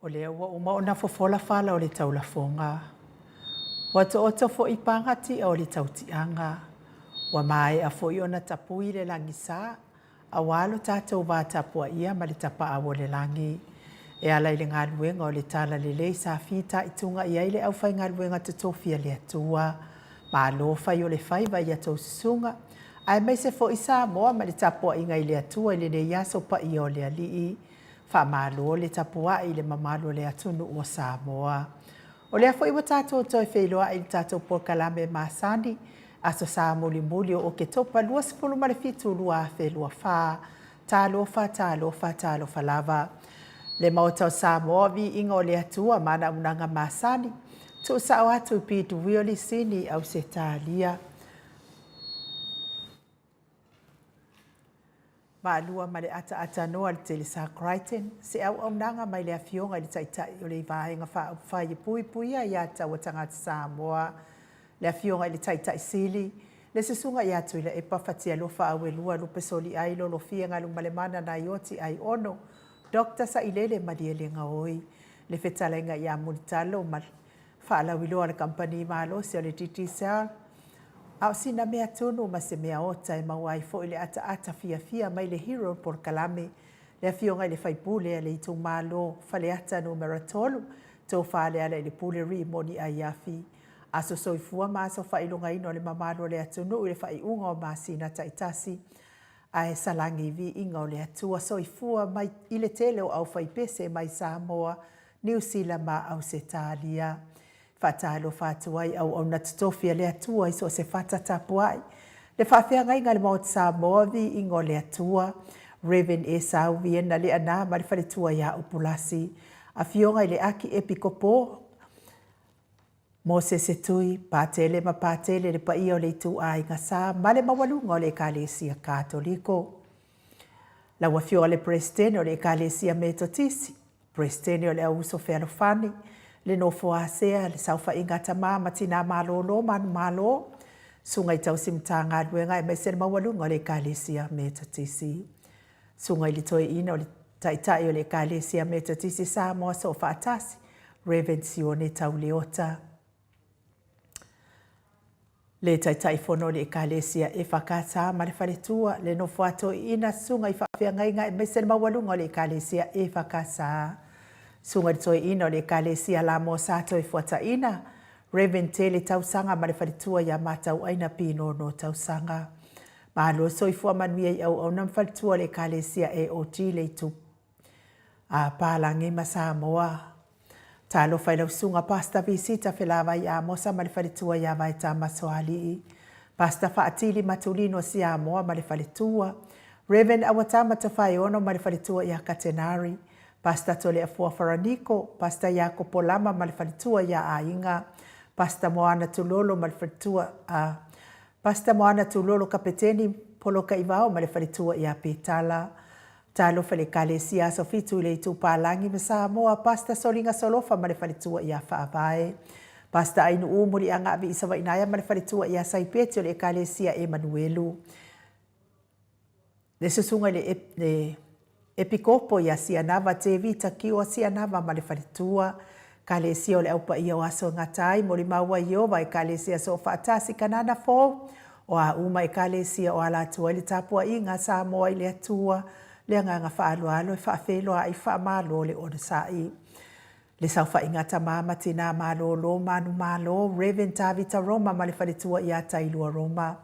O lea ua uma ona fofola fala o le taulafoga. Ua tooto foi paga ti'a o le tautiaga. Ua maea foi ona tapui le lagisa, aua lo tatou va tapuaia ma le tapaau o le lagi. E ala i le galuega o le Talalelei sa fitaituga i ai le aufaigaluega totofi a le Atua. Malo fai o le faiva i a tou susuga, aemaise foi Samoa ma le tapuaiga i le Atua i lenei aso paia o le Alii. Faamalo le tapuai i le mamalu o le atunuu o Samoa. O lea foi ua tatou toe feiloai i le tatou polokalame masani, Aso Sa mulimuli o Oketopa 27 2024. Talofa, talofa, talofa lava. Le Maota o Samoa, viiga o le Atua ma ana auaunaga masani, tuusao atu i PW Lisini, Ausetalia. Vaalua ma le ataatanoa a le Telesa Crichton, se auaunaga mai le Afioga i le Taitai o le Vaega Faaupufai e Puipuia Aia Tatau a Tagata Samoa, le Afioga i le Taitai Sili, le Susuga ia Tuilaepa Fatialofa Auelua Lupesoliai Lolofia Galumalemana Naioti Aiono, Doctor Sailele Malielegaoi, le Fetalaiga ia Mulitalo ma Faalauiloa a le Kamupani Malosi o le Digicel, a o sina mea tonu ma se mea ota e maua ai foi le ataata fiafia mai le Hero Polokalame, le Afioga i le Faipule a le Itumalo Faleata Numera 3, Tofa Lealailepule Rimoni Aiafi. Aso soifua ma aso faailogaina o le mamalu o le atunuu i le faaiuga o masina taitasi, ae salagi viiga o le Atua soifua mai i le tele o aufaipese mai Samoa Niu Sila ma Ausetalia. Faatalofa atu ai auauna totofi a le Atua i so o se fata tapuai. Le faafeagaiga a le Maota Samoa, viiga o le Atua, Rev. Esau Viena Leaana ma le faletua ia Upulasi, Afioga i le Aki Epikopo Mosese Tui, Patele ma Patele le paia o le ituaiga sa ma le maualuga o le Ekalesia Katoliko. Lau Afioga i le Peresetene o le Ekalesia Metotisi, Peresetene o le Auuso Fealofani, le Nofo a Sea, le Saofaiga a Tama ma Tina Malolo Manumalo, Susuga i Tausi Matagaluega aemaise le maualuga o le Ekalesia Metotisi. Susuga i le Toeaina o le Taitai o le Ekalesia Metotisi Samoa Soofaatasi, Rev. Sione Tauleota. Le Taitaifono o le Ekalesia EFKS ma le Faletua, le Nofo a Toeaina, Susuga i Faafeagaiga aemaise le maualuga o le Ekalesia EFKS. Susuga i le Toeaina o le Ekalesia Lamoa Sa Toefuataina, Rev. Tele Tausaga ma le Faletua ia Matauaina Pinono Tausaga. Malo soifua manuia i auauna ma faletua o le Ekalesia AOG le Itu a Palagi ma Samoa. Talofa i lau susuga Pastor Visita Felavai Amosa ma le faletua ia Vaetama Soalii, Pastor Faatili Matulino Siamoa ma le faletua, Rev. Awatama Tofaeono ma le faletua ia Katenari, Pastor Toleafoa Faraniko, Pastor Iakopo Lama ma le faletua ia Aiga, Pastor Moana Tulolo ma le faletua a Pastor Moana Tulolo Kapeteni Polokaivao ma le faletua ia Petala, Talofa i le Ekalesia Aso Fitu i le Itupālagi ma Samoa, Pastor Soliga Solofa ma le faletua ia Faavae, Pastor Ainuu Muliagavi Isavainaia ma le faletua ia Saipeti o le Ekalesia Emanuelu, le Susuga i le Epikopo ia Sianava Tevita Kioa Sianava ma le faletua, Ekalesia o le Au Paia o Aso e Gata ai, Molimau a Ieova, Ekalesia Soofaatasi, Kanana Fou, O a uma Ekalesia o ala atu ai le tapuaiga a Samoa i le Atua, le agaga faaaloalo e faafeiloai faamalo le onosai. Le saofaiga a Tama ma Tina Malolo Manumalo, Rev. Tavita Roma ma le faletua ia Tailua Roma,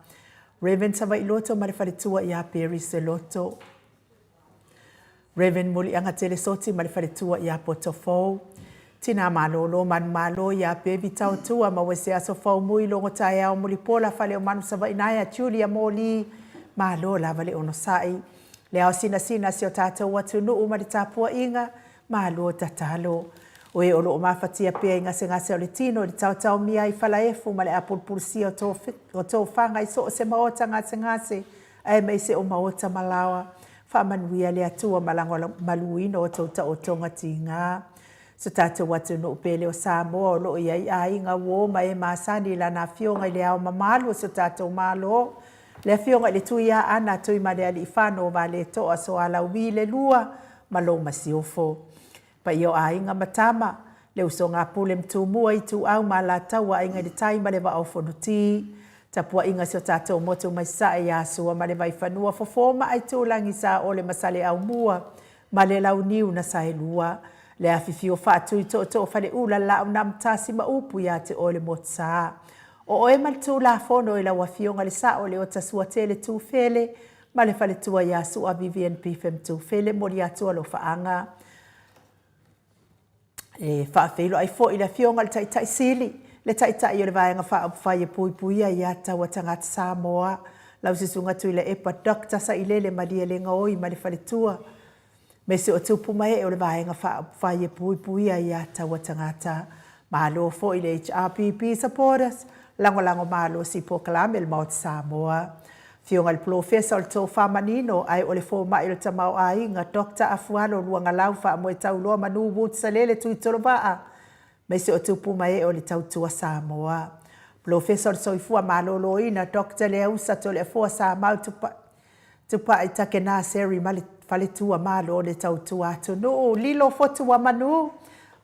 Rev. Savailoto ma le faletua ia Perry Seloto, Rev. Muliagatele Soti ma le faletua ia Potofou, Tina Malolo Manumalo ia Bevi Taotua ma Wese Aso Faumui Logo Taeao Mulipola Faleomanu Savainaea Julia Moli Malo lava le onosai le ao sinasina si o tatou atunuu ma le tapuaiga malo tatalo o e o loo mafatia pea i gasegase o le tino i le taotaomia ai Falaefu ma le apulupulusia o tofaga i soo se maota gasegase aemaise o maota ma laoa. Faamanuia le Atua ma lagolamaluina o tou taotoga tiga. So tatou atunuu pele o Samoa o loo i ai aiga, uo ma e masani i lana Afioga i le Ao Mamalu o so tatou Malo, le Afioga i le Tuiaana Tuimalealiifano Valetoa Soalauvi le Lua ma lou Masiofo. Paia o aiga ma tama, le usoga a Pule ma Tumua, Ituau ma Alataua, Aiga i le Tai ma le Vaa o Fonoti. Tapuaiga a si o tatou motu mai Sasae ia Sua ma le Vaifanua, Fofo ma Aitulagi, Saole ma Saleaaumua ma le Launiu na Saelua. Le afifio faatui tootoo faleula Laaunamtasi ma upu ia te oe le Motusa. O oe ma le Tulafono i lau Afioga le Sao Leota Suatele Tufele ma le faletua ia Sua Vivian Bifem Tufele moli atu alofaaga. E faafeiloai foi le Afioga i le Taitai Sili, le Taitai o le Vaega Faaupufai e Puipuia Ia Taua Tagata Samoa, lau Susuga Tuilaepa Doctor Sailele Malielegaoi ma le faletua, me si o tupu ma ee o le Vaega Faaupufai e Puipuia Ia Taua Tagata. Malo foi le HRPP supporters, lagolago malosi i polokalame le Maota Samoa. Afioga i le Polofesa o le Tofa Manino ae o le Fomai o le Tamaoaiga Doctor Afualo Luagalau Faamoetauloa Manu Woods Salele Tuitolovaa ma se o tupu ma ee o le Tautua Samoa. Polofesa o le Soifua Maloloina Doctor Leausa Toleafoa Samau Tupai Takena Seri ma le Faletua Malo o le Tautua Atunuu Lilo Fotua Manu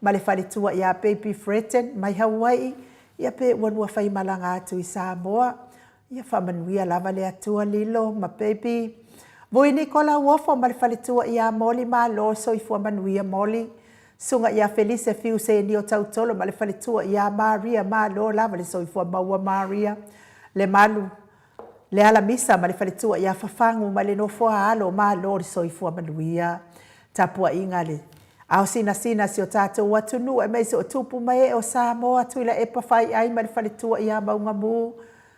ma le Faletua ia Baby Fretton mai Hauai'i ia pe ua lua faimalaga atu i Samoa. Ia faamanuia lava le Atua Lilo ma Baby. Vui Nikola Uofo ma le faletua ia Moli Malo soifua manuia Moli. Susuga ia Felise Fiu Senio Tautolo ma le faletua ia Maria Malo lava le soifua maua Maria. Lemalu Lealamisa ma le faletua ia Fafagu ma le nofoa alo Malo le soifua manuia. Tapuaiga a le Ao sinasina si o tatou atunuu aemaise o tupu ma ee o Samoa, Tuilaepa Faiai ma le faletua ia Maugamu,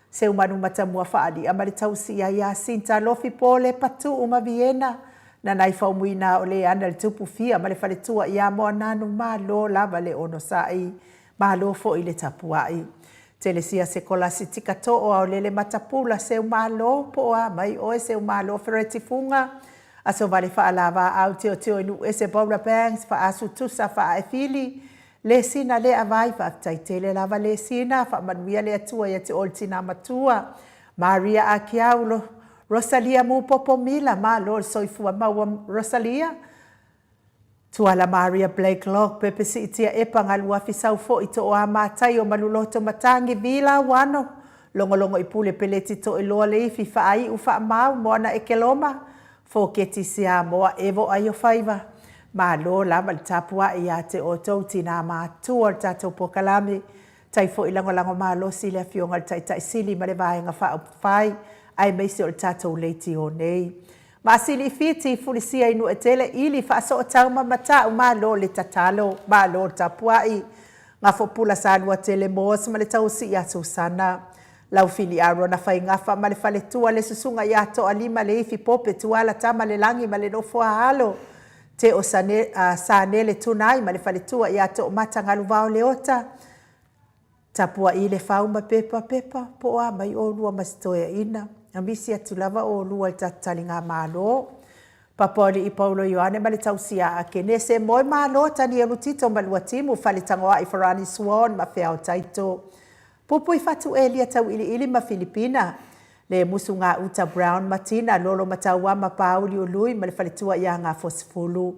Seumanu Matamua Faali'a ma le tausia ia Sinta Lofi Pole Patuu ma Viena, Nanai Faumuina o Leana le tupu fia ma le faletua ia Moananu Malo lava le onosai, malo foi le tapuai. Telesia Sekolasi Tikatoo Aolele Matapula Seumalo po o a mai oe Seumalo Fereti Fuga Aso Vale Faalavaau Teoteo i Nuuese Paula Bangs Faasu Tusa Faaefili Lesina le Avai Faafetai tele lava Lesina Faamanuia le Atua ia te oe le tina matua Maria Akiau Rosalia Mupopo Mila Malo le soifua maua Rosalia Tuala Maria Blake Log Pepe Siitia Epa Galuafi Saufo'i Tooa Mataio Maluloto Matangi Vila Wano Logologo i Pule Peleti Toeloa Leifi Faai'u Faamau Moana Ekeloma Foketi Siamoa Evo Aiofaiva Malo lava le tapua'i ia te outou tinā matua o le tatou polokalame. Tai foi lagolago malosi i le Afioga i le Taitai Sili ma le Vaega Faaupufai aemaise o le tatou leitio nei. Maasili i Fiti, Fulisia i Nuuetele, Ili, Faasootau ma Mata'u, Malo le tatalo, malo le tapua'i. Gafopula Saluatele Moores ma le tausi ia Susana. Laufili Arona Faigafa ma le faletua le susuga ia Toalima Leifi Pope Tuala Tama le Lagi ma le Nofoa Alo Teo Sanele Tunai ma le faletua ia Toomata Galuvao Leota Tapua'i le fau ma pepa pepa po o a mai olua ma si toeaina. A misi atu lava olua i ta taligamalo. Papaoli'i Paulo Ioane ma le tausia a Kenese Moe Malo Tanielu Tito ma Luatimu Faletagoa'i Farani Swan ma Feao Taito Pupui Fatu Elia Tau'ili'ili ma Filipina Le Musu Gauta Brown ma Tina Lolo Matauama Pauli Ului ma le faletua ia Gafosefulu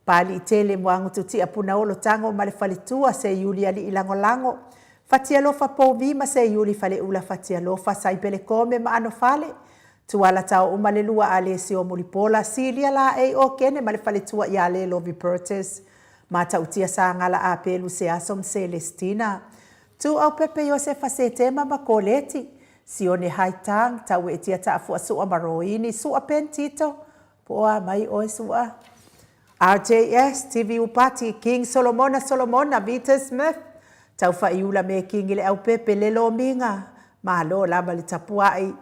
Paaliitele Muagutu Tia Punaolo Tago ma le faletua Seiuli Alii Lagolago Fatialofa Povi ma Seiuli Faleula Fatialofa Saipele Kome ma Anofale Tuala Taouma le lua Alesio Mulipola Silia Laei Okene ma le faletua ia Lelovi Pertes Matautia Sagala Apelu Seaso ma Selestina Tuuaupepe Iosefa Setema ma Koleti Sione Haitang Taueetia Taafua Sua ma Roini Sua Ben Tito Po o a mai oe Sua RJS, TV Upati, King Solomona Solomona, Vita Smith, Taufaiula Mekingi le Aupepe, le Lomiga, Malo lava le tapuai,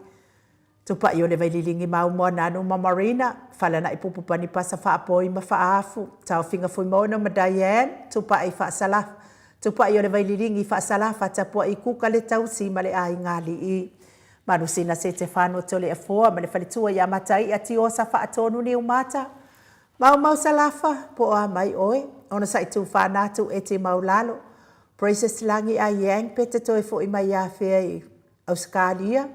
Tupai o le Vaililigi Mau Moananu ma Marina, Falana'i Pupu Panipasa Faapoi ma Faaafu, Taofiga Fuimaono ma Diane, Tupai Faasala, Tupai o le Vaililigi Faasalafa, Tapua'i Kuka le Tausi ma le Aiga Alii. Malusina Setefano Toleafoa ma le faletua ia Matai'a Tiosa Faatonu Niumata, Maumau Salafa, po o a mai oe, Onosai Tufanatu Eti Maulalo, Precious Lagi A Yang pe te toe fo'i mai ia fea i Ausekalia,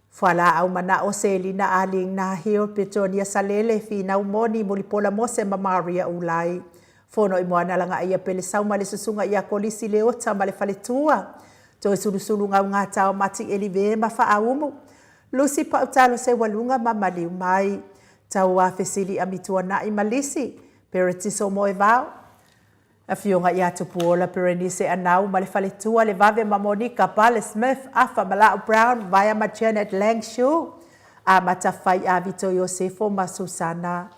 Fualaau Mana'o Selina Aling Nahil Petonia Salele Finau Moni Mulipola Mose ma Maria Ulai. Fono i Moana Lagaia Pelesau ma le Susuga ia Kolisi Leota ma le Faletua, Toesulusulu Gaugata o Mati Elive ma Faaumu, Lusi Pautalo Seualuga ma Maliu Mai, Tauā Fesili Amituanai ma Lisi, Peretiso Moevao, Afioga ia Tupuola Perenise Anau ma le Faletua, Levave ma Monika Pale Smith, Afa Mala'u Brown, Vaea ma Janet Lang Shu, Amata Fai Avito Iosefo ma Susana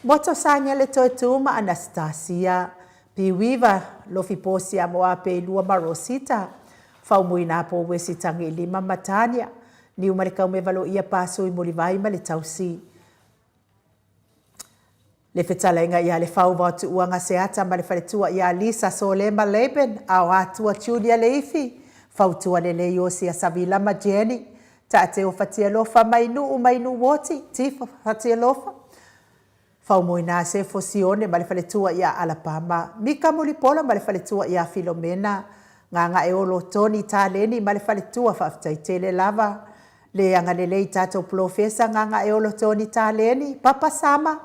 Moto Sagele Toetu ma Anastasia Piuiva Lofi Posia Moape Lua ma Rosita Faumuina Po Wesi Tagiilima ma Tania Niumalekaumeva Loia Pasui Mulivai ma le Tausi Le fetalaiga ia Lefauva o Tuuaga Seata ma le faletua ia Lisa Solema Laban, Aoatua Julia Leifi, Fautua Lelei Iosia Savila ma Jenny, Taateo Fatialofa mai Nuu mai Nuuoti, Tifa Fatialofa, Faumuina Sefo Sione ma le faletua ia Alapama, Mika Mulipola ma le faletua ia Filomena, Gagaeolo Tony Taleni ma le faletua Faafetai tele lava Le agalelei tatou Polofesa Gagaeolo Tony Taleni, Papa Sama,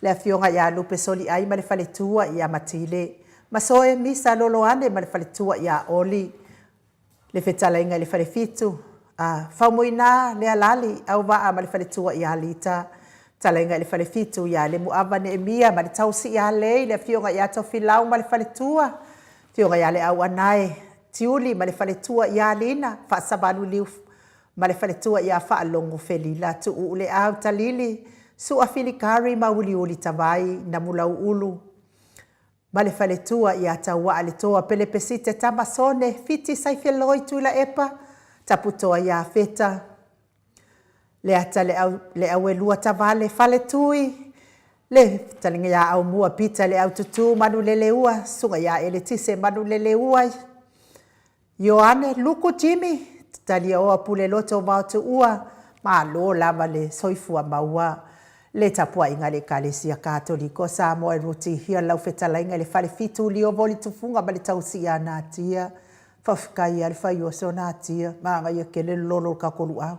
le Afioga ia Lupe Soliai ma le faletua ia Matile, Masoe Misa Loloane ma le faletua ia Oli, le fetalaiga i le Falefitu, a Faumuina Lealali Auvaa ma le faletua ia Lita, talaiga i le Falefitu ia Lemuava Neemia ma le tausi ia Lei, le Afioga ia Tofilau ma le faletua, Afioga ia Leauanae Tiuli ma le faletua ia Lina, Faasavalu Liu ma le faletua ia Faalogo Felila, Tuuuleau Talili, Sua Filikari ma Uliuli Tavai, Namulauulu ma le faletua ia Tauaa Le Toa Pelepesite Tamasone, Fiti Saifeloi Tuilaepa, Taputoa ia Feta, Leata Le Au Le Auelua Tavale, Faletui, Le Fetalaiga ia Aumua Pita Le Aututu Manuleleua, Susuga ia Eletise Manuleleua, Ioane Luku Jimmy, Taliaoa Puleloto Vaotuua, Malo lava le soifua maua. Le tapuaiga a le Ekalesia Katoliko o Samoa e rutihia lau fetalaiga i le Falefitu Liovo Tufuga ma le tausi ia Natia. Faafetai ia le faioso Natia, manaia tele le lolo o le tatou luau.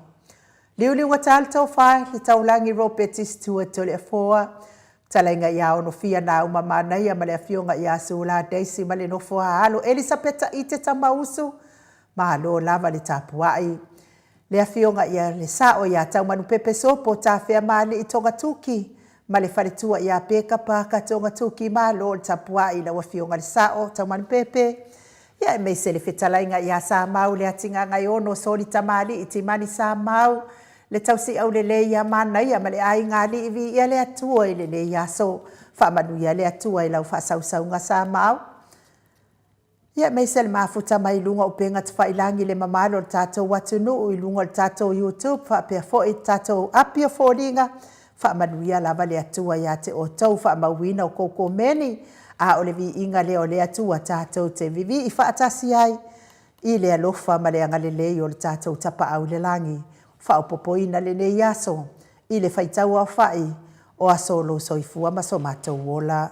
Liuliuga ta le tofa i le taulagi Ropeti Stewart Toleafoa, fetalaiga ia Onofia Nauma Manaia ma le afioga ia Sula Daisy ma le nofo a alo Elisapeta Ite Tamausu, malo lava le tapuai. Le afioga ia le sao ia Taumanupepe Sopo Tafea Maalii Togatuki ma le faletua ia Peka Paka Togatuki, malo le tapuai i lau afioga le sao Taumanupepe. Ia aemaise le fetalaiga ia Samau Leatigagaiono Soli Tamalii Timani Samau, le tausiau lelei ia Manaia ma le aiga alii viia le Atua i lenei aso. Faamanuia le Atua i lau faasausauga Samau. Ia aemaise le mafuta mai luga o upega tafailagi le mamalu o le tatou atunuu i luga o le tatou YouTube faapea foi le tatou api o foliga. Faamanuia lava le Atua ia te outou faamauina o kou komeni, a o le viiga lea o le Atua tatou te vivii faatasi ai i le alofa ma le agalelei o le tatou Tapaau i le Lagi. Faaopoopoina lenei aso i le faitau aofai o aso o lou soifua ma so matou ola.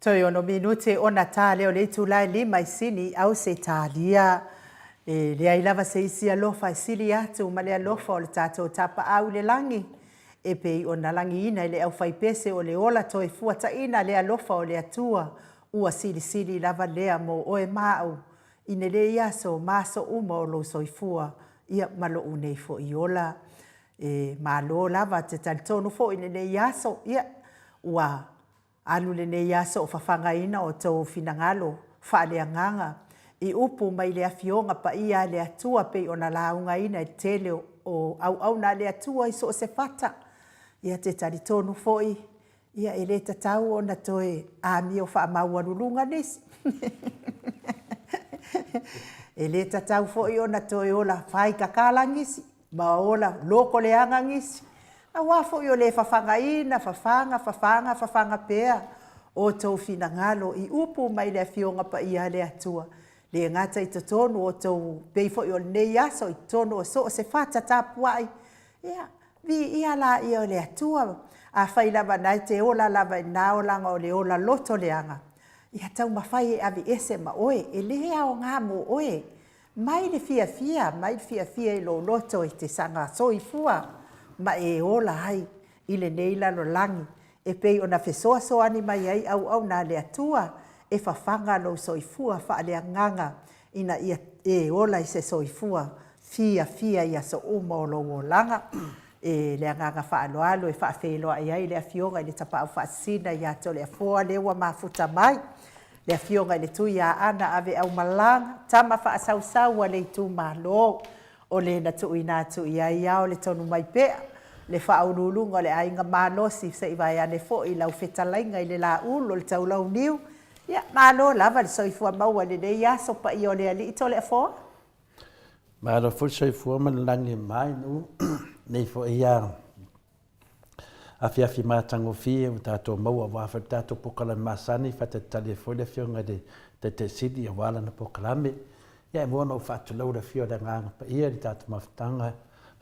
Toe ono minute ona tā lea o le itula e lima i Sini i Ausetalia. E leai lava se isi alofa e sili atu ma le alofa o le tatou Tapaau i le lagi, e pei ona lagiina e le aufaipese o le ola toe fuataina le alofa o le Atua, ua silisili lava lea mo oe ma au i nelei aso ma aso uma o lou soifua, ia ma lou nei foi ola. E malo lava te talitonu foi i lenei aso, ia, ua alu lenei aso o fafagaina outou finagalo faaleagaga i upu mai le Afioga Paia a le Atua pei ona laugaina i le tele o auauna a le Atua i so o se fata. Ia te talitonu foi, ia e le tatau ona toe amio faamaualuluga nisi. E le tatau foi ona toe ola faikakala nisi ma ola lokoleaga nisi, aua foi o le fafagaina, fafaga, fafaga, fafaga pea outou finagalo i upu mai le Afioga Paia a le Atua, le gata i totonu o outou, pei foi o lenei aso i totonu o so o se fata tapuai, ia, viia laia o le Atua. Afai lava na e te ola lava i lena olaga o le ola loto leaga, ia taumafai e aveese ma oe, e le aoga mo oe. Mai le fiafia, mai le fiafia i lou loto e te saga soifua ma e ola ai i lenei lalolagi e pei ona fesoasoani mai ai auauna a le Atua e fafaga lou soifua faaleagaga ina ia e ola i se soifua fiafia i aso uma o lou olaga. E le agaga faaaloalo e faafeiloai ai le Afioga i le Tapaau Faasisina ia Toleafoa lea ua mafuta mai, le Afioga i le Tuiaana Aveaumalaga, tama faasausau a le itumalo, o le na tuuina atu i ai ao le tonu mai pea, le faauluuluga o le aiga malosi se i vaeane foi lau fetalaiga i le Laulu o le Taulauniu. Ia, malo lava le soifua maua i lenei aso paia o le Alii Toleafoa. Malo foi le soifua ma le lagi e mama i nuu nei foi a afiafi matagofie ua tatou maua aua foi le tatou polokalame masani, faatalitali ai foi le Afioga i le Taitai Sili aua lana polokalame. Ia e mua ona ou faatulou i le afio o le Agaga Paia i le tatou mafutaga.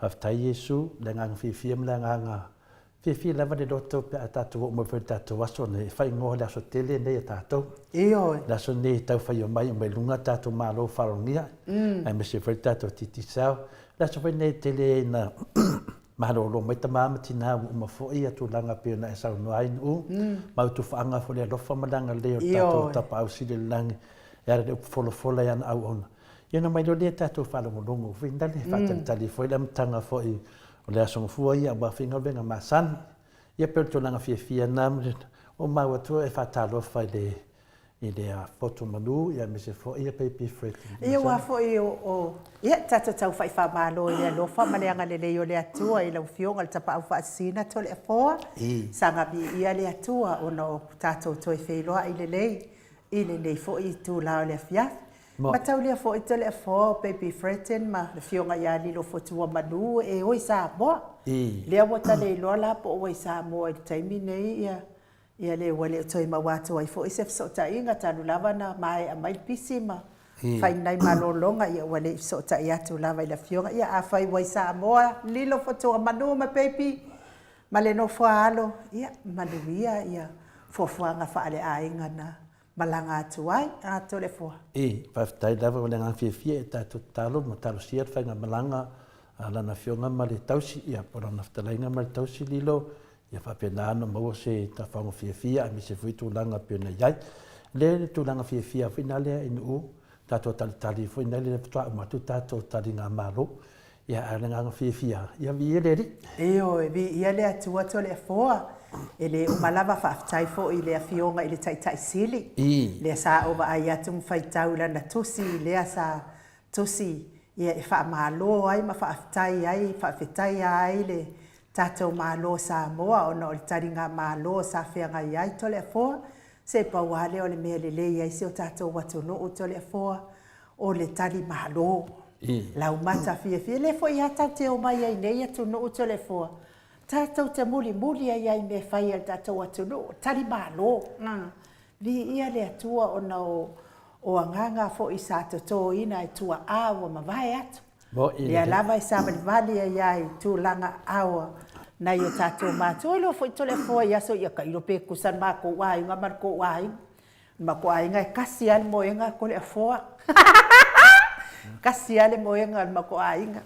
Faafetai Iesu i le agaga fiafia ma le agaga fiafia lava le loto pe a tatou oo mai foi i le tatou aso nei, e faaigoa le aso tele nei a tatou. Ioe. Le aso nei e tau fai mai uma i luga tatou malo faalogia, aemaise foi le tatou Digicel. Le aso foi nei e tele ai ina malolo mai tama ma tina ua uma foi ia tulaga pei ona e saunoa ai Nu'u, ma utufaaga foi le alofa ma le agalelei o le tatou Tapaau Sili i le Lagi e ala i le upu folafola i ana auauna. Ia ona mai loa lea tatou faalogologo foi lale, faatalitali foi le amataga foi o le Aso Gafua ia aua foi galuega masani. Ia pei o le tulaga fiafia lena ua maua atu e faatalofa i le i le poto manu ia aemaise foi ia Baby Fred. Ia aua foi o ia tatou tau faifamalo i le alofa ma le agalelei o le Atua i lau Afioga i le Tapaau Faasisina Toleafoa, saga viia le Atua ona o tatou toe feiloai lelei i lenei foi itula o le afiafi. Mataulia foi Toleafoa o Baby Fredden ma le Afioga ia Lilofotuamanu e o i Samoa. Lea ua ta le iloa la po o ua i Samoa i le taimi nei ia. Ia lea ua le o toe maua atu ai foi se fesootaiga talu lava na maea mai le pisi ma fai nai malologa, ia ua le i fesootai atu lava i le afioga. Ia afai ua i Samoa, lilo fotua manu ma peipi ma le nofo a alo, ia manuia ia fuafuaga faaleaiga na malaga atu ai. A Toleafoa. E, faafetai lava ma le agaga fiafia e tatou tatalo ma talosia le faigamalaga a Lana Afioga ma le tausi, ia po o Lana Fetalaiga ma le tausi lilo, ia faapena ona maua se tafaoga fiafia aemaise foi tulaga e pei ona i ai. Le le tulaga fiafia foi na lea i Nuu, tatou talitali foi na lea faatoa uma atu tatou taligamalo. Ia ae o le agaga fiafia, ia viia le Alii. Ioe, viia le Atua Toleafoa. E le uma lava, faafetai foi i le Afioga i le Taitai Sili, lea sa ou vaai atu ma faitau i lana tusi, lea sa tusi ia e faamalo ai ma faafetai ai, faafetaia ai le tatou Malo o Samoa ona o le taligamalo sa feagai ai Toleafoa. Se pau lava lea o le mea e lelei ai si o tatou atunuu Toleafoa, o le tali malo. Laumata fiafia. Lea foi lava tatou te omai ai nei atunuu Toleafoa, tatou te mulimuli ai lava i mea e fai a le tatou atunuu, tali malo. Viia le Atua ona o agaga foi sa totoina e tuaa ua mavae atu. Lea lava e savalivali ai lava i tulaga aoa nai o tatou matua. Iloa foi Toleafoa i aso ia tailo pe tutusa le matou aiga ma le tou aiga. O le matou aiga e tasi lava le moega Toleafoa. Tasi lava le moega o le matou aiga.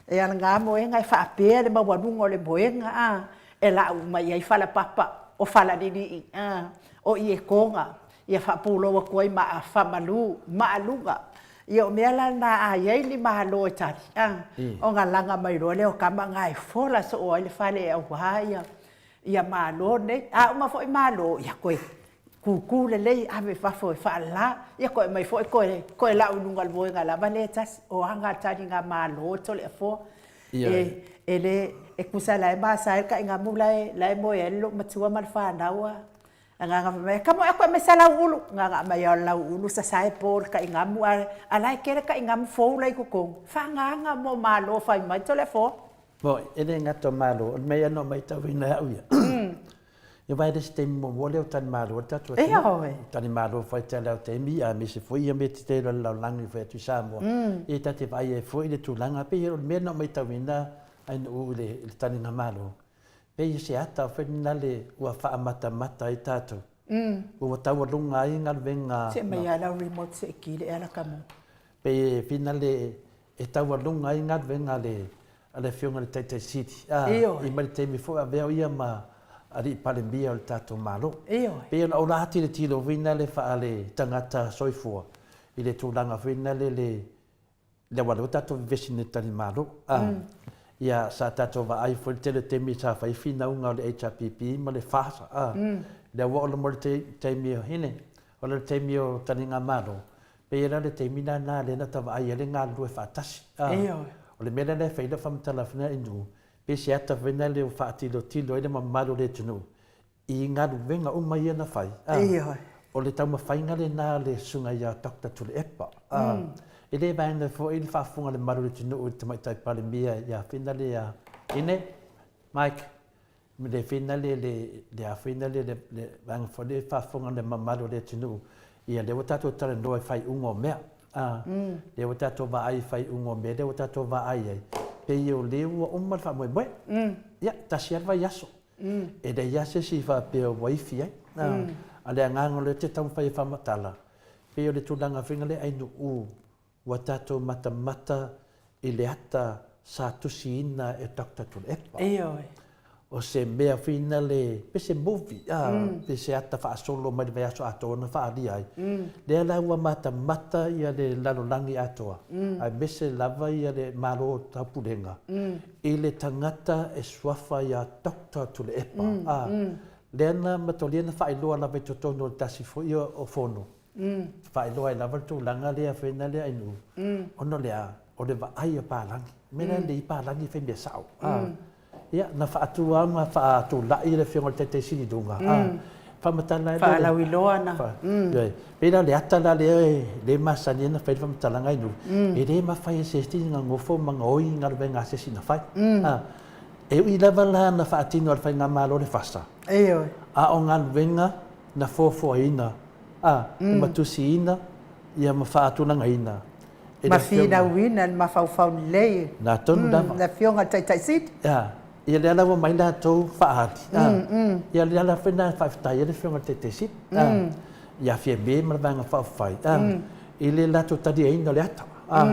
E alaga moega e faapea le maualuga o le moega a, e lau uma i ai falapapa, o falalilii, a, o ietoga, ia faapulou atu ai ma faamalu, maaluga. Ia o mea la na a i ai ni malo e tali, a, ona laga mai loa lea o tama na e fola soo ai le fale aua ia, ia malo nei. A uma foi malo, ia toe tutu lelei ave i fafo e faalala, ia toe aumai foi toe, toe lau i luga o le moega lava lea e tasi. O aga a taligamalo Toleafoa. E, e le, e tusa la e masae le tainamu la e, la e moe ai le loomatua ma le fanau a agaga fai mai, Tama oe koe aumai sa lauulu. Na ona aumai lava o le lauulu sasae po i le tainamu ae a la e tele tainamu fou la i totonu. Faaagaga mo malo fai mai Toleafoa. Moi, e le gata o malo, o le mea ia na ou matauina e au ia. Ia aua e le o se taimi muamua lea o talimalo ai le tatou atunuu. Ioe. Talimalo foi i le taimi aemaise foi ia mea tetele o le lalolagi fai atu i Samoa. Ia ta te vaai ai foi i le tulaga, pei o le mea na ou matauina Ainuu i le taligamalo, pei o se ata foi lena le ua faamatamata ai tatou. Ua taualuga ai galuega. Se aumai lava lau remote se i ki le ea laka mo. Pei e finale e taualuga ai galuega a le a le Afioga i le Taitai Sili, a, i mai le taimi foi o avea o ia ma Alii Palemia o le tatou Malo. Ioe. Pei ona ou la tilotilo foi lea faa le tagata soifua i le tulaga foi lea le le aua lea ua tatou vevesi nei i le talimalo, a, ia sa tatou vaai foi i le tele o taimi sa fai finauga o le HRPP ma le FASA, a, lea ua oo mai le taimi o, ine, o le taimi o taligamalo, Pei la o le taimi lena lea na ta vaai ai le galulue faatasi. Ioe. O le mea lea e fai ai lau faamatalaga foi lea i nuu, pei se ata foi lea ua faatilotilo ai le mamalu o le atunuu i galuega uma ia na fai. Ioe. O le taumafaiga lena a le Susuga ia Doctor Tuilaepa. E le vaeane foi le faafofoga a le mamalu o le atunuu i le Tamaitai Palemia ia Finale ia Ine, Mike, Le finale le le a finale le le vaega foi le faafofoga le mamalu o le atunuu ia lea ua tatou talanoa i faaiuga o mea a lea ua tatou vaai i faaiuga o mea lea ua tatou vaai ai pei o lea ua uma le faamoemoe ia tasi lava le vaiaso e leai lava se isi faapea ua ifi ai a le agaga o lea ou te taumafai e faamatala pei o le tulaga foi lea Ainuu Ua tatou matamata i le ata sa tusiina e Doctor Tuilaepa. Ioe. O se mea finale, pe se movie, a, pe se ata faasolo mai le vaiaso atoa na faaalia ai. Lea la ua matamata ia le lalolagi atoa, aemaise lava ia le Malo o Taupulega, i le tagata e suafa ia Doctor Tuilaepa, a, lea na matolia na faailoa lava i totonu o le tasi foi o fono, Faailoa ai lava le tulaga lea fena lea Ainuu, ona o le a? O le vaai a palagi. O le mea lea nei palagi e fai mea sao. Ia, na faatu lava ma faatulai le Afioga i le Taitai Sili i luga, faamatala ai lea. Faalauiloa na. Ioe. Pei la o le ata la lea e masani ai ona fai le faamatalaga Ainuu, e le mafai e se isi ona nofo ma gaoi galuega a se isi na fai. E ui lava la na faatino e le Faigamalo le FASA. Ioe. A o galuega na fuafuaina, a, ma tusiina, ia ma faatulagaina e le Afioga. Ma finauina le mafaufau lelei. Na tonu lava. Le Afioga i le Taitai Sili. Ia, ia lea la ua mai latou faaali, a, ia lea la foi na faafetai ai le Afioga i le Taitai Sili, a, ia Fiame ma le Vaega Faaupufai, a, i le latou taliaina o le ata, a,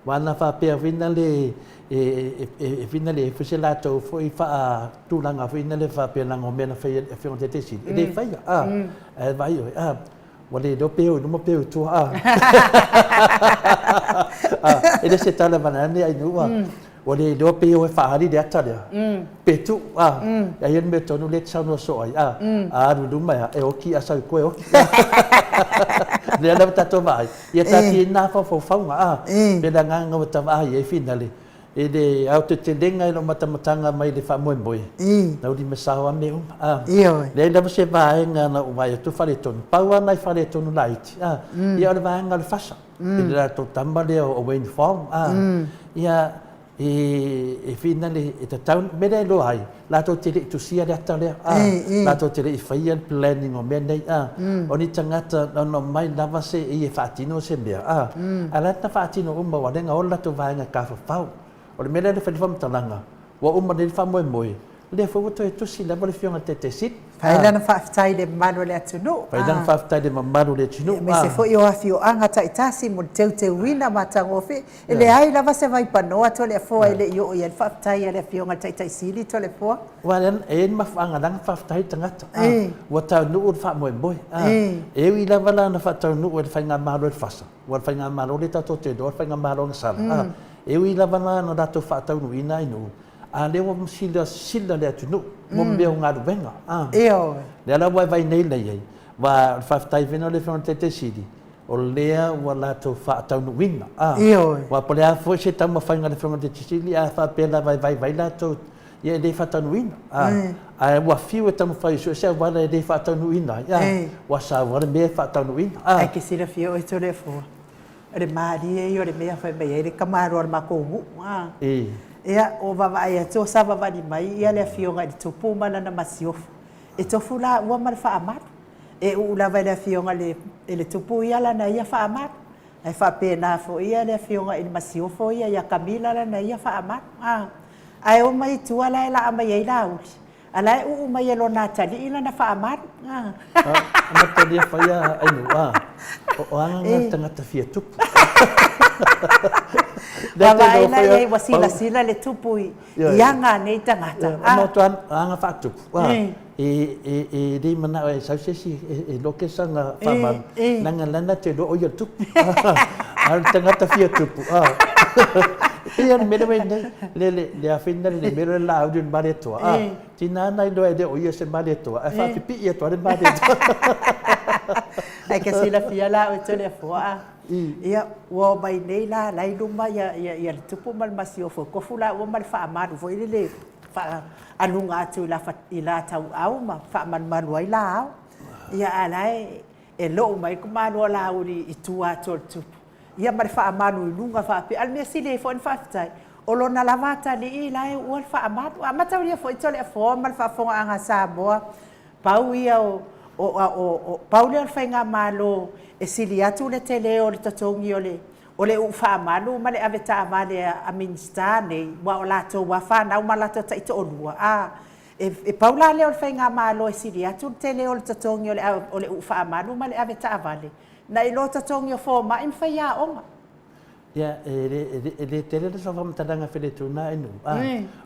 aua na faapea foi na le e fina le foi se latou foi faatulaga foi na le faapea leaga o mea na faia e le Afioga i le Taitai Sili, e le faia, a, ae vaai oe, a, ua le iloa pe o i luma pe o i tua, a. A, e le se tala vaeane ai nuu, a, ua le iloa pe o e faaali le ata lea, pe tuu, a, ai le mea tonu lea e te saunoa soo ai, a, a alu i luma e a, e oti, a sau i tua e oti. Lea lava tatou vaai, ia taatia na faufauga, a, pe le agaga ua ta vaai ai finale, i le aotetelega i lou matamataga mai le faamoemoe, na uli sao lava mea uma. A, leai lava se vaega na ou vaai atu faaletonu, pau lava nai faaletonu laiti, a, ia o le vaega o le fasa, i le latou tama lea o Wayne Fong, a, ia, e finale, e tatau, mea lea e iloa ai, latou te le i tusia le ata lea, a, latou te le i faia le planning o mea nei, a, o ni tagata na ona omai lava se i e faatino se mea, a, a o la e na faatino uma aua o lea na ola le latou vaega tafafao. O le mea lea na fai ai le faamatalaga, ua uma nei le faamoemoe, o lea foi ua toe tusi lava le Afioga i le Taitai Sili. Fai lana faafetai i le mamalu o le atunuu. Fai lana faafetai i le mamalu o le atunuu. Aemaise foi o afioaga taitasi mo le teuteuina matagofie. E leai lava se vaipanoa Toleafoa e le i oo i ai le faafetai a le Afioga i le Taitai Sili Toleafoa. Aua e i ai le mafuaaga la na faafetai ai le tagata, ua taunuu le faamoemoe. E ui lava la na faataunuu e le Faigamalo e le FASA, aua o le Faigamalo lea tatou te iloa o le Faigamalo agasala, e ui lava la na latou faataunuuina ai nuu, a o lea ua silasila le atunuu mo mea o galuega. Ioe. Lea la ua e vaai nei la i ai, aua o le faafetai foi lena o le Afioga i le Taitai Sili, o lea ua latou faataunuuina. Ioe. Aua po o le a foi se taumafaiga a le Afioga i le Taitai Sili, a faapea lava e vaivai latou, ia e le faataunuuina. Ae ua fiu e taumafai e sue se auala e le faataunuuina ai, ua sau lava le mea e faataunuuina. Ae te silafia oe Toleafoa, o le malie ia o le mea fai mai ai le tamaloa o le matou nuu. Ia, ua vaavaai atu o savavali mai ia le Afioga i le Tupu ma lana masiofo. E tofu laua ma le faamalu. E uu lava i le Afioga i le Tupu ia lana ia faamalu, ae faapena foi ia le Afioga i le Masiofo ia ia Kamila lana ia faamalu. A, ae o mai i tua la e laa mai ai Laauli, a la e uu mai e lona atalii lana faamalu. A. Amatalia fai a Ainuu, a, o aga na tagata fia tupu. Vaavaai la i ai ua silasila le Tupu i aga a nei tagata. A, aga faatupu. A, E le manao e sau se isi e loke sana faamalu, leaga lana te iloa o ia le tupu. A o le tagata fia tupu, a. E pei lava o le mea lea ua i ai nei, le afina le mea lea o le Laauli o le Malietoa, a, tiga na iloa e le o ia se Malietoa, ae faapipii atu lava le Malietoa. Ae ke silafia la oe Toleafoa, a, ia, ua omai nei la, la e i luma le tupu ma le masiofo e tofu laua ma le faamalu foi lele faaaluga atu i la tauau ma faamalumalu ai la ao. Ia a la e e lou mai le tamaloa Laauli i tua atu o le tupu, ia ma le faamalu i luga faapea. A o le mea sili ai foi ona faafetai, o lona lava atalii la e uua le faamalu. A mataulia foi Toleafoa ma le faafofogaaga a Samoa, pau ia o, o, o, o, pau lea o le faigamalo e sili atu le tele o le totogi o le O le uu faamalu ma le avetaavale a Minisita nei, aua o latou lava fanau ma latou taitoalua, a, e pau la lea o le faigamalo e sili atu le tele o le totogi o le uu faamalu ma le avetaavale, nai lo totogi o fomai ma faiaoga. Ia, e le tele le sau faamatalaga feletuna e nuu, a,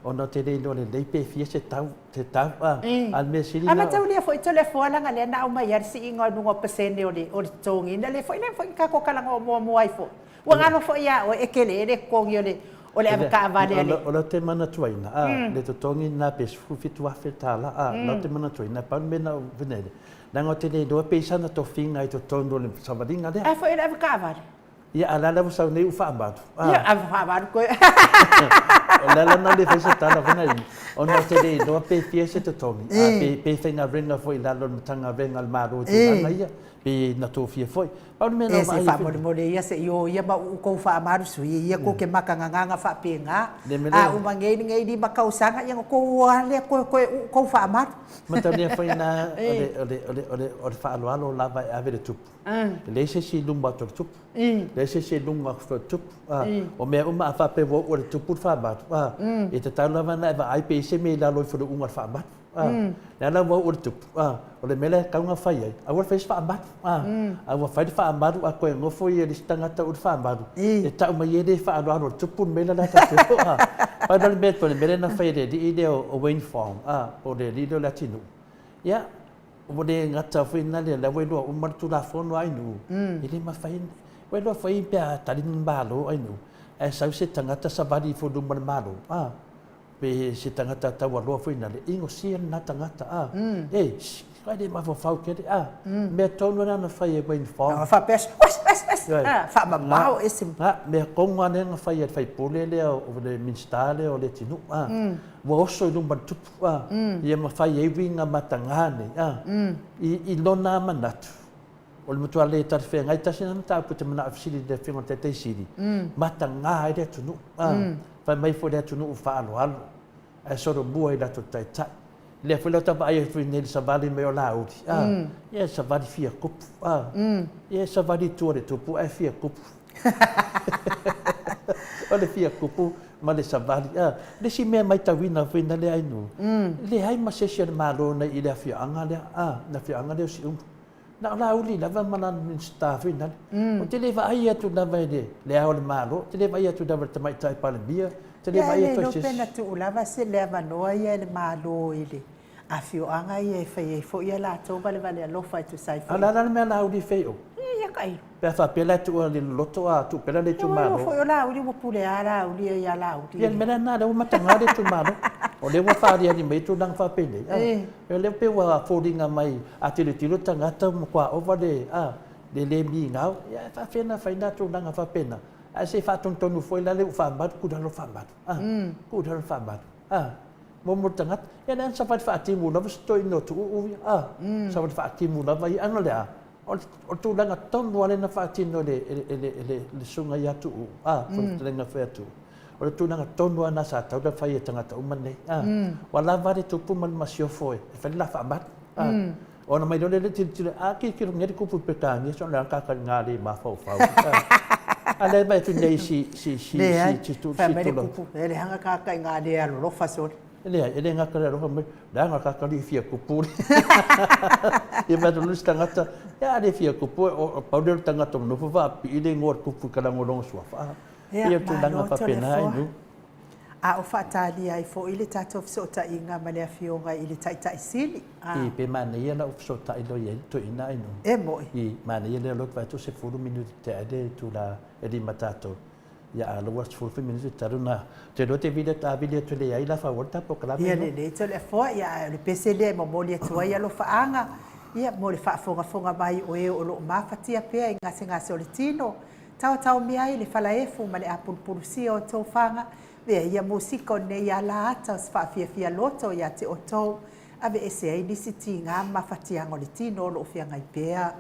ona ou te le iloa lelei pe fia se tau, se tau, a, a o le mea sili na. A mataulia foi Toleafoa leaga lea na aumai ai le siiga i luga o pasene o le totogiina, lea foi lea foi na tatou talanoa muamua ai foi. Ua galo foi ia oe e tele le totogi o le o le avetaavale a le. O lau te manatuaina, a, le totogi lena pe $17,000, a, lau te manatuaina, pau le mea na ou finele, leaga ou te le iloa pe i ai sana tofiga i totonu o le savaliga lea. A foi o le avetaavale. Ia, a o le a la ua sau nei ua faamalu? Ia, a faamalu koe. O le ala lena o le fai se tala foi na ona ou te le iloa pe fia se totogi, a pe, pe faigaluega foi i lalo o le Matagaluega a le Malo i tulaga ia, pe na tofia foi. Pau le mea na ou vaai ai. E se faamolemole ia se i o ia ma uu kou faamalu sui ia kou ke makagagaga faapena. A uma nei lenei lima kausaga ia na kou o a lea koe koe uu kou faamalu. Mataulia foi na o le, o le, o le, o le, o le faaaloalo lava e ave i le tupu. E leai se isi i luma atu o le tupu. Leai se isi i luga atu o le tupu. O mea uma a faapea ua uu e le tupu le faamalu, e tatau lava ona e vaai pe i ai se mea i lalo ifo o le uuga o le faamalu. Lea la ua oo i le tupu, o le mea lea e tatau ona fai ai, aua le fai se faamalu. A ua fai le faamalu ae toe nofo ia le isi tagata uu le faamalu, e tau mai e le faaaloalo i le tupu le mea lea tatou te o. Pau la le mea, o le mea lea na fai e le alii lea o Wayne Fong, po o le alii lea o Leatinuu, ia, ua le gata foi lena lea ua iloa uma le Tulafono a Ainuu, e le mafai, ua iloa foi pe a tali le Malo Ainuu, ae sau se tagata savali ifo i luma o le Malo, Pe se tagata taualoa foi nale, inosia lena tagata, a. E, shh, e le mafaufau tele, a. Mea tonu lena na fai e Wayne Fong. Na faapea, wes, wes, wes, a, faamamao ese. Na, mea tonu lava lea na fai e le sui usufono lea, o le Minisita lea o Leatinuu, a. Ua oso i luma o le tupu, a. Ia ma fai ai uiga mataga nei, a. I lona manatu, O le matua le talafeagai, tasi lena mataupu ou te manao e fesili i le Afioga i le Taitai Sili, mataga ai le atunuu, fai mai foi le atunuu faaaloalo ae solomua i latou taitai. Lea foi la ta vaai atu nei i le savali mai o Laauli, ia e savali fia kupu, ia e savali i tua i le tupu ae fia kupu. O le fia kupu ma le savali. Le isi mea e matauina foi na lea Ainuu, leai ma se isi o le Malo na i le afioaga lea, le afioaga lea o Siumu. Na o Laauli lava ma lana Minisita foi nale. Ou te le vaai atu lava i le Ao o le Malo, ou te le vaai atu lava i le Tamaitai Palemia, ou te le vaai atu i se isi. Ia, e le iloa pe na tuu lava se le avanoa ia e le Malo i le afioaga ia e fai ai foi a latou valevale alofa e tusa ai foi. A o le a la le mea a Laauli e fai ai o? Ia tailo. Pe a faapea la e tuu i le loto a tuu pea la le itumalo. Ua iloa foi o Laauli ua pule a Laauli ia ia Laauli. Ia le mea lena lea ua mataga le itumalo. O lea ua faaaliali mai tulaga faapenei. O lea pei ua foliga mai a tilotilo tagata ua matua ova le a le le migao. Ia e faafefea ona fai na tulaga faapena. Ae se i faatonutonu foi la le uu faamalu, tuu i lalo le faamalu. Tuu i lalo le faamalu. Mo le tagata. Ia lea na savali faatimu lava si toeaina o Tuuu ia. Savali faatimu lava ia. Ana o le a? O le tulaga tonu lava lea na faatino e le susuga ia Tuuu, a, le fetalaiga foi a Tuuu, o le tulaga tonu lava lena sa tatau ona fai e tagata uma nei, a. Ua lava le tupu ma le masiofo e fai le la faamalu, a. Ona mai loa lea o le tilotilo, a, tilotilo nei le tupu i Peretania, sona le kakaliga le mafaufau, a. A lea e vaai atu nei i si, si, si, si, si, si, Fai mai le tupu, e leaga kakaiga le alolofa sole. E leai, e le gata le alofa mai, leaga ka kali fia kupu. Ia mai le tagata, ia ale fia kupu, o pau le tagata o nofo faapipii le igoa o le kupu i ka lagolonga suafa. Ia, Ia tulaga faapena ai nu. A o faatalia ai foi le tatou fesootaiga ma le Afioga i le Taitai Sili. I, pe manaia lau fesootai loa i ai le toeaina ai nu. E moi. I, manaia lea loa te vaai atu 10 minute tea ai le itula e lima tatou. Ia a loa 10 minute talu na te iloa te vili atu a vili atu leai la faaauau le ta polokalame. Ia lelei Toleafoa, ia ae o le pese lea e momoli atu ai alofaaga ia mo le faafogafoga mai o e o lo o mafatia pea i gasegase o le tino, taotaomia ai le falaefu ma le apulupulusia o tou faga, avea ia musika o lenei ala ata o se faafiafia loto ia te outou, aveese ai nisi tiga ma mafatiaga o le tino o lo o feagai pea.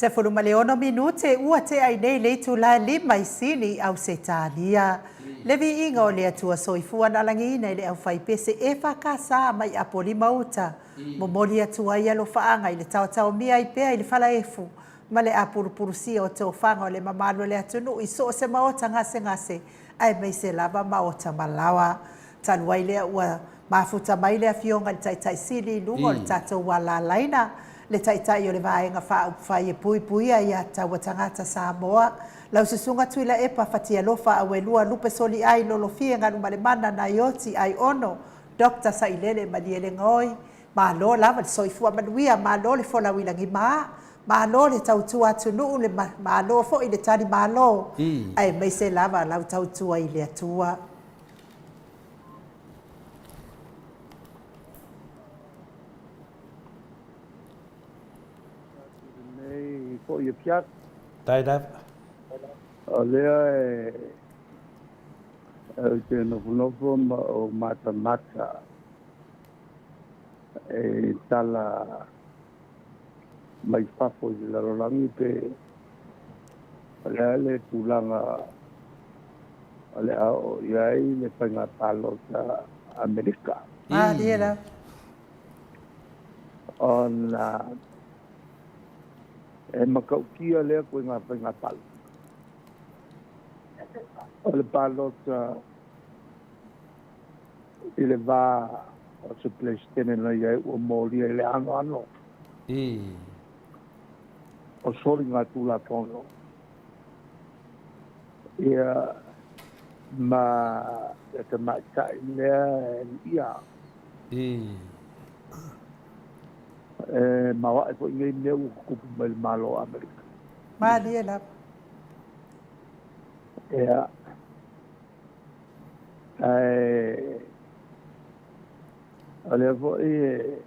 16 minute ua tea i nei le itula e lima i Sini i Ausetalia. Le viiga o le Atua Soifua na lagiina i le aufaipese EFKS mai Apolima Uta, momoli atu ai alofaaga i le taotaomia ai pea i le falaefu ma le apulupulusia o tofaga o le mamalu o le atunuu i so o se maota gasegase aemaise lava maota malaoa. Talu ai lea ua mafuta mai le Afioga i le Taitai Sili i luga o le tatou alalaina, le Taitai o le Vaega Faaupufai e Puipuia ia Taua Tagata Samoa, lau Susuga Tuilaepa Fatialofa Auelua Lupe Soliai Lolofie Galumalemana Naioti Aiono Doctor Sailele Malielegaoi, Malo lava le soifua manuia, malo le folau i lagima, malo le tautua atunuu, le malo foi le tali malo, aemaise lava lau tautua i le Atua. Lenei foi afiafi. Tai lava. O lea e ou te nofonofo ma ou matamata e tala mai fafo i le lalolagi pe o le a le tulaga o le a oo i ai le faiga palota a Amerika. Malie lava. Ona e matautia lea koe faiga palota. O le palota i le va o se Peresetene na i ai ua molia i le anoano o soliga tulafono ia ma le tamaitai lea e ia e maoae foi nei mea ua tutupu mai le Malo o Amerika. Malie lava. Ia, ae o lea foi e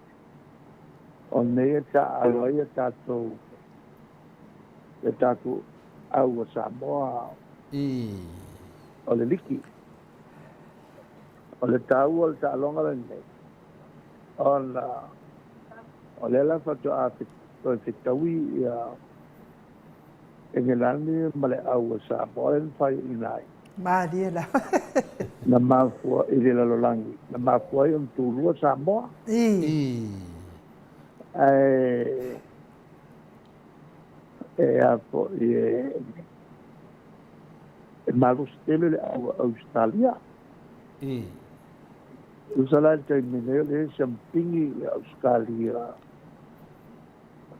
o nei e taaalo ai tatou le tatou au o Samoa o le liki. O le taua o le taaloga lenei, ona o lea la faatoa toe fetaui ia Engelani ma le au o Samoa le na faiaina ai. Malie lava. Na mafua i le lalolagi, na mafua ai ona tulua Samoa. Ae e a foi e e malosi tele le au a Australia. Tusa la i le taimi nei o lea e siamupigi i Australia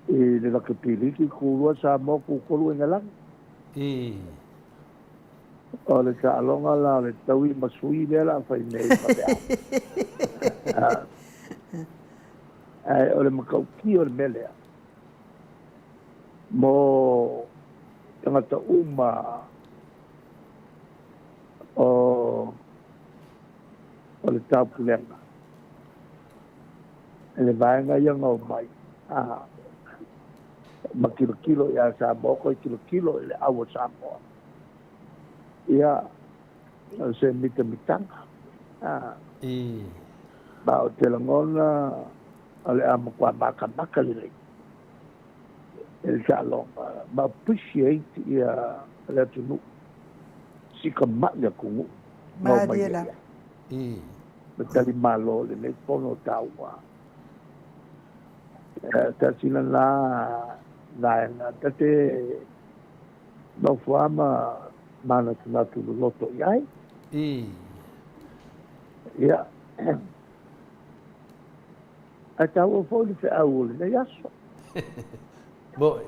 i le lakapi liki, kulua Samoa, kukolu Engelani. O le taaloga la o le taui ma sui lea la fai nei ma le au. Ae o le matautia o le mea lea mo tagata uma o o le taupulega e le vaega ia na omai a ma tilotilo ia Samoa koe tilotilo i le au o Samoa. Ia, o se mitamitaga. Ma o te lagona o le a matua matamata lelei e le taaloga ma appreciate ia le atunuu sikamai atunuu na omai Malie ai lava. Ma talimalo lenei fono taua. Tasi lena vaega ta te nofo lava ma manatunatu loloto i ai. Ia, ae taua foi le feau o lenei aso. Moe.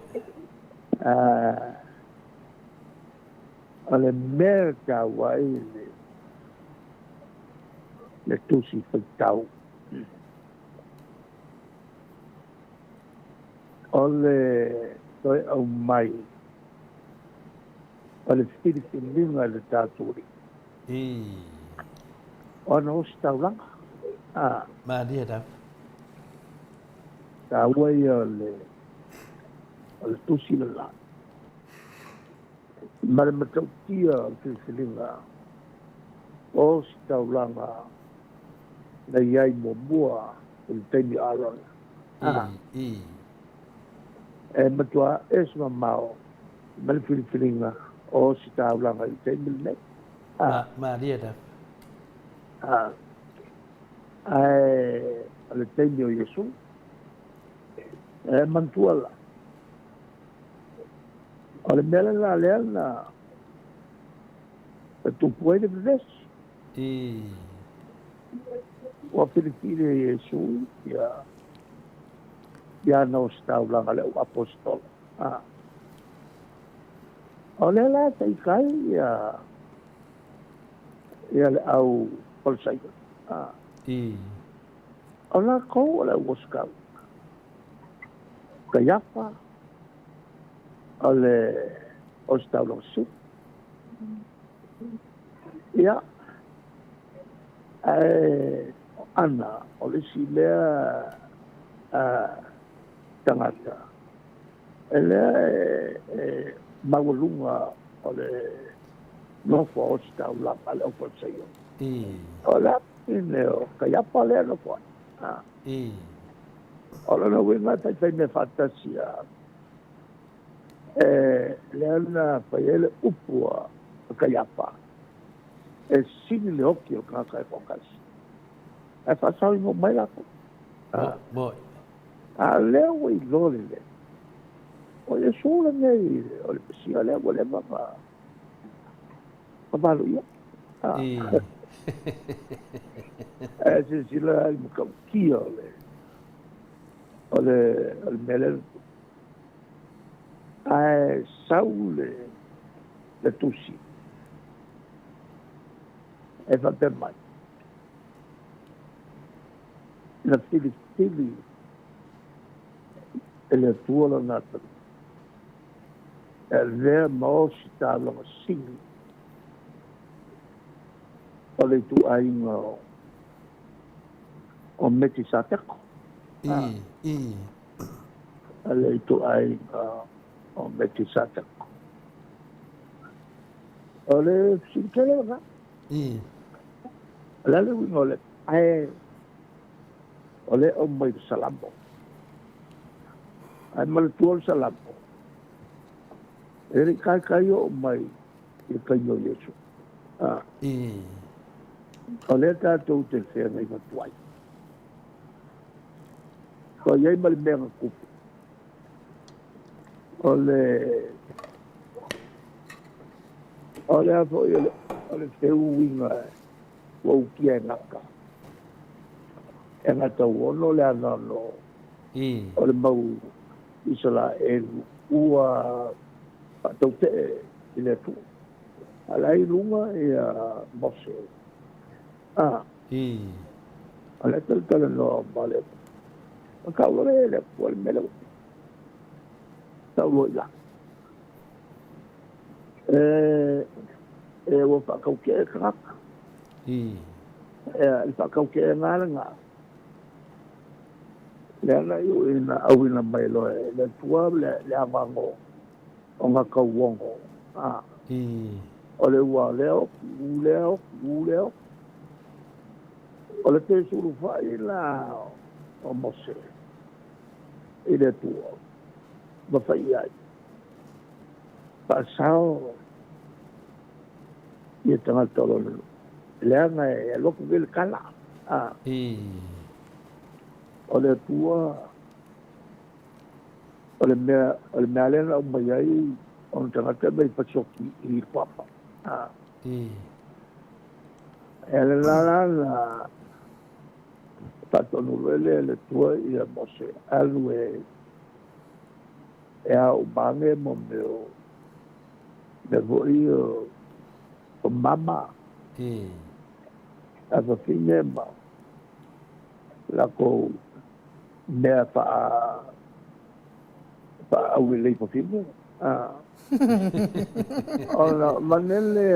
O le mea e taua ai le tusi faitau, o le toe aumai o le filifiliga i le tatou Alii ona ositaulaga. Malie lava. Taua ia o le o le tusi lena ma le matautia o le filifiliga o ositaulaga na i ai muamua i le taimi o Arona. E matua ese mamao ma le filifiliga o ositaulaga i le taimi lenei. Ma, malie lava. Ae o le taimi o Iesu, e manatua la, o le mea lena lea na tupu ai le vevesi. Ua filifili e Iesu ia ia ana ositaulaga le au aposetolo. O lea la e taita ai ia ia le au Palisaio. O lakou o le au ositaulaga. Kaiafa o le ositaulaga sili. Ia, ae o Ana o le isi lea tagata e lea e maualuga o le nofo a ositaulaga a le au Palisaio. O le afafine o Kaiafa lea e nofo ai. O lona uiga e faifai mea faatasi a e lea na fai ai le upu a Kaiafa e sili le oki o le tagata e toatasi. Ae faasaoina uma ai latou. Moi. A o lea ua iloa lelei, o Iesu lenei o le Mesia lea ua leva ona valoia. Ae silasila i le matautia o le o le o le mea lea na tupu. Ae sau le le tusi e faapea mai, na filifili e le Atua lona atalii e avea ma ositaulaga sili o le ituaiga o Metisateko. Le ituaiga o Metisateko. O le fesili tele lena. O le a le uiga o le ae o lea e aumai i le Salamo. Ae manatua le Salamo, e le i taitai oo mai i le taimi o Iesu. O lea tatou te feagai atu ai. Ua i ai ma le mea na tupu, o le o le a foi o le feuiga ua utia e gata. E gata uono le anoano o le mau Isaraelu ua faatautee i le Atua. A o la e i luga ia Mose. O lea e talatalanoa ma le Atua. O tau loa e le Atua le mea lea ua tau loa i lalo. E ua faatautee tagata. Le faatauteega lava lena. Lea na iu ina auina mai loa e le Atua le anoano o na tauono. O le ua lea oki, u lea oki, u lea oki. O le toe sulufai la o Mose i le Atua ma fai i ai, Faasao ia tagata o lona nuu, leaga e alu atu nei le tala. O le Atua, o le mea, o le mea lea na aumai ai ona tagata mai fasioti i papa. E ala la la na faatonu loa lea e le Atua ia Mose alu e e ao mange mo mea o mea foi o mama a fafine ma lakou mea faa faaauelei fafine. Ona manele e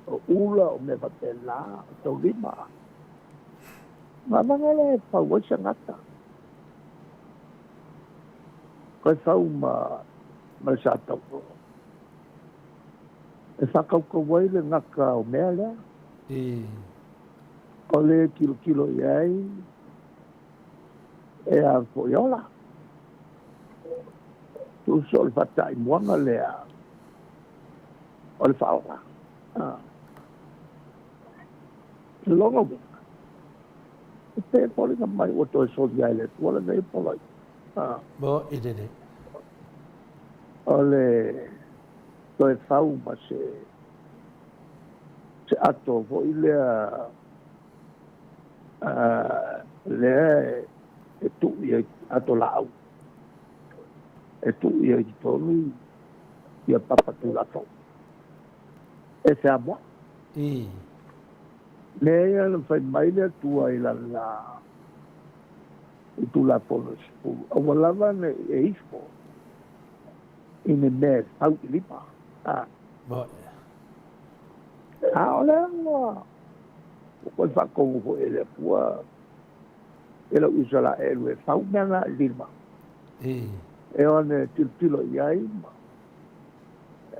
o ula o mea faapena o taulima. Mamaga lea e fau ai se gata. Toe fau ma ma le sa-tauro. E faatautau ai le gata o mea lea. O le tilotilo i ai e a foi ola. Tusa o le faataimuaga lea o le faaola. Lona uiga, e pei e foliga mai ua toe solia e le Atua lenei poloaiga. Mo i lelei. O le toe fau ma se se ato foi lea lea e tuu i ai ato laau e tuu i ai i totonu ia papa Tulafono e feamoa. Lea na fai mai le Atua i lana i Tulafono e 10, aua lava ne i e ifo i ni mea e fau i lima. A o lea ua toe faatonu foi e le Atua e lau Isaraelu e fau mea na i lima. E one tilotilo i ai ma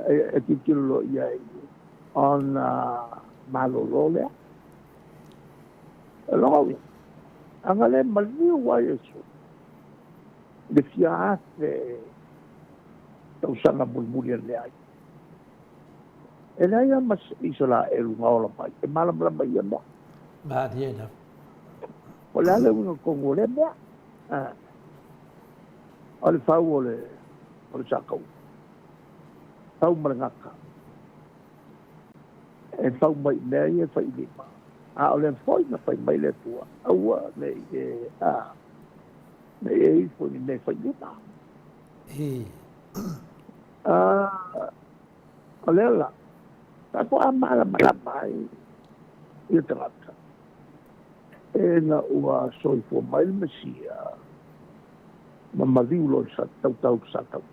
e tilotilo loa i ai ona malolo lea. O lona uiga, ana le maliu ai Iesu i le fia afe tausaga mulimuli ane ai, e leai lava ma se Isaraelu na ola mai e malamalama i ia mea. Malie lava. O le a le uiga tonu o lea mea? O le fau o le o le sakau, fau ma le gata, e fau mai i mea ia e fai i lima. A o lea foi na fai mai le Atua, aua ne i e, a, ne i e ifo i ni mea e fai i lima. A, o lea la, faatoa malamalama ai ia tagata, ina ua soifua mai le Mesia ma maliu loa i tautau i Satani.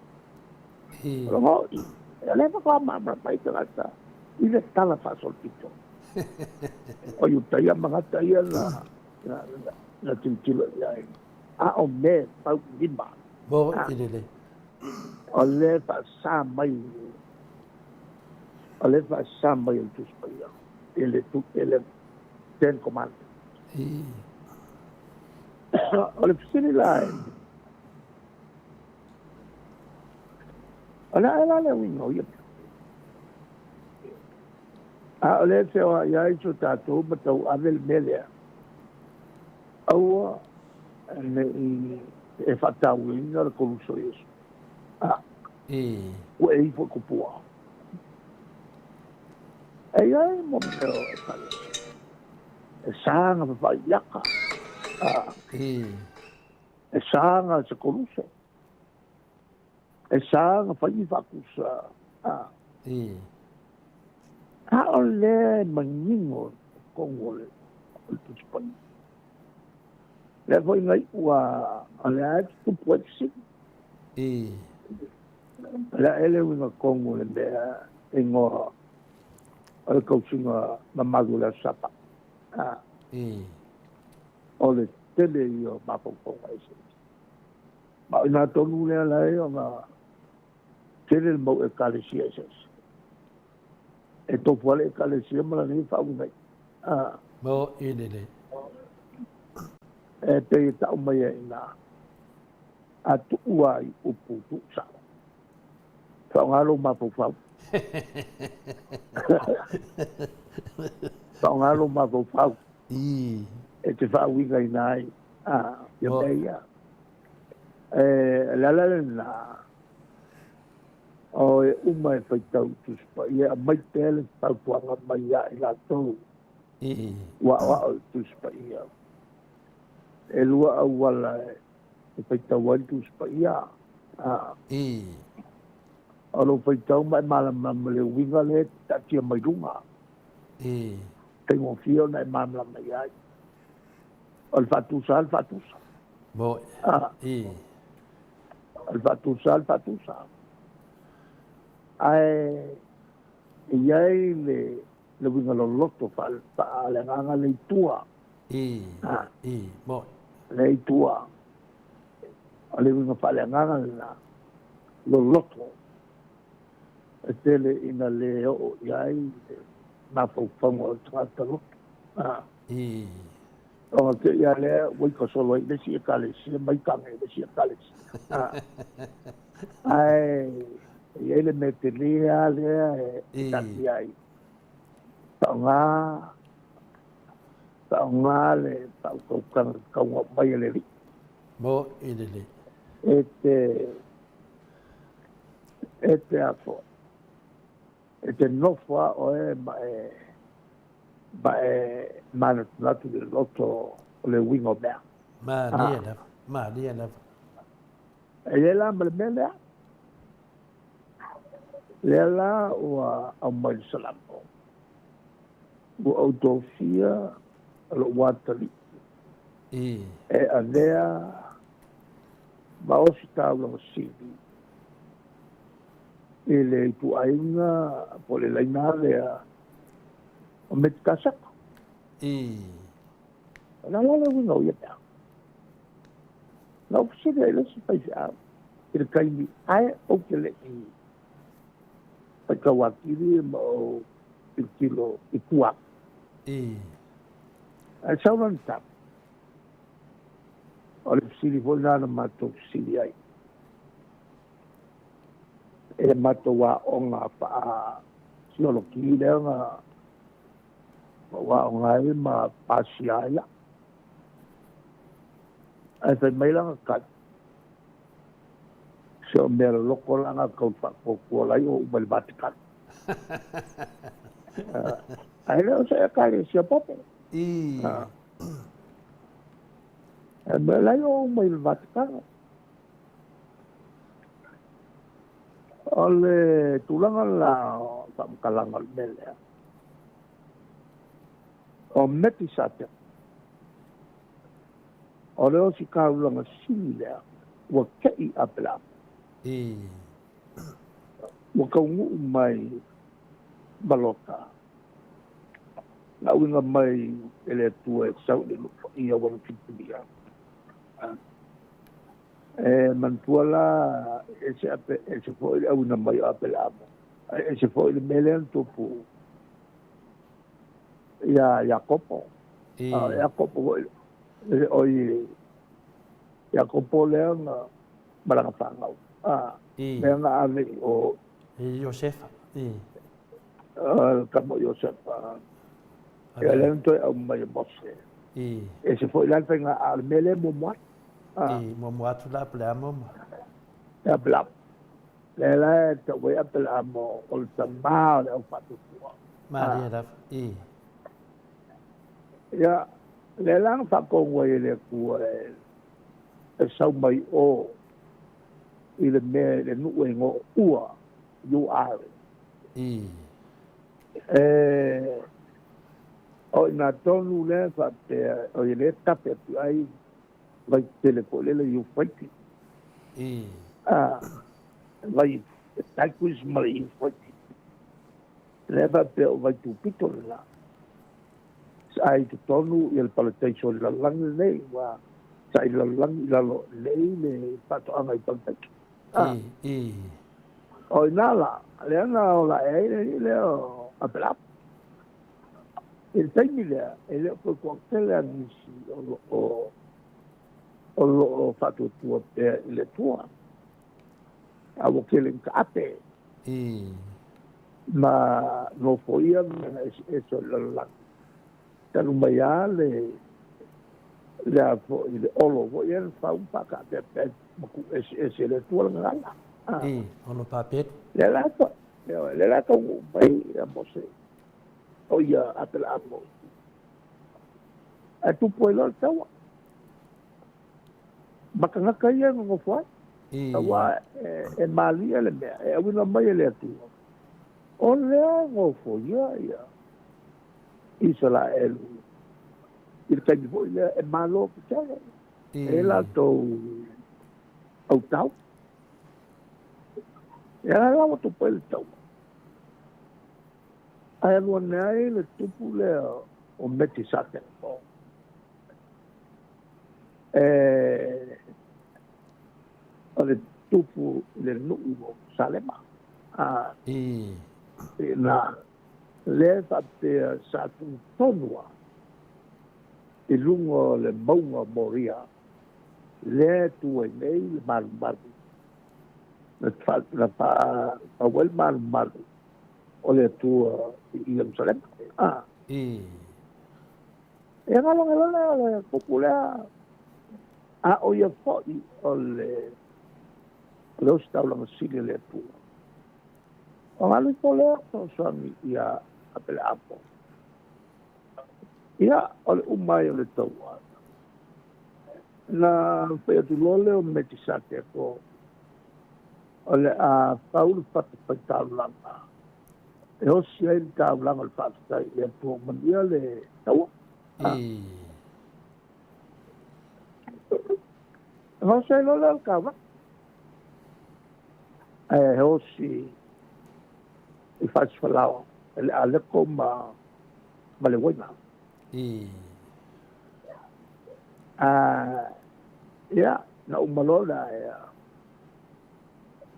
O lona uiga, o lea faatoa malamalama ai tagata i le tala faasolopito. O Iutaia ma gata ia na, na, na, na tilotilo i ai. A o mea e fau i lima. Mo i lelei. O lea faasa mai, o lea faasa mai e le Tusi Paia i le, i le Ten Commandments. O le fesili la e, o le a la le uiga o ia mea? A o lea e feoai ai so tatou ma tauave le mea lea, aua ne i e faatauaina le Koluse o Iesu. A, ua e ifo i kupua. E i ai mo mea o Ekalesia e saga faafaiaka, a, e saga se koluse, e saga fai ni faakusa, a. A o lea e manino i totonu o le Tusi Paia. Lea foi na iu a o lea e tutupu ai fesili. O le a ea le uiga tonu o le mea e igoa o le tausiga mamalu o le Aso Sapa? O le tele ia o mafaufauga eseese. Ma o i ina tonu lea la e ona tele le mau Ekalesia eseese. E tofu lava le Ekalesia ma lana ia faauiga i. Mo i lelei. E pei e tau mai ai i ina, a tuu lava i upu tuusao, faaaoga lou mafaufau. Faaaoga lou mafaufau e te faauigaina ai ia mea ia. E, o le ala lena, o e uma e faitau i Tusi Paia, e aumai pea le fautuaga mai ia i latou ua aoao i Tusi Paia. E lua auala e faitau ai le Tusi Paia. O lou faitau ma e malamalama i le uiga lea e taatia mai luga. Faigofie ona e malamalama i ai. O le faatusa lava le faatusa. O le faatusa lava le faatusa. Ae e i ai le le uiga loloto faaleagaga le i tua. Le i tua. O le uiga faaleagaga lena loloto e tele ina le oo i ai le mafaufauga o le tagata loto. Ona te i lava lea ua ika solo ai i le isi Ekalesia ma ika ane i le isi Ekalesia. Ae e i ai le mea tele lava lea e taatia ai. Faaaoga, faaaoga le faautautaga tatau mai a le Alii. Mo i lelei. E te, e te a foi, e te nofo lava oe ma e, ma e manatunatu i le loto o le uiga o mea. Malie lava, malie lava. E i ai la ma le mea lea. Lea la ua aumai le Salamo, Ua ou tofia lou atalii e avea ma ositaulaga sili i le ituaiga po o le laina lea o Metikasako. O le a la le uiga o ia mea? Na ou fesili ai i le isi faifeau i le taimi ae ou te le i faitau atili ma ou tilotilo i tua atu. Ae sau lana tali, o le fesili foi lena na matou fesili ai i le matou aoga faa-sioloki lea na ou aoga ai ma pasia ai au. Ae fai mai lana tali, Se o mea loloto la na tau faatuatua lai o uma i le Vatikano. Ae le o se Ekalesia Pope. Ae mea lai o uma i le Vatikano. O le tulaga la o faamatalaga o le mea lea, o Metisateko, O le ositaulaga sili lea ua te'i Apelama. Ua taunuu mai ma Lota, na uiga mai e le Atua e sau i le nuu paia ua na filifilia. E manatua la e ese foi le auina mai o Apelama, ae ese foi le mea lea na tupu iā Iakopo. A o Iakopo foi, oi, Iakopo lea na ma lana fanau, a, lea na ave i o. I Iosefa, i. A, tama o Iosefa. Ia lea na toe aumai e Mose. I. Ese foi la le faiga, a o le mea lea e muamua atu. I, muamua atu la Apelamo ma. E Apelamo. Lea la e tau ai Apelamo o le tama o le au faatuatua. Malie lava, i. Ia, lea la na faatonu ai e le Atua e sau mai o i le mea i le nuu e igoa o Ua, U-R. I. E, o i ina tonu lea faapea, o ia lea e tape atu ai vai tele foi lele Euphrates. I. A, vai Tigris ma le Euphrates. Lea faapea o vai tupito lena. Sa i totonu ia le parataiso o le lalolagi lenei, ua sa i le lalolagi i lalo nei le faatoaga i parataiso. A. I. I. O ina la, lea na ola ae ai le alii lea o Apelama. I le taimi lea, e le o toe toatele a nisi o lo o o lo o faatuatua pea i le Atua. A ua tele ina taape. I. Ma nofoia mea eseese o le lalolagi. Talu mai lava le le a foi le olo foi ia na fau ma faataapeapea ma tuu eseese e le Atua lana gagana. I, olo papelu. Lea la lea la taunuu mai ia Mose, o ia Apelaamo. Ae tupu ai loa le taua. Ma tagata ia e nonofo ai. Aua e malie le mea e auina mai e le Atua, o lea e nofoia ia Isaraelu i le taimi foi lea e malo tetele e latou autau. Ia la ua tupu ai le taua. Ae alu ane ai le tupu lea o Metisateko e o le tupu i le nuu o Salema. A, I. Na, lea e faapea sa tu tonu lava i luga o le mauga o Moria, lea e tu ai nei le malumalu. Na na faapau ai le malumalu o le Atua i Ierusalema. A. Ia galo lea o le kupu lea, a o ia foi o le ositaulaga sili a le Atua. O galo ifo lea o fesoasoani ia Apeleamo. Ia, o le uma ai o le taua. Na fai atu loa lea o Metisateko, o le a fau le fatafaitaulaga e osi ai le taulaga o le faafetai i le Atua ua manuia le taua. E osi ai loa lea o le taulaga. Ae osi i Fasifalaoa e le aleko ma le uaina. Ia, na uma loa la e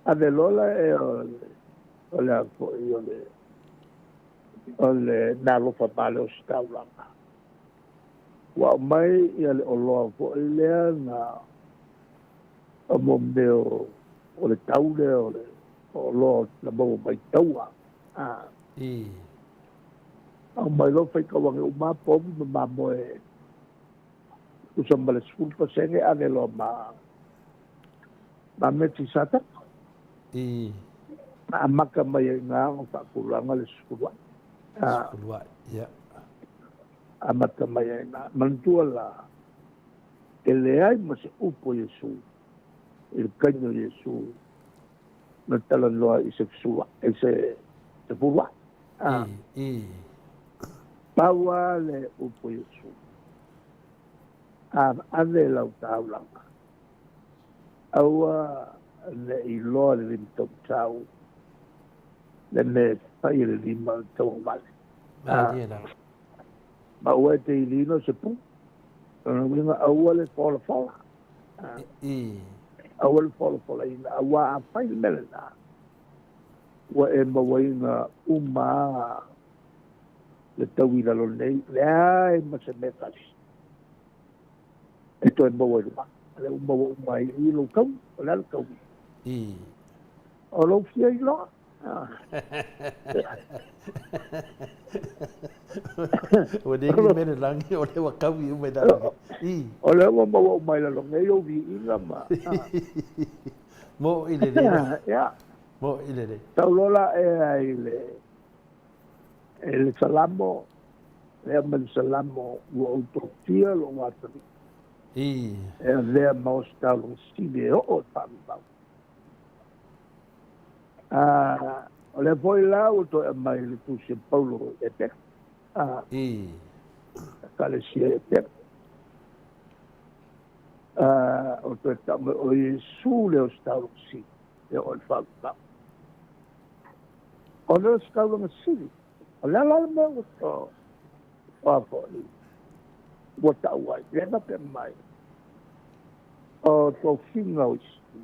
ave loa la e o le a foi o le mea alofa ma le ositaulaga. Ua aumai ia le oloa foi lea na o mo mea o le tau lea o le oloa na maua mai taua. Aumai loa faitauage uma povi ma mamoe tusa ma le 10% ave loa ma Metisateko. Na amata mai ai i ina ona faatulaga le sefuluai. Sefuluai, ia. Amata mai ai i ina. Manatua la, e leai ma se upu a Iesu i le taimi o Iesu na talanoa i se fesuluai, i se sefuluai. Pau lava le upu a Iesu, a ave lau taulaga, aua ne i iloa le lima taumatau le mea e fai e le lima tauagavale. Malie lava. Ma aua e te iliina o se pu. O lona uiga aua le folafola. Aua le folafolaina, aua a fai le mea lena, ua e mauaina uma lava le tau i lalo nei, leai ma se mea tasi e toe maua i luga. O lea ua maua uma ai i i lou taui, o le a le taui? O lou fia iloa. Ua leai ni mea i le lagi, o lea ua taui uma i lalo nei. O lea ua maua uma i lalo nei ou viiga ma... Moʻi lelei. Moʻi lelei. Tau loa la ea i le i le Salamo, lea ma le Salamo ua ou tofia lou atalii e avea ma ositaulaga sili e oo i le faavavau. O lea foi la ua toe aumai i le Tusi a Paulo i Epeka, Ekalesia i Epeka. O toe tau mai o Iesu le ositaulaga sili e oo i le faavavau. O le ositaulaga sili, o le a la le mea ua to, o a foi, ua tau ai, lea e faapea mai, o tofiga o isi,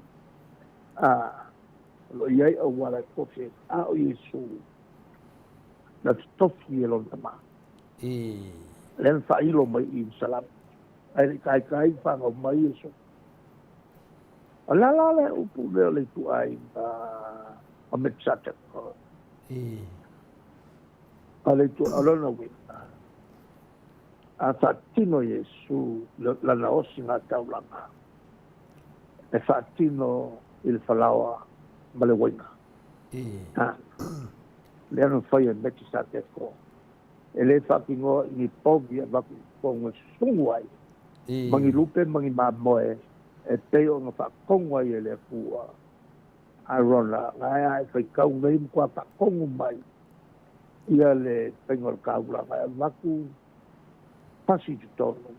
o lo o i ai auala e tofi ai, a o Iesu na totofi e lona Tama. Lea na faailo mai i Ierusalama, ae le i taitai fanau mai Iesu. O le a la le upu lea o le ituaiga o Metisateko? O le itu, o lona uiga, a faatino Iesu lana osiga taulaga, e faatino i le falaoa ma le uaina. Lea na fai e Metisateko, e le faatinoa i ni povi e avatu i totonu e susugu ai, ma ni lupe ma ni mamoe e pei ona faatonu ai e le Atua Arona, na ea e faitau nei matua faatonu mai ia le faiga o le taulaga e avatu pasi i totonu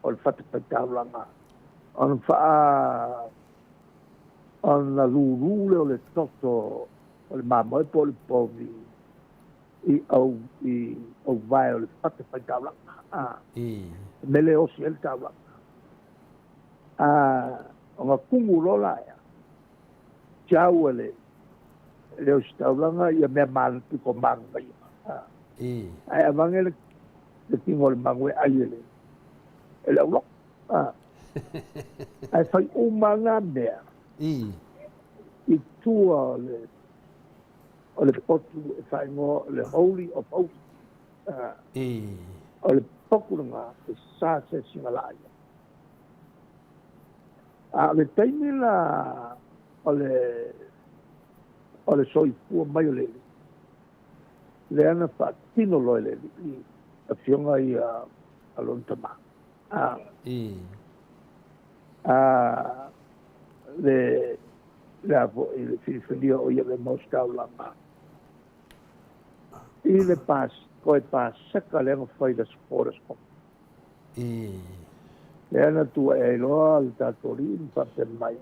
o le fatafaitaulaga ona faa ona lūlū lea o le toto o le mamoe po o le povi i au i auvae o le fatafaitaulaga a mea lea e osi ai le taulaga. A ona tumu loa la ea, tiau e le le ositaulaga ia mea pito manaia. Ae avane le tino o le manu e ai e le e le auloko. Ae fai uma na mea i tua o le o le potu e faaigoa o le Holy of Holies. O le potu lena e sa asiasiga laa ia. A o le taimi la o le o le soifua mai o le Alii, lea na faatino loa e le Alii afioga ia a lona tama. A, a le le a foi le filifilia o ia le ositaulaga i le pas toe Paseka lea na fai le Aso Fo le Aso Fono. Lea na tuuai ai loa le tatou Alii ma faapea mai,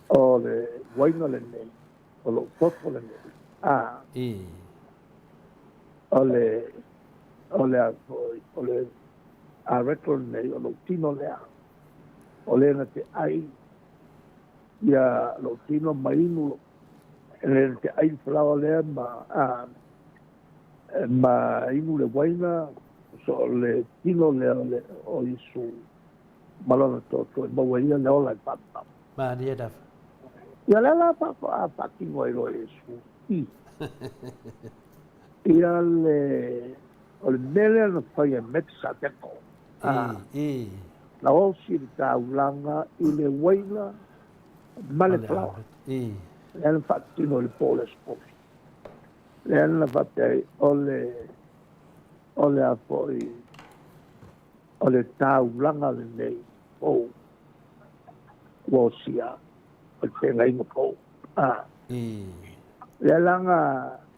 O le uaina lenei, o lou toto lenei, a, o le, o le a foi, o le areto lenei, o lou tino lea, o le na te ai ia lou tino ma inu lou, le na te ai le falaoa lea ma, a, ma inu le uaina, so o le tino lea o le, o Iesu ma lona toto e maua ai ia le ola e faamamau. Malie lava. Ia lea la faatino ai loa e Iesu i ia le o le mea lea na fai e Metisadeko. Na osi le taulaga i le uaina ma le falaoa. Lea na faatino i le po o le Aso Kofi. Lea na faapea ai o le o le a foi o le taulaga lenei fou ua osia o le feagaiga fou. A. Lea la na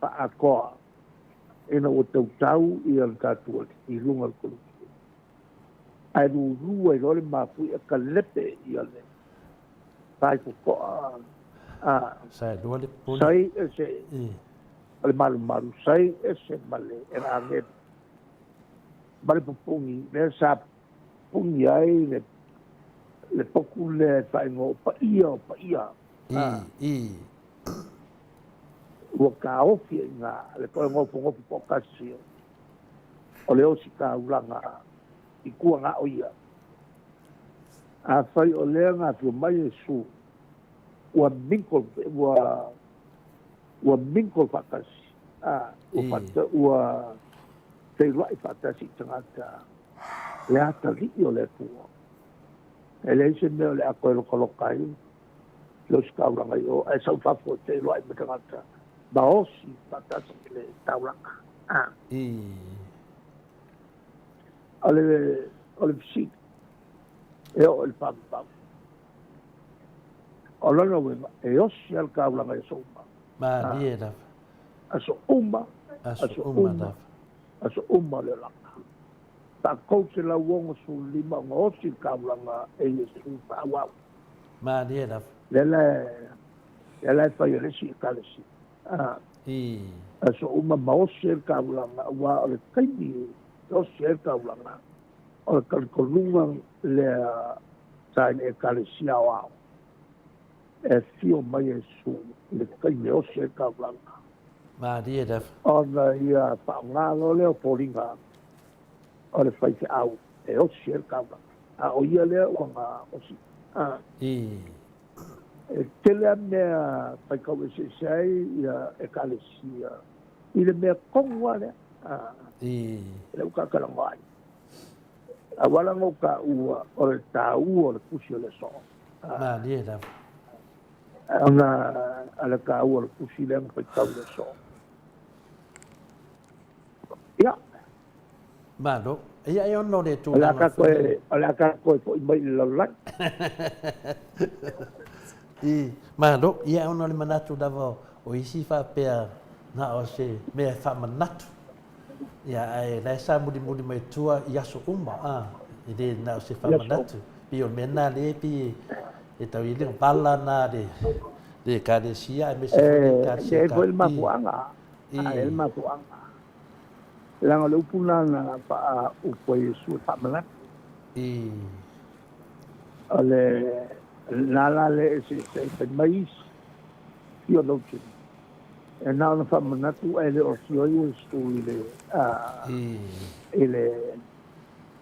faaatoa ina ua tautau ia le tatou Alii i luga o le Koluse, ae lulu ai loa le mafuie kalepe ia le faitotoa a. Sa e lua le pule. Sai ese o le malumalu, sai ese ma le agelu ma le pupuni, lea sa puni ai le le poku lea e faaigoa o paia o paia. Ua taofi ai i ina le toe nofonofo toatasi o le ositaulaga i tua na o ia. Afai o lea na afio mai Iesu, ua mingle, ua ua mingle faatasi, a, ua faata, ua feiloai faatasi i tagata le atalii o le Atua. E leai se mea o le a toe lokaloka ai le ositaulaga i o, ae sau fafo e feiloai ma tagata ma osi faatasi i le taulaga. A. O le, o le fesili, e oo i le faavavau. O lona uiga, e osi lava le taulaga i aso uma. Malie lava. Aso uma, aso uma lava. Aso uma o le olaga. 365 ona osi le taulaga e Iesu faaauau. Malie lava. Lea la, lea la e fai e le isi Ekalesia. Aso uma ma osi ai le taulaga, aua o le taimi e osi ai le taulaga, o le talitonuga lea sa i le Ekalesia Aoao, e afio mai Iesu i le taimi e osi ai le taulaga. Malie lava. Ona ia faaaoga loa lea o foliga o le faifeau e osi ai le taulaga, a o ia lea ua na osi. E tele lava mea faitau eseese ai ia Ekalesia i le mea tonu lava lea, lea ua tatalanoa ai. Aua la na ou taua o le taua o le tusi o le aso. Malie lava. Ona a le taua o le tusi lea na faitau i le aso. Ia. Malo. Ia e ono le tulaga foi. O le a tatou toe foi mai i le lalolagi. I, malo. Ia e ono le manatu lava o isi faapea na o se mea e faamanatu. Ia, ae la e sa mulimuli mai tua i aso uma, a, e le na o se faamanatu. Pei o le mea lena lea e pei e tau i ai le vala na le le Ekalesia aemaise foi le Ekalesia E i ai foi le mafuaaga, e i ai le mafuaaga. Leaga o le upu lena na faaupu ai e Iesu e faamanatu. O le lena la lea e eseese ai fai mai isi theologian, E na ona faamanatu ae le o afio ai Iesu i le, i le,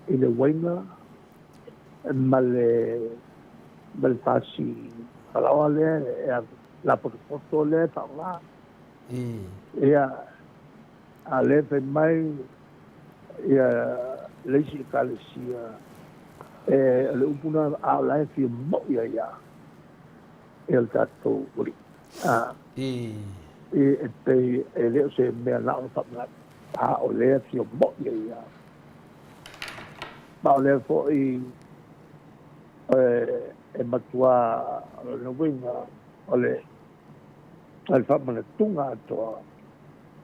i le uaina ma le, ma le pasi falaoa lea e ave. Lapotopoto lea e faaaoga. Ia, a o lea e fai mai ia le isi Ekalesia, e, o le upu lena, a o la e fia mo'i ai lava ia le tatou Alii. A, e pei e le o se mea na ona faamanatu, a o lea e fia mo'i ai lava. Ma o lea foi e matua, o lona uiga, o le faamanatuga atoa,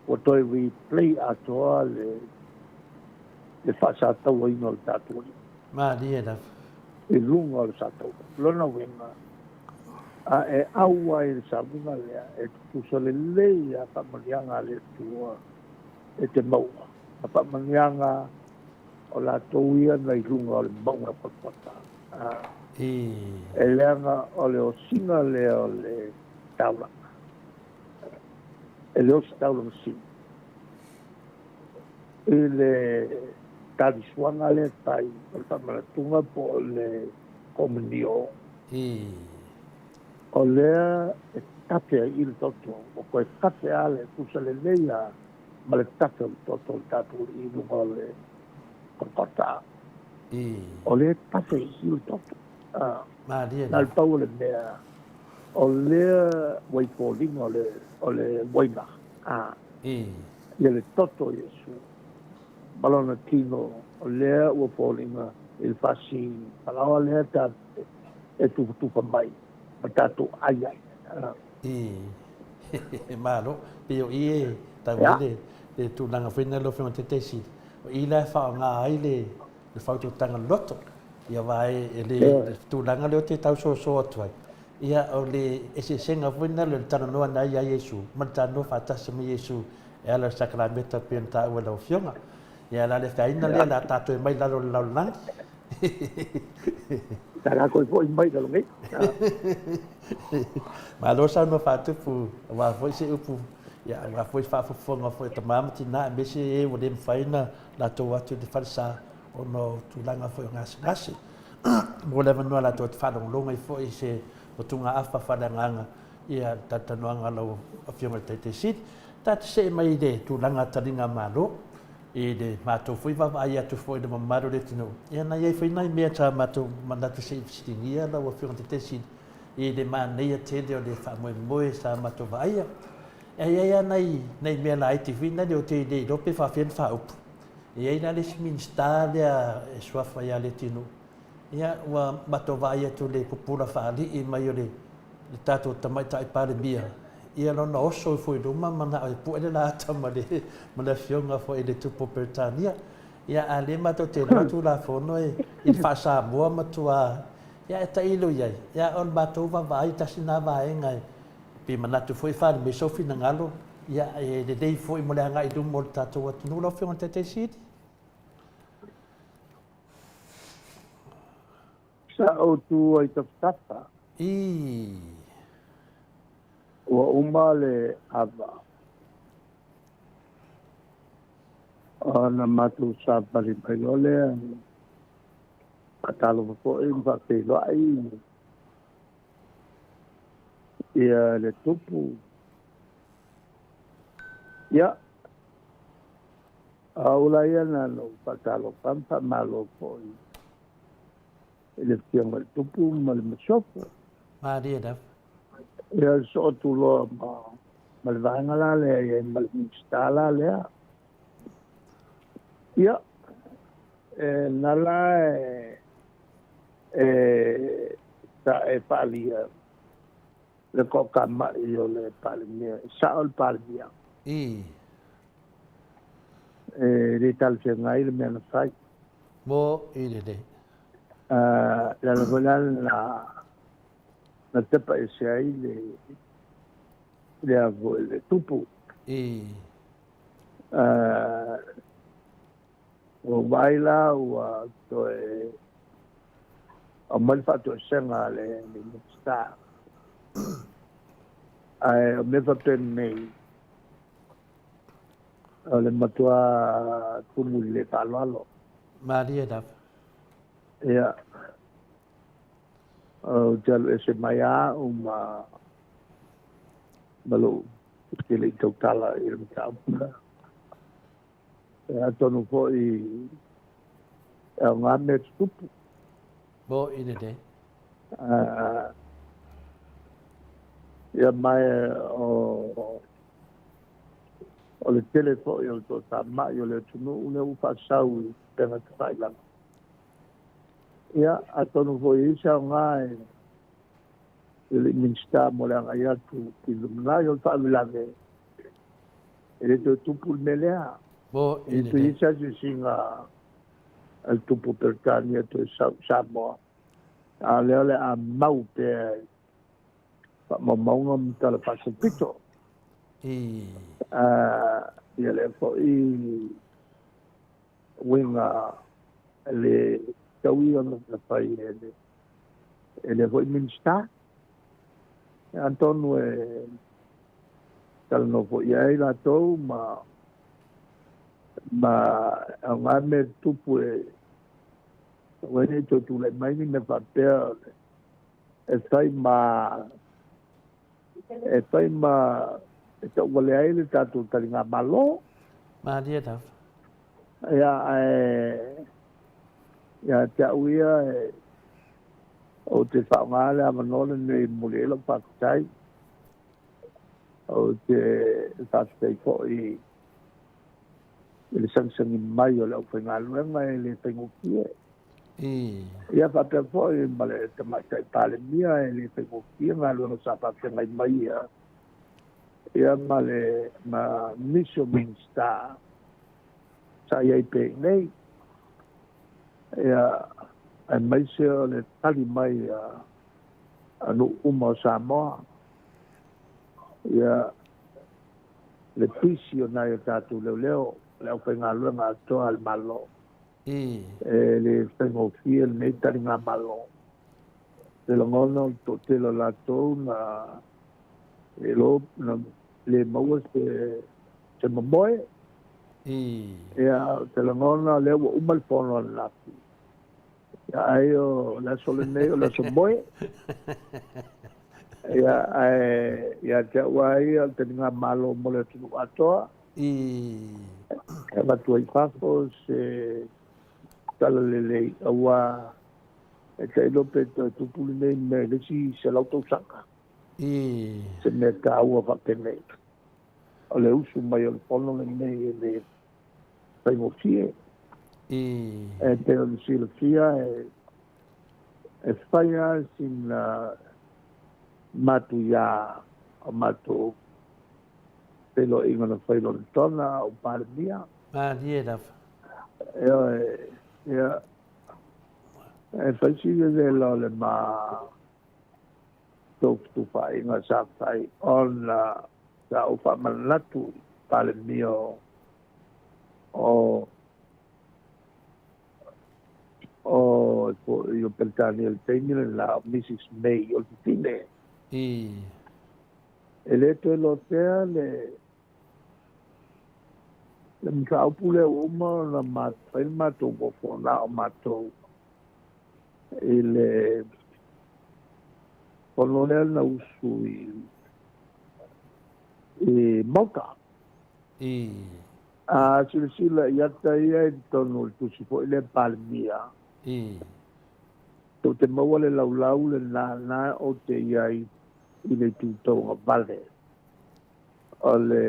ua toe replay atoa le faasatauaina o le tatou Alii. Malie lava. I luga o le sataua. Lona uiga, a e au ai i le sauniga lea, e tutusa lelei a faamanuiaga a le Atua e te maua, ma faamanuiaga o latou ia na i luga o le mauga o Kolokota. E leaga o le osiga lea o le taulaga, e le osi taulaga sili i le talisuaga lea fai o le faamanatuga po o le komunio. O lea e tafe ai i le toto, ua toe tafe lava le tusa lelei lava ma le tafe o le toto o le tatou alii i luga o le Kolokota. O lea e tafe i le toto. Na o le pau o le mea, o lea ua i foliga o le uaina, ia le toto o Iesu ma lona tino, o lea ua foliga i le fasi palaoa lea e tufatufa mai ma tatou ai ai. Malo, pei o i e tau ai le tulaga foi lena lau Afioga i le Taitaifono, o i la e faaaoga ai le faautautaga loto, ia aua e le le tulaga lea ou te tau soso atu ai, ia o le eseesega foi lena o le talanoa na ia Iesu ma le talanoa faatasi ma Iesu e ala i le sakalameta e pei ona taua e lau Afioga. Ia o le a le feaina lea, o le a tatou mai i lalo o le lalolagi. Sa latou foi mai lalo nei. Malo saunoa faatupu, aua foi se upu, ia aua foi faafofoga foi a tama ma tina, aemaise e ua le mafai ona latou atu i le falesa ona o tulaga foi o gasegase. Mo le avanoa latou te faalogologo ai foi i se motugaafa faaleagaga ia le talatalanoaga a lau Afioga i le Taitai Sili. Ta te see mai i le tulaga taliga Malo, i le matou foi vaavaai atu foi i le mamalu o le atunuu, ia na i ai foi nai mea sa matou manatu se i fesiligia lau Afioga i le Taitai Sili i le manaia tele o le faamoemoe sa matou vaaia. E i ai lava nai, nai mea laiti foi na ou te le iloa pe faafefea ona faaupu. E i ai la le isi Minisita lea e suafa ia Leatinuu, ia ua matou vaai atu i le pupula faalii mai o le le tatou Tamaitai Palemia, ia lona oso ifo i luma manao e pue le laata ma le ma le Afioga foi i le Tupu o Peretania. Ia a lea matou te iloa Tulafono e i le faa-Samoa matua ia e tailo i ai, ia o le matou vaavaai tasi lena vaega e pei manatu foi e faaali mai sou finagalo, ia e lelei foi mo le agai i luma o le tatou atunuu lau Afioga i le Taitai Sili. Sa ou tu ai tafatafa. Ii. Ua uma le ava. Ona matou savali mai loa lea, faatalofa foi ma faafeiloai ia le tupu. Ia, a o la ia na ona ou faatalofa ma faamalo foi i le Afioga i le Tupu ma le Masiofo. Malie lava. Ia soo atu loa ma le vaega la lea i ai ma le Minisita la lea. Ia, e na la e, e sa e faalia le toatamai o le Palemia, e sao le Palemia. Ii. E le talafeagai le mea na fai. Mo i lelei. Le ala foi la na na tepa ese ai le le a foi le tupu. Ii. Ua vaai la ua toe aumai le faatoesega a le Minisita. Ae o mea faapenei, o le matua tumu i le faaaloalo. Malie lava. Ia, ou te alu ese mai lava au ma Ma lou te le i tautala i le mataupu lea. Atonu foi e aoga mea tutupu. Mo i lelei. Ia ma o le tele foi o le toatamai o le atunuu lea ua faasau i upega tafailagi. Ia, atonu foi e i ai se aoga e le Minisita mo le agai atu i le lumanai. O le faalavelave, e le toe tupu le mea lea. Mo E i le toe i lelei. ai se asiasiga a le tupu o Peretania e toe sau i Samoa, a o lea o le a mau pea i faamaumauga ma tala faasolopito. Ia lea foi uiga le taui ona na fai e lea foi Minisita. Atonu e talanoa foi ai latou ma aoga mea tutupu e aua nei toe tulai mai ni mea faapea e fai ma e tauvalea ai le tatou taligamalo. Malie lava. Ia, ae ia te au ia ou te faaaoga le avanoa lenei e momoli ai lau faafetai. Ou te faafetai foi i le sagisagi mai o le aufaigaluega e le faigofie. Ia faapea foi ma le Tamaitai Palemia e le faigofie galuega sa faafeagai mai ia, ia ma le ma nisi o Minisita sa i ai pea i nei. Ia, aemaise o le tali mai a nuu uma o Samoa. Ia, le pisi o nai o tatou leoleo, le aufaigaluega atoa a le Malo. E le faigofie lenei taligamalo. Te lagona o le toatele o latou na le na le maua se momoe. Ia, te lagona lea ua uma le fono ananafi. Ia, ai o le aso lenei o le aso moe. Ia, ae ia te au lava ia o le taligamalo mo le atunuu atoa. E avatu ai fafo se tala lelei aua e tailo pe toe tupu lenei mea i le isi 100 tausaga. Se mea taua faapenei. O le usu mai o le fono lenei e le faigofie. E pei ona silafia e fai lava sina matuia o matou feiloaiga na fai Lonetona a o Palemia. Malie lava. Ia, e fai si vevela o le ma taututufaaiga sa fai ona sa ou faamanatu i Palemia o o Peretania i le taimi lena o Mrs May o le fafine. E le toe lotea le mataupu lea ua uma ona fai le matou ofo na o matou i le fono lea na usu i Malta. A silasila i ata ia i totonu o le tusi foi lea Palemia, tou te maua le laulau lena na ou te i ai i le itu tauagavale o le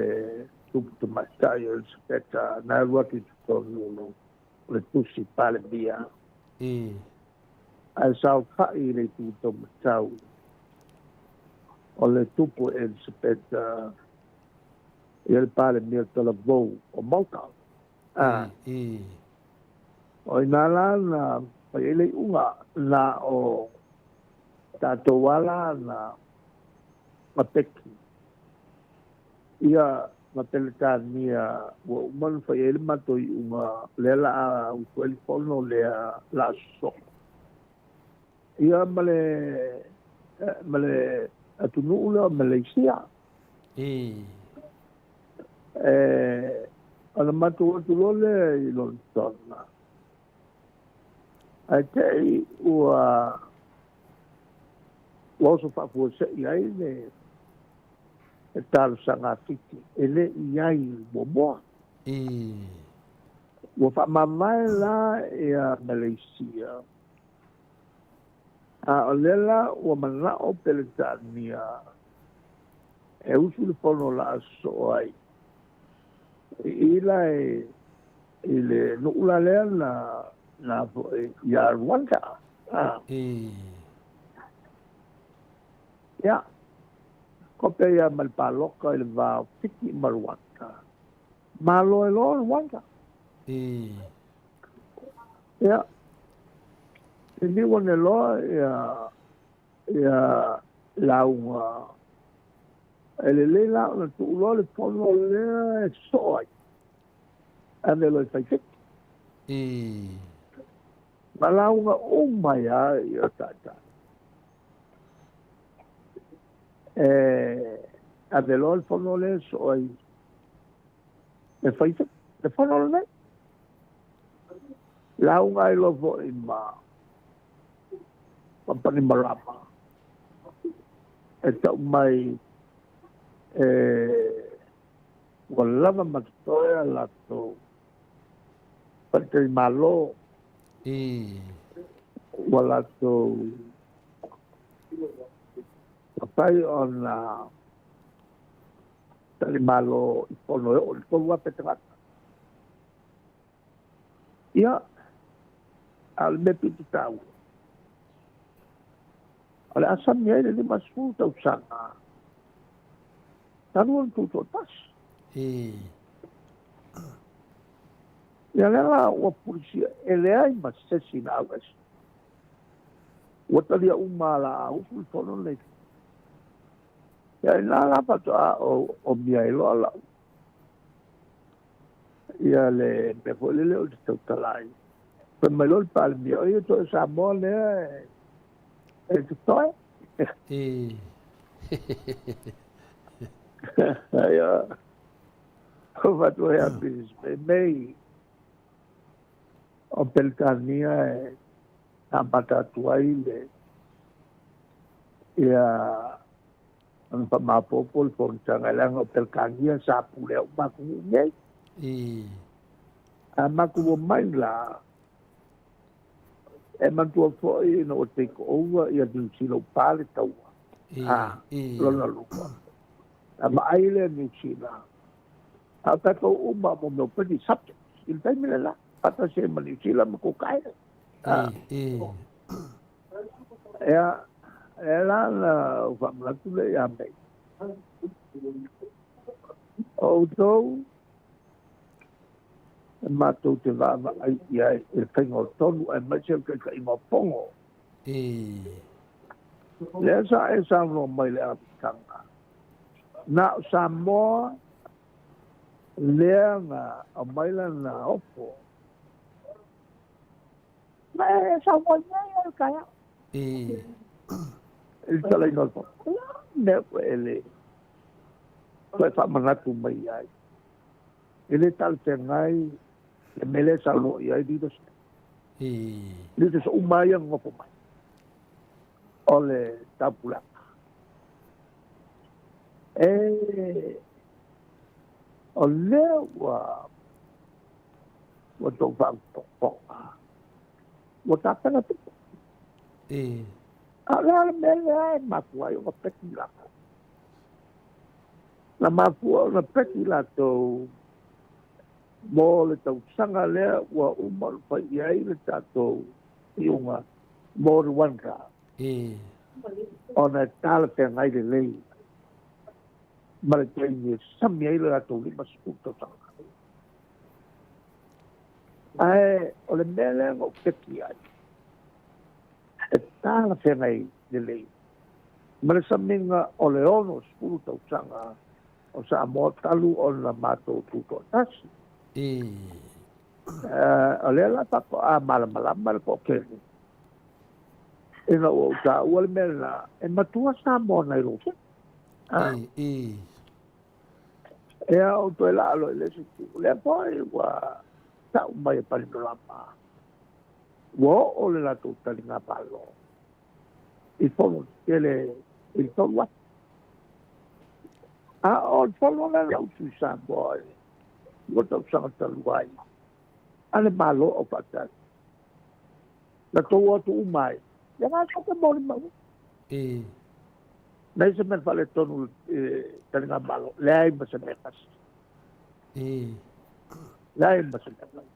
tupu tamaitai o Elisapeta na alu atu i totonu o le tusi Palemia. Ae saofai i le itu taumatau o le tupu Elisapeta ia le Palemia talavou o Malta. O ina la na fai ai le iuga na o tatou ala na mapeki. Ia ma Peretania ua uma ona fai ai le matou iuga lea la a usu ai le fono lea la sosoo. Ia ma le atunuu lea o Malaysia. Ona matou atu loa lea i Lonetona. Ae te i ua oso faafuasei ai le E talosaga a Fiti e le i ai muamua. Ua faamavae la ia Maleisia, a o lea la ua manao Peretania e usu le fono o le a sosoo ai i i la i le nuu la lea na na foi ia Rwanda. Ia, kope ia ma le paloka i le va o Fiti ma Rwanda. Malo e loa Rwanda. Ia, liliu ane loa ia ia lauga e lelei la ona tuu loa le fono lea e sosoo ai. Ave loa i fai Fiti. Ma lauga uma ai lava ia taitai. E ave loa le fono lea e sosoo ai e fai Fiti. Le fono lenei. Lauga ai loa foi ma ma Panimarama e tau mai e ua lava ma totoe a latou faletalimalo ua latou mafai ona talimalo i fono e oo i le 3,000 tagata. Ia, a o le mea pito taua, o le a sami ai le 50 tausaga talu ona tutoatasi. Ia lea la ua pulisia e leai ma se isi na auese. Ua talia uma la a usu le fono lenei. Ia ina la faatoa o mia ai loa lau ia le mea foi lele o le tautala ai. Fai mai loa le Palemia, o ia toe Samoa lea e totoe. Ia, o fatu e a business mei o Peretania e amata atu ai le ia ona faamaopoopo le fonotaga leaga o Peretania sa pulea uma atunuu nei. A matou omai la, e manatua foi ina ua take over ia Niu Sila ua pa le taua. Lona lua. Na vaai lea Niu Sila, a o tatou uma mo mea o British subjects i le taimi lena, faatasi ai ma Niu Sila ma Cook Island. Ia, e la na ou faamanatu lea ia Mei. O outou, e matou te vaavaai i ai i le faiga o tonu aemaise o le taitaiga o fono. Lea sa e saunoa mai i le amataga, na o Samoa lea na aumai lana ofo. Ma e saunoa nei ai le taeao. I le talaina o le fono. O le a le mea ua e le toe faamanatu mai ai? E le talafeagai le mea lea e saunoa i ai leadership. Leaders uma ia na nofo mai o le taupulaga. E o lea ua ua tou faafofoga ua tapena tupe. A o le a le mea lea e mafua ai ona peki latou? Na mafua ona peki latou mo le tausaga lea ua uma ona fai i ai le tatou iuga mo Rwanda. Ona e talafeagai lelei ma le taimi e sami ai le latou 50 tausaga. Ae o le mea lea na ou peki ai, e talafeagai lelei ma le samiga o le 60 tausaga o Samoa talu ona matou tutoatasi. O lea la faatoa malamalama le toatele ina ua ou taua le mea lena, e matua Samoa nai lo Fiti. Ia, ou toe laa loa i le isi itu. O lea foi ua tau mai e Palinolama, ua oo le latou taligamalo i fono tetele i le 3,000. A o le fono lea na usu i Samoa i le 2 tausaga talu ai, a le Malo o faatali. Na tou o atu uma ai, ia na tou te molimau. Leai se mea na faaletonu i le taligamalo, leai ma se mea tasi. Leai ma se mea tasi.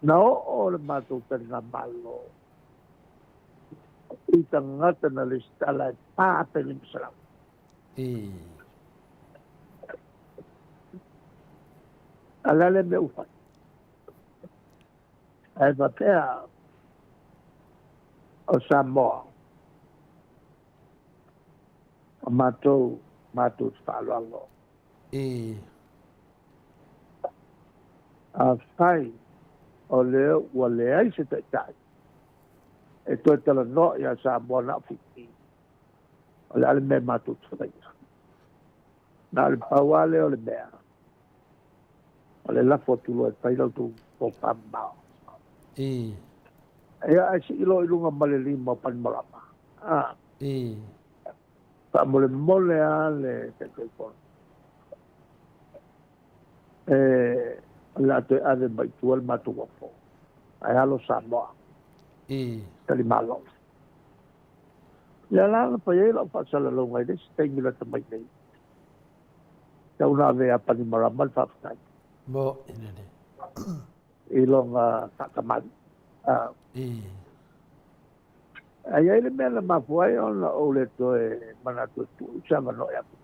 Na oo le matou taligamalo i tagata na lesitala e 4,500. A le a le mea ua fai? Ae faapea o Samoa, o matou, matou te faaaloalo. Afai o lea ua leai se taitai e toe talanoa ia Samoa na o Fiti, o le a le mea matou te faia? Na o le pau lava lea o le mea, o le lafo atu loa e fai la outou tofa mamao. Ia, ae sii loa i luga ma le lima o Panimarama. Faamolemole lava le Taitaifono e o le a toe ave mai i tua le matou uapo. Ae alo Samoa. Talimalo. Lea la na fai ai lau faasalalauga i le isi taimi lata mai nei. Tau na ave ia Panimarama le faafetai. Mo i lele. I lona faakamali. Ae i ai le mea na mafua ai ona ou le toe manatu e tuu se avanoa ia te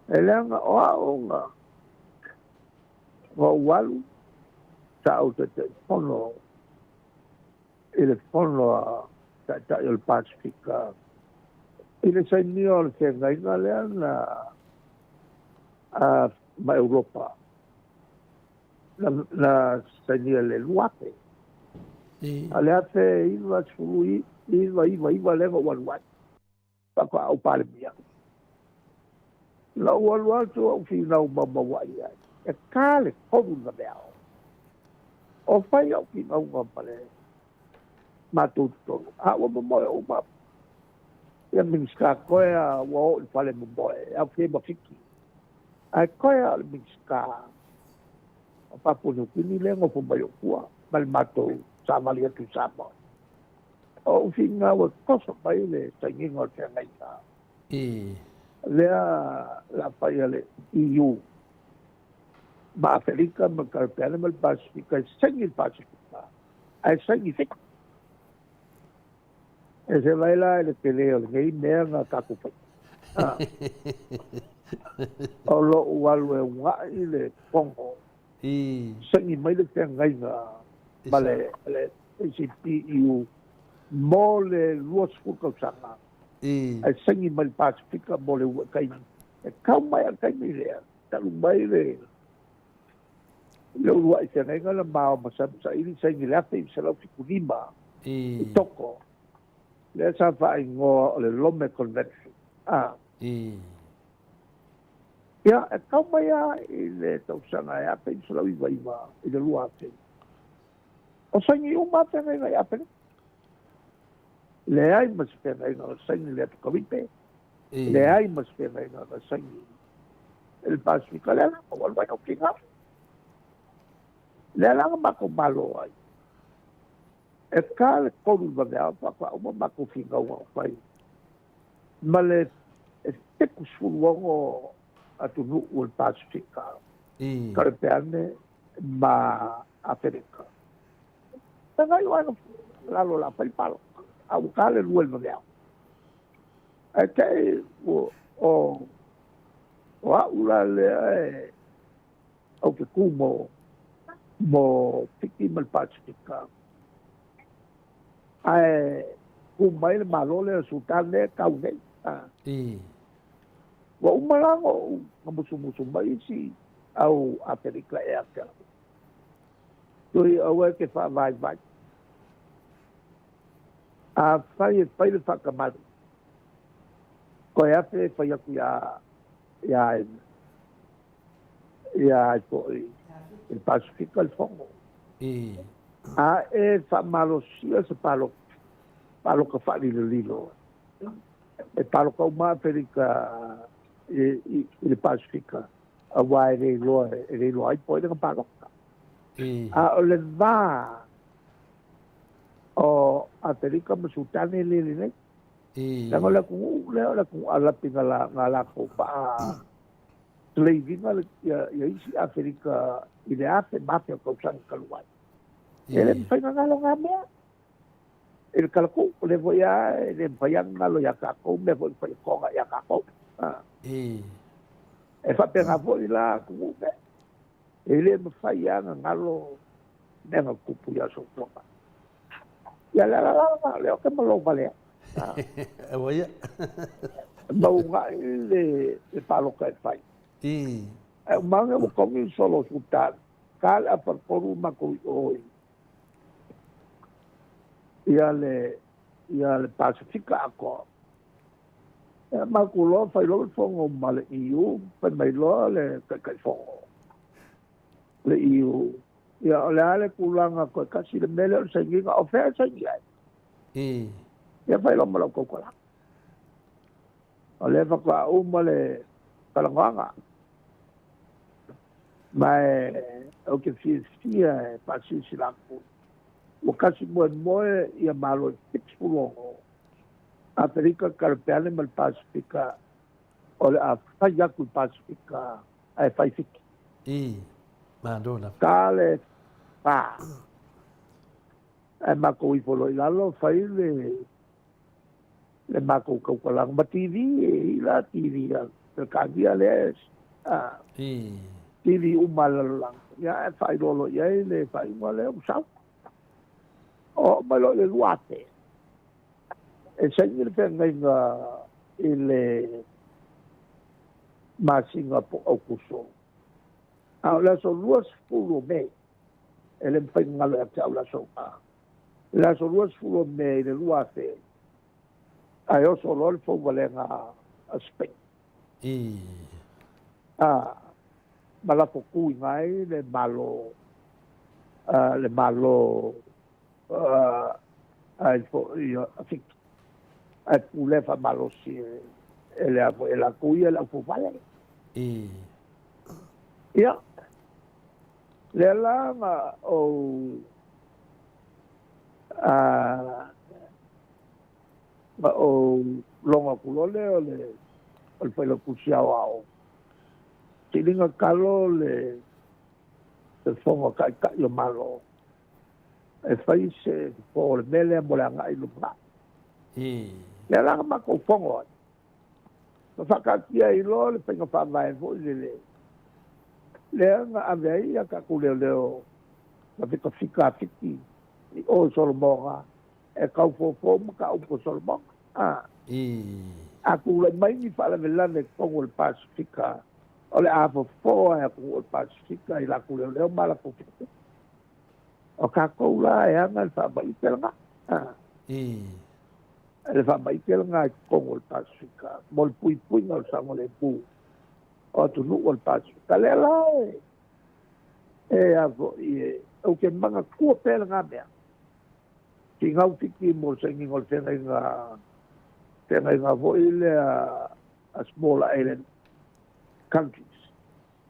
E leaga o au na ou alu sa ou Taitaifono i le fono a Taitai o le Pasefika i le sainia o le feagaiga lea na a ma Europa na sainia i le 2000. A le 1999 lea na ou alu ai faatoa ou Palemia. Na ou alu atu ou finau maumauai ai, e ta le 3 i vaveao. O fai au finauga ma le matou totonu, a ua momoe uma. Ia Minisita koe a ua oo i le fale momoe, au fia ma Fiti. Ae koe a o le Minisita o Papua Niu Kini lea e nofo mai ou tua ma le matou savali atu i Samoa. O ou finau e toso mai le sainiga o le feagaiga. Lea la fai a le EU ma Aferika ma le Karapeana ma le Pasefika e saini le Pasefika ae saini Fiti. E se vai la i le tele o lenei mea na tatou faia. O lou alu e uga'i le fono, saini mai le feagaiga ma le ACP-EU mo le 20 tausaga, ae saini mai le Pasefika mo le uluai taimi. E tau mai a le taimi lea, talu mai le uluai feagaiga na ma o ma saili saini i le 1975 i Toko. Lea sa faaigoa o le Lome Convention. Ia, e tau mai lava i le tausaga e 1999 i le 2000. O saini uma lava feagaiga i Aferika. Leai ma se feagaiga na saini i le atu Karipe, leai ma se feagaiga na saini i le Pasefika. Lea la na ou alu ai na ou finau. Lea la na matou malo ai. E ta le 3 i le vaveao faatoa uma matou finauga na fai ma le 76 atunuu o le Pasefika, Karipeane ma Aferika. Feagai o ai lalo la fai palota, a ua ta le 2 i le vaveao. Ae te i o au la lea e ou te ku mo Fiti ma le Pasefika. Ae ku mai le Malo lea Sultan lea tau nei. Ua uma la na ou na musumusu mai isi au Aferika e ake au. Tui aua e te faavaivai. A fai e fai le faakamali, koe afe e fai atu ia ia ia ai foi i le Pasefika le fono. A e faamalosia se palota, palota faalilolilo. E paloka uma Aferika i le Pasefika, auā e le iloa, e le iloa ai po o ai le na paloka. A o le va o Aferika ma Sutane e le lelei. Leaga o le atunuu lea o le atunuu Alapi na latou faa slave ina ia isi Aferika i le afe ma afe o tausaga talu ai. E le mafai ona galo na mea i le talatuu, o lea foi lava e le mafai lava ona galo ia tatou mea foi na fai e Toga ia tatou. E faapena foi la atunuu nei, e le mafai lava ona galo mea na tutupu i aso ua tuanai. Ia le ala la lena, o lea ou te malo vale ai. Aua ia. Maugai le palota e fai. Ae uma ane ua togi le solo o Sutan, ta le afa tolu matou i o i ia le ia le Pasefika atoa. Ia matou loa fai loa le fono ma le EU, fai mai loa le Taitaifono le EU. Ia o le a le tulaga toe tasi le mea lea o le sainiga, o fea e saini ai? Ia fai loa ma lau tautalaga. O lea faatoa uma le talanoaga. Ma e ou te fiafia e faasilasila atu, ua tasi moemoe ia Malo e 76, Aferika, Karapeane ma le Pasefika, o le a fai atu i Pasefika ae fai Fiti. Malo lava. Ta le fa. Ae matou ifo loa i lalo fai le le matou tautalaga ma TV e i la TV a Peretania lea a TV uma a le lalolagi ia ae faailoa loa i ai le faaiuga lea ua sau. Oo mai loa i le 2000 e saini le feagaiga i le masina po o Aukuso a o le aso 20 o Me e le mafai ona galo ia te au le aso lena. I le aso 20 o Me i le 2000, ae oso loa le fouvalega a Spain. A, ma lafo tuiga ai le Malo, le Malo ai foi a Fiti. Ae pulea faamalosi e le a foi e latou ia le aufoufale. Ia, lea la na ou na ou logo atu loa lea o le o le Failautusi Aoao, siliga talo le Fono a Taitai o Malo e fai se fofo o le mea lea mo le agai i lumanai. Lea la na matou fono ai, na faataatia ai loa le faiga faavae foi lele, lea na ave ai a tatou leoleo na fikafika a Fiti i o i Solomoga e tau fofo mataupu a Solomoga. A tulai mai ni faalavelave i totonu o le Pasefika, o le a fofo lava e atunuu o le Pasefika i latou leoleo ma latou fikafika. O tatou la e ana le faamaite lena. Le faamaite lena i totonu o le Pasefika mo le puipuiga o le saogalemu o atunuu o le Pasefika. Lea la e a foi e ou te manatua pea lena mea. Finau Fiti mo le sainiga o le feagaiga feagaiga foi lea a Small Island Countries.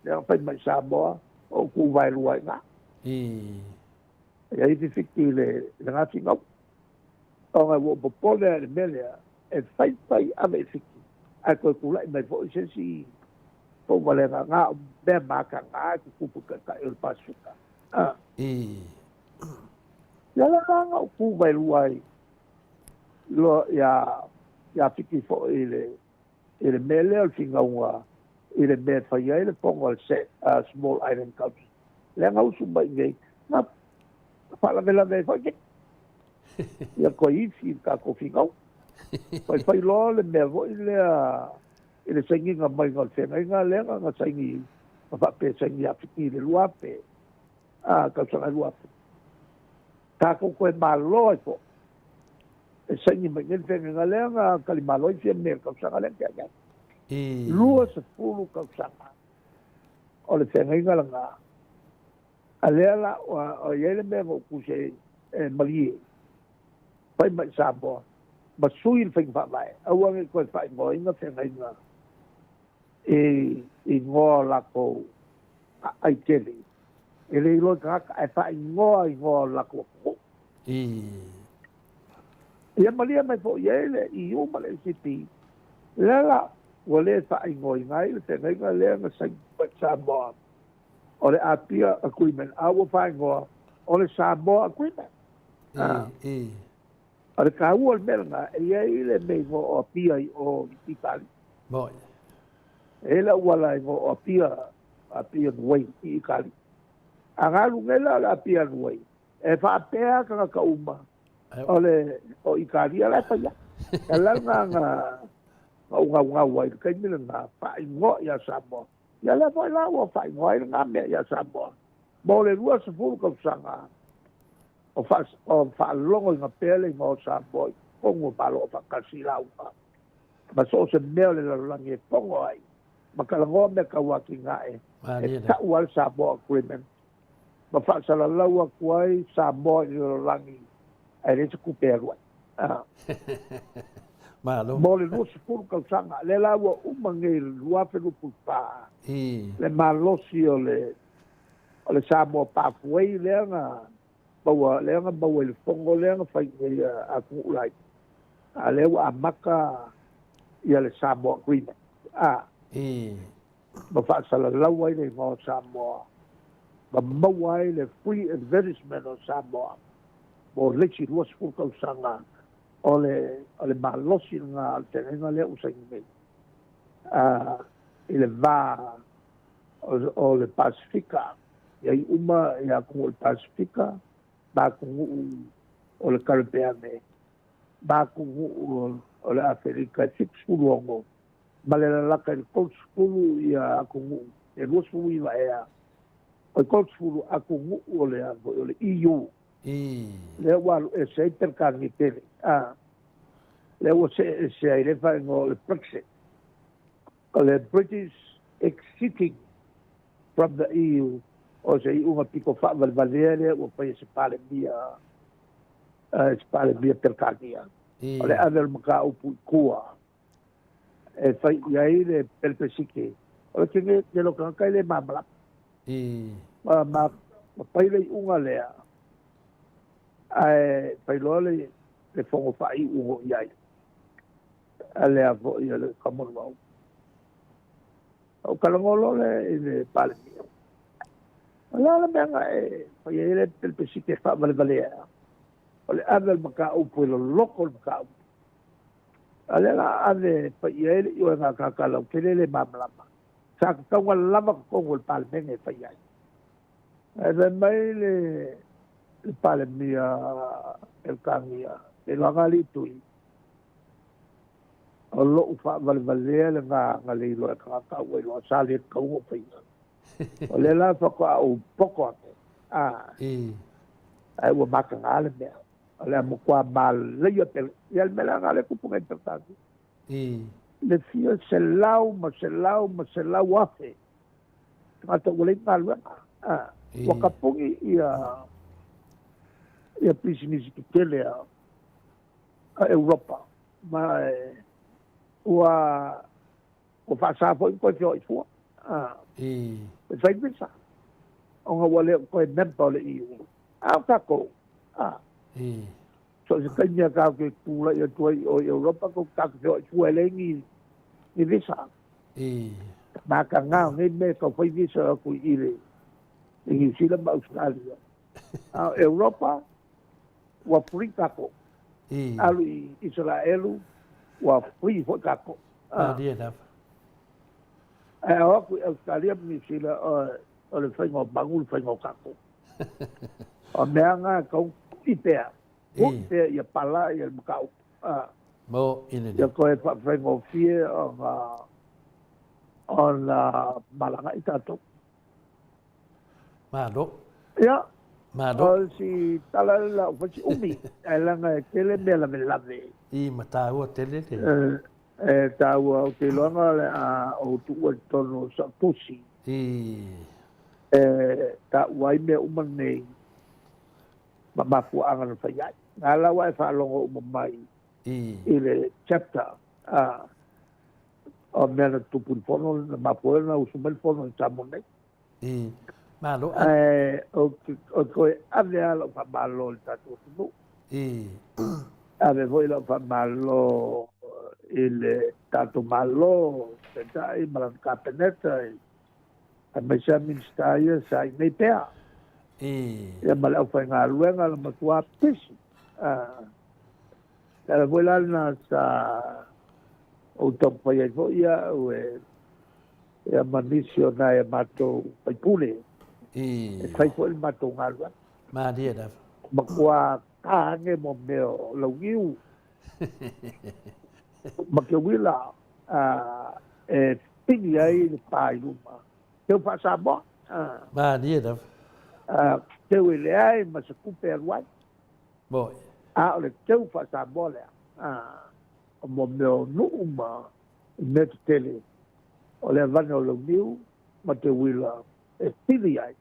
Lea na fai mai Samoa o ou tuvaelua ai i ina. E i ai Fiti i lena finau. Ona ua ou popole lava i le mea lea, e fai fai ave i Fiti, ae toe tulai mai foi se isi pouvalega na o mea mataga e tutupu i taitai o le Pasefika. Ia la na ou tuvaelua ai loa ia Fiti foi i le i le mea lea o le finauga i le mea e fai ai le fono a le Small Island Countries. Lea na usu mai nei, na faalavelave ai foi Fiti. Ia toe ifi i le tatou finauga. Faifai loa le mea foi lea i le sainiga maiga o le feagaiga lea na saini na faapea e saini ia Fiti i le 2000, a, tausaga e 2000. Tatou toe malo ai foi e saini mai nei le feagaiga lea na talimalo ai Fiame i le tausaga lea na tea nei. 20 tausaga o le feagaiga lena. A lea la ua i ai le mea na ou tusi ai e malie, fai mai i Samoa. Ma sui le faiga faavae, aua ne i toe faaigoaina feagaiga i igoa o latou aai tele, e le iloa e tagata, ae faaigoa igoa o le latou atunuu. Ia malie mai foi i ai le EU ma le ACP, lea la ua le faaigoaina ai le feagaiga lea na saini mai Samoa o le Apia Agreement, a ua faaigoa o le Samoa Agreement. O le taua o le mea lena, e i ai le mea igoa o Apia i o i Itali. Moni. E i ai le auala igoa o Apia, Appian Way i Itali. A na alu nei la o le Appian Way, e faapea tagata uma o le o Italia la e fai ai. E ala lena na ugaugau ai i le taimi lena, faaigoa ia Samoa. Ia lea foi la ua faaigoa ai lena mea ia Samoa mo le 20 tausaga. O faalogoina pea le igoa o Samoa i totonu o Malo Afaatasi i lauga ma so o se mea o le lalolagi e fono ai ma talanoa mea tau atinae e tau ai le Samoa Agreement ma faasalalau atu ai Samoa i le lalolagi ae leai se tupe e alu ai. Malo. Mo le 20 tausaga, lea la ua uma nei i le 2024 le malosi o le O le Samoa Pathway lea na maua, lea na maua i le fono lea na fai i nei a atunuu laiti, a lea ua amata ia le Samoa Agreement, a, ma faasalalau ai le igoa o Samoa, ma maua ai le free advertisement o Samoa mo le isi 20 tausaga o le, o le malosi lena o le feagaiga lea ua saini nei, a, i le va o le Pasefika, i ai uma i atunuu o le Pasefika, ma atunuu o le Karepeane, ma atunuu o le Aferika e 76, ma le lalaka i le 30 ia atunuu, e 29 ea, o le 30 atunuu o le a foi o le EU. Lea ua alu ese ai Peretania tele, a, lea ua see ese ai le faaigoa o le Brexit. O le British exiting from the EU, o se iuga pito faavalevalea lea ua fai e se Palemia, e se Palemia Peretania. O le ave o le mataupu i tua e fai i ai le Pelepesite. O le tele o tagata e le malamalama. Ma, ma, ma fai le iuga lea, ae fai loa le, le fono faaiu i ai. A lea foi o le Commonwealth. Ou talanoa loa lea i le Palemia. O le a le mea na e fai ai le Pelepesite e faavalevalea? O le ave o le mataupu e loloto le mataupu. A lea la ave e fai i ai le ioega a tagata lautele le malamalama. Sa tatau ona lava totonu o le Palemene e fai ai. Ae fai mai le Palemia Peretania, Leiloaga Alii Tui, O lou faavalevalea lena na le iloa e tagata a ua iloa sa le tatau ona ou faia. O lea la faatoa ou poto ake, a, ae ua mataga le mea. O le a matua malaia tele. Ia le mea la lena lea e tupu nei i Peretania. Le fia selau ma selau ma selau afe tagata ua leai ni galuega. A, ua tapuni ia ia pisinisi tetele a a Europa, ma ua ua faasa foi ona toe feoai fua, a, e fai visa, ona ua le o toe member o le EU. A o tatou, a, so o se taimi lava tatou te tulai atu ai i o i Europa, tatou te feoai fua e leai ni, ni visa. Mataga o nei mea e tau fai visa atu i le i Niu Sila ma Ausetalia. A o Europa, ua free tatou. Alu i Isaraelu, ua free foi tatou. Malie lava. Ae a o atu i Ausetalia ma Niu Sila, o le faiga o manu le faiga o tatou. O mea na e tatau ona tui pea, tui pea ia pala ia le mataupu. Mo i lenei. Ia toe faafaigofie ona ona malaga i tatou. Malo. Ia. Malo. O si tala le la ua fai si umi, ae leaga e tele mea lavelave. I, ma taua tele le. E taua, ou te iloaga o le a ou tuua i totonu o sau tusi. I. E taua ai mea uma nei ma mafuaaga na fai ai. Na la ua e faalogo uma mai. I le chapter o mea na tupu i le fono, na mafua ai ona usu mai le fono i Samoa nei. I. Malo. Ae ou te toe ave lava lau faamalo i le tatou atunuu. I. Ave foi lau faamalo i le tatou Malo, Taitai ma lana Kapeneta, aemaise lava Minisita ia sa i inei pea. I. Ia ma le aufaigaluega na matua pisi. O le ala foi la lena sa ou taumafai ai foi au e ia ma nisi o nai a matou faipule e fai foi le matou galuega. Malie lava. Matua ta ane mo mea o launiu ma ke uila e pili ai le pa i luma. Teu faa-Samoa. Malie lava. Teu e leai ma se tupe e alu ai. Moi. A o le teu faa-Samoa lea, o mo mea o nuu ma mea tetele, o le avane o launiu ma te uila e pili ai,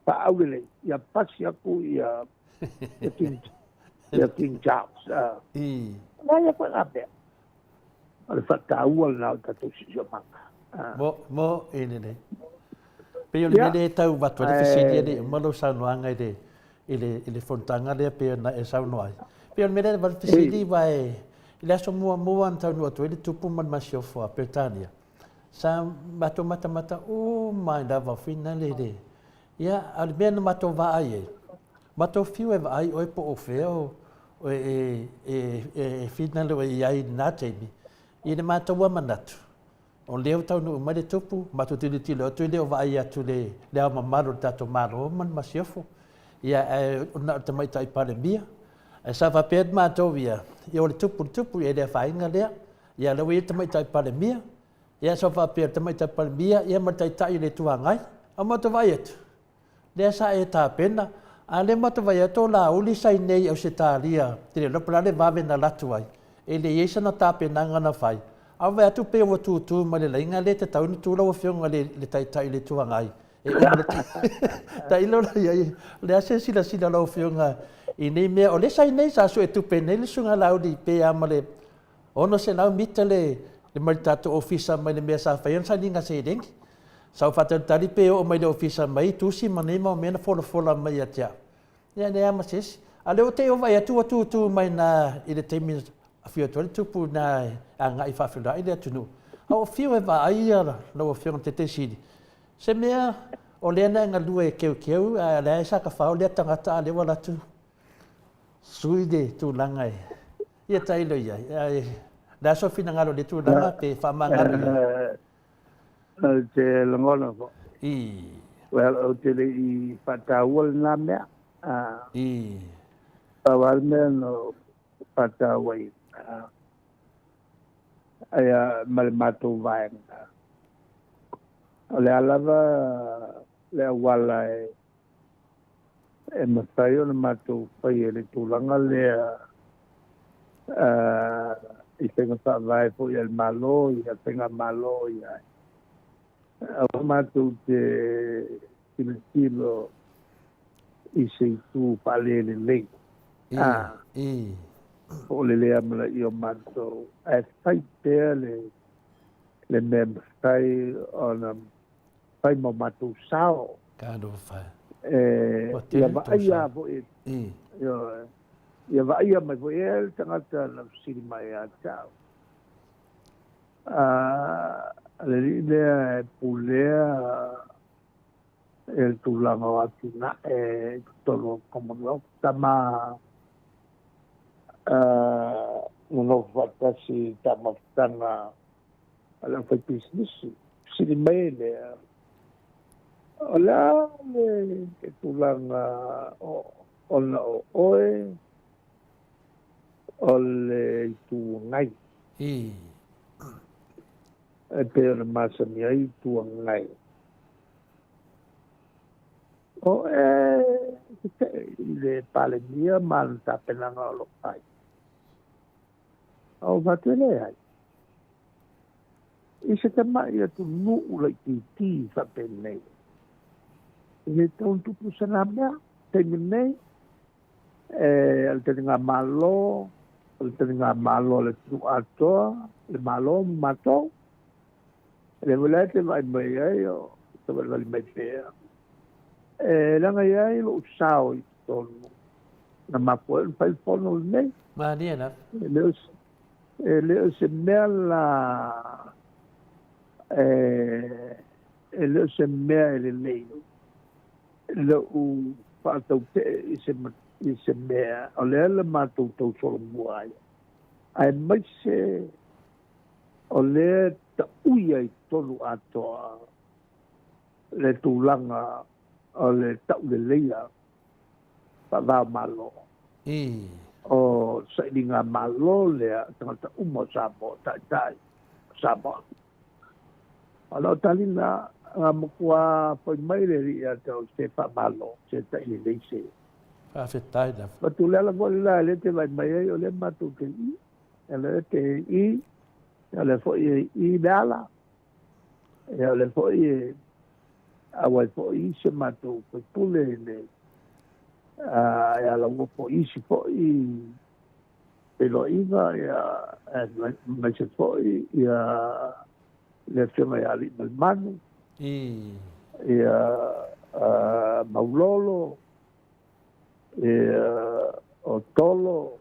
faaulelei, ia pasi atu ia King, ia King Charles. Leai foi na mea. O le faataua lena o le tatou siosiomaga. Mo, mo, i lelei. Pei o le mea lea e tau avatu ai le fesili e le i uma lau saunoaga i le, i le, i le fonotaga lea pei ona e saunoa ai. Pei o le mea lea e avatu le fesili aua e, i le aso muamua na taunuu atu ai le Tupu ma le Masiofo a Peretania, sa matou matamata uma ai lava finale le, ia, a o le mea na matou vaai ai, matou fiu e vaai oe po o fea o, e, e, e finale oe i ai i lena taimi, i le matou lava manatu, O lea ua taunuu mai le Tupu, matou tilotilo atu e le o vaai atu le Le Ao Mamalu o le tatou Malo ma le Masiofo, ia ae na o le Tamaitai Palemia. Ae sa faapea atu matou ia, ia o le Tupu le Tupu, ia e le afaina lea. Ia o lea ua i ai le Tamaitai Palemia, ia sa faapea o le Tamaitai Palemia ia ma le Taitai o le Itu Agai. A ua matou vaai atu, Lea sa e tapena, a lea matou vaai atu o Laauli sa i inei i Ausetalia, te le iloa po o le a le vave na alu atu ai, e le i ai sana tapenaga na fai, a ua vaai atu pei ua tutu mai le laina lea e tatau ona tu lau Afioga i le Taitai o le Itu Agai e uma le tailo la i ai. O le a se silasila a lau Afioga i nei mea, o lea sa i inei, sa suetupe nei le Susuga Laauli pe a ma le 600 mita le mai le tatou ofisa mai le mea sa fai ai le sailiga seleni. Sa ou faatalitali pe oo mai le ofisa mai tusi ma nei mau mea na folafola mai ia te au. Ia leai lava ma se isi. A o lea ua te i ou vaai atu ua tutu mai i ina i le taimi na afio atu ai le tupu i ina e agai e faafeiloai le atunuu. A ua fiu e vaai lau Afioga i le Taitaisili, se mea o lea na e galue e keukeu ae o lea e sakafao lea tagata a o lea ua alu atu sui le tulaga e ia tailo i ai. Ae o le a sou finagalo i lea tulaga pe faamagalo i ai? Ou te lagona foi. I. Well, ou te le i faataua lena mea. I. Pau lava le mea na ou faataua ai, aia ma le matou vaega. O le a lava le auala e e mafai ona matou faia i le tulaga lea i faiga faavae foi a le Malo, ia faigamalo ia aua matou te tilotilo i se itu faalelelei. Po o le le amanaia o matou, ae fai pea le le mea mafai ona fai ma o matou sao. Talofa e. Ia vaaia foi, ia vaaia mai foi e le tagata na fesili mai ia te au. Le alii lea e pulea e le tulaga o atinae i totonu o le Commonwealth, tama nonofo faatasi i taumafataga a le aufaipisinisi, fesili mai lea, o le a le tulaga ona o oe o le Itu Agai? E pei ona masani ai Itu Agai. O e tetee i le Palemia ma ana tapenaga o lo o fai. A o faapea leai. I se tamai atunuu laitiiti faapenei, e le tatau ona tupu sana mea. Taimi nei, e o le taligamalo O le taligamalo a le atunuu atoa, le Malo ma matou. E le foi la e te vaai mai ai o savalivali mai pea. E leaga i ai lou sao i totonu na mafua ai ona fai le fono lenei. Malie lava. E le o, e le o se mea la e, e le o se mea e lelei lou faatautee i se, i se mea o lea le matou tausolomua ai, aemaise o lea taui ai totonu atoa le tulaga o le tauleleia faava-o-Malo. O sailiga Malo lea tagata uma o Samoa, taitai o Samoa. O lau taliga na matua fai mai le alii ia te au, se faamalo, se tailelei se. Faafetai lava. Atu le ala foi le la e le te vaai mai ai, o lea matou te i, o lea te i, o lea foi e i le ala, o lea foi e auai foi isi matou faipule le e ala ua foi isi foi feiloaiga, ia, aemaise foi ia le afioga ia Aliimalemanu, ia Maulolo, ia o Tolo,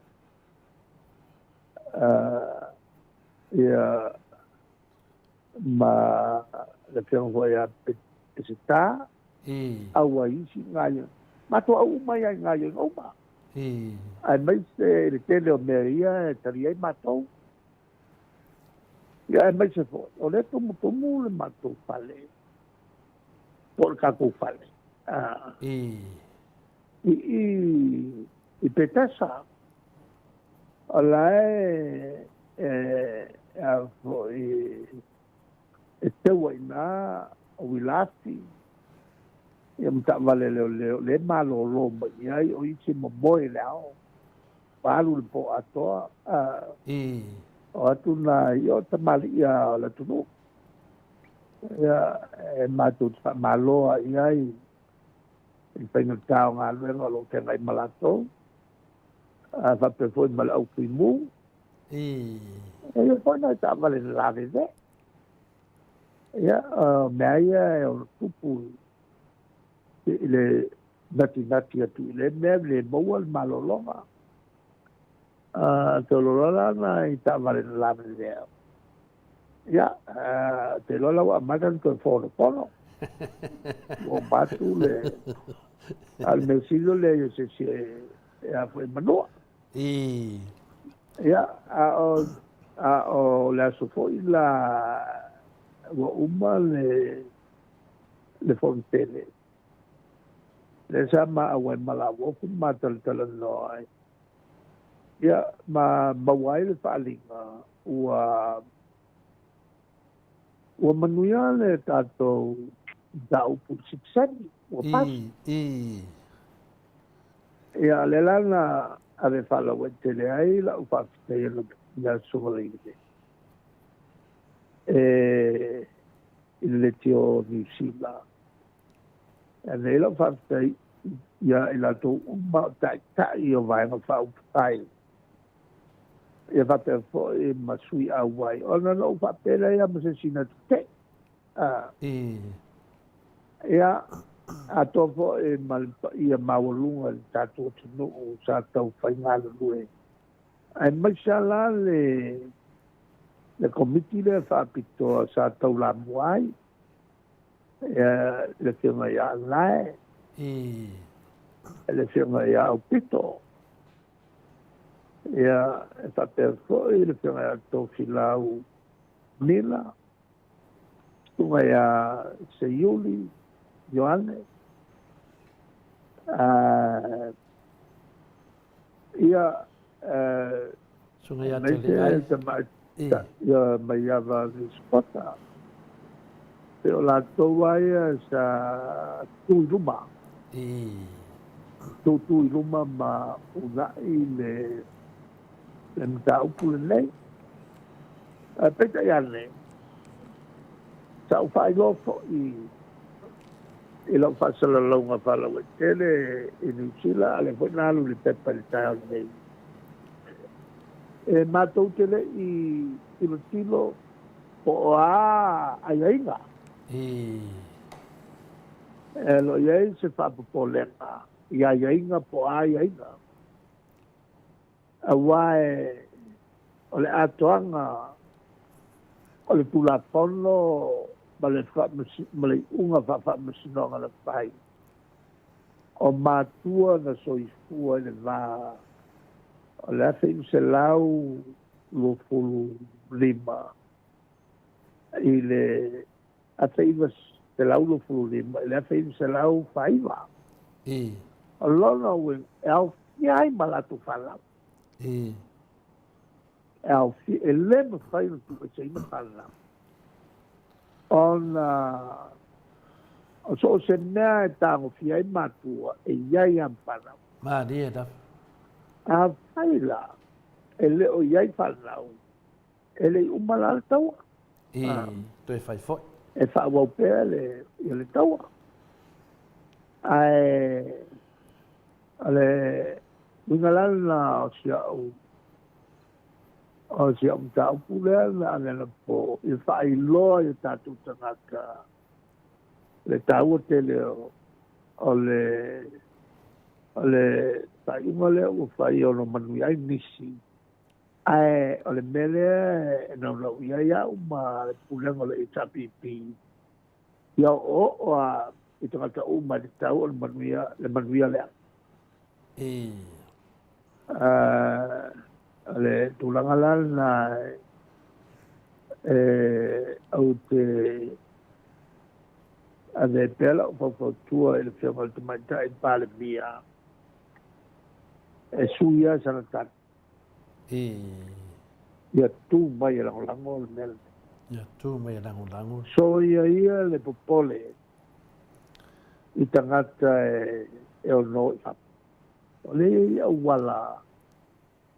ia ma le afioga foi ia Peseta, auai isi gaioiga. Matou au uma ia i gaioiga uma. Aemaise le tele o mea ia e tali ai matou. Ia aemaise foi, o lea tumutumu le matou fale, po o le tatou fale, i i i Petesa. O la e e a foi e teua i ina o uilafi, ia ma taavale leoleo, le malolo mai i ai o isi momoe i le ao, ua alu le po atoa, o atu na i o tamalii a o le atunuu. Ia, e matou te faamalo lava i ai i le faigata o galuega o lo o feagai ma latou, a faapea foi ma le au fuimu. E i ai foi nai taavale na lavevea. Ia, o mea ia e ono tupu i le natinati atu i lea mea, le maua le malologa. Te iloa la nai taavale na lavevea. Ia, te iloa la ua amata ona toe fonofono. Ua uma atu le... A o le mea sili o le leai o se isi e a foi e manua. Ia, a o, a o le aso foi la ua uma le, le fonotele, lea sa ma auai ma Lauofo ma talatalanoa ai. Ia, ma maua ai le faaaliga ua, ua manuia le tatou mataupu i le sitiseni, ua pasi. Ia, o lea la na ave faalauaitele ai lau faafetai i le Aso Faraile e i le Leitio o Niu Sila. E ave ai lau faafetai ia i latou uma o taitai o Vaega Faaupufai, ia faapea foi ma sui auai, ona na ou faapea lea ia ma se isi na tetee. Ia, atoa foi ma le paia maualuga i le tatou atunuu sa taufai galulue, aemaise lava la le le Komiti lea faapitoa sa taulamua ai, ia, le Afioga ia Alae, le Afioga ia Aupito, ia, e faapea foi le Afioga ia Tofilau Nila, Susuga ia Seiuli Ioane, ia, Susuga ia Teleai. Ia Maiava Sikota. Pei o latou lava ia sa tu i luma. Tutu i luma ma uunai le le mataupu lenei. Ae peitai ane, sa ou faailoa foi i lau faasalalauga faalauaitele i Niu Sila, a o lea foi na alu i le pepa i le taeao nei. E matou te le i tilotilo po o a aiaiga. E lo o i ai se faapopolega i aiaiga po o a aiaiga, aua e o le atoaga o le Tulafono ma le ma le iuga faafaamasinoga na fai, o matua na soifua i le va o le 1925 i le 1925 i le 1949. O lona uiga, e aofia ai ma latou fanau. E aofia, e le mafai ona tuueseina fanau. Ona o so o se mea e tagofia ai matua, e i ai lava ma fanau. Malie lava. Afai la e le o i ai fanau, e le i uma la le taua. Toe fai foi. E faaauau pea le, ia le taua. Ae o le uiga la lena o si au o si au mataupu lea na anapo i faailoa i o tatou tagata le taua tele o le o le faaiuga lea ua fai e ono manuia ai nisi. Ae o le mea lea e naunau i ai au ma le pulega o le HRPP, ia oooo lava i tagata uma e tatau ona manuia le manuia lea. O le tulaga la lena e ou te ave ai pea lau faufautua i le Afioga i le Tamaitai Palemia e sui lava sana tali. Ia tu mai e lagolago le mea lenei. Ia tu mai e lagolago. Soia ia le popole i tagata e ono i fafo. O lea e i ai auala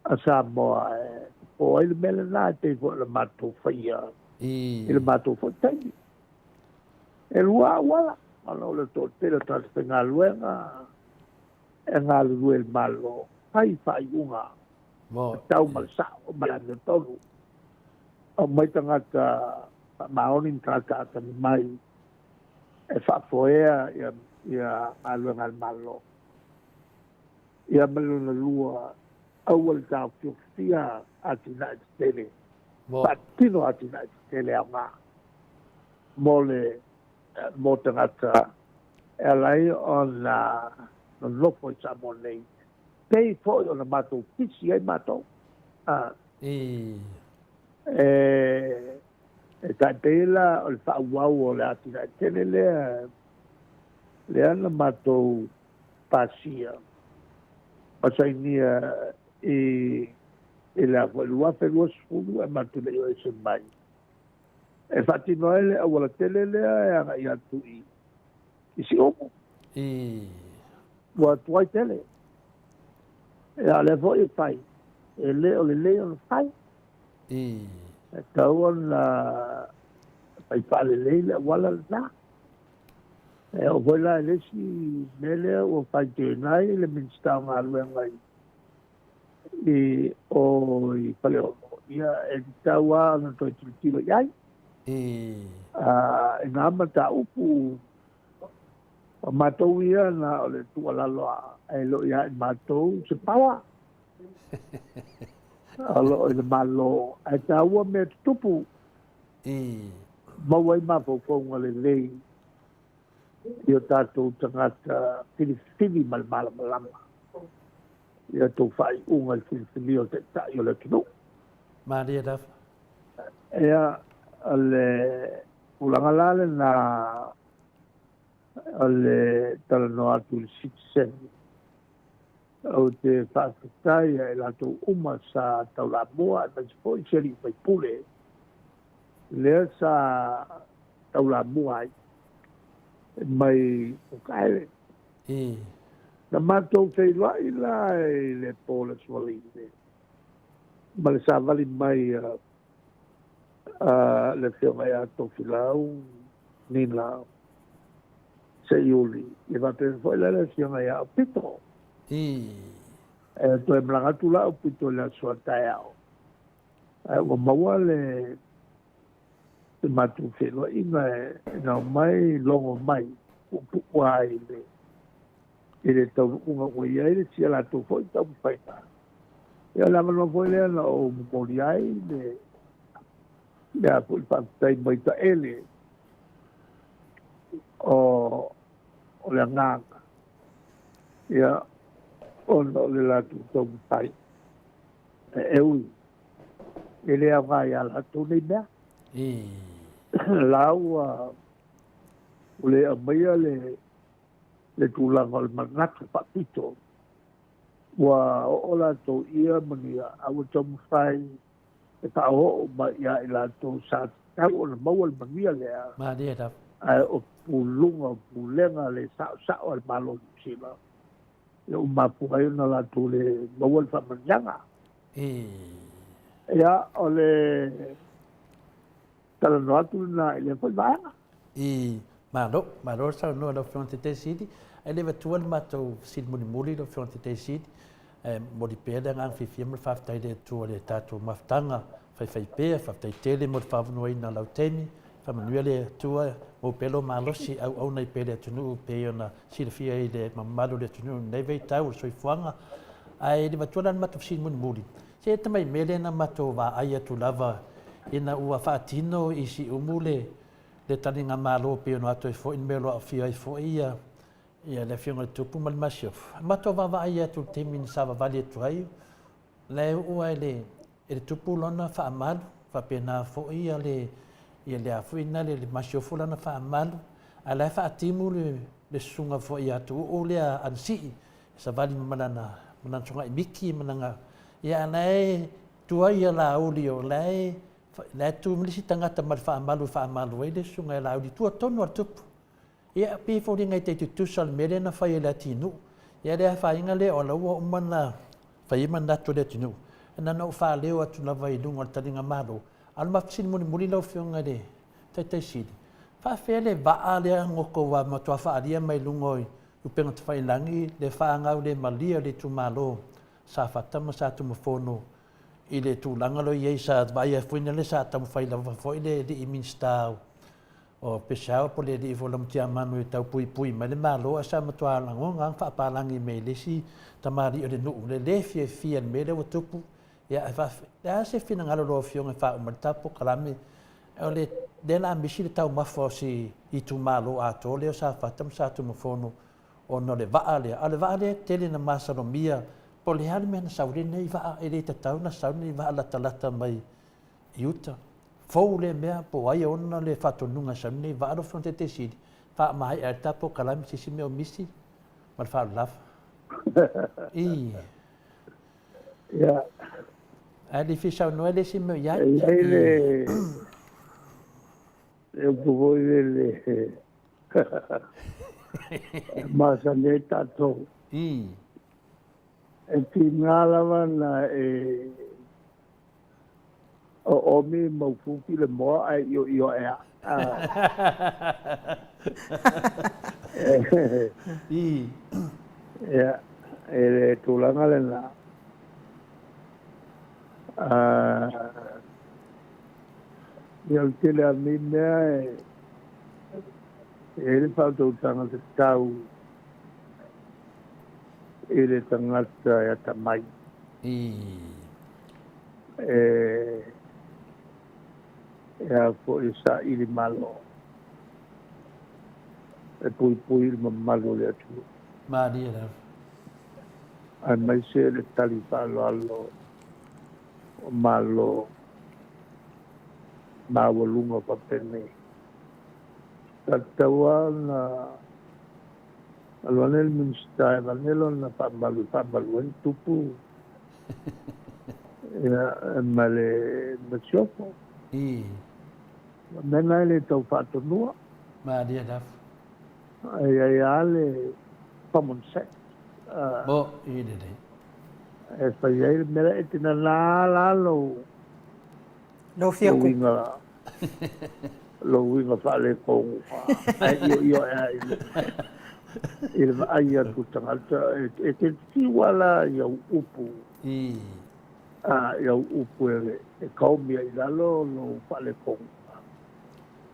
a Samoa e popo ai le mea lena e pei foi o le matou faia i le matou foi taimi. E lua auala, ona o le toatele o tagata faigaluega e galulue i le Malo, fai faaiuga tatau ma le sao ma le amiotonu. Aumai tagata faamaoni ma tagata atamamai e faafoea ia galuega a le Malo. Ia ma le lona lua, aua le taofiofia atinae tetele, faatino atinae tetele aoga mo le mo tagata e ala ai ona nonofo i Samoa nei, pei foi ona matou pisi ai matou. E tai pei la o le faaauau o le atinae tele lea, lea na matou pasia ma sainia i i le afa 2020 ae matou le i o ese mai. E faatino ai le auala tele lea e agai atu i i Siumu. Ua tuai tele. Ia, o lea foi e fai, e le o lelei ona fai. E tatau ona fai faalelei le auala lena. E oo foi la i le isi mea lea ua faitioina ai le Minisita o Galuega i i o i Faleolo, ia e tatau lava ona toe tilotilo i ai. I nā mataupu o matou ia na o le tuualalo lava, ae le o ia i matou se power. O lo o i le Malo, ae taua mea tutupu. Maua ai mafaufauga lelei i o tatou tagata filifili ma le malamalama i a outou faaiuga i le filifilia o Taitai o le atunuu. Malie lava. Ia, o le tulaga la lena o le talanoa atu i le Citizen, ou te faafetai ia i latou uma sa taulamua aemaise foi si alii faipule lea sa taulamua ai mai Ukaele. Na matou feiloai la i le po o le Aso Faraile ma le savali mai a le Afioga ia Tofilau Nina Seiuli, ia faapea foi la le Afioga ia Aupito. E toe malaga atu la Aupito i le aso a taeao. Ae ua maua le le matou feiloaiga e na omai logo mai puupuu lava i le i le taunuuga ua i ai le sia latou foi taumafaiga. Ia o le avanoa foi lea na ou momoli ai le le a foi faafetai mai taele o o le agaga ia ona o le latou taumafai e ui e le aoga iā latou nei mea. La ua le aumaia le le tulaga o le manatu faapito ua oo latou ia ma ni a ua taumafai e faaoo mai iā i latou sa tatau ona maua le manuia lea. Malie lava. Ae o puluga o pulega le saosao a le Malo o Niu Sila ia ua mafua ai ona latou le maua le faamanuiaga. Ia, o le talanoa atu lena i lea foi vaega. I, Malo, malo le saunoa i lau Afioga i le Taitaifono. Ae le avatua le matou fesili mulimuli lau Afioga i le Taitaifono, e momoli pea le agaga fiafia ma le faafetai i le Atua i le tatou mafutaga faifaipea. Faafetai tele mo le faaavanoaina o lau taimi. Faamanuia le Atua, maua pea lou malosi e auauna ai pea i le atunuu e pei ona silafia ai le mamalu o le atunuu i lenei vaitau o le soifuaga. Ae le avatua la le matou fesili mulimuli, se tamai mea lea na matou vaai atu lava ina ua faatino i Siumu le le taligamalo pei ona o atu ai foi le mea o lo o aafia ai foi ia ia le Afioga i le Tupu ma le Masiofo. Matou vaavaai atu i le taimi na savavali atu ai, la e oo lava i le e le Tupu lona faamalu, faapena foi ia le ia le a foi na le Masiofo lana faamalu, ae la e faatimu le le susuga foi ia Tuuu lea Anasii, e savali ma lana ma lana susuga i Miki ma lana ia a la e tuai ia Laauli o la e la e tu mai le isi tagata ma le faamalu e faamalu ai le susuga ia Laauli i tua tonu a le Tupu. Ia, e pei e foliga e tai tutusa le mea lea na fai e Leatinuu. Ia, le afaina lea o la ua uma ona fai ai manatu o Leatinuu, na ona ou faaleo atu lava i luga o le taligamalo. A o le matou fesili mulimuli lau Afioga i le Taitai Sili, faafefea le vaa lea na outou matua faaalia mai luga o upega tafailagi le faagaulemalie o le itumalo Safata ma Satunumafono i le tulaga lea e i ai, sa vaaia foi lea sa taumafai lava foi le alii Minisita o Peshawar po o le alii foi o Lamutiamanu e tau puipui mai le Malo, ae sa matua lagona lava faapalagi mai e le isi tamalii o le nuu le le fiafia i le mea lea ua tupu. Ia, ae faafetai. O le a se finagalo o lau Afioga e faauma ai le ta polokalame, o le lea o le a misi le taumafa o si itumalo atoa lea o Safata ma Satunumafono ona o le vaa lea, a o le vaa lea e tele ina masalomia po o le a le mea na sau ai lenei vaa, e le tatau ona sau lenei vaa latalata mai i uta. Fou lea mea, po o ai e ona le faatonuga e sau ai lenei vaa lau Afioga i le Taitaifono Sili, faamaea ai le ta polokalame se isi mea o misi ma le faaaloalo lava. Ii. Ia. Ae le fia saunoa le isi mea o i ai. E i ai le le upu foi lele e masani ai tatou. Ii. E tiga lava na e oomi maufuki le moa ae ioio ae a. Ii. Ia, e le tulaga lena. Ia, o le tele lava o nei mea e i ai le faautautaga tatau i le tagata e atamai. E e a foi e saili malo e puipui i le mamalu o le atunuu. Malie lava. Aemaise le tali faaaloalo o Malo maualuga faapenei. Sa tatau lava ona alu ane le Minisita e avane lona faamalu e faamalu ai le tupu ia, ma le masiofo. O mea na e le tau faatonua. Malie lava. E i ai lava le common sense. Mo, i lelei. E fai ai le mea lea, e te nanā la lou Lou fia lou uiga, lou uiga faaletonu, ae ioio ae lava i le, i le vaai atu o tagata, e te fiu lava la i au upu. I. I au upu e kaomi ai i lalo lou faaletonu,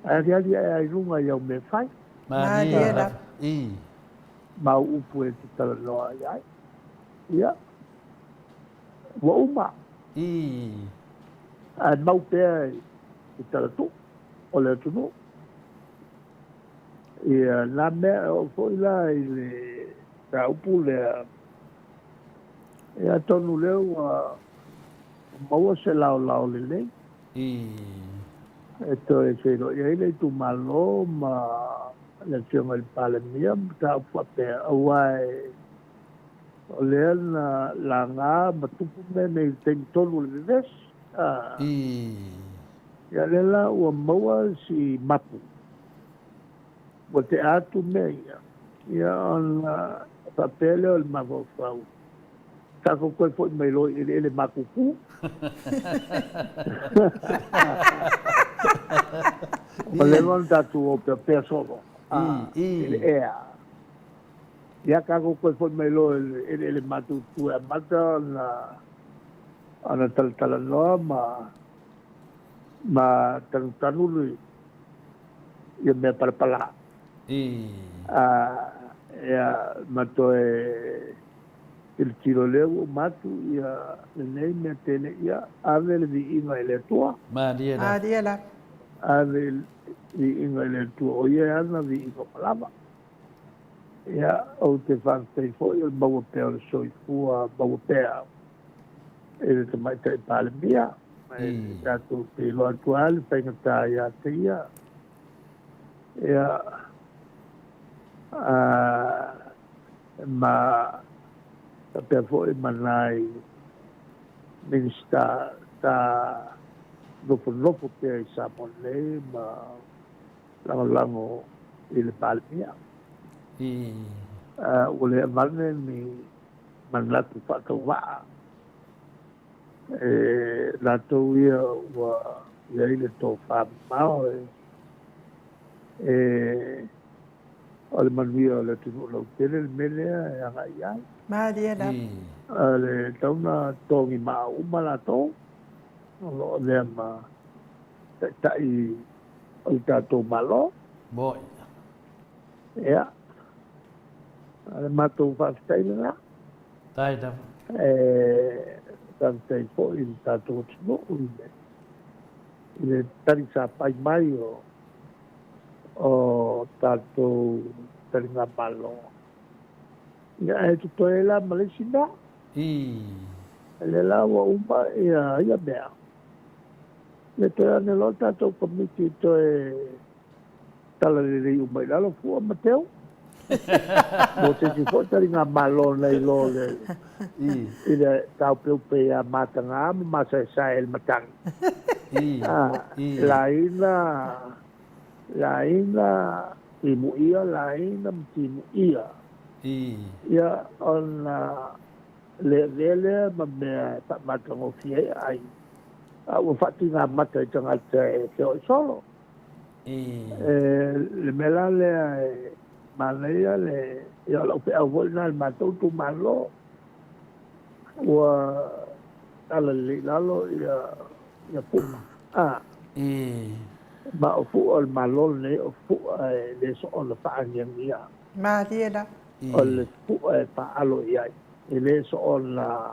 ae aliali ae ai i luga i au mea e fai. Malie lava. I. Ma au upu e te talanoa ai ai. Ia, ua uma. I. Ae mau pea i talatuu o le atunuu. Ia, na mea e oo foi la i le mataupu lea, ia atonu lea ua maua se laolao lelei. I. E toe feiloai ai le itumalo ma le Afioga i le Palemia ma mataupu faapea, aua o lea na laga ma tupu mea nei i le taimi tonu o le vevesi. I. Ia lea la ua maua si mapu, ua tea atu mea ia, ia ona faapea lea o le mafaufau, tatou toe foi mai loa i eleele matutu. Ua leva ona tatou opeopea solo i le ea. Ia tatou toe foi mai loa i eleele matutu e amata ona talatalanoa ma ma tanutanu le ia mea palapala. Ia ma toe tilotilo lea ua uma atu ia lenei mea tele, ia ave le viiga i le Atua. Malie lava. Malie lava. Ave le viiga i le Atua, o ia e ana viiga uma lava. Ia, ou te faafetai foi o le maua pea o le soifua maua pea i le Tamaitai Palemia, e tatou te iloa atu lava le faigata ia te ia. Ia, ma faapea foi ma nai Minisita sa nofonofo pea i Samoa nei ma lagolago i le Palemia. Ua le avane ni manatu faatauvaa e latou ia ua i ai le tofa mamao e o le manuia o le atunuu lautele le mea lea e agai i ai. Malie lava. Le tatau ona togi maa uma latou o lo o avea ma taitai o le tatou Malo. Moi. Ia, o le matou faafetai lena. Tai lava. E faafetai foi i le tatou atunuu i le, i le talisapai mai o, o tatou taligamalo. Ia, e totoe ai la ma le isi mea. I. Lea la ua uma ia, ia mea. Ia toe ane loa le tatou Komiti toe tala lelei uma i lalo fua ma teu. Mo se isi foi taligamalo na i lo le, i le taupeupe ia mataga ma masaesae le matagi. Laina, laina timuia, laina ma timuia. Ia ona le avea lea ma mea e faamatagofie ai ai, a ua faatiga mata i tagata e feoai solo. Le mea la lea e manaia le, ia o lau feau foi lena i le matou itumalo, ua tala lelei i lalo ia, ia fua. A. Ma o fua o le Malo lenei, o fua e le soona faagiagia. Malie la. O le fua e faalo i ai. E le soona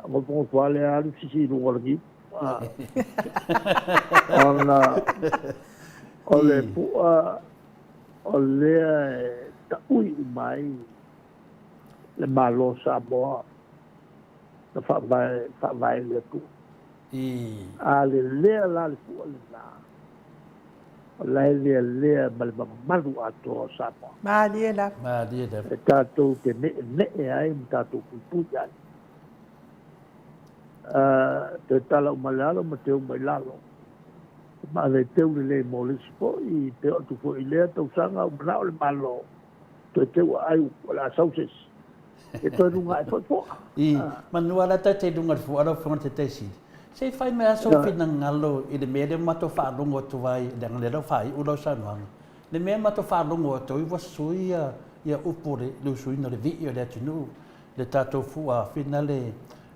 gofogofoa lea alu sisi i luga o le niu. Ona o le pu'a o lea e taui uma ai le Malo o Samoa na faavae faavae i le Atua. A lelea la le pu'a lena, o la e lealea ma le mamalu atoa o Samoa. Malie lava. Malie lava. E tatou te ne'ene'e ai ma tatou puipui ai. Toe tala uma i lalo ma teu uma i lalo. Ma ave teu lelei mo le isi foi, pe oo atu foi i lea tausaga ua mana'o le Malo, toe teu aai o le a sau se isi. E toe luga ae foi fua. I, manu lava la ta i luga o le fua lau Afioga i le Taitaisili, se i fai mai lava sou finagalo i le mea lea ua matou faalogo atu ai, leaga o lea la ua faaiu lau saunoaga, le mea matou faalogo atu ai ua sui ia upu o le usuina o le vii o le atunuu, le tatou fua finale.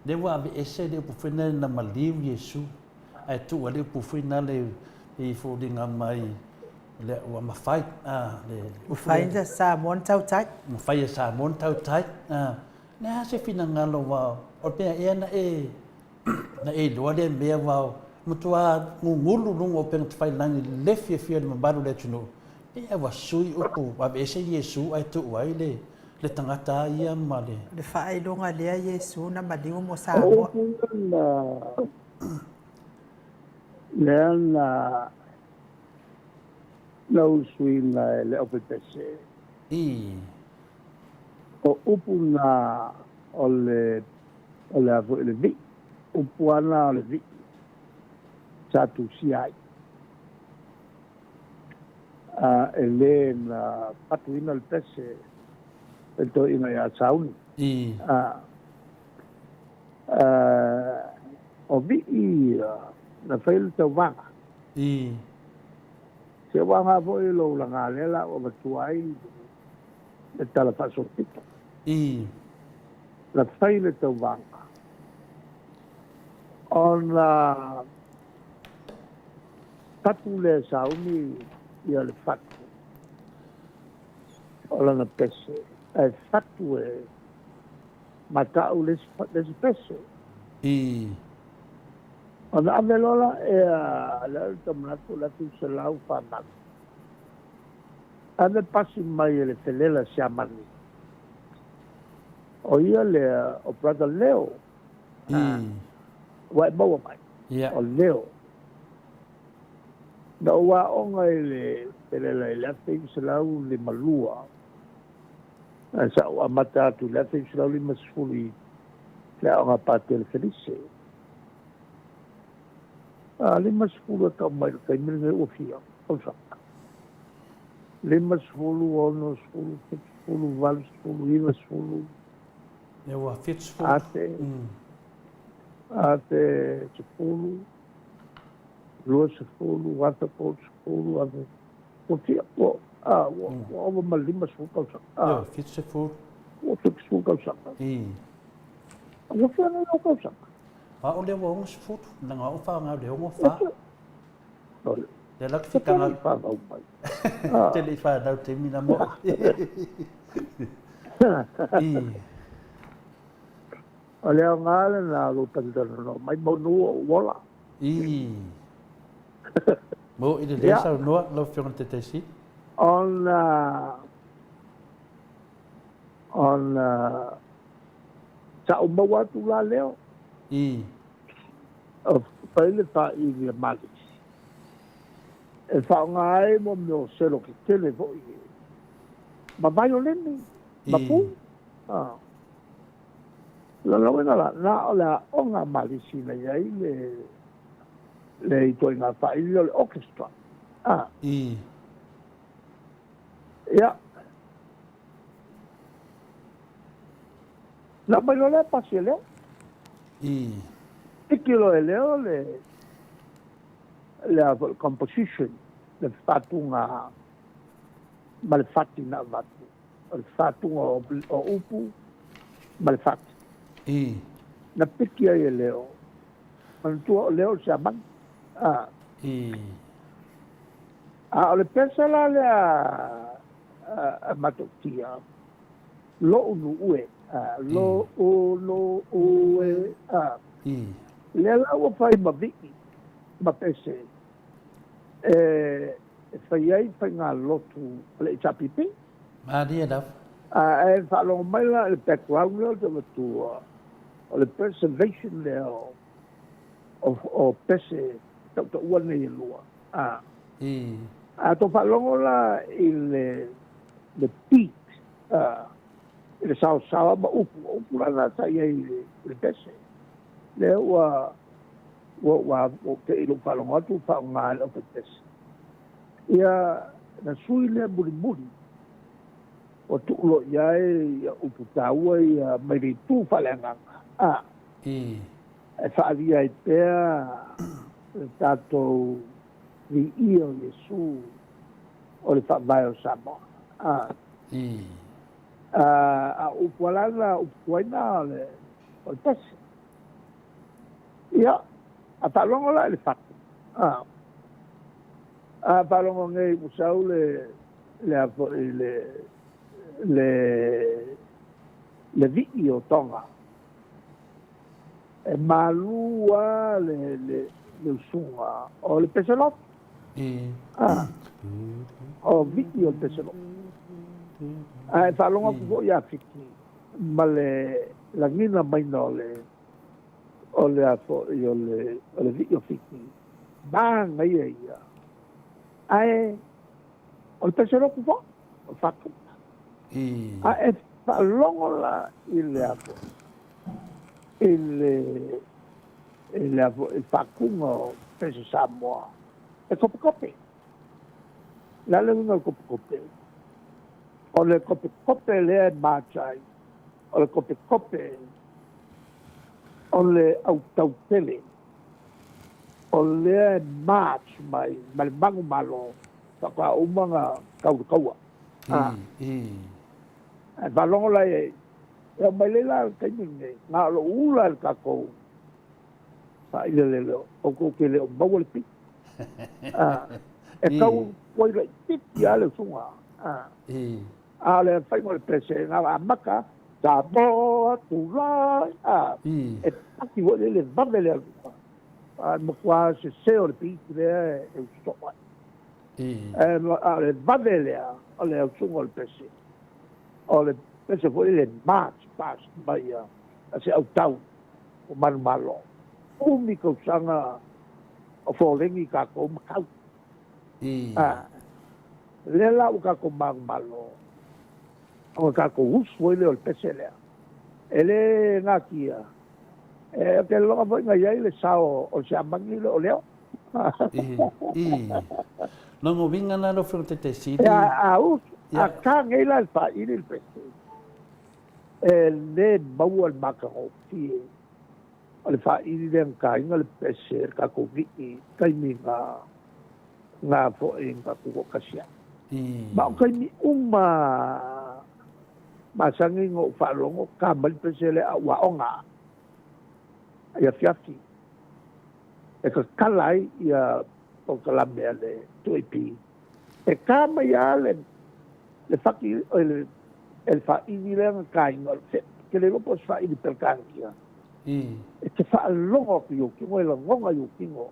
Lea ua aveese le upu foi lena na maliu Iesu, ae tuu ai le upu foi lena e foliga mai lea ua mafai, a, le upu lea. Mafai e Samoa ona tautai. Mafai e Samoa ona tautai, a. O le a se finagalo aua o le mea ea na e na e iloa lea mea aua ua matua gugulu luga o upega tafailagi i le fiafia o le mamalu o le atunuu, pei ua sui upu ua aveese Iesu ae tuu ai le le tagata a ia ma le. Le faailoga lea Iesu na maliu mo Samoa. O upu ia lea na na usuina e le aufaipeese. I. O upu na o le o le a foi le vii, upu lava na o le vii sa tusia ai. A e le na fatuina le pese e le toeaina ia Sauni. I. A, a, o vii ia na fai le tauvaga. I. Se ua aoga foi lou laga lea la ua avatua ai le tala faasolopito. I. Na fai le tauvaga ona fatu lea e sauni ia le fatu o lana pese, ae fatu e matau le isi pese. I. Ona ave loa la ea lea o le tau manatu o le 1948, ave pasi mai e le felela Siamani, o ia lea o Brother Leo, ua e maua mai, o Leo. Na ou aoga i le felela i le 1952, ae sa ou amata atu i le 1950 i le aoga Patele Felise. A 50 e tau mai i le taimi lenei ua fia tausaga. 50, 60, 70, 80, 90, Ia ua 70. Afe, 1000, 20, 1030, afe, ua fia, ua, a, ua, ua ova ma le 50 tausaga. Ioe, 70. Ua 70 tausaga. I. Ua fia nei ou tausaga? A o lea ua 60, leaga o au faaaoga i le 64. Lea la te whitanga. Te le i whanau mai. Te le i whanau te mina mo. I. O le aoga lena o lou talatalanoa mai manu o ou ola. I. Mo i le lea saunoa lau Afioga i le Taitaisili. Ona ona sa ou maua atu la leo. I. Fai le faili a Malisi e faaaoga ai mo mea o selo tetele foi ma vaioleni ma pu. Lona uiga la, na o le aoga a Malisi na i ai le le ituaiga faili o le orchestra. Ia. Na aumai loa lea pasi e Leo. Piki loa e Leo le le a foi composition, le faatuga ma le fati na avatu. O le faatuga o upu ma le fati. Na piki ai e Leo. Manatua o Leo le siamani. A o le pesa la lea a Matautia, Lo'u nu'u e, lo'u nu'u e, lea la ua fai ma vi'i ma pese e fai ai faigalotu a le HRPP. Malie lava. A e faalogo mai la i le background lea ou te avatua, o le preservation lea o pese tautaua nei e lua. A tou faalogo la i le beat, i le saosaoa ma upu, o upu la na sa i ai i le pese. Lea ua ua ua ua te i lou faalogo atu ua faaaoga e le aufaipese. Ia, na sui lea mulimuli, ua tuu loa i ai ia upu taua ia mai le itu faaleagaga, a, e faaalia ai pea le tatou viia o Iesu o le Faavae o Samoa. A, a o upu a la na, upu tuai na o le, o le pese. Ia, a faalogo la i le fatu, a, a faalogo nei ua sau le, le a foi le, le, le vii o Toga, e malu lava le, le, le usuga o le peselotu. A, o vii o le peselotu. Ae faalogo atu foi ia Fiti ma le lagina maina o le, o le a foi o le, o le vii o Fiti, manaia ia. Ae o le peselotu foi, o le faatuta. A e faalogo la i le a foi, i le, i le a foi, i le faatuga o pese Samoa, e kopekope. O le a le uiga o le kopekope? O le kopekope lea e match ai, o le kopekope o le autautele, o lea e match mai ma le manumalo faatoa uma ona tau le taua. Ae faalogo la i ai, e oo mai nei la i le taimi lenei, na o lou ula i le tatou faailelele, outou te le o maua le pili. E tau tuai laitiiti lava le usuga. A o le faiga o le pese, na ona amata, Samoa tulai, e paki foi lele vave le aluga. A o le matua sese o le piti lea e usu soo ai. A o le vave lea o le usuga o le pese, o le pese foi lele march past mai a se autau o manumalo. Umi tausaga o foleni tatou ma tau. Lea la ua tatou manumalo, ona tatou usu ai lea o le pese lea. E le natia, e te lagona foi na i ai le sao o le siamani lea o Leo. Lona uiga la lau Afioga i le Taitai Sili. A usu, a ta nei la i le faili le pese, e le maua le matagofie o le faili lea na taina le pese e le tatou vii i taimi na na foi na tutoatasi ai. Ma o taimi uma masani na ou faalogo ta mai le pese lea a ou aoga i afiafi e tatala ai ia polokalame a le 2AP. E ta mai lava le le faki o le e le faili lea na taina o le ou te le iloa po o se faili Peretania. E te faalogo atu i ou tino, e lagona i ou tino,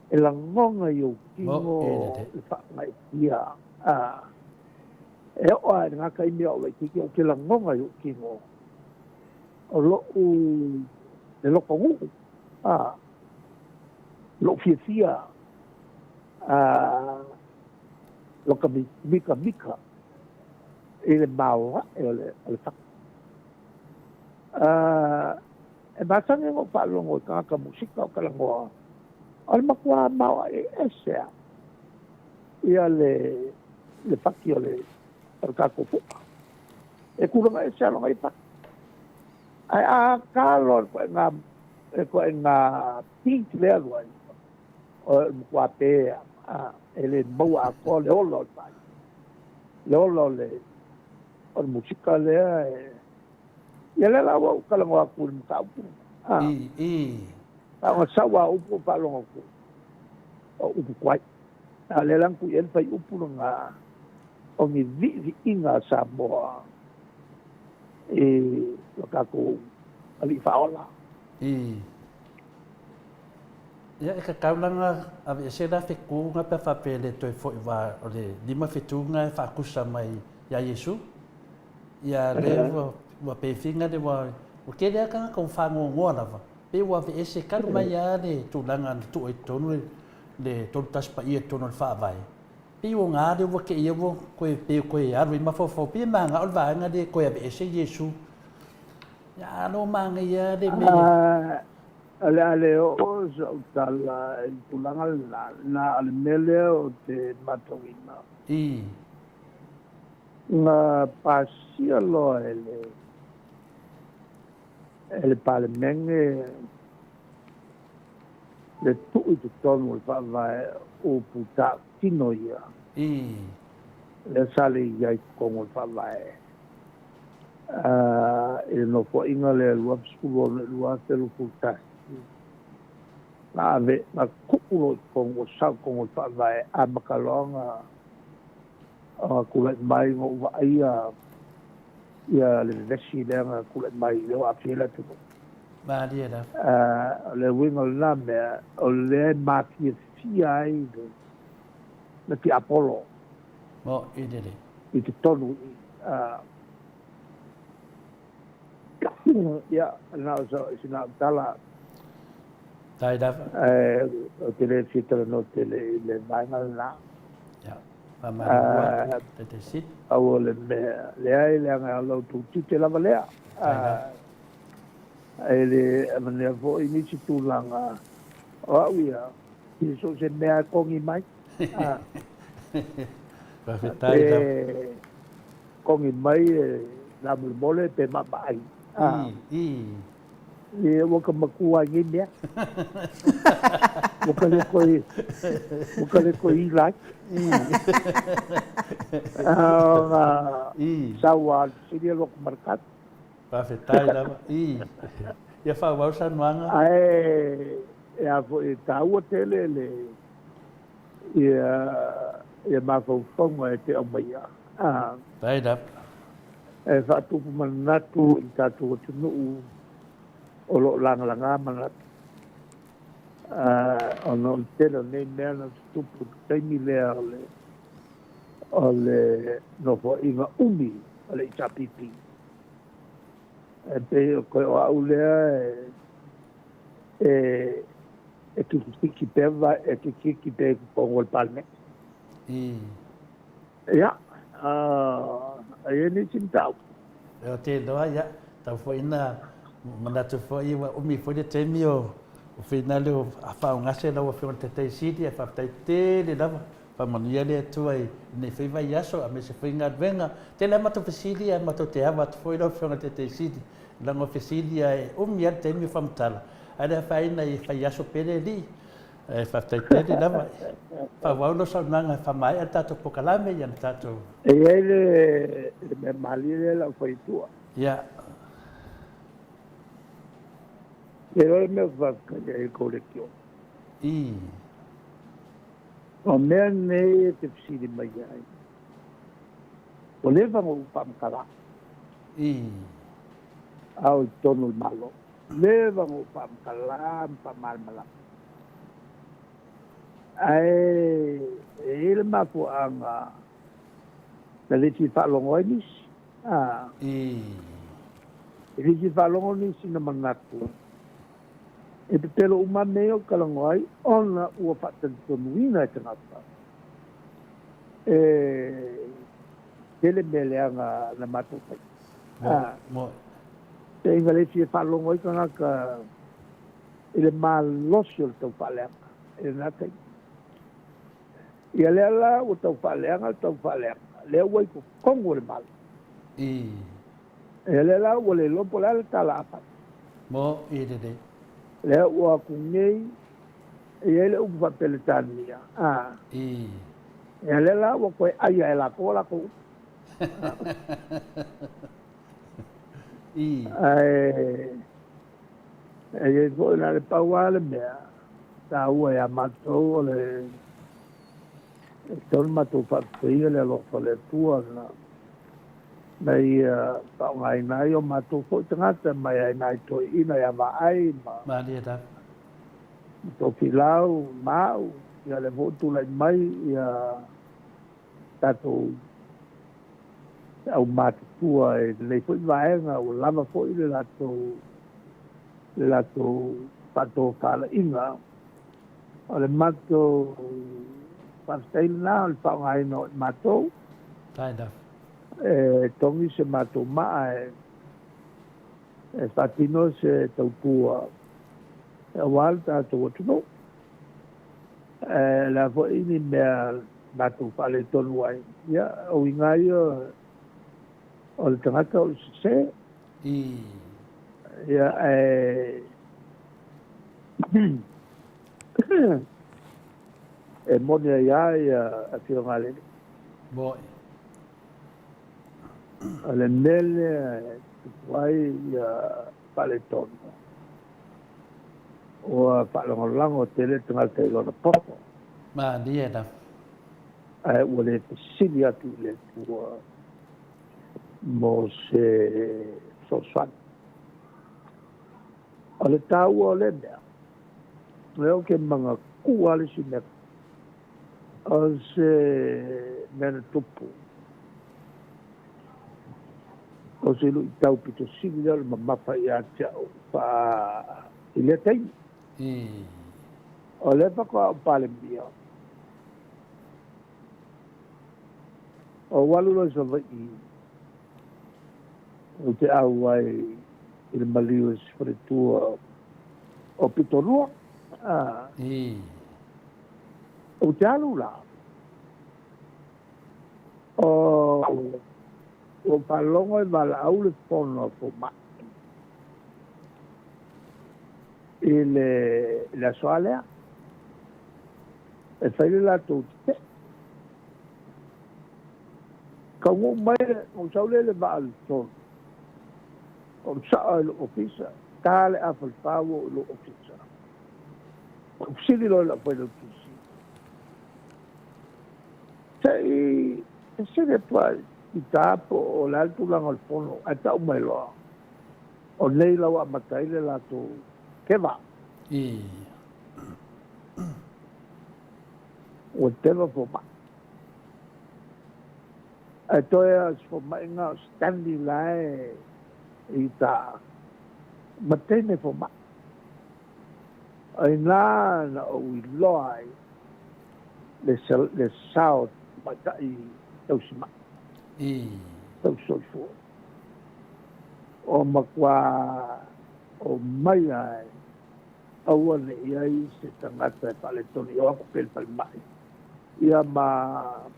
e lagona i ou tino le faagaeetia. E oo lava i lena taimi a o laitiiti, ou te lagona i ou tino o lo'u le lotonuu, lo'u fiafia, lota mitamita i le maoae o le fatu. E masani ona ou faalogo i tagata musika o talanoa, o le matua maoae ese lava ia le fati o le tatou puka. E tulaga ese lava lona ia fati. Ae a ta loa le ituaiga beat lea alu ai, o le matua pe lava, e le maua atoa le ola o le fai, le ola o le musika lea e... Ia lea la ua ou talanoa atu i le mataupu. A ona sau lava upu ou faalogo atu, o upu tuai. A o lea la na tui ai le fuaiupu lena o ni viiviiga a Samoa i lo tatou Alii Faaola. Ia, e tatau la ona aveese la fetu na pe a faapea e le toe foi aua o le 5 fetu na e faatusa mai ia Iesu. Ia lea ua ua pefiga le ua ua tele lava tagata ua faanoanoa lava pei ua aveese talu mai lava le tulaga na tuu ai i totonu le le Tolutasi Paia i totonu o le Faavae. Pei ua na lea ua teia ua toe pei ua toe alu ai mafaufau pei e manao le vaega lea e toe aveese Iesu. Ia a o lo o manaia lava le mea. O le a le oo sa'u tala i le tulaga lena, na o le mea lea ou te matauina. Na pasia loa e le e le Palemene le tuu i totonu o le Faavae upu tautino ia, lea sa le i ai i totonu o le Faavae. I le Nofoaiga lea 2016 i le 2021, na ave, na tuu loa i totonu, ua sau i totonu o le Faavae, amata loa ona ona tulai mai, na ou vaaia ia le vevesi lea na tulai mai, lea ua aafia ai le atunuu. Malie lava. O le uiga o lena mea, o lea e mafiafia ai le le tiapolo. Mo'i lelei. I totonu i i. Ia, na o sina au tala. Tai lava. Ae ou te le fia talanoa tele i le vaega lena. Ia, faamalulu atu, Taitai Sili. Pau o le mea, leai, leaga o la outou tiute lava lea. Tai lava. E le avanoa foi nisi tulaga o au ia, i so o se mea e kogi mai. Faafetai lava. Pe kogi mai e lamolemole pe maamaai. I, i. Ia, ua ka makua ai nei mea. Ua ka le koe, ua ka le koe ila ai. Ona sau a sili alo atu ma le katu. Faafetai lava. I. Ia faaauau saunoaga. Ae e a foi e taua tele le ia ia mafaufauga e te aumaia. Faafetai lava. E faatupu manatu i le tatou atunuu o lo o lagalaga manatu, ona o le tele o nei mea na tutupu i le taimi lea o le o le nofoaiga umi a le HRPP. E pei o koe o au lea e e kikikiki pea e kikikiki pea i totonu o le Palemene. Ia, e i ai nisi mataupu. Ou te iloa, ia, tau foi ina manatu foi ua umi foi le taimi o finale o faaogase lau Afioga i le Taitai Sili, ae faafetai tele lava. Faamanuia le Atua i lenei foi vaiaso aemaise foi galuega. Tele lava matou fesili ae matou te ava atu foi lau Afioga i le Taitai Sili, leaga o fesili ae umi lava le taimi o faamatala, ae le afaina e fai aso pea le alii. Ae faafetai tele lava. Faaauau lau saunoaga e faamaea le tatou polokalame ia na tatou. E i ai le mea malie lea o le a ou fai atua. Ia. E iloa le mea ou te faafetai ai i le tou leitio. I. O mea nei e te fesili mai ai, ua leva ona ou faamatala. I. A o i totonu o le Malo. Leva ona ou faamatala ma faamalamalama. Ae e i ai le mafuaaga na le fia faalogo ai nisi. A. E le fia faalogo nisi na manatu e pepelo uma mea ia ou talanoa ai ona ua faatalitonuina e tagata e tele mea leaga na matou faia. A. Pei na le fia faalogo ai tagata i le malosi o le taufaaleaga i lena taimi. Ia lea la ua taufaaleaga le taufaaleaga, lea ua i totonu o le Malo. Ia lea la ua le iloa po o le a le tala a fai. Mo'i lelei. Lea ua atu nei, e i ai le upu faa-Peretania, a. Ia lea la ua toe aia e latou a latou upu. Ae E i ai foi la le pau lava le mea taua ia matou o le e tatau ona matou faafetaia le alofa o le Atua na na ia faaaogaina ai o matou foi tagata mai ai nai toeaiina ia Vaai ma Malie lava. ma Tofilau ma au, ia lea foi ua tulai mai ia tatou aumatutua i lenei foi vaega ua lava foi le latou le latou faatofalaiga. O le matou faafetai lena o le faaaogaina o i matou e togi se matou maa e e faatino se tautua aua le tatou atunuu. Ae o le a foi ni mea matou faaletonu ai, ia, o uiga ia o le tagata o le sese. Ia, ae e moni ai lava ia Afioga a le Alii. Moe. O le mea lea e tupu ai ia faaletonu, ua faalagolago tele tagata i lona poto. Malie lava. Ae ua le fesili atu i le Atua mo se fesoasoani. O le taua o lea mea, o lea ou te manatua lava le isi mea, o se mea na tupu, o se luitau pito sili lea o le mamafa ia te au i lea taimi. O lea faatoa ou Palemia, ou alu loa i Savaii, ou te auai i le maliu e si faletua o Pitolua. Ou te alu la, o ua faalogo e valaau le fono a fomai i le aso a lea, e fai le latou tetee. Taunuu mai, ou sau lea i le vaa i le 3, ou sao i lou ofisa, ta le afa i le 4 ua oo i lou ofisa. Ou fesili loa i lau failautusi, se i fesili atu lava i ta po o le a le tulaga o le fono, ae tau mai loa, o nei la ua amata ai le latou teva. Ua teva fomai. Ae toe lava o si fomai na o Stanley la e i uta ma teine fomai. O i ina na ou iloa ai le sao tamaitai tausi mai, tausi soifua. O matua omai lava e aua ne i ai se tagata e faaletonu i o atu pea i le falemai, ia ma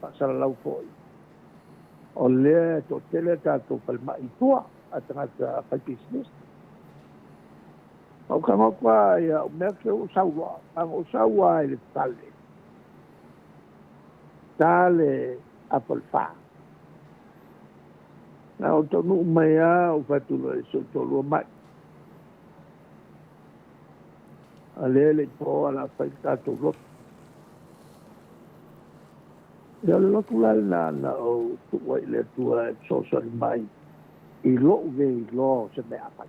faasalalau foi. O lea e toatele a tatou falemai i tua a tagata faipisinisi. Ou tago atu lava ia au mea ke ou sau loa, leaga ou sau lava i le fale, ta le afa o le 4. Na ou taunuu mai lava ou fai atu loa i si ou toalua mai, a lea e le i po ae o le a fai le tatou lotu. Ia o le lotu la lena na ou tuu ai i le Atua e fesoasoani mai i lou le iloa o se mea a fai.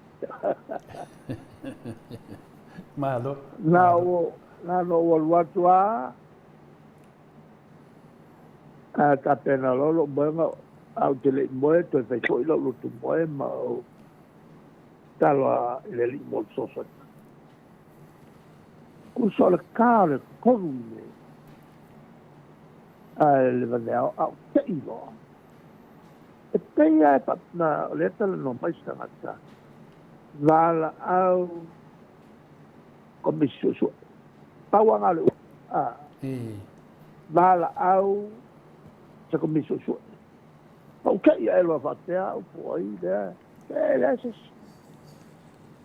Malo. Na na ou alu atu lava, ae tapena loa lou moega, ae ou te le i moe, toe fai foi lau lotu moe ma ou tatalo i le Alii mo le fesoasoani mai. Tusa o le ta o le 3 i le ae le vaveao, a ou tei loa. E pei lava e faapena o lea e talanoa mai se tagata, valaau komisi suesue. Pau lava na o le upu, valaau se komisi suesue. Ma ou tei ae loa faapea au po o ai lea, e leai se isi.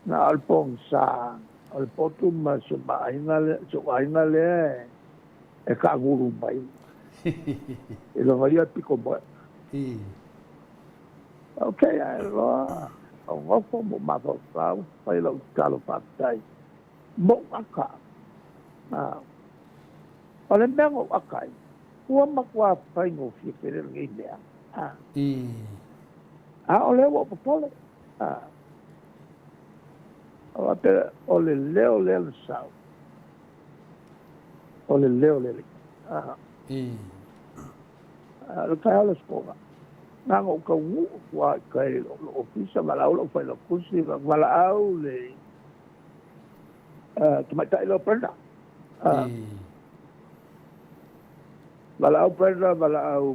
Na o le pogisa o le potu ma si ou aiga lea e taagulu mai i lona ia pito moe. Ou tei ae loa, ou nofo ma ou mafaufau, fai lau tatalo faafetai mo ou aka. O le mea na ou aka ai, ua matua faigofie tele lenei mea. A o lea ua ou popole. O faapea, o le leo lea na sau, o le leo le Alii. O le taeao o le Aso Toga, na ona ou taunuu atu lava i tai i lou ofisa, valaau lau failautusi, valaau le tamaitai lea o Brenda. Valaau Brenda, valaau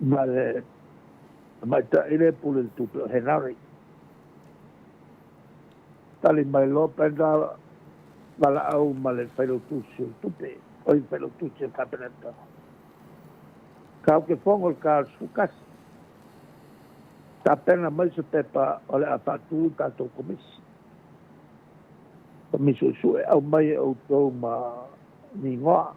ma le tamaitai lea e pule i le tupe o Henare. Tali mai loa Brenda, valaau ma le failautusi o le tupe, o le failautusi o le Kapeneta. Tatou te fono i le ta o le 11. Tapena mai se pepa o le a faatu le tatou komisi. Komisi suesue, aumai e outou ma ni igoa.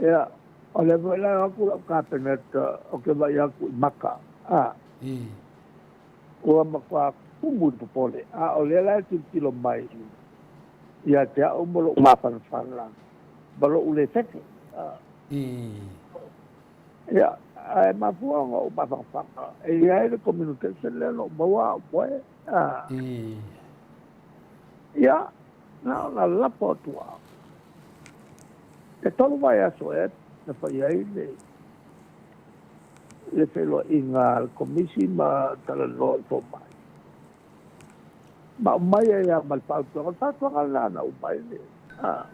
Ia, o lea foi la e o atu lau Kapeneta ou te vaai atu i maka, a. Ua matua tumu i le popole, a o lea la e tilotilo mai ia te au ma lou mafanafana ma lou le fefe, a. Ia, ae mafua ona ou mafanafana, e i ai le communication lea na ou maua a o moe, a. Ia, na ona lafo atu lava. E tolu vaiaso ea na fai ai le le feiloaiga a le Komisi ma talanoa i fomai. Ma aumai ai lava ma le fautuaga. O le fautuaga lena na aumai le, a.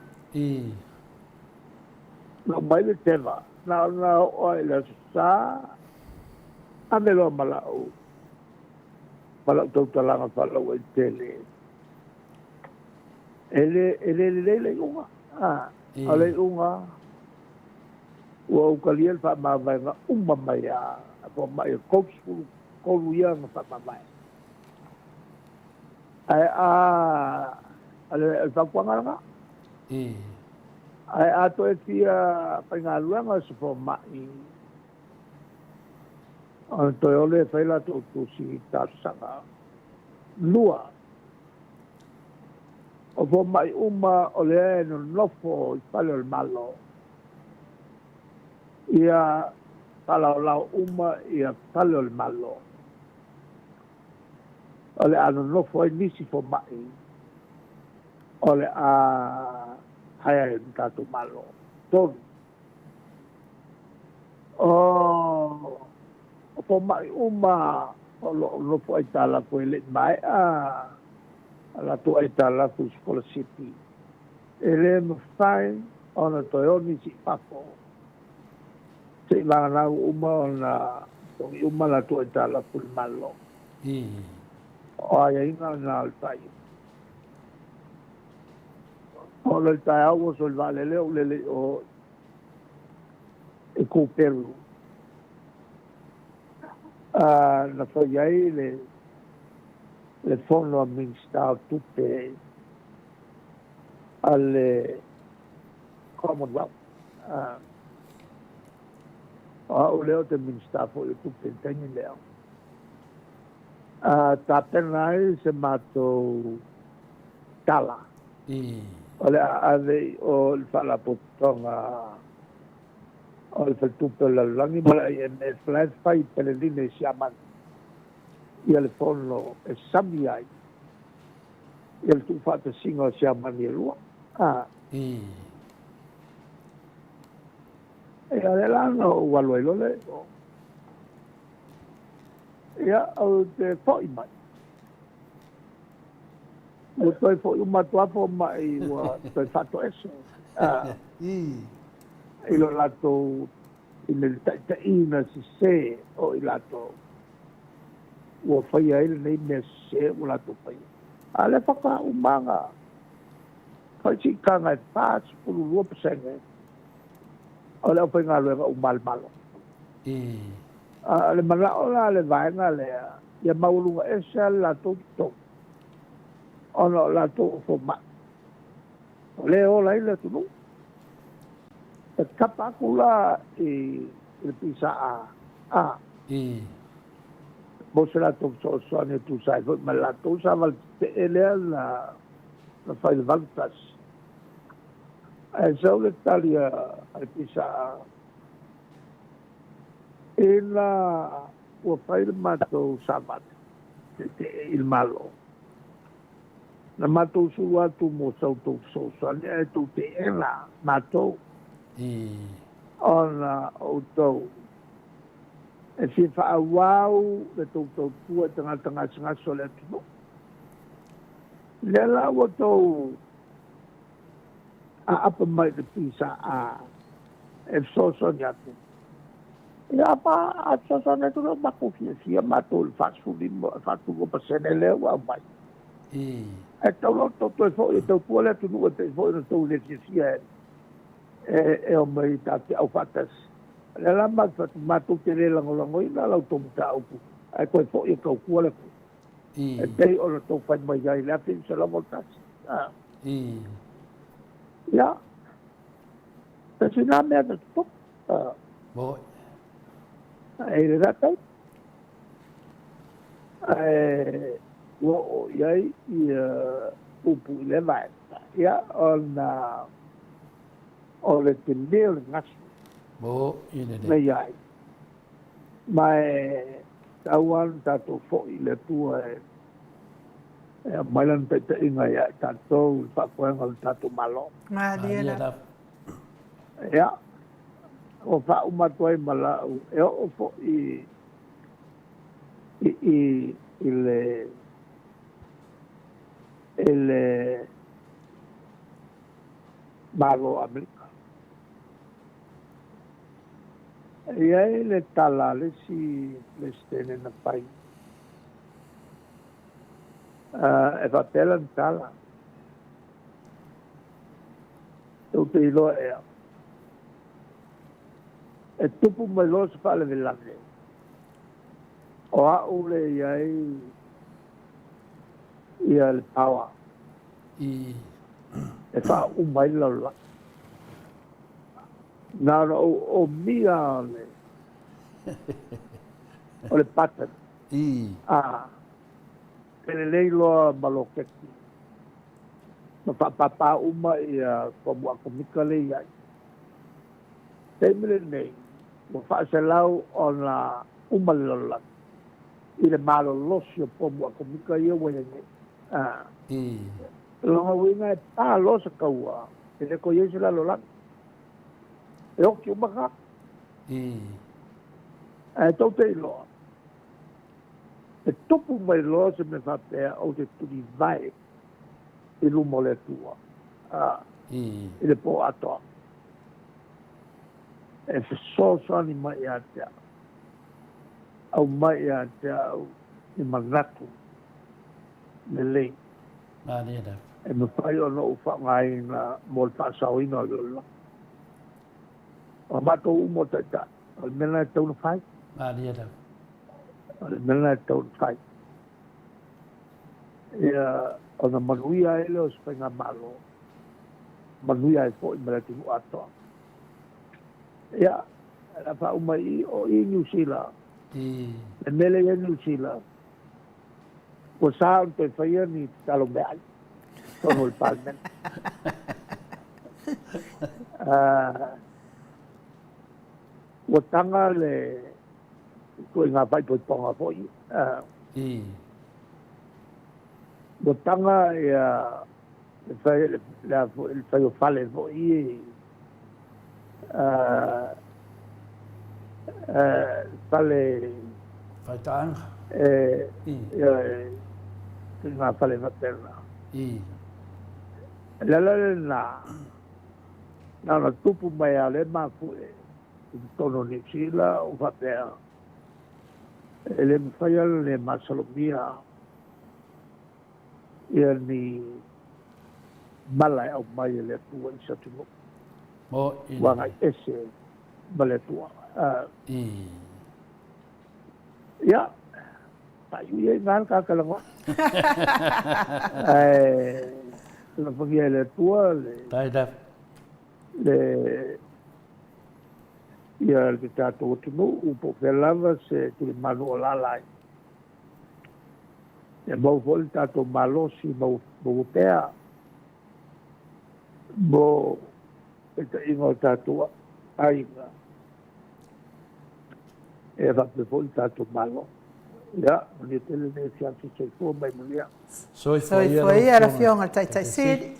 Na aumai le teva. Na ona oo lava i le Aso Sa, ave loa ma lau, ma lau tautalaga faalauaitele. E le, e le lelei le iuga. A, o le iuga, ua ou talia le faamavaega uma mai a fomai e 33 ia na faamavae. Ae a, o le fautuaga lena. Ae a toe fia faigaluega se fomai, ona toe o lea e fai latou tusi talosaga. Lua, o fomai uma o lea e nonofo i fale o le Malo, ia faalaolao uma ia fale o le Malo, o le a nonofo ai nisi fomai o le a hire e le tatou Malo. Tolu, o fomai uma o lo o nofo aitalafu e le i maea a latou aitalafu i sikolasipi, e le mafai ona toe o nisi i fafo se i vagana ua uma ona totogi uma latou aitalafu i le Malo. O aiaiga na o le faaiuga. Oo loa i le taeao ua oso i le vaalele ou lele i o i Kuperu na fai ai le le fono a Minisita o Tupe a le Commonwealth. O au lea ou te Minisita foi o Tupe i le taimi lea. Tapena ai se matou tala o le a ave i o i le Faalapotopotoga o le Faletupe o le Lalolagi ma le IMF la e fai i Peleline i Siamani ia le fono e sami ai ia le tuufaatasiga o Siamani e lua. A. Ia, o lea la na ou alu ai loa lea i o. Ia, ou te foi mai. Ua toe foi uma atu lava fomai ua toe faatoese. A. I lo latou i le taitaiina sese o i latou ua faia ai lenei mea sese ua latou faia. A o lea faatoa uma lava ona fai siitaga e 42% o le aufaigaluega uma a le Malo. A o le manao la o le vaega lea, ia maualuga ese lava le latou totogi ona o latou o fomai. O lea e ola ai le atunuu. E tapa atu la i le PSA a mo se latou fesoasoani e tusa ai foi ma le latou savali tetee lea na fai i le 81. Ae sau le tali a le PSA ina ua fai le matou savali tetee i le Malo. Na matou sulu atu mo sa outou fesoasoani ae tou teena matou ona o outou e fia faaauau le tou tautua i tagata gasegase o le atunuu. Lea la ua outou aapa mai i le PSA e fesoasoani atu. Ia pa a fesoasoani atu lea, matou fiafia matou i le 45, 42% lea ua aumai. Ae tatau loa ona toe foi e tautua le atunuu e pei foi ona outou le fiafia e omai tatou te aufaatasi. O lea la matou te fai atu, matou te le lagolagoina la outou mataupu, ae toe foi e tautua le atunuu e pei ona outou fai mai ai i le 1981. Ia. Tasi na mea na tutupu. Moi. E le rātou. Ae ua oo i ai ia upu i le vaega. Ia, ona o le tele o le gasu. Mo i le Na i ai. Ma e tatau lava ona tatou foi i le Atua e aumai Lana taitaiga ia i tatou i le faafoega o le tatou Malo. Malie lava. Ia, ua faauma atu ai ma lau, e oo foi i i i le i le Malo o Amerika. E i ai le tala a le isi Peresetene na fai, e faapea lana tala, Tou te iloa ea, e tupu mai loa se faalavelave, o au lea e i ai ia le power e faauma ai le lalolagi. Na ona ou omia o le o le button. A, e lelei loa ma loketi ma faapāpā uma ia komu atomika lea e i ai. Taimi lenei, ua faaselau ona uma le lalolagi i le malolosi o pomu atomika ia ua i ai nei. A, o lona uiga e pa loa se kaua, e le toe i ai se lalolagi. E oti uma tagata. Ae tou te iloa, e tupu mai loa se mea faapea, ou te tulivae i luma o le Atua, a, i le po atoa, e fesoasoani mai ia te au, aumai ia te au ni manatu lelei e mafai ona ou faaaogaina mo le faasaoina o le lalolagi. O matou uma o taitai, o le mea lena e tatau ona fai. O le mea lena e tatau ona fai. Ia, ona manuia ai lea o se faigamalo, manuia ai foi ma le atunuu atoa. Ia, o le a faauma i i, o i Niu Sila, le mea lea e i ai Niu Sila, ua sa ona toe faia ni tatalo meaai i totonu o le Palemene. Ua taga le ituaiga faaipoipoga foi. Ua taga ia le fai, le a foi, le fai o fale foi i fale Faitaaga. E, ituaiga fale faapena. O le ala lena, na ona tupu mai lava o lea mafuie i totonu o Niu Sila ua faapea, e le mafai ona le masalomia ia ni mala e aumai e le Atua i se atunuu ua agai ese ma le Atua. Ia, faaiu ia i ina le tagata lagona. Ae alofagia e le Atua le le ia le tatou atunuu po o fea lava se tulimanu o alaala ai. Ia maua foi le tatou malosi maua pea mo taitaiga o tatou aiga e faapea foi le tatou Malo. Ia, manuia tele lenei afiafi, soifua ma ia manuia. Soifua ia lau Afioga i le Taitai Sili.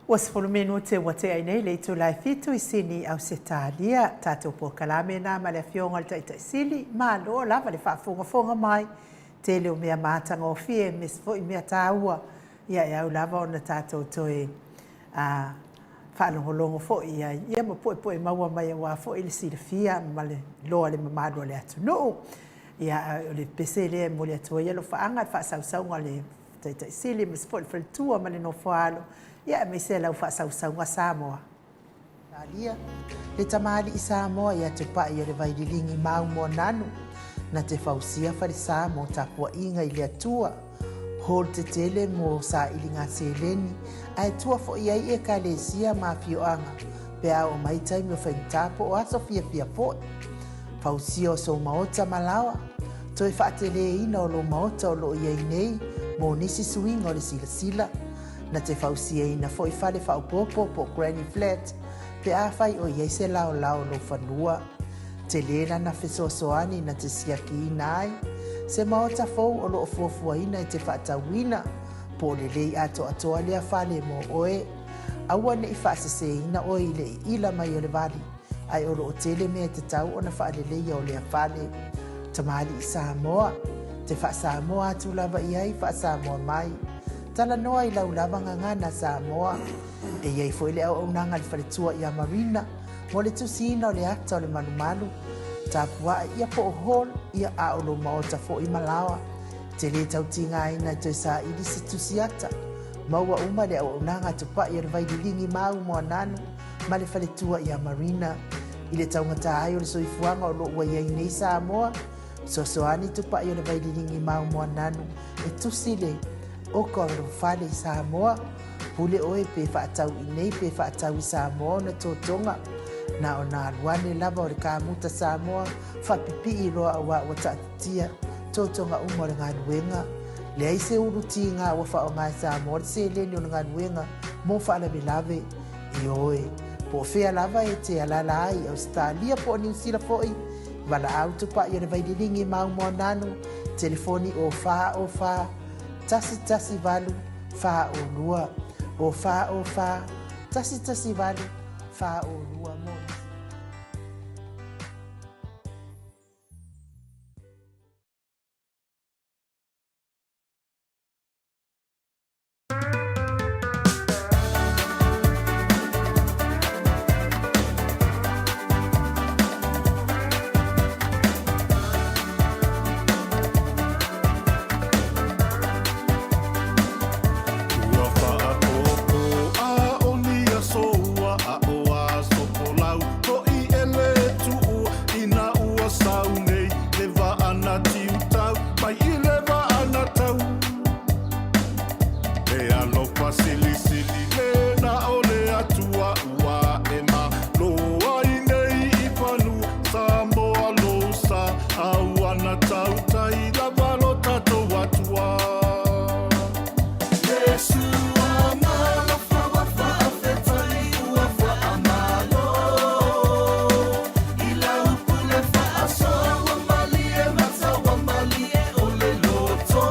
Ua 10 minute ua tea ai nei le itula e 7 i Sini, Ausetalia. Tatou polokalame na ma le Afioga i le Taitai Sili, malo lava le faafogafoga mai. Tele o mea matagofie aemaise foi mea taua ia e au lava ona tatou toe a faalogologo foi i ai ia ma puepue maua mai aua foi le silafia ma le iloa i le mamalu o le atunuu. Ia a o le pese lea e momoli atu ai alofaaga i le faasausauga a le Taitai Sili aemaise foi le faletua ma le nofoaalo, ia aemaise lau faasausauga Samoa. Talia, le tamalii Samoa ia Tupai o le Vaililigi mau moananu, na te fausia falesa mo tapuaiga i le Atua. Hall tetele mo sailiga seleni ae tua foi ai Ekalesia ma afioaga pe a oo mai taimi o faigata po o aso fiafia foi. Fausia o sou maota ma laoa, toe faateleina o lou maota o lo o i ai nei mo nisi suiga o le silasila. Na te fausiaina foi fale faaopoopo po o granny flat pe afai o i ai se laolao o lou fanua. Tele lana fesoasoani na te siakiina ai se maota fou o lo o fuafuaina e te faatauina, po o lelei atoatoa lea fale mo oe. Aua ne i faaseseina oe i le iila mai o le vali, ae o lo o tele mea e tatau ona faaleleia o lea fale. Tamalii Samoa, te faa-Samoa atu lava i ai, faa-Samoa mai. Talanoa i lau lava gagana Samoa. E i ai foi le auaunaga a le faletua ia Marina mo le tusiina o le ata o le malumalu, tapuae ia po o hall ia a o lou maota foi ma laoa. E te le tau tigaina e toe saili se tusi ata. Maua uma le auaunaga a Tupai o le Vaililigi ma au Moananu ma le faletua ia Marina. I le taugata ai o le soifuaga o lo o ua i ai nei Samoa, fesoasoani Tupai o le Vaililigi ma au Moananu e tusi le oka o lou fale i Samoa. Pule oe pe faatau i nei pe faatau i Samoa ona totoga. Na ona alu ane lava o le kamuta Samoa faapipii loa auā ua taatitia totoga uma o le galuega. Leai se ulu tiga ua faaaoga e Samoa le seleni o le galuega mo faalavelave. Ioe, po o fea lava e te alaala ai i Ausetalia po o Niu Sila foi, valaau tupai o le Vaililigi ma Aumoananu, telefoni o 4 o 4 118 42 o 4 o 4 118 42 mo nisi. Ua faaopo a o ni aso ua aʻo aso folau hoʻi e le tuua ina ua sau nei le vaa na tiutau mai i le vaa na tau E alofa silisili lena o le Atua ua e malo ai nei i fanua Samoa lou sa a ua na tautai lava lo tatou Atua. Iesu alofa ua faafetai ua faamalo i lau pule faasoa ua malie mata ua malie o le loto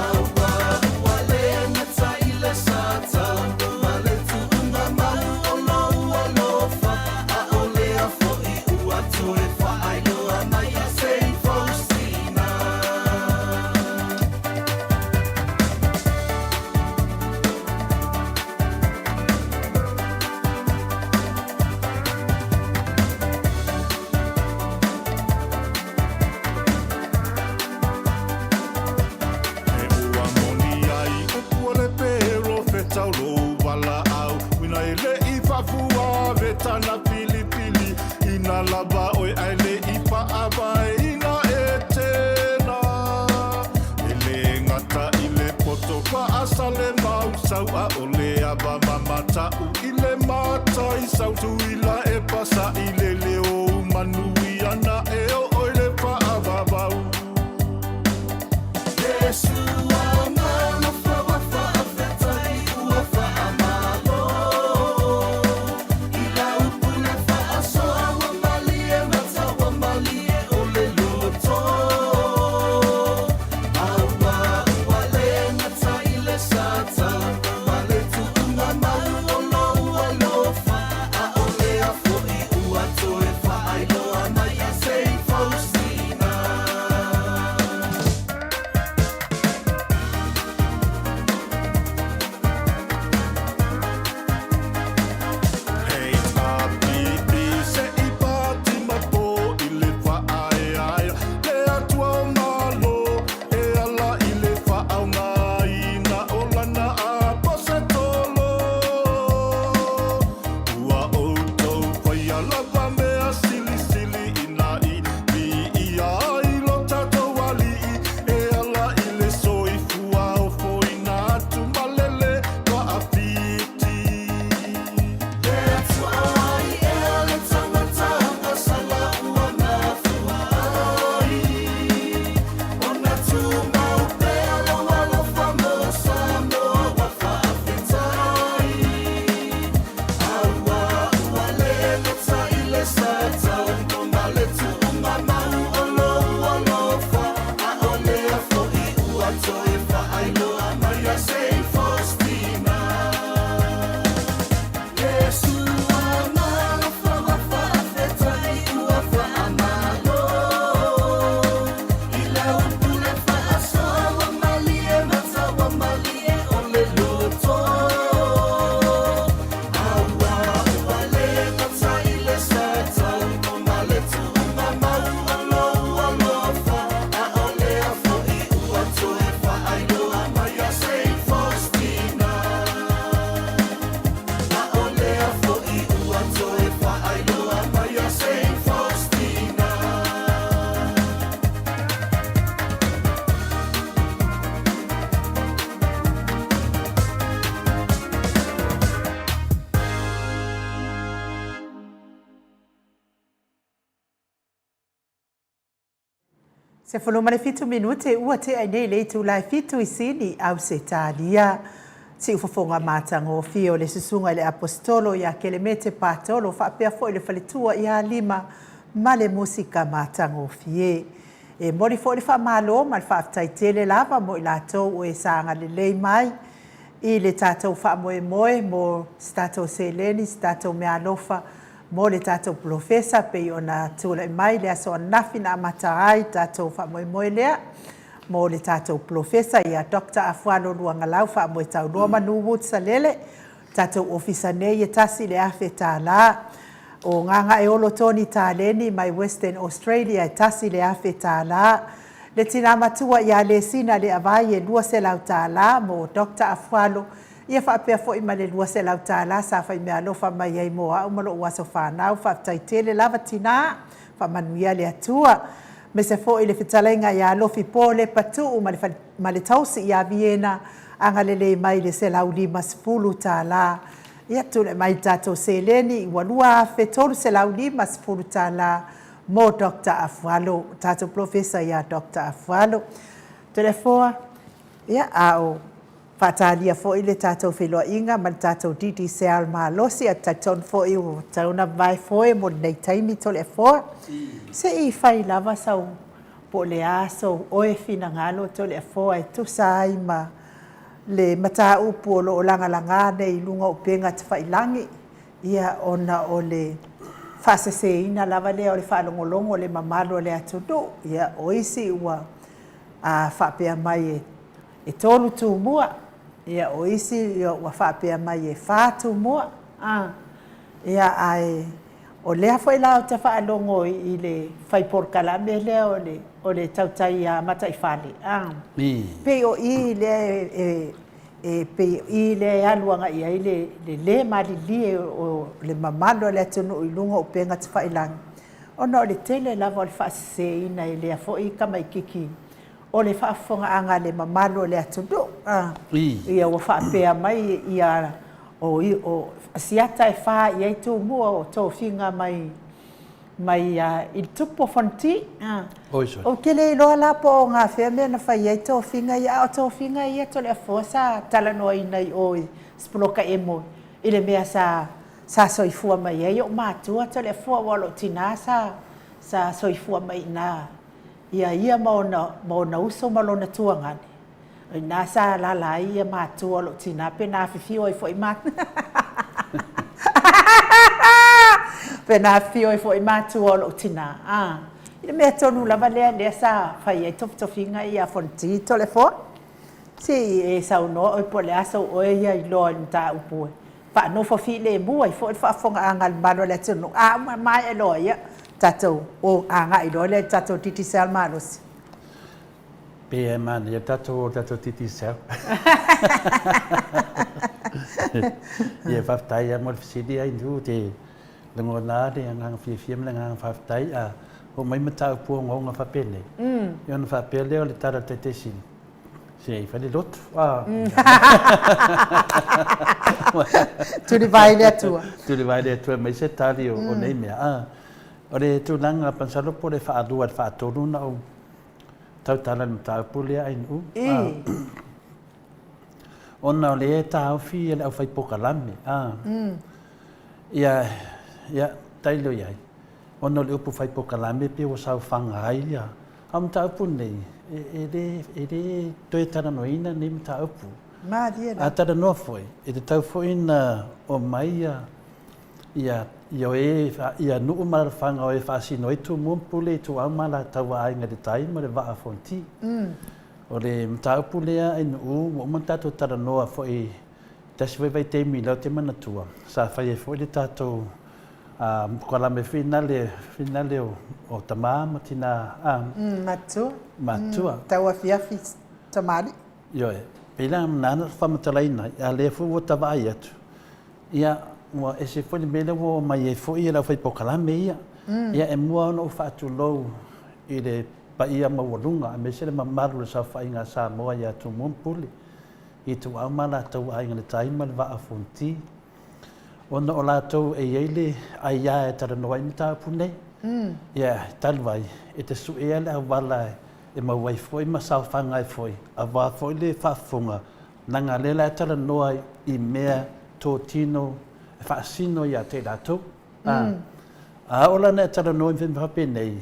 aua ua le gata i le sa tau ma le tuuga mau o lou alofa a o lea foi ua toe faailoa mai a se i fausina. E ua moni ai upu o le perofeta o lou valaau uina e le i faafuaveta na filifili ina lava oe ae le i faavaeina Etena. E le gata i le poto faasale mausau a o le ava mamata'u i le mataisau tuila e pasa'i le leo manuia na e oo i le faavavau. Iesu alofa ua faafetai ua faamalo i lau pule faasoa ua malie mata ua malie o le loto aua ua le gata i le sa tau ma le tuuga mau o lou alofa a o lea foi ua toe faailoa. 17 minute ua tea ai nei le itula e fitu i Sini, Ausetalia. Siufofoga matagofie o le Susuga i le Aposetolo ia Kelemete Patolo faapea foi le faletua ia Lima ma le musika matagofie. E momoli foi le faamalo ma le faafetai tele lava mo i latou o e sa agalelei mai i le tatou faamoemoe mo se tatou seleni, se tatou meaalofa mo le tatou polofesa pei ona tulai mai le aso ananafi na amata ai le tatou faamoemoe lea mo le tatou polofesa ia Doctor Afualo Luagalau Faamoetauloa Manu Woods Salele, tatou ofisa nei e $1,000. O Gagaeolo Tony Taleni mai Western Australia e $1,000. Le tina matua ia Lesina Leavai e $200 mo Doctor Afualo, ia faapea foi ma le $200 sa faimeaalofa mai ai mo au ma lou aso fanau. Faafetai tele lava tina. Faamanuia le Atua. Aemaise foi le fetalaiga ia Alofi Polepa Tuu ma le ma le tausi ia Viena, agalelei mai le $150. Ia tulai mai le tatou seleni ua $2,350 mo Doctor Afualo, tatou polofesa ia Doctor Afualo. Toleafoa, ia a o faatalia foi le tatou feiloaiga ma le tatou Digicel malosi, ae talitonu foi ua tatau ona vavae foe mo lenei taimi Toleafoa. Se i fai lava sau po o le a sou oe finagalo Toleafoa e tusa ai ma le mataupu o lo o lagalaga nei i luga o upega tafailagi, ia ona o le faaseseina lava lea o le faalogologo o le mamalu o le atunuu. Ia o isi ua faapea mai e tolu tumua, ia o isi ua faapea mai e fa tumua, a, ia ae o lea foi la ou te faalogo i le fai polokalame lea o le o le tautai ia Mataifale, a, pei o i lea e e pei o i lea e alu agai i ai le le le malilie o le mamalu o le atunuu i luga o upega tafailagi, ona o le tele lava o le faaseseina e lea foi tamaititi o le faafofogaaga a le mamalu o le atunuu, ia ua faapea mai ia o o siata e fa i ai tumua o tofiga mai mai i le tupu o Fonoti. Ou te le iloa la po o gafea mea na fai ai tofiga ia, a o tofiga ia Toleafoa sa talanoaina i o i Sipoloka Emo i le mea sa sa soifua mai ai ou matua Toleafoa, aua o lou tina sa sa soifua mai i ina ia ia ma ona, ma ona uso ma lona tuagane. O ina sa alaala ai ia matua o lou tina pe na afifio ai foi matua. Pe na afifio ai foi matua o lou tina. Ah, i le mea tonu lava lea lea sa fai ai tofitofiga ia Fonoti Toleafoa. Se i e saunoa oe po o le a sou oe ia iloa i le mataupu e faanofo filemu ai foi le faafofogaaga a le mamalu o le atunuu. A uma maea loa ia, tatou o agai loa lea i le tatou Digicel malosi. Pei e manaia le tatou o le tatou Digicel. Ia faafetai lava mo le fesili Ainuu, te lagona lava le agaga fiafia ma le agaga faafetai a oo mai mataupu ogaoga faapenei, ia ona faapea lea o le tala a le Taitaisini, Se i fai le lotu. Tulivae i le Atua. Tulivae i le Atua e aumai se tali o nei mea. O le tulaga masalo po o le faalua i le faatolu ona ou tautala i le mataupu lea Ainuu. Ona o lea e taofi le aufai polokalame. Ia, ia, tailo i ai. Ona o le upu fai polokalame pei ua saofaga ai ia. A o mataupu nei, e le, e le toe talanoaina nei mataupu. Malie lava. A talanoa foi, e tatau foi ona omai ia, ia, ia e, ia nuu ma alaalafaga o e faasino ai Tumua ma Pule, Ituau ma Alataua, Aiga i le Tai ma le Vaa o Fonoti. O le mataupu lea Ainuu, ua uma ona tatou talanoa foi tasi foi vaitaimi lea ou te manatua, sa fai ai foi le tatou polokalame finale, finale o tama ma tina matutua. Matutua. Tau afiafi tamalii. Ioe. Pei la na ona faamatalaina ai, a o lea foi ua ta vaai atu, ia, ua ese foi le mea lea ua omai ai foi le aufai polokalame ia. Ia, e mua ona ou faatulou i le paia maualuga aemaise le mamalu o le saofaiga a Samoa ia Tumua ma Pule, Ituau ma Alataua, Aiga i le Tai ma le Vaa o Fonoti. Ona o latou e i ai le aia e talanoa ai mataupu nei. Ia, talu ai, e te suea le auala e. e maua ai foi ma saofaga ai foi aua foi le faafofoga leaga lea la e talanoa i mea totino e faasino ia te i latou. A, a oo la ina e talanoa i mea faapenei,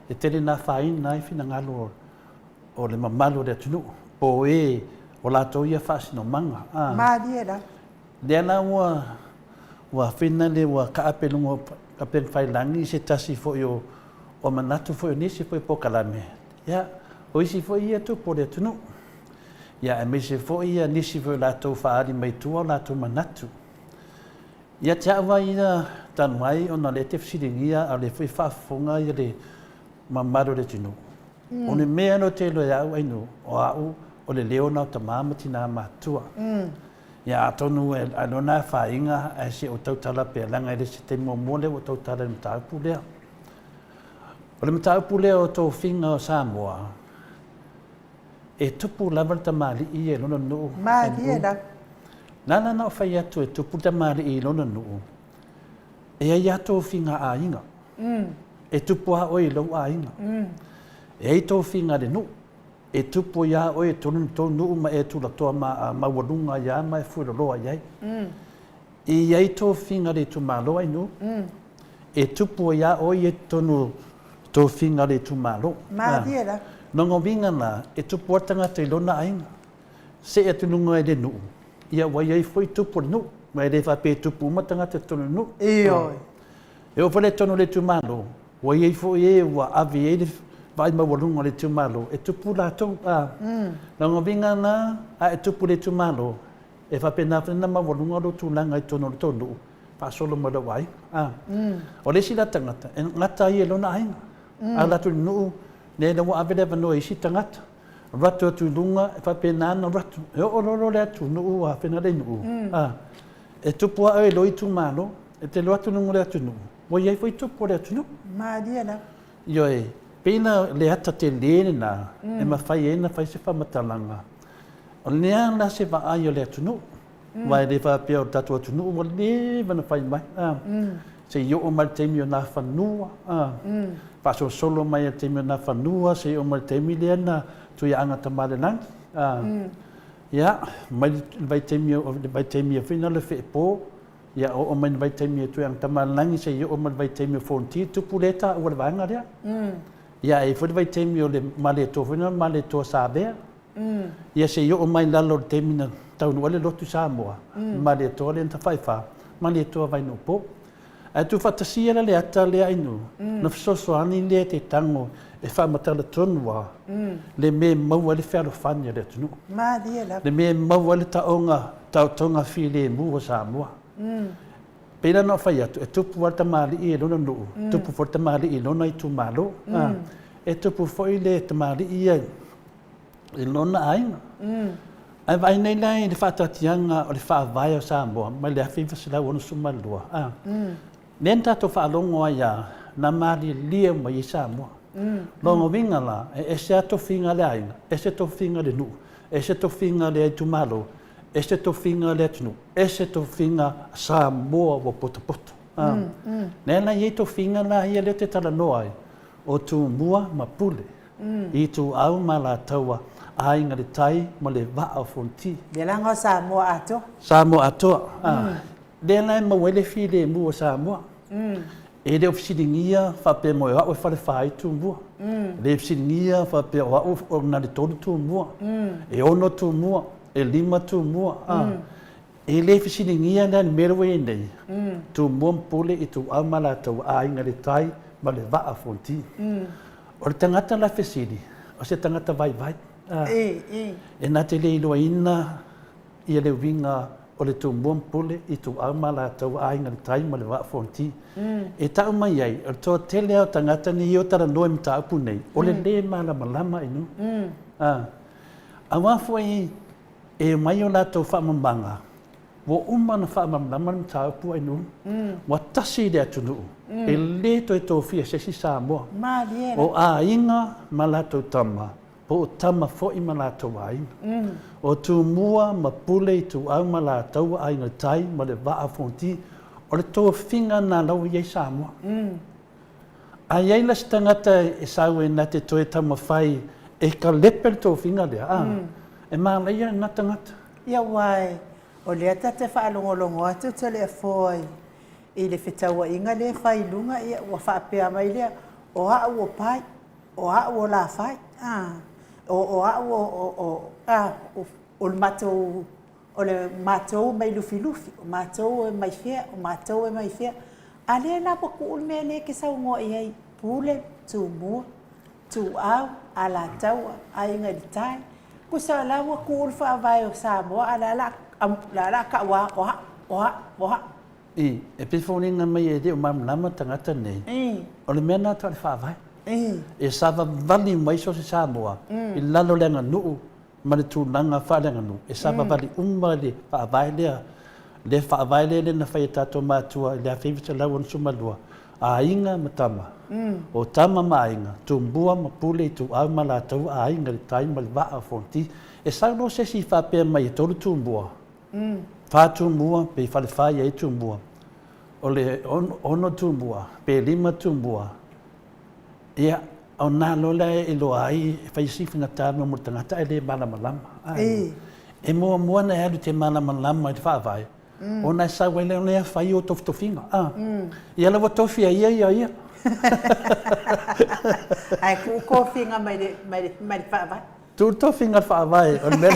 e tele ina afaina ai finagalo o le mamalu o le atunuu, po o e o latou ia faasinomaga. A. Malie lava. Lea la ua ua fina le ua kaape i luga o upegatafailagi se tasi foi o o manatu foi o nisi foi polokalame, ia, o isi foi ia tupu o le atunuu. Ia, aemaise foi ia nisi foi o latou faaali mai tua o latou manatu. Ia te au lava ia talu ai ona o lea e te fesiligia a o lea foi e faafofoga ia le mamalu o le atunuu. O le mea lea ou te iloa e au Ainuu, o au o le leo lena o tama ma tina matutua. Ia atonu e lona afaina ae se i ou tautala pea leaga e le se taimi muamua lea ua ou tautala i le mataupu lea. O le mataupu lea o tofiga o Samoa, e tupu lava le tamalii ia i lona nuu. Malie lava. Na ala ona ou fai atu e tupu le tamalii i lona nuu, e i ai lava tofiga a aiga. E tupu lava oe i lou aiga. E i ai tofiga a le nuu. E tupu ai lava oe i totonu o le tou nuu ma e tulatoa maualuga ai lava ma e fueloloa i ai. E i ai tofiga a le itumalo Ainuu. E tupu ai lava oe ia i totonu o tofiga a le itumalo. Malie la. Lona uiga la, e tupu lava le tagata i lona aiga. See atu i luga i le nuu, ia ua i ai foi tupu o le nuu. Aua e le faapea e tupu uma tagata i totonu o le nuu. Ioe. E oo foi la i totonu o le itumalo, ua i ai foi e ua ave i ai le vaai maualuga o le itumalo, e tupu latou. A. Lona uiga la, a e tupu i le itumalo, e faapena foi ona maualuga lou tulaga i totonu o le tou nuu, faasolo mai lou aiga. A. O le isi la tagata, e gata ai e lona aiga. A alu atu i le nuu, lea ua ave le avanoa i isi tagata, alu atu atu i luga, e faapena ona alu atu. E oo loa le atunuu a Fegaleinuu, a, e tupu lava oe i lou itumalo, e te alu atu i luga o le atunuu, ua i ai foi tupu o le atunuu. Malie lava. Ioe, pei la o le ata tele lena e mafai ai ona fai se faamatalaga, o le a la se vaai o le atunuu, aua e le faapea o le tatou atunuu ua leva ona fai mai, a, se i oo mai le taimi o Nafanua, a, faasolosolo mai i le taimi o Nafanua seia oo mai i le taimi lea na Tuiaana Tamalelagi, a, ia, mai le vaitaimi o le vaitaimi foi lena o le Feepo, Ia oo mai i le vaitaimi e Tuiaana Tamalelagi seia oo mai i le vaitaimi o Fonoti, tupu lea e taua le vaega lea. Ia e i ai foi le vaitaimi o le Malietoa foi lena o le Malietoa Savea. Ia seia oo mai i lalo i le taimi na taunuu ai le lotu i Samoa, le Malietoa lea na tafaifa, Malietoa Vainuupo. Ae tuufaatasia la le ata lea Ainuu, ona fesoasoani lea te tago e faamatala tonu lava le mea e maua ai le fealofani a le atunuu. Malie lava. Le mea e maua ai le taoga, taotoga filemu o Samoa. Pei la ona ou fai atu, e tupu lava le tamalii i lona nuu, tupu foi le tamalii i lona itumalo. E tupu foi le tamalii ia i lona aiga. Ae vaai nei la i le faataatiaga o le Faavae o Samoa mai le 1962, a, lea na tatou faalogo ai lava, na malilie uma i ai Samoa. Lona uiga la, e ese lava tofiga a le aiga, ese tofiga a le nuu, ese tofiga a le itumalo, ese tofiga a le atunuu, ese tofiga a Samoa ua potopoto. A, lea la e i ai tofiga la ia lea ou te talanoa ai, o Tumua ma Pule. Ituau ma Alataua, Aiga i le Tai ma le Vaa o Fonoti. Lea la o Samoa atoa. Samoa atoa. Lea la e maua ai le filemu o Samoa. E le o fesiligia faapea mai o au e Falefa ai Tumua. E le fesiligia faapea o au e Nalitolu Tumua. E ono Tumua, e lima Tumua. E le fesiligia la le mea lea ua i ai nei, Tumua ma Pule, Ituau ma Alataua, Aiga i le Tai ma le Vaa o Fonoti. O le tagata la fesili, o se tagata vaivai, e na te le iloaina ia le uiga o le Tumua ma Pule, Ituau ma Alataua, Aiga i le Tai ma le Vaa o Fonoti. E tau mai ai, o le toatele lava o tagata nei e o talanoa i mataupu nei, o le le malamalama i luga. Aua foi E omai o latou faamamaga, ua uma ona faamalamalama le mataupu Ainuu, ua tasi le atunuu, e le toe tofia se isi Samoa. O aiga ma latou tama, po o tama foi ma latou aiga. O Tumua ma Pule Ituau ma Alataua Aiga Tai ma le Vaa o Fonoti, o le tofiga lena la ua i ai Samoa. A i ai la se tagata e sau e na te toe taumafai E kalepe le tofiga lea, a, e manaia lena tagata. Ia aua o lea ta te faalogologo atu Toleafoa i le fetauaiga lea e fai i luga, ia ua faapea mai lea, o au o Pai, o au o Lafai, a, o au o, o, o, a, o le matou, o le matou mai Lufilufi, o matou e mai fea, o matou e mai fea. A lea la ua tuu le mea lea e te saunoa i ai, Pule, Tumua, Ituau, Alataua, Aiga i le Tai. Tusa o la ua tu le faavae o Samoa a o le a le a tau lava o au, o au, o au. I, e pei foliga mai e le o malamalama tagata nei, o le mea lena tau le faavae. E savavali mai so o se Samoa i lalo o le aganuu ma le tulaga faaleaganuu, e savavali uma le faavae lea, le faavae lea lea na fai e tatou matua i le 1962, aiga ma tama, o tama ma aiga, tumua ma pule, ituau ma latou aiga i le tai ma le vaa o Fonoti. E sau loa se isi faapea mai e tolu tumua, fa tumua pe falefa i ai tumua, o le ono tumua pe lima tumua, Ia, ona loa lea e iloa ai, e fai si faigata mo le tagata ae le malamalama. E muamua ona e alu e te malamalama i le faavae, ona e sau ai lea ona ia fai o tofitofiga. Ia la ua tofi e ia ia ia. Ae tuu tofiga mai le, mai le, mai le faavae. Tuu tofiga le faavae, o le mea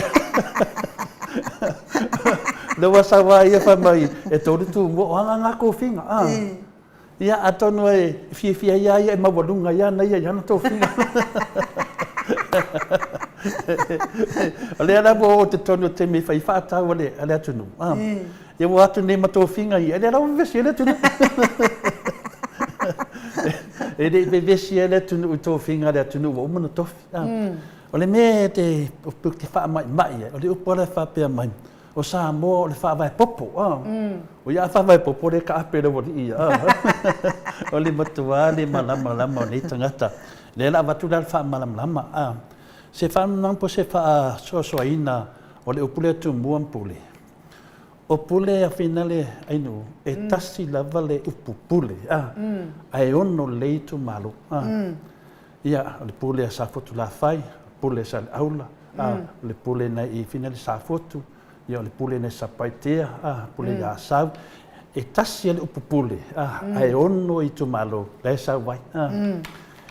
lea ua sau lava ia fai mai e tolu tumua, o a nga tofiga. Ia, atonu e fiafia ai lava ia e maualuga ai ana ia i ana tofiga. O lea la ua oo i totonu o taimi e fai faatau a le, a le atunuu. Ah. Ia ua atu nei ma tofiga ia, e lea la ua vevesi ai le atunuu. E le i vevesi ai le atunuu i tofiga a le atunuu ua uma ona tofi. Ah. O le mea e te, te faamaimai ai, o le upu lava e faapea mai, O Samoa o le faavae popo, a. O ia a faavae popo lea taape le aualii ia, a. O le matua le malamalama o nei tagata. Lea la avatu la le faamalamalama, a. Se faamalamalama po o se faasoasoaina o le upu lea Tumua ma Pule. O Pule a finale ainuu, e tasi lava le upu Pule, a, ae ono lelei itumalo, a. Ia, o le pule a Safotulafai, pule a Saleaula, a, o le pule nai i Finale Safotu, ia o le pule nai Satupaitea, a, pule ia Asau. E tasi a le upu pule, a, ae ono itumalo la e sau ai, a.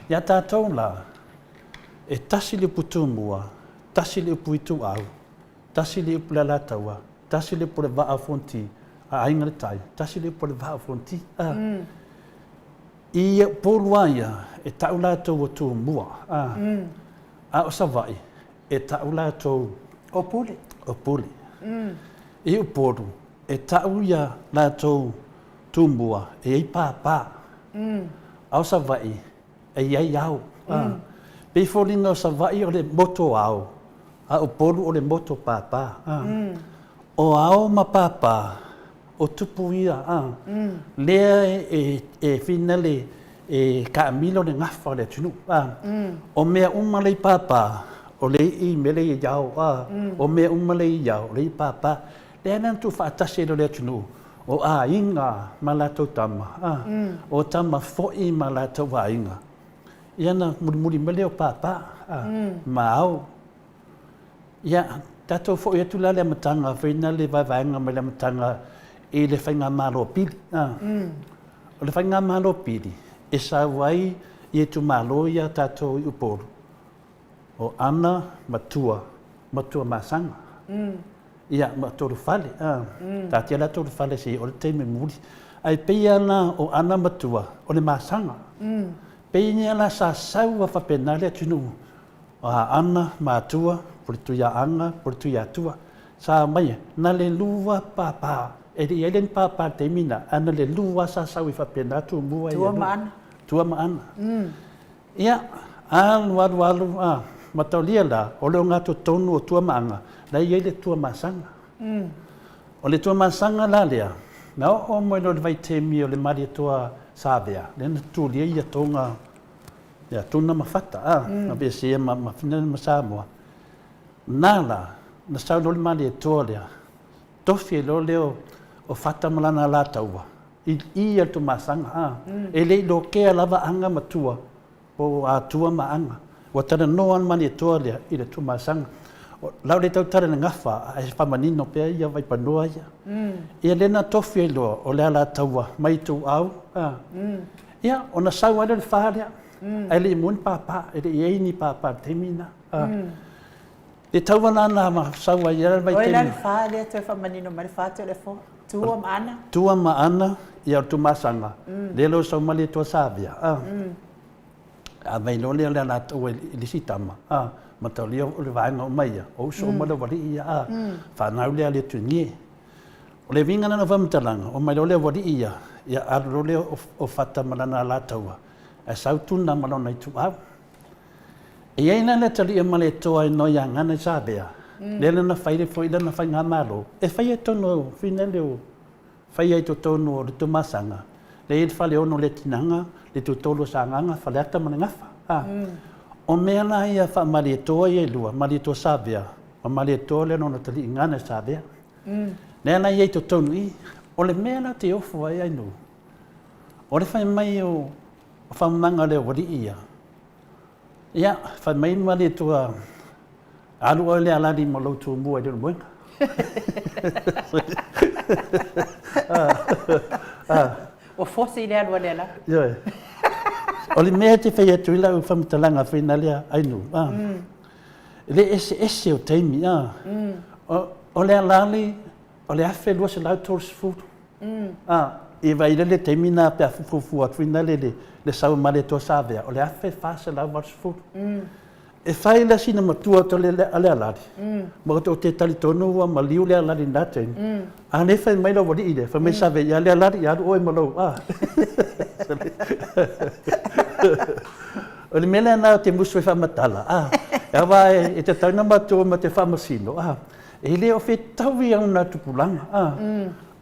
Ia tatou la, e tasi le upu Tumua, tasi le upu Ituau, tasi le upu le Alataua, tasi le upu le Vaa o Fonoti, a Aiga i le Tai, tasi le upu le Vaa o Fonoti, a. I Upolu lava ia, e ta'u latou o Tumua, a, a o Savaii, e ta'u latou O Pule. O Pule. I Upolu, e ta'u ia latou Tumua e i ai pāpā, a o Savaii, e i ai ao. A, pei foliga o Savaii o le moto ao, a o Upolu o le moto pāpā. A, o ao ma pāpā, O tupu ia, a, lea e, e finale e taamilo le gafa o le atunuu, a. O mea uma lea i pāpā, o le i mea lea i ao, a. O mea uma lea i ao, o lea i pāpā. Lea la na tuufaatasi ai loa le atunuu, o aiga ma latou tama, a. O tama foi ma latou aiga. Ia na mulimuli mai lea o pāpā, a, ma ao. Ia, tatou foi atu la i le amataga, fai na le vaevaega mai le amataga i le faigamalo pili. O le faigamalo pili, e sau ai i itumalo ia tatou i Upolu, o Ana ma Tua, ma Tuamasaga. Ia, ma Tolufale. Taatia la Tolufale se i oo le taimi mulimuli. Ae pei lava la o Ana ma Tua, o le masaga. Pei lava la sa sau lava faapena le atunuu O Aana, Matua, Puletuiaaga, Puletuiatua. Sa aumai, na le lua pāpā, e le i ai lea ni pāpā i le taimi lena, ae na le lua sa sau ai faapena Tumua ia lua. Tua ma Ana. Tua ma Ana. Ia, alu, alu, alu, a, mataulia la, o le ogatotonu o Tua ma Aga, la e i ai le Tuamasaga. O le Tuamasaga la lea, na oo mai loa i le vaitaimi o le Malietoa Savea, lea na tulia ia Toga Ia, Tuna ma Fata, a, na aveesea ma, ma Finland ma Samoa. Na la, na sau loa le Malietoa lea, tofi ai loa lea o Fata ma lana Alataua, i i a le Tuamasaga, a. E le i lokea lava Aga ma Tua, po o Atua ma Aga. Ua talanoa le Malietoa lea i le Tuamasaga. O lau le tautala i le gafa, ae faamanino pea ia vaipanoa ia. Ia lea na tofi ai loa o le Alataua mai Ituau, a. Ia, ona sau lava lea o le fa lea, ae le i maua ni papa, e le i i ai ni papa i le taimi lena. Le tauva la na sau ai le vaitaimi. Oi la le fa lea toe faamanino mai le fa Toleafoa. Tua ma Ana. Tua ma Ana, ia o le Tuamasaga, lea la ua sau Malietoa Savea, a. Aumai loa lea o le Alataua i le isi tama, a, mataulia o le vaega uma ia, o uso uma le aualii ia, a, fanau lea a Letuigie. O le uiga lena o faamatalaga, omai loa le aualii ia, ia alu loa lea o Fata ma lana Alataua, ae sau Tuna ma lona ituau. E i ai la le atalii o Malietoa e Noiagana i Savea, lea la na fai foi lana faigamalo, e faia i totonu o Finele o faia i totonu o le Tuamasaga, lea e i ai le Faleono o Letinaga, le Tutolu o Sagaga, Faleata ma le Gafa. A. O mea la ia faa-Malietoa ia e lua, Malietoa Savea ma Malietoa lea lona atalii gana i Savea. Lea la e i ai i totonu i i. O le mea la te ofo ai Ainuu, o le fai mai o faamamaga o le aualii ia, Ia, fai mai Malietoa, alu oe le alali ma lou tumua i Leulumoega. Ua fosi le alu a le alali. Ioe. O le mea e te fai atu ai lau faamatalaga foi lea Ainuu, a, le eseese o taimi, a, o le alali o le 1230. A, i vaai le taimi na pe a fuafua atu foi lele le sau a Malietoa Savea, o le 1480. E fai la sina matua atu a le alali, ma ou te talitonu ua maliu le alali i lena taimi. A lea fai mai le aualii lea, fai mai Savea ia le alali, alu oe ma lou, a. O le mea lena ou te musu ai faamatala, a, aua e tatau ona matou o ma te faamasino, a. E le o fetaui ona tupulaga, a.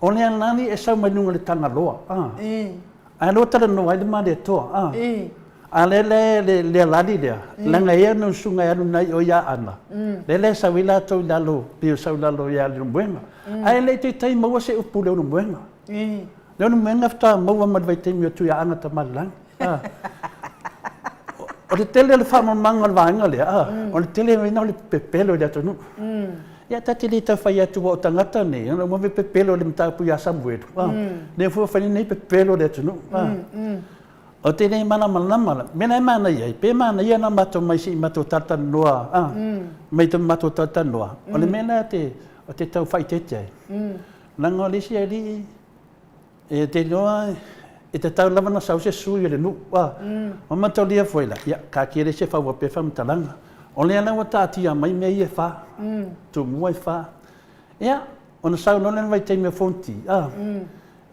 O le alali e sau mai luga o le Tagaloa, a. Ae lua talanoa ai le Malietoa, a. A lea la le alali lea, leaga e i ai ona usuga e alu nai o ia Aana, lea la e sau ai latou i lalo, pei o sau i lalo ia Leulumoega. Ae le i taitai maua se upu i Leulumoega. Leulumoega faatoa maua mai le vaitaimi o Tuiaana Tamaalelagi. O le tele o le faamamaga o le vaega lea, o le tele o le pepelo i le atunuu. Ia ta te le tau fai atu aua o tagata nei, ona ua pepelo i le mataupu ia Samuelu. Lea foi ua fai nei pepelo i le atunuu. O te le malamalama la, mea la e manaia ai, pe manaia ona matou mai se i matou talatalanoa, mai matou talatalanoa, o le mea lea o te tau faaeteete ai, leaga o le isi alii, E te iloa e tatau lava ona sau se sui o le nuu, a. Ua mataulia foi la, ia, taatia le isi e fau pea faamatalaga. O lea la ua taatia mai mea ia e fa, tumua e fa. Ia, ona sau loa lea i le vaitaimi o Fonoti, a.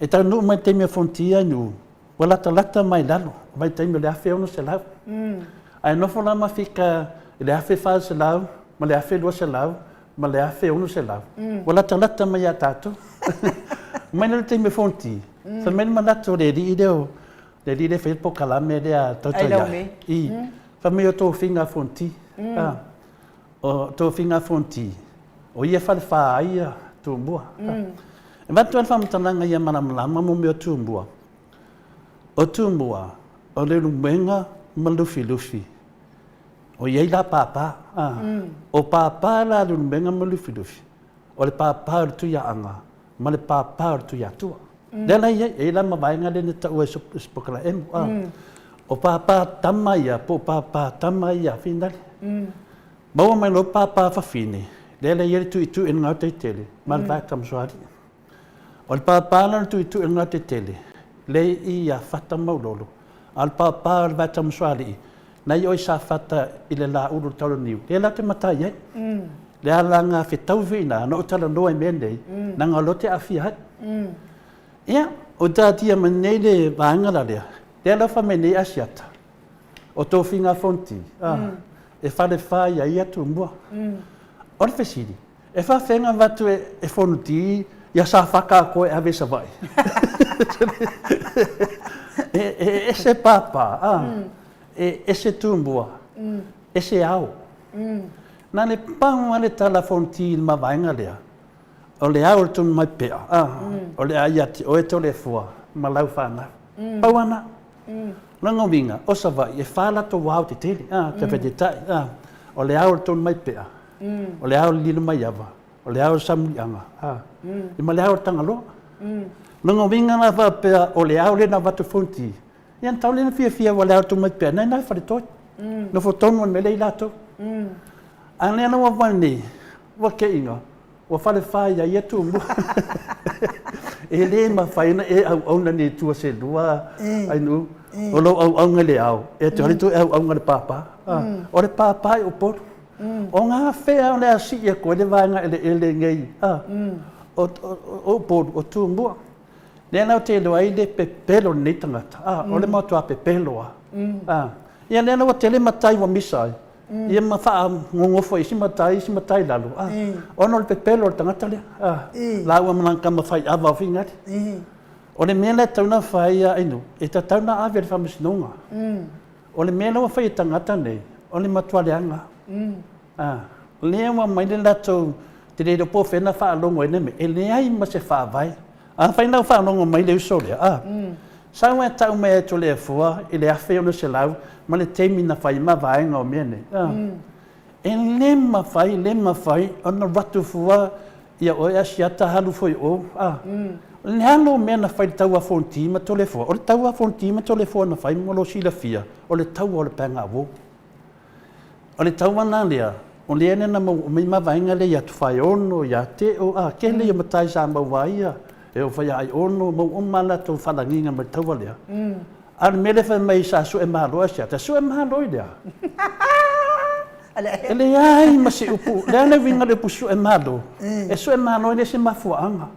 E taunuu mai le taimi o Fonoti ia i Nu'u, ua latalata mai lalo, vaitaimi o le 1600. Ae nofo la Mafika i le 1400 ma le 1200 ma le 1600, ua latalata mai ia tatou. Mai lea le taimi o Fonoti, fai mai le manatu o le alii lea, o le alii lea e faia le polokalame lea a Tautai i, fai mai o tofiga a Fonoti, o tofiga a Fonoti, o ia e falefa ai ia Tumua. E avatu lava le faamatalaga ia malamalama mo mea o Tumua. O Tumua, o Leulumoega ma Lufilufi. O i ai la pāpā, a. O pāpā la a Leulumoega ma Lufilufi, o le pāpā o le Tuiaana ma le pāpā o le Tuiatua. Lea la e i ai, e i ai la ma vaega lea na taua e Sopokalaemu, a. O pāpā tama ia po o pāpā tama ia finale. Maua mai loa pāpā fafine, lea la e i ai le tuitui i le Gautaitele ma le Vaetamasoalii. O le pāpā la o le tuitui o le Gautaitele, lea e i ia Fata Maulolo, a o le pāpā o le Vaetamasoalii, na i o i Safata i le Laaulu o le Taulaniu, lea la te matai ai. Le alaga fetaui foi ina, na ou talanoa i mea nei, leaga o lea ou te aafia ai. Ia, o taatia mai nei le vaega la lea, lea la fai mai nei Asiata, o tofiga a Fonoti, e falefa ia ia Tumua. O le fesili, E faafefea ona avatu e Fonoti ia Safata atoa e ave i Savaii? E ese pāpā, a, e ese Tumua, ese ao. Na le pau lava le tala a Fonoti i le mavaega lea, o le ao o le Tonumaipea, a, o le a ia te oe Toleafoa ma lau fanau. Pau lava lena. Lona uiga, o Savaii, e fa latou ao tetele, a, te tai, a, o le ao o le Tonumaipea, o le ao o le Lilomaiava, o le ao o le Samuliaga, a, ia ma le ao o le Tagaloa. Lona uiga la faapea o le ao lea na avatu e Fonoti, ia na tau lea na fiafia aua o le ao o le Tonumaipea, na i ina i Faletoi, nofo tonu lava i le mea lea e i ai latou. A o lea la ua fai nei, ua keiga, Ua falefa ia ia Tumua. E le mafai ona e auauna ni tua se lua, Ainuu. O lou auauna i le ao, e te alu e auauna i le pāpā. O le pāpā i Upolu. O gafea o le a sii atu ai le vaega eleele nei o Upolu, o Tumua. Lea la ou te iloa ai le pepelo o lenei tagata, o le matua pepelo lava. Ia lea la ua tele matai ua misa ai, ia ma faanonofo i isi matai, isi matai i lalo, ona o le pepelo o le tagata lea, laua ma lana tama faiava o Fingali. O le mea lea e tatau ona fai Ainuu, e tatau ona ave i le Faamasinoga. O le mea lea ua fai e tagata nei, o le matua leaga lava. Lea ua aumai le latou, ou te le iloa po o fea na faalogo ai lea mea, e leai ma se faavae. Afai la ua faalogo mai le uso lea, a, sau ae tau mai e Toleafoa i le 1600 ma le taimi na fai ai mavaega o mea nei, a, e le mafai, le mafai ona alu atu fua ia oe Asiata alu fua i o, a. O le a lou mea na fai i le taua a Fonoti ma Toleafoa? O le taua a Fonoti ma Toleafoa na fai mo lou silafia, o le taua o le paegaauou. O le taua la lea, o lea na maua uma ai mavaega lea ia Tofaeono, ia Teo, a, tele ia matai sa maua ai ia, e oo foi ia Aiono, maua uma a latou faalagiga mai le taua lea. A o le mea lea fai mai sa sue malo Asiata, sue malo i le a? E leai ma se upu, o le a le uiga o le upu sue malo? E sue malo e le o se mafuaaga.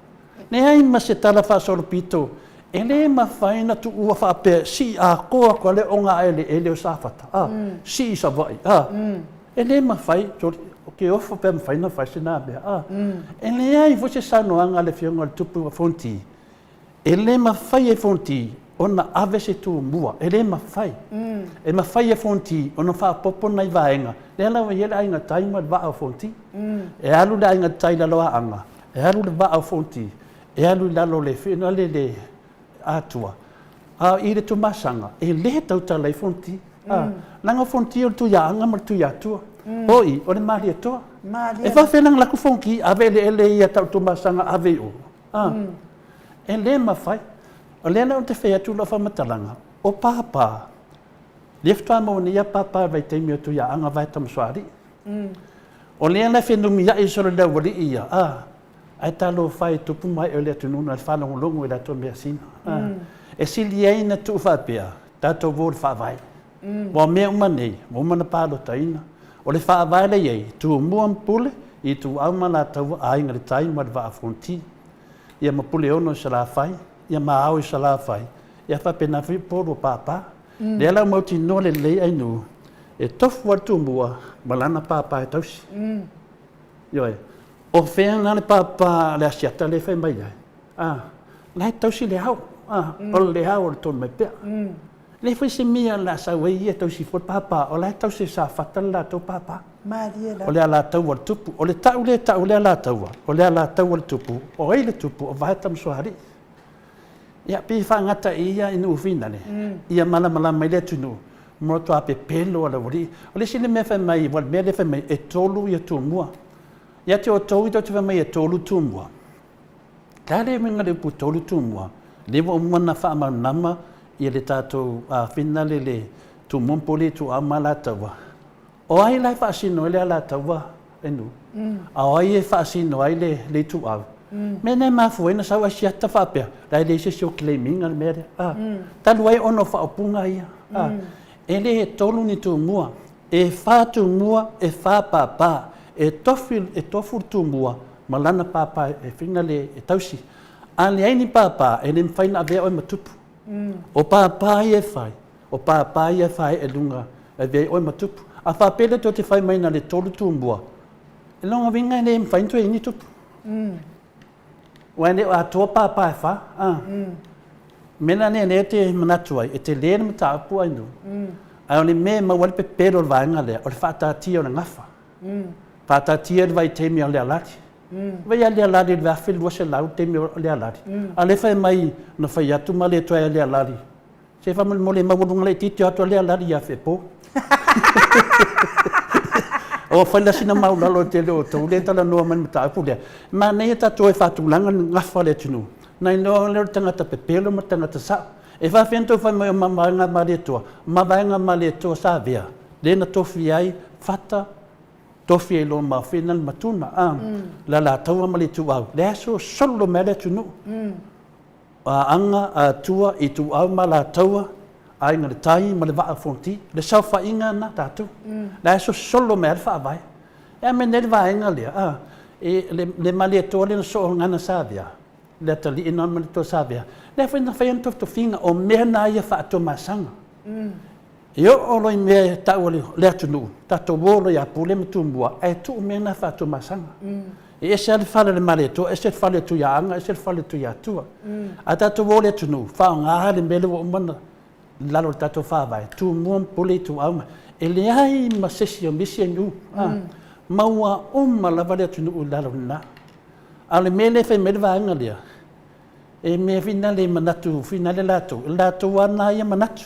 Leai ma se tala faasolopito, e le mafai ona tuua faapea, sii atoa atu lava le ogaeleele o Safata, a, sii i Savaii, a. E le mafai, ou te ofo pe mafai ona fai sena mea, a. E leai foi se saunoaga a le Afioga i le Tupu Fonoti, e le mafai e Fonoti ona ave se tumua, e le mafai. E mafai e Fonoti ona faaopoopo nai vaega, lea la ua i ai le Aiga Tai ma le Vaa o Fonoti. E alu le Aiga Tai i lalo o Aana, E alu le vaa o Fonoti, e alu i lalo o le finale le Atua, a i le Tuamasaga, e le tautala ai Fonoti. A, leaga o Fonoti o le Tuiaana ma le Tuiatua. O i, o le Malietoa. E faafefea la ona alu atu Fonoti ave eleele ia tau Tuamasaga ave i o? A, e le mafai. O lea la ou te fai atu lau faamatalaga, o Papa, lea faatoa maua nei a Papa i le vaitaimi o Tuiaana vae Tamasoalii. O lea la e fenumiai solo le aualii ia, a, ae talofa e tupu ma ee o le atunuu na le faalogologo i latou measina. A, e sili ai na tuu faapea, tatou o i le faavae. Aua o mea uma nei, ua uma ona palotaina. O le faavae la e i ai, Tumua ma Pule, Ituau ma Alataua, Aiga i le Tai ma le Vaa Fonoti. Ia ma Puleono i Salafai, ia ma Ao i Salafai, ia faapena foi Upolu o Papa. Lea la ua mautinoa lelei Ainuu, e tofu lava le Tumua ma lana papa e tausi. Ioe. O fea la le papa a le Asiata lea e fai mai ai? A, la e tausi le ao. A, o le ao o le Tonumaipea. Leai foi se mea o le a sau ai ia e tausi fua le papa, o la e tausi e Safata le latou papa. Malie lava. O le Alataua o le Tupu. O le tau lea e tau o le Alataua, o le Alataua o le Tupu. O ai le Tupu? O Vaea Tamasoalii. Ia, pei e faagata i ia i nuu finale, ia malamalama ai le atunuu, matua pepelo a le aualii. O le isi lea mea fai mai, aua o le mea lea fai mai, e tolu ia Tumua. Ia te outou tou te fai mai e tolu Tumua. O le a le uiga o le upu tolu Tumua? Lea ua uma ona faamalamalama ia le tatou finale le Tumua ma Pule Ituau ma Alataua. O ai la e faasino ai le Alataua e nuu? A o ai e faasino ai le Ituau? Mea na e mafua ai ona sau Asiata faapea, la e leai se isi o claim ina le mea lea. A, talu ai ona o faaupuga ia. A, e le tolu ni Tumua, e fa Tumua, e fa papa. E tofi, e tofu le Tumua ma lana papa e fina le e tausi. A leai ni papa, e le mafai ona avea oe ma tupu. O papa ia e fai, O pāpā ia e whaeʻe lunga e avea ai oe ma tupu. A faapea lea tou te fai mai na le tolu tumua, e lona uiga e le mafai ona toe i ai ni tupu. Ua e le o atoa pāpā e wha, a. Mea la lea lea te manatu ai, e tele le mataupu ai nuu. Ae o le mea e maua ai le pepelo o le vaega lea, o le faataatia o le gafa. Faataatia le vaitaimi o Lealali. Vai a Lealali i le 1200 le taimi o Lealali. A o lea e fai mai na fai atu ma le toe a Lealali. Se faamolemole e maualuga laitiiti o atu a le alali ia Fepo. Ua fai la sina maulalo i le tele o outou lea e talanoa mai i le mataupu lea. E manaia tatou e faatulaga le gafa o le atunuu, na iloa lea o le tagata pepelo ma le tagata sao. E faafefea ona outou fai mai o mavaega a Malietoa? O mavaega a Malietoa sa avea, lea na tofia ai Fata, tofi ai loa ma Fina le Matuna, a, le Alataua ma le Ituau, lea e sosolo mai ai le atunuu. Aanga, Atua, Ituau ma Alataua, Aiga i le Tai ma le Vaa o Fonoti, le saofaiga lena tatou. La e sosolo mai lava le Faavae. E a mea nei le vaega lea, a, e, le, le Malietoa lea na soo gana sa avea, le atalii na Malietoa sa avea, lea foi na fai ana tofitofiga, o mea na ia faatomasaga. E oo loa i mea e tau o le atunuu, tatou o loa ia Pule ma Tumua, ae tuu mea na faatomasaga. E ese lava le fale o le Malietoa, ese le fale o Tuiaana, ese le fale o Tuiatua. A tatou o i le atunuu, faaaoga le mea lea ua uma ona i lalo o le tatou Faavae, Tumua ma Pule, Ituau ma, e leai ma se isi o misi nuu, maua uma lava le atunuu i lalo o lena. A o le mea lea e fai mai ai le vaega lea, e mea foi lena e manatu foi lea latou, e latou lava na ia manatu.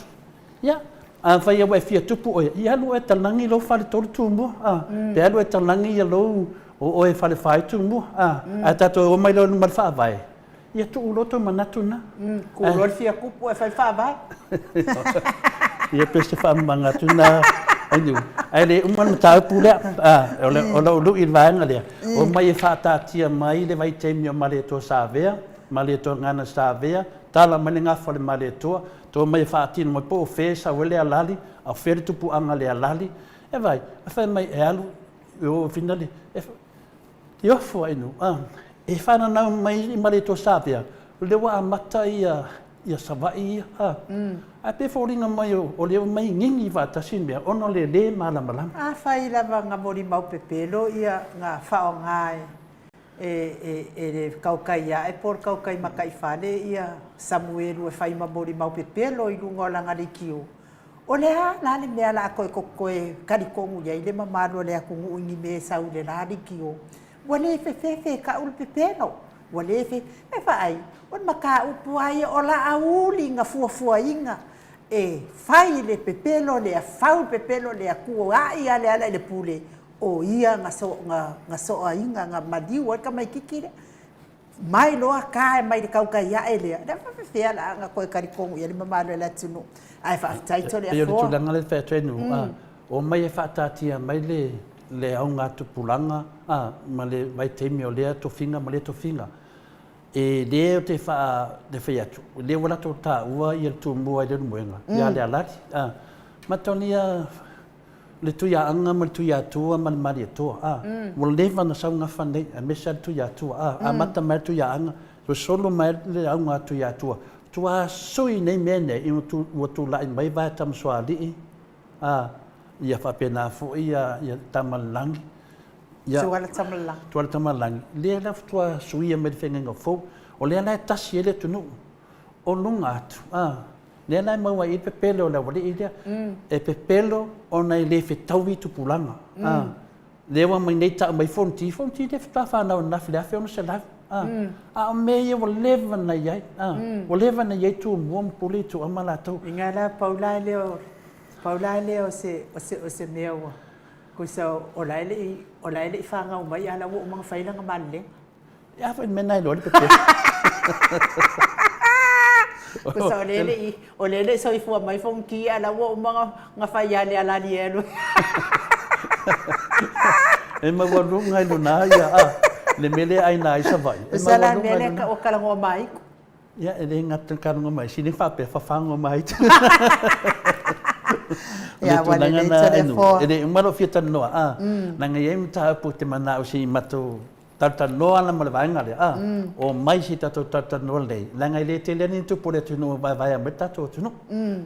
Ia, afai ua e fia tupu oe, ia alu oe e talagi lou faletolu Tumua, a, pe alu oe e talagi ia lou, o oe falefa ai Tumua, a, ae tatou omai loa i luma o le Faavae, ia tuu loa tou manatu na. Tuu loa le fia tupu ae fai le Faavae. Ia pe se faamamaga atu na Ainuu. Ae le uma le mataupu lea, a, o lou lui i le vaega lea, omai e faataatia mai le vaitaimi o Malietoa Savea, Malietoa Gana Savea, tala mai le gafa o le Malietoa, Tua mai e faatino mai po o fea e sau ai le alali, a o fea le tupuaga le alali. E vaai, e fai mai e alu i o finale, e ofo ai nu, a, e fananau mai i Malietoa Savea, o lea ua amata ia ia Savaii ia, a. Ae pei e foliga mai o lea ua mai gigi faatasi mea ona o le le malamalama. Afai lava na molimau pepelo ia na faaaoga e e le kaukai ae po o le kaukai makaifale ia Samuelu e fai ma molimau pepelo i luga o lana leitio, o le a la le mea o le a toe toe talitonu i ai le mamalu o le atunuu i ni mea e sau i le la leitio? Ua le fefefe e tau le pepelo, ua le fe... E vaai, o le mataupu lava ia o Laauli na fuafuaina e fai le pepelo lea, fau le pepelo lea, tuuai lava Leala i le pule, O ia na soaina, na maliu ai le tamaititi lea. Mai loa tae mai le tautai ae lea, lea faapefea la ona toe talitonu i ai le mamalu o le atunuu. Ae faafetai Toleafoa. E pei o le tulaga lea e fai atu ai Nuu, omai e faataatia mai le augatupulaga ma le vaitaimi o lea tofiga ma lea tofiga. E le o te fai atu, o lea ua latou taua le Tumua i Leulumoega ia Lealali. Mataonia le Tuiaana ma le Tuiatua ma le Malietoa, a, ua leva ona sau gafa nei, aemaise lava le Tuiatua, a, amata mai le Tuiaana, sosolo mai le auga a Tuiatua, faatoa sui nei mea nei ina ua tulai mai Vaea Tamasoalii, a, ia faapena foi ia Tamalelagi, ia, Tuala Tamalelagi. Tuala Tamalelagi, lea la faatoa suia mai le feagaiga fou, o lea la e tasi ai le atunuu, o luga atu, a, Lea la e maua ai i le pepelo o le aualii lea. E pepelo ona e le fetaui tupulaga. Lea ua aumai nei tau mai Fonoti, Fonoti lea faatoa fanau ananafi i le 1600. A o mea ia ua leva ona i ai. Ua leva ona i ai Tumua ma Pule Ituau ma latou. Inga la pau la lea o pau la lea o se o se o se mea ua tusa o la e le i o la e le i fanau mai a o la ua uma ona fai lana malelega. A foi le mea lena e iloa ai le pepelo. Tusa o lea e le i, o lea e le i soifua mai Fonoti a o la ua uma ona fai ia le alali e alu. E maualuga i luna ia, a, le mea lea e aina ai Savaii. E Tusa la le mea lea ua talanoa mai. Ia, e le gata i talanoa mai, sili faapea fafaga mai. Ia, ua lelei Toleafoa. E le uma lou fia talanoa, a, leaga e i ai mataupu ou te manao se i matou Talatalanoa ana ma le vaega lea, a, omai se i tatou talatalanoa lelei, leaga e le tele ni tupu o le atunuu e vaevaea mai le tatou atunuu.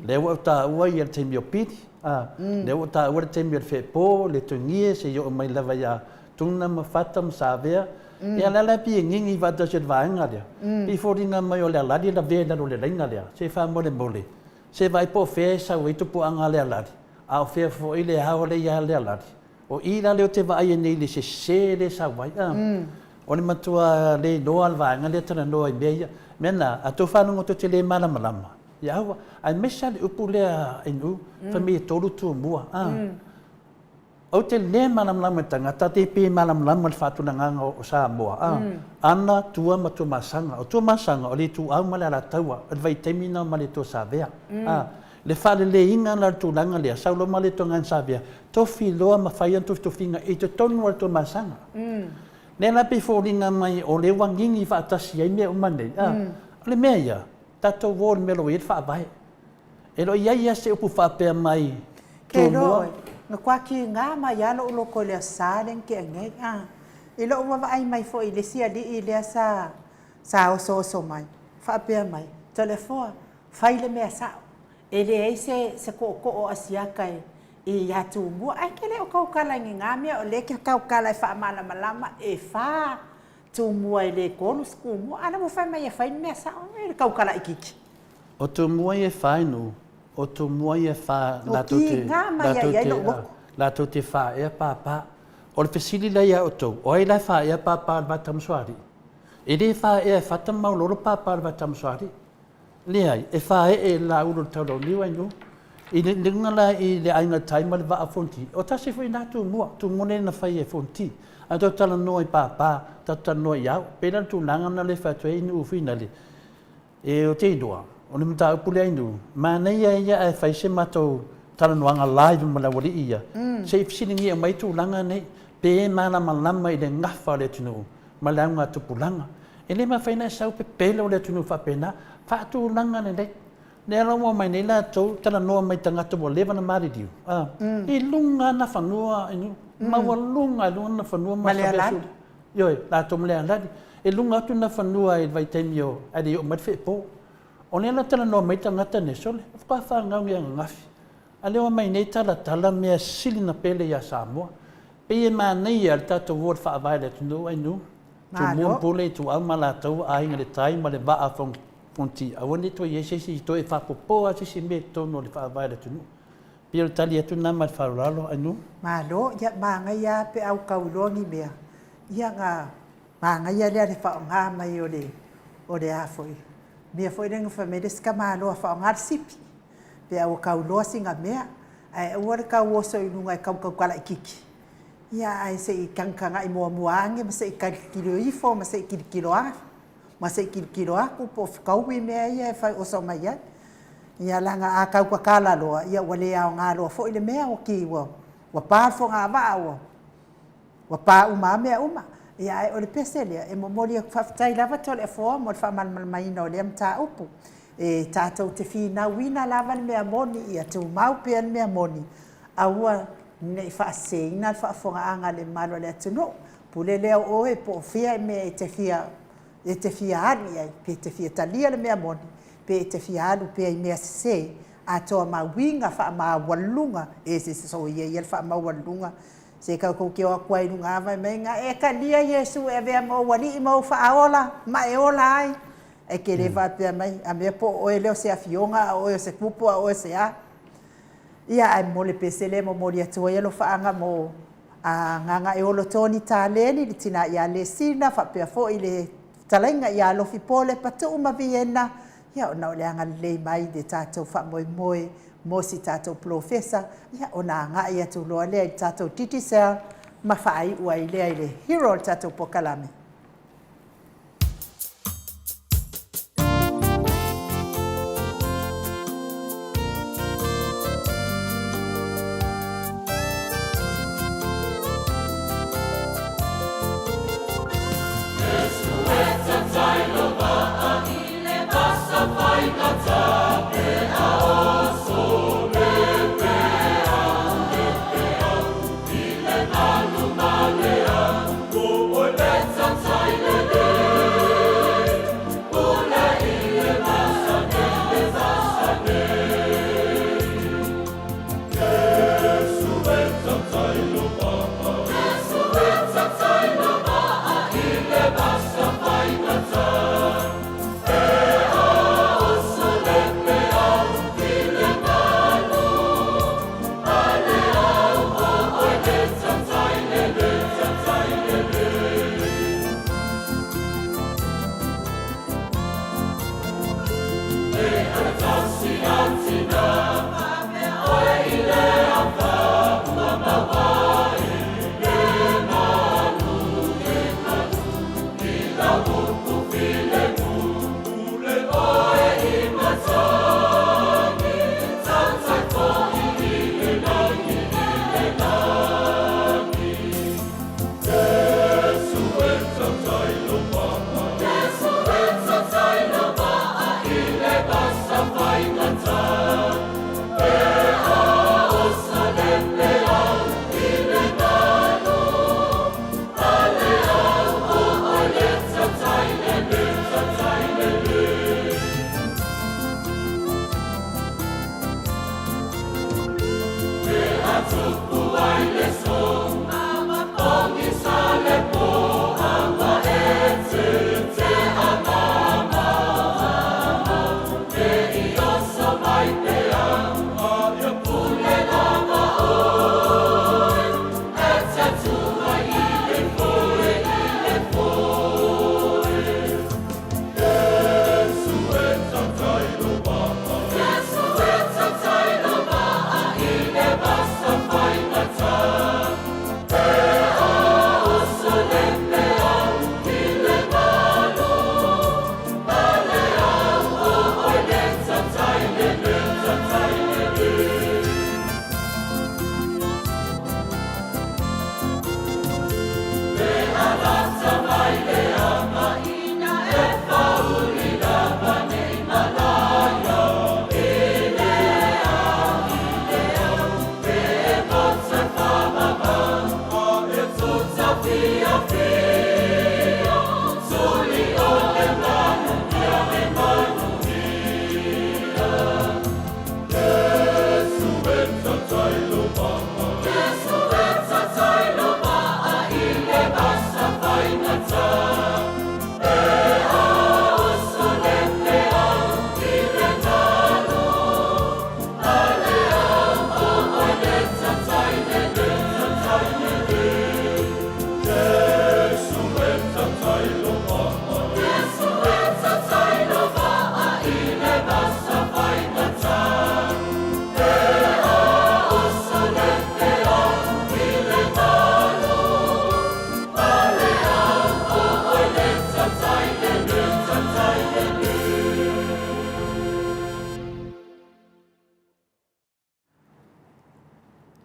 Lea ua ou taua ia le taimi o Pili, a, lea ua ou taua le taimi o le Feepo, le Togie, seia oo mai lava ia Tuna ma Fata ma Savea. Ia o le ala e pei e gigi faatasi o le vaega lea, pei e foliga mai o le alali e lavea i lalo o le laina lea, se faamolemole, se vaai po o fea e sau ai tupuaga a le alali, a o fea foi le ao lea ia le alali. O i la lea ou te vaai ai nei i le sese lea e sau ai, a. O le matua le iloa le vaega lea e talanoa i mea ia. Mea na, a outou faalogo tou te le malamalama, Ia aua, aemaise lava le upu lea Inu, fai mai e tolu Tumua, a. Ou te le malamalama i le tagata, te pe malamalama i le faatulagaga o Samoa, a. Ana, Tua ma Tuamasaga. O Tuamasaga, o le Ituau ma le Alataua, o le vaitaimi lena o Malietoa Savea, a. Le faaleleiina la o le tulaga lea, sau loa Malietoa Gane Savea, tofi loa ma fai ana tufitufiga i totonu o le Tuamasaga. Lea la pei e foliga mai o lea ua gigi faatasi ai mea uma nei, a. O le mea ia, tatou o i le mea o lo o i ai le Faavae. E le o i ai lava se upu faapea mai Ke iloa oe, na kua kiga mai lava lou loko i le Aso Sa lea na tea nei. A, i lou vaavaai mai foi i le isi alii lea sa sa osooso mai, faapea mai, Toleafoa, fai le mea sao. E leai se se tootoo Asiata e ia Tumua. Ae e te le o tautala i ni na mea, o lea e te tautala e faamalamalama e fa Tumua e le tolu se Tumua. A lea ua fai mai e fai le mea sao, e le tautala itiiti. O Tumua ia e fa i nuu, o Tumua ia e fa latou te, latou te, latou te faaea papa. O le fesili la ia outou, o ai la e faaea papa o le Vatamasoalii? E le faaea e Fata ma Maulolo papa o le Vatamasoalii. Leai, e faaee e Laulu o le Taulauniu ai nuu. I le luga la i le Aiga Tai ma le Vaa o Fonoti, o tasi foi na Tumua, Tumua lea na fai e Fonoti. Ae tatou talanoa i papa, tatou talanoa i ao. Pei la o le tulaga lena lea e fai atu ai nuu foi nale. E ou te iloa, o le mataupu lea Inu, manaia ia ae fai se matou talanoaga live ma le aualii ia, se i fesiligia mai tulaga nei, pe malamalama i le gafa o le atunuu ma le augatupulaga. E le mafai ona e sau pepelo le atunuu faapena, faatulaga lelei. Lea la ua omai nei latou talanoa mai i tagata ua leva ona maliliu, a, i luga lava Nafanua, Inu, maualuga i luga Nafanua ma Saveasiuli. Ioe, latou ma Lealali. E luga atu Nafanua i le vaitaimi o, ae le i oo mai le feepo. O lea la talanoa mai tagata nei, sole, faatoa fanau nei ananafi. A lea ua aumai nei talatala mea sili na pele ia Samoa. Pei e manaia le tatou o i le faavae o le atunuu ai nuu, Tumua ma Pule, Ituau ma Alataua, Aiga i le Tai ma le Vaa Fonoti, aua ne i toe i ai se isi toe faapopo lava se isi mea i totonu o le faavae o le atunuu. Pei o le tali atu lena ma le faaaloalo, Ainu. Malo, ia manaia lava pe a ua tau iloa ni mea, ia ona manaia lea le faaaoga mai o le, o le a foi, mea foi lea na fai mai le isi tamaloa faaaoga le sipi pe a ua tau iloa sina mea, ae aua le tau oso i luga e tau tautala itiiti, ia ae se i tagatagai muamua ane ma se i tilotilo ifo ma se i tilotilo ma se i tilotilo atu po o fetaui mea ia e fai oso mai ai. Ia leaga a tau tatala loa, ia ua le aoga loa foi le mea ua ki ua ua pa le fogavaa ua ua pa uma lava mea uma. Ia ae o le pese lea e momoli atu faafetai lava Toleafoa mo le faamalamalamaina o lea mataupu. E tatou te finauina lava le mea moni, ia tumau pea le mea moni, aua ne i faaseseina le faafofogaaga a le mamalu o le atunuu. Pule lea o oe po o fea mea e te fia e te fia alu i ai, pe e te fia talia le mea moni, pe e te fia alu pea i mea sese, atoa ma uiga faamaualuluga, e se soia ia le faamaualuluga, se tatou te o atu ai i luga ava e mei na e talia Iesu e avea ma ou Alii ma ou Faaola ma e ola ai. E te le faapea mai, a mea po o oe lea o se afioga, a o oe o se tupu, a o oe o se a. Ia, ae mo le pese lea e momoli atu ai alofaaga mo a Gagaeolo Tony Taleni, le tina ia Lesina, faapea foi le fetalaiga ia Alofi Pole Patuu ma Viena, ia ona o le agalelei mai i le tatou faamoemoe mo si tatou polofesa, ia ona agai atu loa lea i le tatou Digicel ma faaiu ai lea i le hero o le tatou polokalame.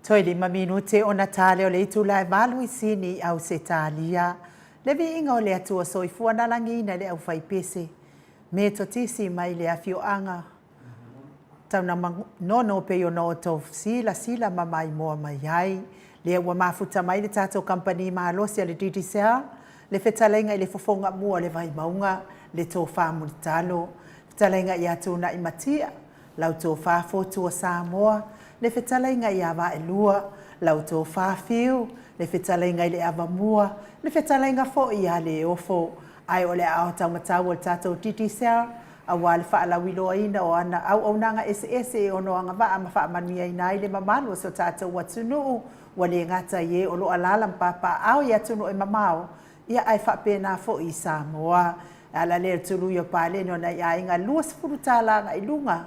Toe lima minute ona tā lea o le itula e valu i Sini i Ausetalia. Le viiga o le Atua Soifua na lagiina e le aufaipese Metotisi mai le afioaga Taunamanono pei ona outou silasila ma maimoa mai ai. Lea ua mafuta mai le tatou kamupani malosi a le Digicel, le fetalaiga i le fofoga mua o le Vaimauga, le Tofa Mulitalo, fetalaiga ia Tuunai Matia, lau Tofa Fotua Samoa, le fetalaiga ia Vaelua, lau Tofa Fiu, le fetalaiga i le Avamua, le fetalaiga foi ia Leofo. Ae o le aao taumatau o le tatou Digicel, aua le faalauiloaina o ana auaunaga eseese e ono agavaa ma faamanuiaina ai le mamalu o si o tatou atunuu, ua le gata i e o lo o alaala ma papaaao i atunuu e mamao, ia ae faapena foi i Samoa. E ala lea i le tului o paleni o nai aiga 20 tala agai i luga,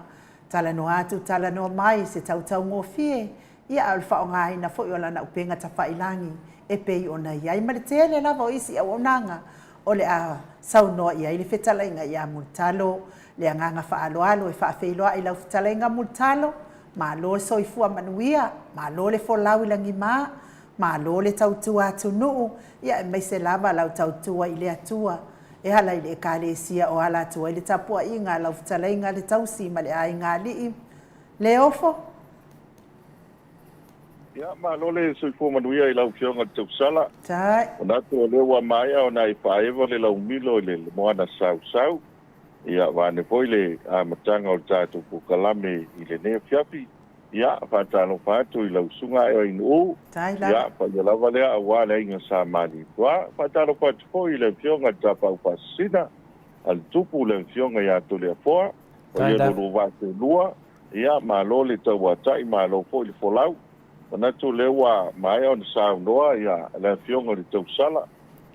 talanoa atu talanoa mai, se tautaugofie, ia a o le faaaogaina foi o lana upega tafailagi e pei ona i ai ma le tele lava o isi auaunaga o le a saunoa i ai le fetalaiga ia Mulitalo. Le agaga faaaloalo e faafeiloai lau fetalaiga Mulitalo, malo le soifua manuia, malo le folau i lagima, malo le tautua atunuu, ia aemaise lava lau tautua i le Atua e ala i le Ekalesia o ala atu ai le tapuaiga a lau fetalaiga le tausi ma le aiga alii Leofo. Ia, malo le soifua manuia i lau Afioga i le Tausala. Tai. Manatu o lea ua maea ona e faaeva le laumilo i le moana sausau. Ia, vaeane foi le amataga o le tatou polokalame i lenei afiafi. Ia, faatalofa atu i lau Susuga Aeo Ainuu. Tai lava. Ia, paia lava lea aua le aiga Sa Malietoa. Faatalofa atu foi i le Afioga i le Tapaau Faasisina a le Tupu, le Afioga ia Toleafoa. Tai Paia lava. lo oulua vaa seelua. Ia, malo le tauatai, malo foi le folau. Manatu o lea ua maea ona saunoa ia le Afioga i le Tausala,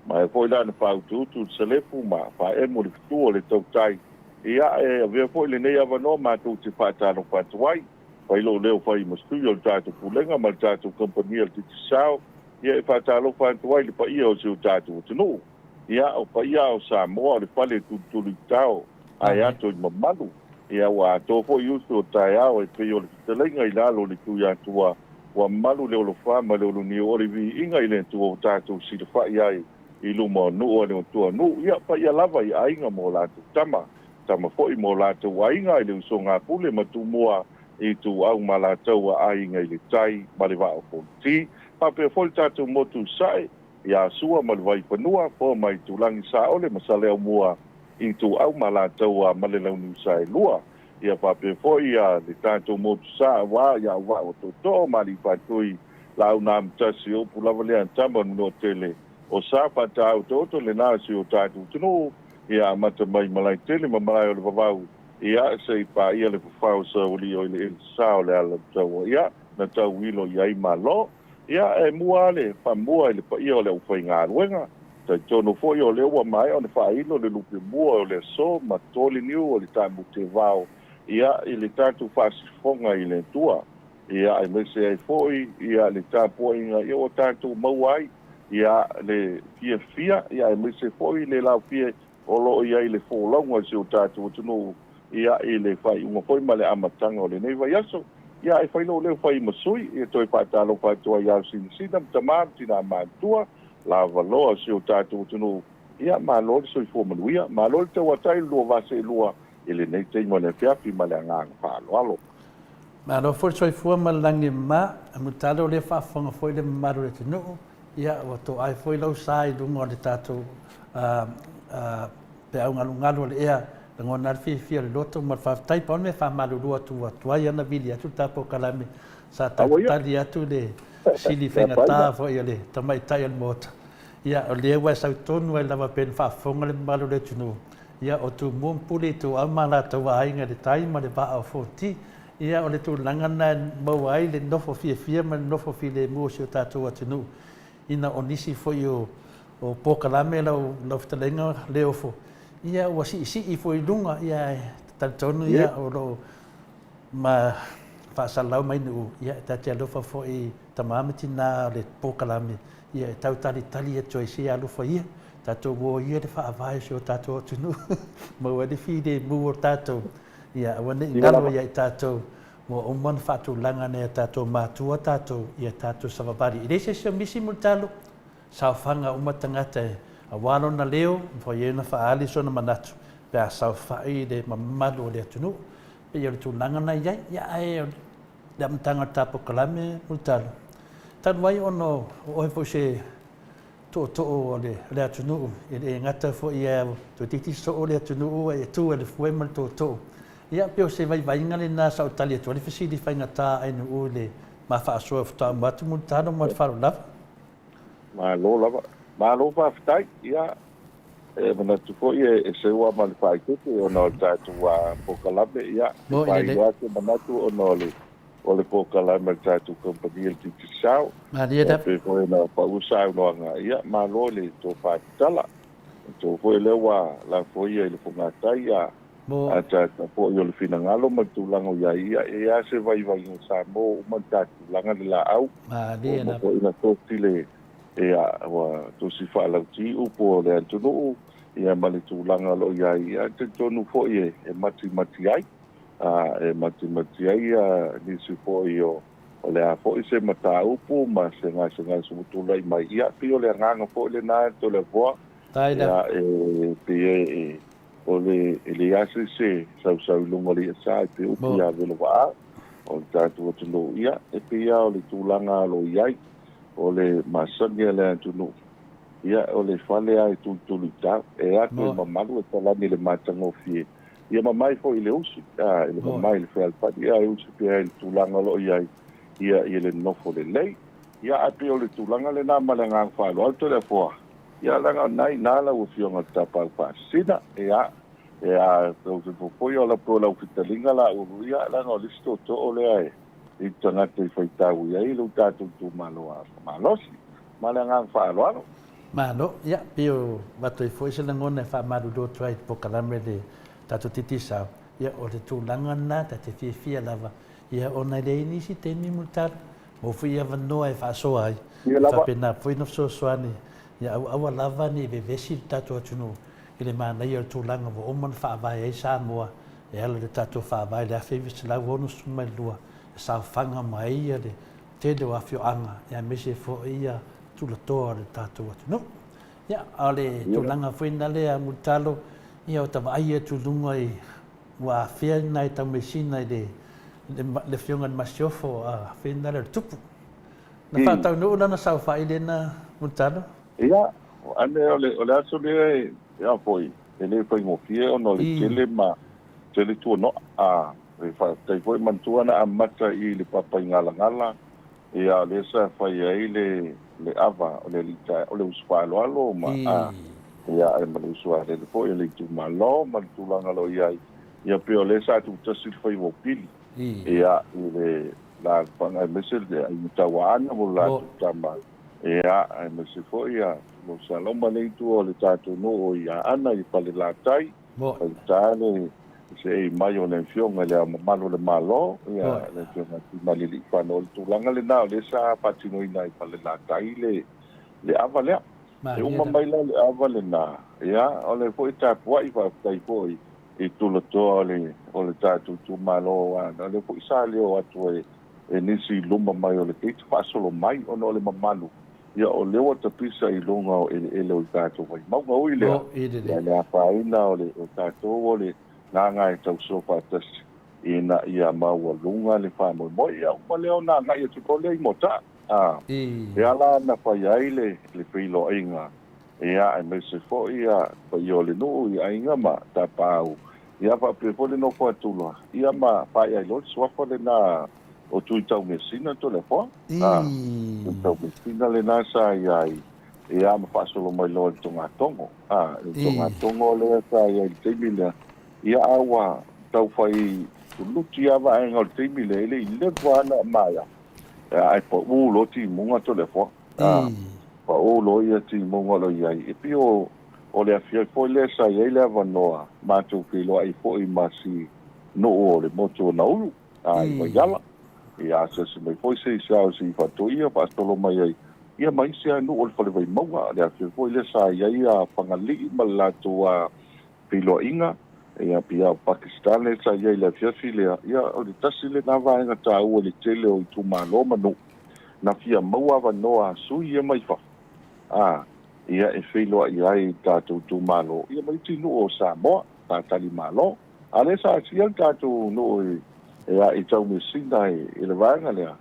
maea foi la ona faautuutu le salefu ma faaemu le fetu o le tautai. Ia, e avea foi lenei avanoa matou te faatalofa atu ai. Fai lou leo fai ma sui o le tatou Pulega ma le tatou Kamupani a le Digicel, ia e faatalofa atu ai i le paia o si o tatou atunuu. Ia, o paia o Samoa o le fale e tulutuluitao ae ato i mamalu. Ia, ua atoa foi uso o taeao e pei o le fetalaiga i lalo o le Tuiatua, ua malu le olofā ma le oloniu o le viiga i le Atua ua tatou silafai ai i luma o nuu a le Atua nuu. Ia, paia lava i aiga ma o latou tama, tama foi ma o latou aiga i le usoga a Pule ma Tumua i Ituau ma Alataua aiga i le tai ma le Vaa o Fonoti. Faapea foi le tatou motu i Sae, ia Sua ma le Vaifanua, Foa ma Itulagi, Saole ma Saleaumua, Ituau ma Alataua ma le Launiusaelua. Ia faapea foi ia le tatou motu sa aua ia Auvaa o Tootoo ma Alii Faatui, Laau na Amotasi, o upu lava lea a Tama o le Manuatele, o sa faataotooto lena o si o tatou atunuu, ia amata mai Malaetele ma Malae o le Vavau, ia se i paia le fafao saualii o eleele sa o le Alataua, ia na tauilo i ai Malo. Ia, e mua lava le faamua i le paia o le aufaigaluega. Talitonu foi o lea ua maea ona faailo le lupe mua o le aso ma toli niu o le taamutevao, ia, i le tatou faasifofoga i le Atua, ia, aemaise ai foi, ia, le tapuaiga, ia, ua tatou maua ai, ia, le fiafia, ia, aemaise foi le laofie o lo o i ai le folauga i si o tatou atunuu, ia, i le faaiuga foi ma le amataga o lenei vaiaso. Ia, e fai lou leo fai ma sui, e toe faatalofa atu ai ia Sinasina ma tama ma tina matutua, lava loa o si o tatou atunuu, ia, malo le soifua manuia, malo le tauatai le lua vaa seelua i lenei taimi o le afiafi ma le agaga faaaloalo. Malo foi le soifua ma le lagi e mama, Mulitalo o lea e faafofoga foi le mamalu o le atunuu, Ia, ua toai foi lau sa i luga o le tatou peau galugalu o le ea, lagona ai le fiafia o le loto ma le faafetai. Pau le mea e faamalulu atu ua tuai ana vili atu le ta polokalame, sa talitali atu le sili faigata foi a le tamaitai o le Maota. Ia, o lea ua e sau tonu ai lava pei ona faafofoga le mamalu o le atunuu, ia o Tumua ma Pule Ituau ma latou aiga i le tai ma le vaa o Fonoti. Ia, o le tulaga lena e maua ai le nofo fiafia ma le nofo filemu o si o tatou atunuu, ina o nisi foi o polokalame lau lau fetalaiga Leofo, ia ua siisii foi i luga, ia ae talitonu ia o lo o ma faasalalau mai nuu, ia e ta te alofa foi i tama ma tina o le polokalame, ia e tau talitali atu ai se alofa ia, tatou o ia le faavae o si o tatou atunuu, maua ai le filemu o tatou. Ia aua ne i galo ia i tatou Ua uma ona faatulaga nai a tatou matua tatou i a tatou savavali. E leai se isi o misi mo le talo, saofaga uma tagata e aua lona leo, mafai ai ona faaali sona manatu pe a saofai i le mamalu o le atunuu. E pei o le tulaga na i ai. Ia ae o le amataga o le ta polokalame mo le talo, talu ai ona o oe foi se tootoo o le atunuu, e le gata foi e toeitiiti soo le atunuu e tu e le foe ma le tootoo. Ia, pei o se vaivaiga lena sa ou tali atu ai le fesili faigata a NUU i le ma faasoa faatoa uma atu Mulitalo ma le faaaloalo lava. Malo lava. Malo faafetai. Ia, e manatu foi e seu lava ma le faaeteete ona o le tatou polokalame, ia, e faailoa atu manatu ona o le o le polokalame a le tatou kamupani o le Digicel. Malie lava. Pei foi ona pau saunoaga, ia malo i le tofa tatala. Atonu foi o lea ua lafoia i le fogatai a ataata foi o le finagalo ma le tulaga o i ai, ia e i ai lava se vaivaiga o Samoa ua uma ona tatou tulaga le laau. Malie Ua uma lava. foi ona tofi le, ia, ua tusi faalauti upu o le atunuu, ia ma le tulaga o lo o i ai, ia e talitonu foi e matimati ai. E matimati ai nisi foi o le a foi se mataupu ma se gasegase ua tulai mai. Ia, pei o le agaga foi lena e Toleafoa, ia, e pei e, o le, e leai lava se isi e sausau i luga o le iasa e pei o upu ia Velovaa, o le tatou atunuu. Ia, e pei lava o le tulaga o lo o i ai, o le masani a le atunuu, Ia, o le fale lava e tulutulu i tau, e atu e mamalu e talani i le matagofie, ia mamae foi i le usi, a, i le mamae i le fealofani, ae usi pea i le tulaga o lo o i ai, ia, i le nofo lelei. Ia, ae pei o le tulaga lena ma le agaga faaaloalo Toleafoa, ia, leaga o lena e i ina lau Afioga i le Tapaau Faasisina, ia, ia, ou te iloa foi o lau fetaliga la Ulu, ia, leaga o le isi tootoo lea e, i tagata i faitau i ai lo tatou itumalo a malosi. Ma le agaga faaaloalo. Malo, ia, pei o avatu ai foi se lagona e faamalulu atu ai i le polokalame le tatou Digicel, ia, o le tulaga lena ta te fiafia lava, ia, ona e leai nisi taimi mo le tala, maua foi avanoa e faasoa ai, Ia e lava. faapena foi ona fesoasoani, ia, aua lava ne i vevesi le tatou atunuu i le manaia o le tulaga ua uma ona faavae ai Samoa e ala i le tatou Faavae i le 1962 e saofaga mai ai le tele o afioaga aemaise foi tulatoa o le tatou atunuu. Ia, a o le tulaga foi lena lea Mulitalo, ia o ta vaai atu i luga i ua afea nai taumeasina i le le Afioga i le Masiofo, a fea lena lea o le Tupu. Na faataunuu lana saofai lena Mulitalo? Ia, ane o le, o le aso lea e, a foi, e le faigofie ona o le tele ma tele tuanoa. A, e faafetai foi manatua na amata i le Papaigalagala, ia, o lea sa fai ai le, le ava o le alii taeao, o le uso faaaloalo ma, a, ia, e ma le uso alele foi o le itumalo ma le tulaga o lo o i ai. Ia, pei o lea sa tuutasi le faiva o Pili, ia, i le alaalafaga aemaise le aiga tauaana ma lo latou tama. Ia, aemaise foi ia lo Saloma le itu o le tatou nuu o Aana i Falelatai, Faigata le seei mai o le Afioga i Le Ao Mamalu o le Malo, ia le Afioga ia Tuimalealiifano. O le tulaga lena o lea sa faatinoina i Falelatai le le ava lea. E uma mai la le ava lena, ia, o lea foi e tapuai faafetai foi i tulatoa o le o le tatou itumalo o Aana, o lea foi sa leo atu e e nisi i luma mai o le keita faasolo mai ona o le mamalu, ia o lea ua tapisa i luga o eleele o le tatou Vaimauga. Ui lea, ia le afaina o le o tatou o le gaga e tausoa faatasi ina ia maualuga le faamoemoe. Ia uma lea ona agai atu loa lea i Moataa, a, e ala ona fai ai le le feiloaiga Ia, aemaise foi ia paia o le nuu i aiga ma tapaau, ia faapea foi le nofo atu loa, ia ma faia ai loa le suafa lena o Tuitaumeasina Toleafoa. A, Tuitaumeasina lena sa i ai, ia ma faasolo mai loa i le togatogo. A, i le togatogo lea sa i ai i le taimi lea, ia a ua tau fai luti lava vaega o le taimi lea, e le i leva lava ona maea, ae pau loa timuga Toleafoa. A, pau loa ia timuga o lo o i ai, e pei o, o le afiafi foi lea sa i ai le avanoa matou feiloai foi ma si nuu o le motu o Naulu, a, i Vaiala. Ia asiasi mai foi se isi ao se i faatoia faasolo mai ai, ia ma isi lava nuu o le Fale Vaimauga, le afiafi foi lea sa i ai a Fagalii ma le latou a feiloaiga. Ia, pei lava o Pakistan lea sa i ai i le afiafi lea, ia, o le tasi lena vaega taua i le tele o itumalo ma nuu na fia maua avanoa a sui ia mai fafo, a, ia, e feiloai ai i tatou itumalo, ia ma isi nuu o Samoa, faatalimalo. A o lea sa asia le tatou nuu i, ia, i Taumeasina i le vaega lea,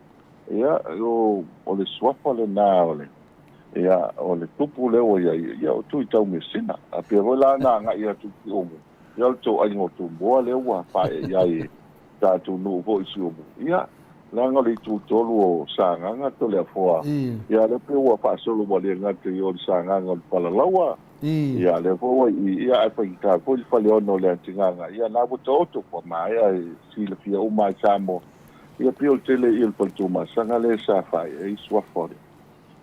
ia, o, o le suafa lena o le, Ia, o le tupu lea ua i ai, ia o Tuitaumeasina. A pei foi la na agai atu i Siumu, ia o le toaiga o Tumua lea ua pae i ai e tatou nuu foi i Siumu. Ia, leaga o le itu tolu o Sagaga Toleafoa, ia lea pei ua faasolo ua le gata i o le Sagaga o le Palalaua, ia lea foi ua i i, ia ae faigata foi le Faleono o Leatigaga, ia na ua taoto, ua maea e silafia uma e Samoa. Ia pei o le tele ia o le Faletumasaga lea sa faai'a ai suafa o le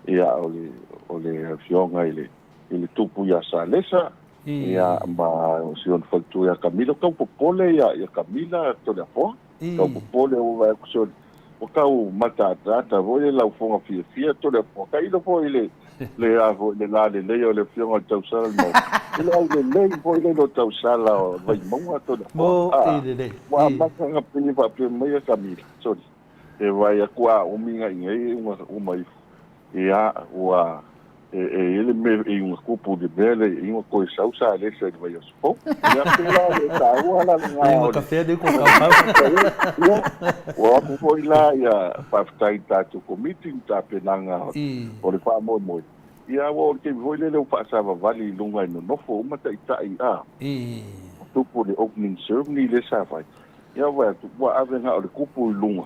Ia, o le, o le afioga i le, i le tupu ia Salesa, ia, ma o si ona faletua ia Kamila. Tau popole ia, ia Kamila Toleafoa. Tau popole ua vaai atu si ona, ua tau mataataata foi le laufoga fiafia Toleafoa. Tailo foi i le, le a foi, le lalelei o le afioga i le tausala i le Maota. I le aulelei foi lea i lo tausala o Vaimauga Toleafoa. A, ua amata ona pei e faapea mai ia Kamila, sorry. E vaai atu a umi na inei una uma ifo, ia, ua, e, e i ai le mea e una tupu i le mea lea i una toe sau sa lesa i le vaiaso fou. Ia, pēlā le taua la lena o le, ia, ua o atu foi la ia faafetai i le tatou Komiti i tapenaga o le faamoemoe. Ia, aua o le taimi foi lele ua faasavavali i luga e nonofo uma taitai, a, tupu le opening ceremony lea sa fai. Ia vaai atu, ua ave na o le kupu i luga,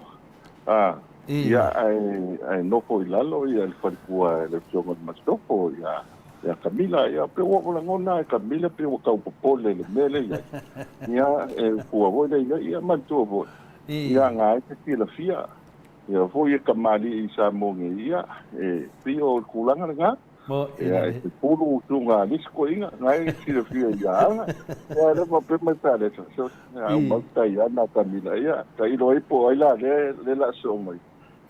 a, ia, ae, ae nofo i lalo ia le faletua e le Afioga i le Masiofo, ia, ia Kamila. Ia, pei ua ou lagona e Kamila pei ua tau popole i le mea lea i ai. Ia, e fua foi lea i ai, ia manatua foi, ia na e te silafia, ia foi e kamali'i i Samoa nei, ia, e pei o le tulaga lena. Ia, e te pulu usuga a nisi toeaiina, na e silafia ia aga. Ia, lea faapea mai Palesa, so, ia, mau tai ana Kamila, ia, tailo ai po o ai la lea, lea la soo mai.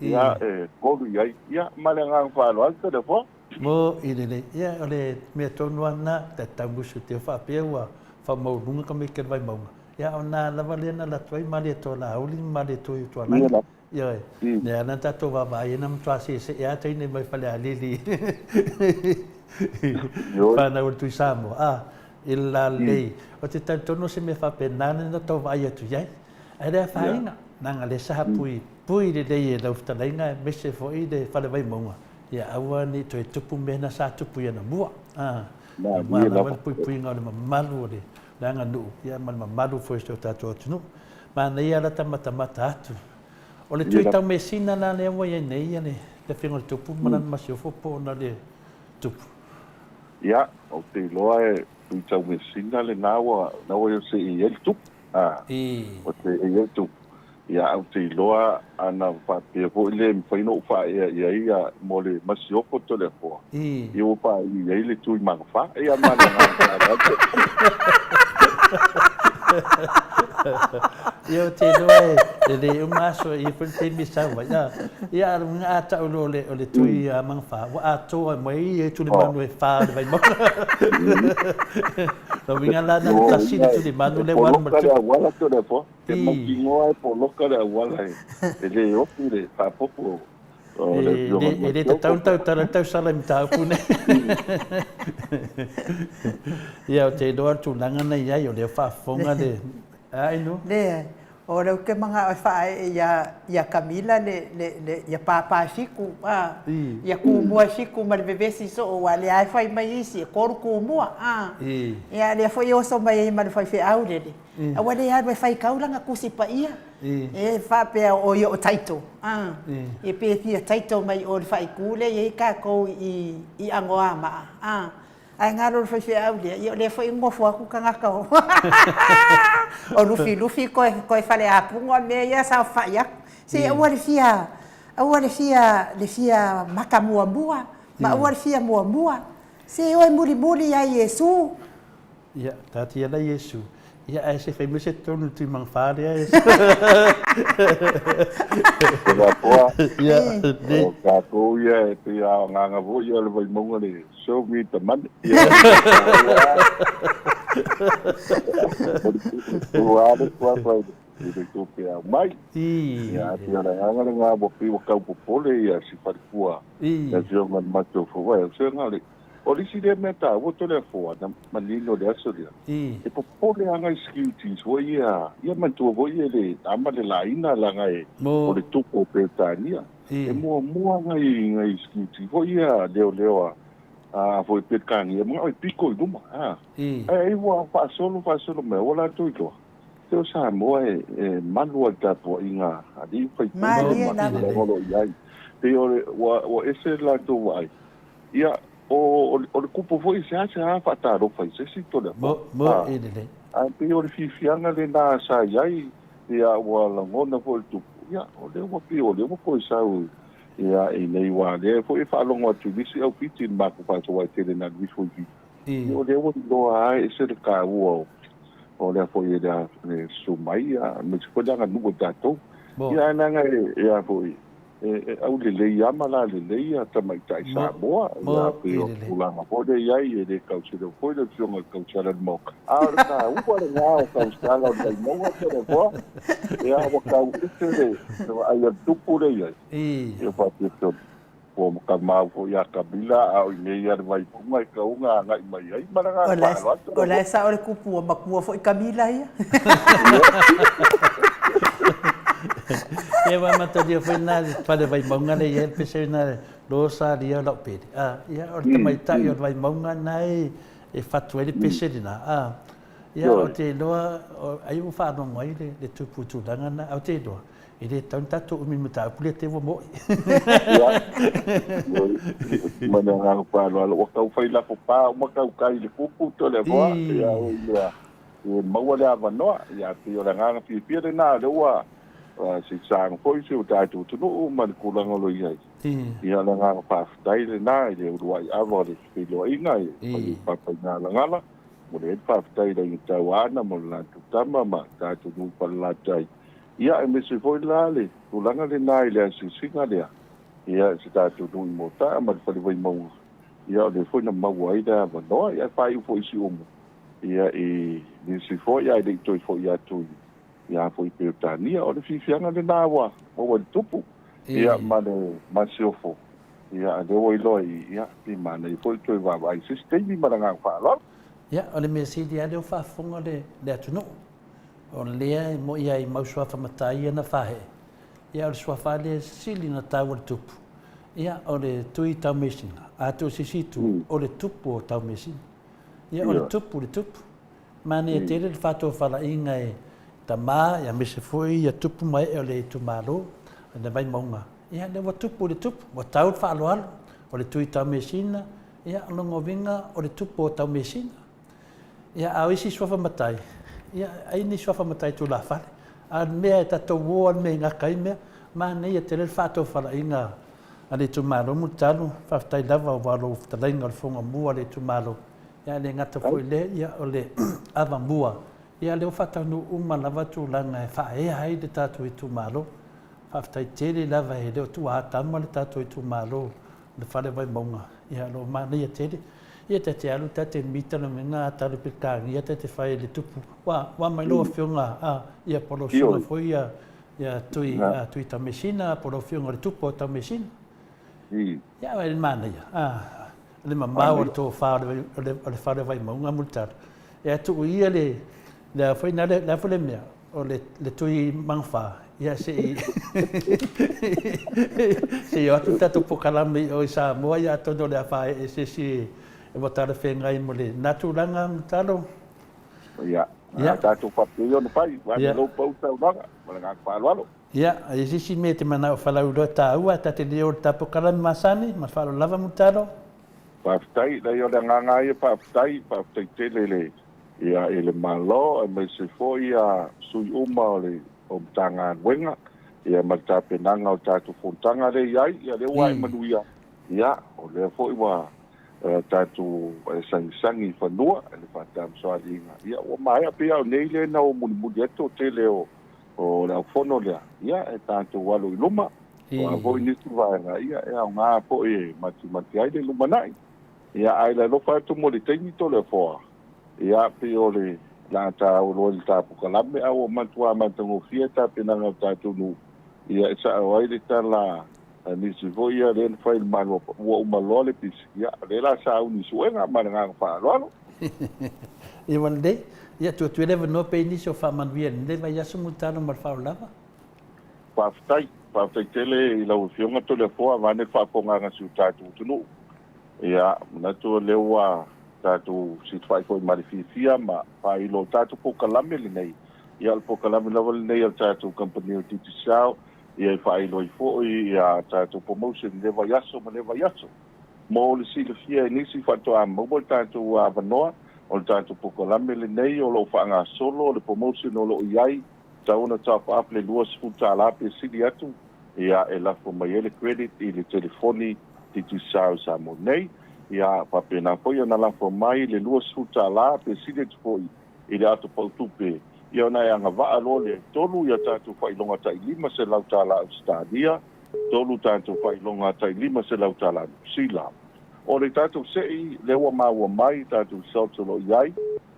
Ia, e kolu i ai. Ia, ma le agaga faaaloalo Toleafoa. Mo i lelei. Ia, o le mea tonu lava lena, ta taumusu te faapea ua faamaualuga ka mea i Vaimauga. Ia, o na lava lea na alu atu ai Malietoa Laauli ma Malietoa Iotualagi. Ioe, lea na tatou vaavaai ai na matua seesee lava teine mai Falealili i fanau a le Tui Samoa, a, i le lalelei. Ou te talitonu o se mea faapena lea na tau vaai atu i ai. Ae le afaina, leaga lea sa puipui lelei e lau fetalaiga aemaise foi le Fale Vaimauga, ia aua ne i toe tupu mea na sa tupu i anamua. A, aua lava le puipuiga o le mamalu o le aganuu, ia ma le mamalu foi o si o tatou atunuu. Manaia lata matamata atu. O le tui taumesina la lea ua i ai nei le Afioga i le Tupu ma lana masiofo po o na le Tupu? Ia, ou te iloa e tui taumesina lena ua na ua se i ai le Tupu. A, ua se i ai le Tupu. Ia, ou te iloa ana faapea foi le mafai ona ou faaea i ai ia mo le masiofo Toleafoa. Ia ua faaii i ai le tui magafa. Ia ma le agaga faaaloalo. Ia ou te iloa e le uma aso e i ai foi le taimi e sau ai. Ia a luga a tau loa o le tui magafa, ua atoa mai ai tulimanu e fa o le Vaimauga. Lona uiga la na o le tasi le tulimanu lea ua alu ma le tupu. E poloka le auala Toleafoa. E mautinoa e poloka le auala e le ofi le faapopo. E le tatau ona tautala le tausala i mataupu nei. Ia, ou te iloa le tulaga na i ai, o lea faafofoga le... A, Inu? Leai. O lea ou te manao e faaee ia, ia Kamila le, le, le, ia pāpā e fiku, a, ia kumua e fiku ma le vevesi soo, aua o lea lava e fai mai isi, e tolu kumua, a. Ia, o lea foi e oso mai ai ma le faifeau lele, aua le alu e faitau lana Tusi Paia. E faapea o ia o title, a, e pe fia title mai o le faaitu lea e i ai tatou i i Anoamaa, a, ae galo le faifeau lea, ia o lea foi e nofo atu tagata o o Lufilufi toe toe faleapuga o mea ia saofai atu. Se aua le fia aua le fia le fia maka muamua ma aua le fia muamua. Se oe mulimuli ia Iesu. Ia, taatia la Iesu. Ia, ae se fai mai se tonu tui magafa lea e. Tēnā koa. Ia, nei. O tātou ia e pei a o ngānga foi ia o le Vaimauga le show me the money. Ia, Ua le suafa i le tupe aumai. Ia, e pei o le agaga lena ua pei ua tau popole ia si faletua le afioga i le matou fauvae. O se aga o le isi lea mea taua Toleafoa na manino i le aso lea, e popole lava nai securities foi ia, ia manatua foi e le ama le laina leaga e o le tupu o Peretania. E muamua nai nai security foi ia leoleo a foi Peretania e manao e pito i luma, a. Ae ai ua faasolo faasolo mai ua latou iloa. Se o Samoa e malu lava i le tapuaiga a alii ma faipule ma tulaga o lo o i ai. Pei o le, ua ese le latou vaai. Ia, o le kupu foi e seasea faatalofa i se isi Toleafoa. Ae pei o le fiafiaga lena sa i ai, ia, ua lagona foi e le tupu, ia, o lea ua pei o lea ua toe sau ia, i nei, aua o lea foi e faalogo atu i nisi au fiti i le matou faasoa e tele ina alu ifo i fiti. O lea ua iloa lava e ese le taua o lea foi e le susu mai, aemaise foi le aganuu a tatou. Ia ae leaga e a foi, e aulelei lava ma lalelei tamaitai Samoa, ia pei o le tulaga foi lea e i ai, e le tausileo foi le Afioga i le Kausala i le Maota. A o le taua lena o Kausala o le Vaimauga Toleafoa, ia ua tau ese le vaai a le tupu lea e i ai. Ia faapea tonu. Ua matamau foi ia Kamila a o i inei a le Vaimauga e tatau ona agai mai ai ma le agaga faaaloalo. O la e sao le kupu ua matua foi Kamila ia. Ia ua amatalia foi na le fale Vaimauga lea i ai le pese na lo salia o lau pele. A, ia o le tamaitai o le Vaimauga na e e fatu ai le pese lena. A, ia ou te iloa ai ua faalogo ai le tupu i tulaga na, ae ou te iloa E le tatau ona tatou umi i le mataupu lea te ua mo'i. Ia, ma le agaga faaaloalo, ua tau fai lafo pa uma tautai i le kupu Toleafoa, ia oi lea, e maua le avanoa, ia pei o le agaga fiafia lena, o lea ua se i saga foi si o tatou atunuu ma le tulaga o lo o i ai. Ia o le agaga faafetai lena i le uluai ava o le feiloaiga i le Papaigalagala. Momoli ai le faafetai i le Aiga Tauaana ma le latou tama ma tatou nuu Falelatai. Ia, aemaise foi la le tulaga lena i le asiasiga lea, ia, i se tatou nuu i Motaa ma le Fale Vaimauga, ia, o lea foi na maua ai le avanoa, ia, e faaiu foi i Siumu, ia, i nisi foi, ae le i toe foi atu i a foi Peretania. O le fiafiaga lena ua maua e le tupu, ia, ma le masiofo, ia, a lea ua iloa i, ia, pe manaia foi le toe vaavaai i se isi taimi ma le agaga faaaloalo. Ia, o le mea sili lava lea ua faafofoga le atunuu. O lea e moʻi ai mau suafa matai ia na fahee, ia o le suafa lava lea e sili ona taua i le tupu, ia o le Tui Taumeasina. A tuu i se isi itu, o le tupu o Taumeasina. Ia o le tupu le tupu. Manaia tele le faatofalaiga e tama aemaise foi ia tupu ma ee o le itumalo o le Vaimauga. Ia lea ua tupu le tupu, ua tau le faaaloalo, o le Tui Taumeasina, ia o lona uiga o le tupu o Taumeasina. Ia, a o isi suafa matai, ia, ai ni suafa matai tulafale. A o le mea e tatou o lava le mea e gata ai mea, manaia tele le faatofalaiga a le itumalo Mulitalu, faafetai lava aua o lou fetalaiga o le fofoga mua a le itumalo, ia ae le gata foi i lea, ia o le avamua, ia lea ua faataunuu uma lava tulaga e faaea ai le tatou itumalo. Faafetai tele lava e le o tuuaatama le tatou itumalo le Fale Vaimauga, ia o lo o manaia tele. Ia ta te alu ta te mita le mea ta alu Peretania ta te fai le tupu. Ua ua mai lau afioga a ia po lau susuga foi ia ia Tui a Tui Tameisina po lau afioga le tupu o Tameisina. Ia e manaia a le mamao o le tofa o le o le Fale Vaimauga Mulitalo. Ia tuu ia le le a foi na le a foi le mea O le Tui Magafa, ia se i se i o atu le tatou polokalame i o i Samoa, ia atonu o le a faaee se isi e ua talafeagai mo lena tulaga, Mulitalo. Ia, a tatou faapea ia ona fai, vaeane lou pau saunoaga, ma le agaga faaaloalo. Ia, a i ai se isi mea e te manao e falauiloa e taua, ta te le o i le ta polokalame masani, ma le faaaloalo lava Mulitalo. Faafetai, leai o le agaga lava ia faafetai, faafetai tele i le ia i le Malo aemaise foi ia sui uma o le o Matagaluega ia ma le tapenaga o tatou fonotaga lea i ai, ia lea ua ae manuia, ia o lea foi ua tatou sagisagi i fanua i le faatamasoaliiga, ia ua maea pei lava o nei lea na o mulimuli ai le toatele o o le aufono lea, ia e tatou alo i luma, o a foi nisi vaega, ia e aoga foi e matimati ai le lumanai. Ia ae le alofa atu mo le taimi Toleafoa. Ia, pei o le a taua loa i le ta polokalame, a ua matua matagofie tapenaga o le tatou nuu, ia e sao ai le tala a nisi foi ia lea na fai i le Malo, ua uma loa le pisi, ia, o lea o le a sauni i suega ma le agaga faaaloalo. Ia ua lelei. Ia tuu atu ia le avanoa pe i ai nisi o faamanuia i lenei vaiaso Mulitalo ma le faaaloalo lava. Faafetai. Faafetai tele i lau Afioga Toleafoa vaeane le faafofogaaga a si o tatou atunuu. Ia, manatu o lea ua tatou silafai foi ma le fiafia ma faailo o tatou polokalame lenei. Ia, o le polokalame lava lenei a le tatou kamupani o le Digicel, ia e faailo ai foi ia tatou promotion i lea vaiaso ma lea vaiaso. Mo le silafia e nisi faatoa maua le tatou avanoa, o le tatou polokalame lenei o lo o faagasolo le promotion o lo o i ai, tatau ona top up le $20 pe sili atu, ia e lafo mai ai le credit i le telefoni Digicel i Samoa nei. Ia faapena foi ona lafo mai le $20 pe sili atu foi i le ato pau tupe, ia ona e agavaa loa lea e tolu ia tatou faailoga tai $500 Ausetalia, tolu tatou faailoga tai $500 Niu Sila. O le tatou sei lea ua maua mai tatou results o lo o i ai,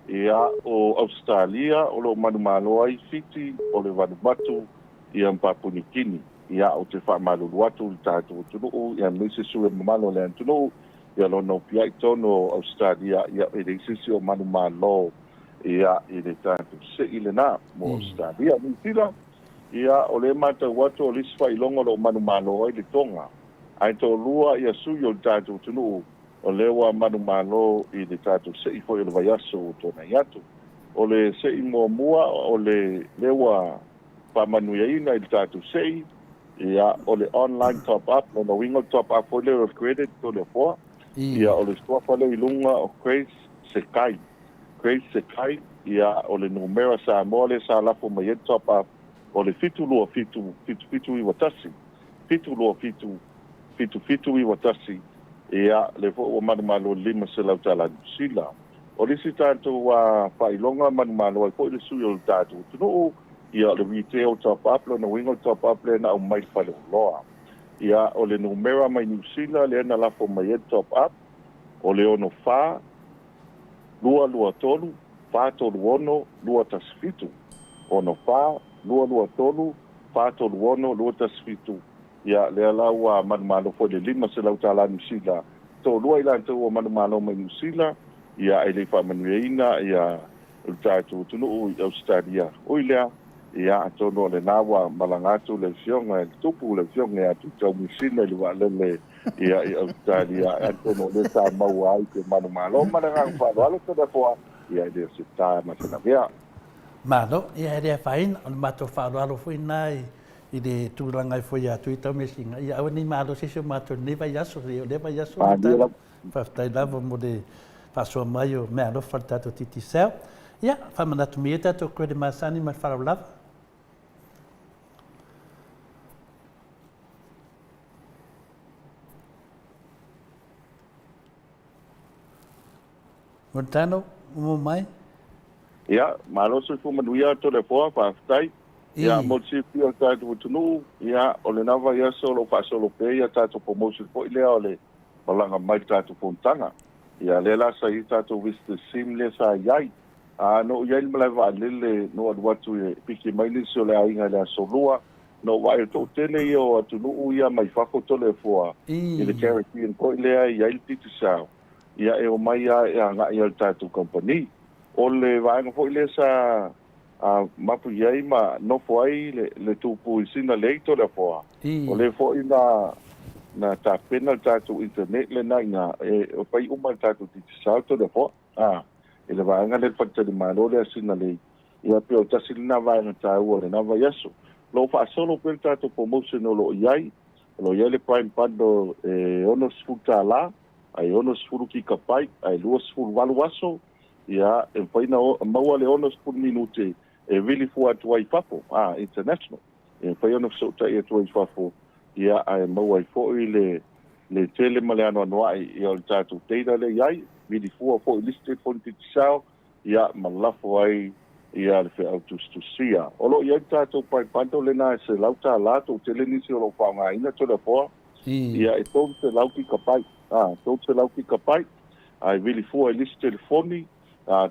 ia o Ausetalia o lo o manumalo ai Fiti, o le Vanuatu, ia ma Papua Niu Kini. Ia ou te faamalulu atu i le tatou atunuu, ia aemaise sui mamalu o le atunuu, ia lona opiai tonu o Ausetalia, ia e leai se isi o manumalo ia i le tatou sei lena mo Ausetalia. Niu Sila, ia o lea e matau atu o le isi faailoga o lo o manumalo ai le Toga, ae toalua ia sui o le tatou atunuu o lea ua manumalo i le tatou sei foi o le vaiaso ua tuanai atu. O le sei muamua o le lea ua faamanuiaina i le tatou sei, ia, o le online top up, lona uiga o le top up foi lea o le credit Toleafoa, ia, o le suafa lea i luga o Grace Sekai, Grace Sekai, ia, o le numera Samoa lea sa lafo mai ai le top up, o le 727 7791, 727 7791, ia, lea foi ua manumalo i le $500 Niu Sila. O le isi tatou faailoga manumalo ai foi le sui o le tatou atunuu, ia o le retail top up, lona uiga o le top up lea na aumai i le faleoloa. Ia o le numera mai Niu Sila lea na lafo mai ai le top up, o le 64 223 436 217, 64 223 436 217, ia lea la ua manumalo foi i le $500 Niu Sila. Toalua i latou ua manumalo mai Niu Sila, ia ae le i faamanuiaina ia le tatou atunuu i Ausetalia. Ui lea, ia atonu o lena ua malaga atu le afioga i le tupu, le afioga ia Tuitaumeasina i le vaalele ia i Ausetalia, atonu o lea sa maua ai se manumalo. Ma le agaga faaaloalo, Toleafoa, ia e le o se ta ma se lavea. Malo, ia e le afaina, o le matou faaaloalo foi lena i i le tulaga e foi atu i Taumeasina, ia aua ne i malo se isi o matou i lenei vaiaso, o lea vaiaso le Faafetai lava mo le faasoa mai o meaalofa i le tatou Digicel. Ia, faamanatu mai ia tatou credit masani ma le faaaloalo lava. Montano, mumu mai. Ia, malo soifua manuia Toleafoa, faafetai. Ia, mo le silafia o le tatou atunuu, ia, o lena vaiaso o lo o faasolo pea ia tatou promotion foi lea o le malaga mai i le tatou fonotaga. Ia, lea la sa i ai tatou visitor sim lea sa i ai. A, na ou i ai i le malae vaalele, na ou alu atu e piki mai nisi o le aiga i le Aso Lua, na ou vaai o toatele ia o atunuu ia mai fafo Toleafoa i le Caribbean foi lea e i ai le Digicel. Ia, e omai lava e agai i le tatou kamupani. O le vaega foi lea sa mapu i ai ma nofo ai le tupu i Sinalei Toleafoa, o lea foi na na tapena le tatou internet lena i ina, e fai uma e le tatou Digicel Toleafoa, i le vaega lea le faletalimalo lea a Sinalei. Ia pei o tasi lena vaega taua o lena vaiaso. O lo o faasolo pea le tatou promotion o lo o i ai, o lo o i ai le Prime Bundle e $60 ae 60 kikapai ae 28 aso. Ia, e mafai ona maua le 60 minute e vili fua atu ai i fafo, a, international. E mafai ona fesootai atu ai i fafo, ia, ae maua ai foi le, le tele ma le anoanoai, ia, o le tatou data lea e i ai, vili fua foi i le isi telefoni Digicel, ia, ma lafo ai, ia, le feau tusitusia. O lo o i ai le tatou price bundle lena e $100, toatele nisi o lo o faaaogaina Toleafoa, Ia, e 300 kikapai, ā, 300 kikapai, a e vili fua i le isi telefoni,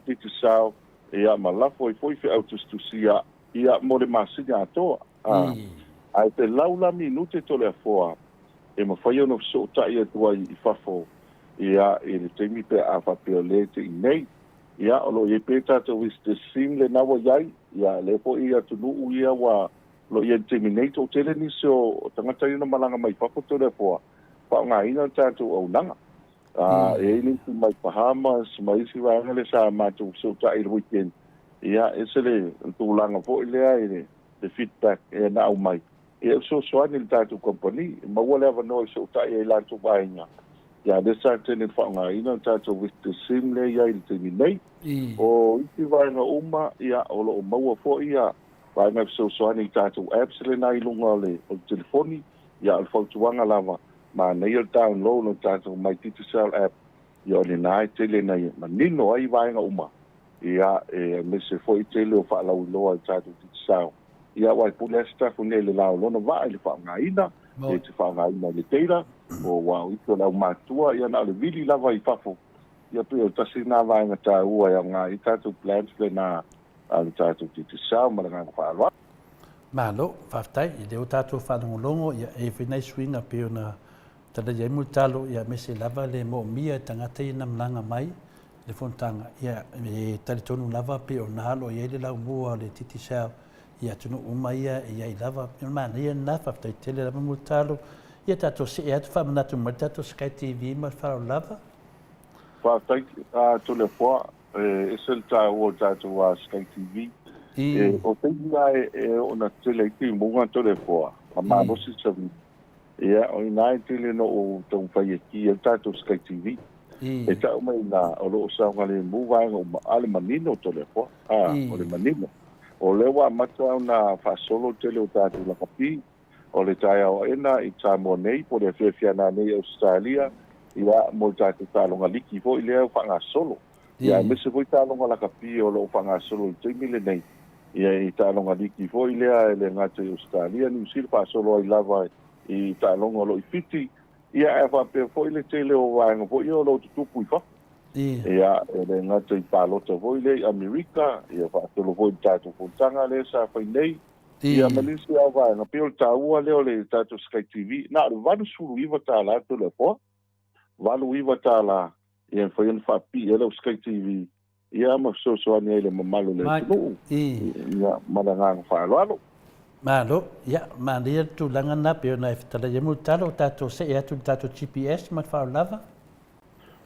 Digicel, ia, ma lafo ai foi feau tusitusia, ia, mo le masina atoa. Ae 100 la minute Toleafoa e mafai ona fesootai atu ai i fafo, ia, i le taimi pe a faapea o lea e te i inei. Ia, o lo o i ai pea tatou visitor sim lena ua i ai, ia, lea foi i atunuu ia ua o lo o i ai i le taimi nei, toatele nisi o tagata ia na malaga mai fafo Toleafoa, faaaogaina le tatou auaunaga. E i ai nisi mai Bahamas ma isi vaega lea sa matou fesootai i le weekend, ia, e ese le tulaga foi lea i le feedback na aumai, ia, e fesoasoani i le tatou kamupani, e maua le avanoa e fesootai ai i latou aiga, ia, lea sa tele ina faaaogaina le tatou visitor sim lea e i ai i le taimi nei. O isi vaega uma, ia, o lo o maua foi ia vaega e fesoasoani i tatou apps lena i luga o le telefoni, ia, o le fautuaga lava, Manaia le download o le tatou My Digicel app, ia o lena e tele ina manino ai vaega uma, ia e aemaise foi tele o faalauiloa i le tatou Digicel. Ia aua e pule lava se tafu nei i le la o lona vaa i le faaaogaina, e te faaaogaina i le data, o aua o isi o le aumatua, ia na o le vili lava i fafo. Ia pei o le tasi lena vaega taua e aoga ai tatou plans lena a le tatou Digicel ma le agaga faaaloalo. Malo, faafetai i lea ua tatou faalogologo, ia e i ai foi nai suiga pei ona talaia ai Mulitalo, ia aemaise lava le moomia e tagata ia na malaga mai i le fonotaga, ia e talitonu lava pei o na o lo o i ai le laumua o le Digicel i atunuu uma ia e i ai lava. O le manaia lena, faafetai tele lava Mulitalo. Ia tatou see atu faamanatu mai le tatou Sky TV ma le faaaloalo lava. Faafetai Toleafoa. E ese le taua o le tatou Sky TV. E, o taimi lava e oo ina tele ai timuga Toleafoa, ma malosi savili, ia, o i ina e tele ina ou taumafai e ki ai le tatou Sky TV. E tau mai ina o lo o saogalemu vaega uma, a o le manino Toleafoa, a, o le manino. O lea ua amata ona faasolo le tele o tatou lakapi, O le taeao aena i Samoa nei po o le afiafi ana nei i Ausetalia, ia, mo le tatou taaloga liki foi lea ua faagasolo. Ia, aemaise foi taaloga lakapi o lo o faagasolo i le taimi lenei, ia, i taaloga liki foi lea e le gata i Ausetalia, Niu Sila, faasolo ai lava i taaloga o lo o i Fiti, ia, ae faapea foi le tele o vaega foi ia o lo o tutupu i fafo. Ia, e le gata i palota foi lea i Amerika, ia, faasolo foi i le tatou fonotaga lea sa fai nei, Ia, ma nisi lava vaega, pei o le taua lea o le tatou Sky TV, na o le $89 Toleafoa, $89, ia e mafai ona faapipii ai lau Sky TV, ia ma fesoasoani ai i le mamalu o le atunuu. Ia, ma le agaga faaaloalo. Malo, ia, manaia le tulaga lena pei ona e fetalai ai Mulitalo, tatou see atu i le tatou GPS ma le faaaloalo lava.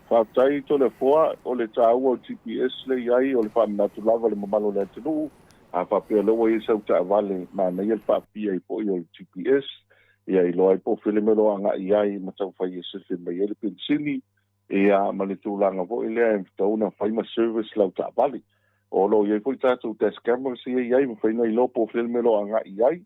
Faafetai Toleafoa, o le taua o le GPS lea i ai, o le faamanatu lava i le mamalu o le atunuu, a faapea o lea ua i ai sau taavale, manaia le faapipii ai foi o le GPS, ia iloa ai po o fea le mea o lo o agai i ai ma taumafai e sefe mai ai le penisini, ia ma le tulaga foi lea e tatau ona fai ma service lau taavale. O lo o i ai foi tatou dash cameras ia e i ai, mafai ona iloa po o fea le mea o lo o agai i ai,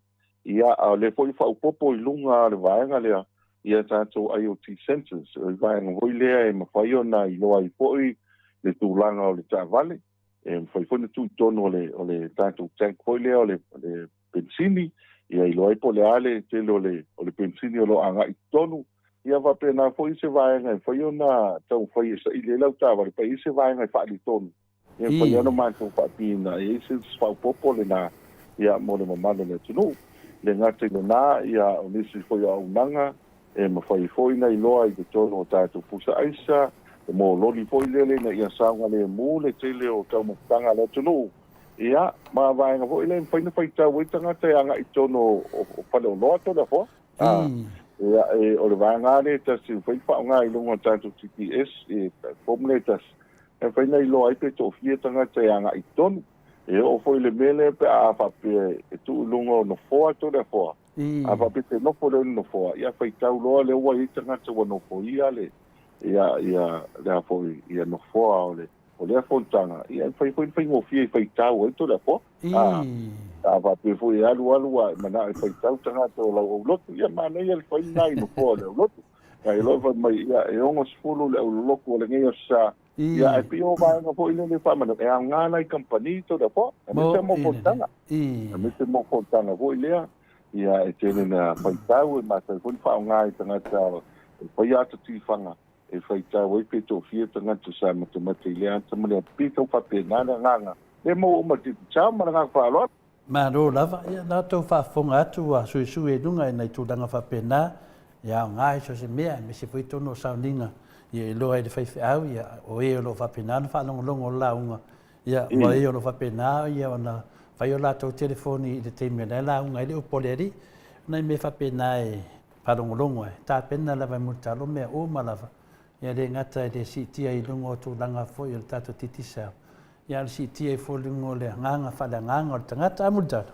Ia, a o lea foi ua faaopoopo i luga o le vaega lea ia tatou IoT sensors, o le vaega foi lea e mafai ona iloa ai foi le tulaga o le taavale, e mafai foi ona tuu i totonu o le, o le tatou tank foi lea o le, o le penisini, ia iloa ai po o le a le tele o le, o le penisini o lo o agai i totonu. Ia faapena foi se vaega e mafai ona taumafai e saili ai lau taavale, pe i ai se vaega e faaletonu. E mafai lava ona matou faapina e i ai se faaopoopo lena ia mo le mamalu o le atunuu. E le gata i lena, ia o nisi foi o auaunaga e mafai foi ona iloa i totonu o tatou pusa aisa, o mololi foi lele ina ia saogalemu le tele o taumafataga a le atunuu, ia ma vaega foi lea e mafai ona faitau ai tagata e agai i totonu o faleoloa Toleafoa. Ia, e, o le vaega lava lea e tasi e mafai ona faaaoga i luga o tatou GPS, e platform lea e tasi, E mafai ona iloa ai pe toafia tagata e agai i totonu. E oo foi i le mea lea pe a faapea e tuu i luga o nofoa Toleafoa, a faapea e te nofo lea i le nofoa, ia faitau loa lea ua i ai tagata ua nofoia le, ia, ia, le a foi, ia nofoa o le, o lea fonotaga, ia e mafai foi ona faigofie e faitau ai Toleafoa. A, a faapea foi e alu alu a e manao e faitau tagata o lau aulotu, ia manaia le fai lena i nofoa o le aulotu. Ae loa fai mai, ia, e 60 le auloloku o lenei aso sa. Ia, ae pei o vaega foi lele e faamanatu, e aoga la i kamupani Toleafoa, aemaise mo fonotaga. Aemaise mo fonotaga foi lea, ia, e tele ina faitau, e mafai foi ona faaaoga e tagata e faia ata tifaga. E faitau ai pe toafia tagata sa matamata i lea ata ma le ata. Pei tau faapena le agaga. Lea maua uma te tatau ma le agaga faaaloalo. Malo lava, ia na tou faafofoga atu ua suisui ai luga i nai tulaga faapena, ia aoga i so o se mea, aemaise foi tonu o sauniga ia iloa e le faifeau, ia o e o lo o faapena ona faalogologo le lauga, ia ma e o lo o faapena ia ona fai o latou telefoni i le taimi o la e lauga ai le upu a le Alii. O nai mea faapena e faalogologo ai, tapena lava e Mulitalo mea uma lava, ia le gata i le siitia i luga o tulaga foi o le tatou Digicel, ia a o le siitia ai foi i luga o le agaga faaleagaga o le tagata. A Mulitalo?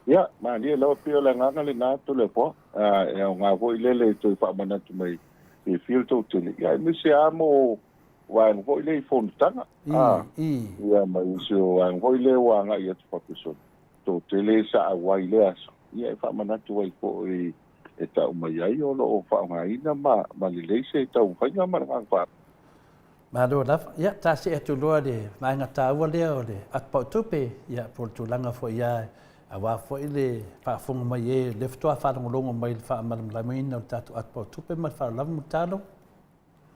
Ia, malie lava pei o le agaga lena Toleafoa, e aoga foi lele e toe faamanatu mai e fia le toatele, ia aemaise lava mo vaega foi lea i fonotaga, ia ma nisi o vaega foi lea ua agai atu faapea toatele sa auai i lea aso, ia e faamanatu ai foi e tau mai ai o lo o faaaogaina ma, ma lelei se taumafaiga ma le agaga faaaloalo. Malo lava. Ia, ta see atu loa i le vaega taua lea o le atupautupe, ia, po o le tulaga foi ia aua foi le faafofoga mai e lea faatoa faalogologo mai i le faamalamalamaina o le tatou atupautupe ma le faaaloalo lava Mulitalo.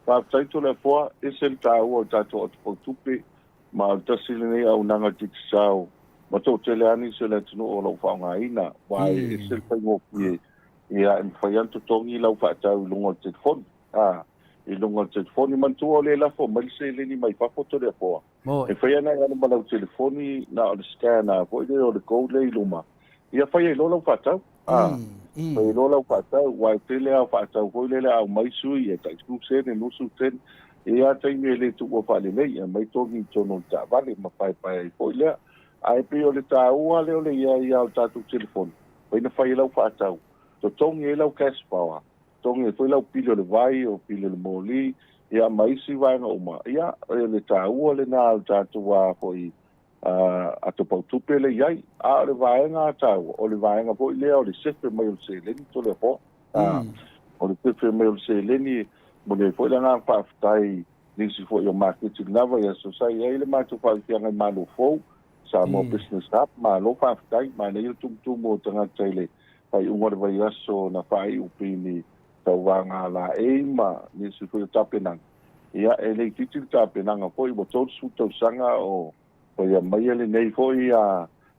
Faafetai Toleafoa, ese le taua o le tatou atupautupe Ma o le tasi lenei auaunaga Digicel ma toatele lava nisi o le atunuu o lo o faaaogaina, aua e ese le faigofie, ia e mafai lava ona totogi lau faatau i luga o le telefoni, a, i luga o le telefoni. Manatua o lea e lafo mai le seleni mai fafo Toleafoa, e fai lava ona e alu ma lau telefoni, na o le scan lava foi lea o le code lea i luma, ia fai ai loa lau faatau. A, fai loa lau faatau, aua e tele lava o faatau foi lele a aumai sui e tai 10 sene, 20 sene, e i ai lava taimi e le tuua faalelei, e aumai togi i totonu o le taavale ma paepae ai foi lea. Ae pei o le taua lea o le i ai lava o le tatou telefoni, fai na fai ai lau faatau, totogi ai lau cash power, totogi ai foi lau pili o le vai, o pili o le moli, ia ma isi vaega uma. Ia, o le taua lena o le tatou a foi atopautupe lea i ai. A o le vaega a taua, o le vaega foi lea o le sefe mai o le seleni Toleafoa. O le sefe mai o le seleni, e momoli ai foi le agaga faafetai i nisi foi o maketi i lena vaiaso sa i ai le matou faaifiaga i Malo Fou, Samoa Business Hub. Malo faafetai, manaia le tumutumu o tagata i le faaiuga o le vaiaso na faaiu pei ni tauvaga a laei ma nisi foi o tapenaga. Ia, e le itiiti le tapenaga foi, ua 30 tausaga o faia maia lenei foi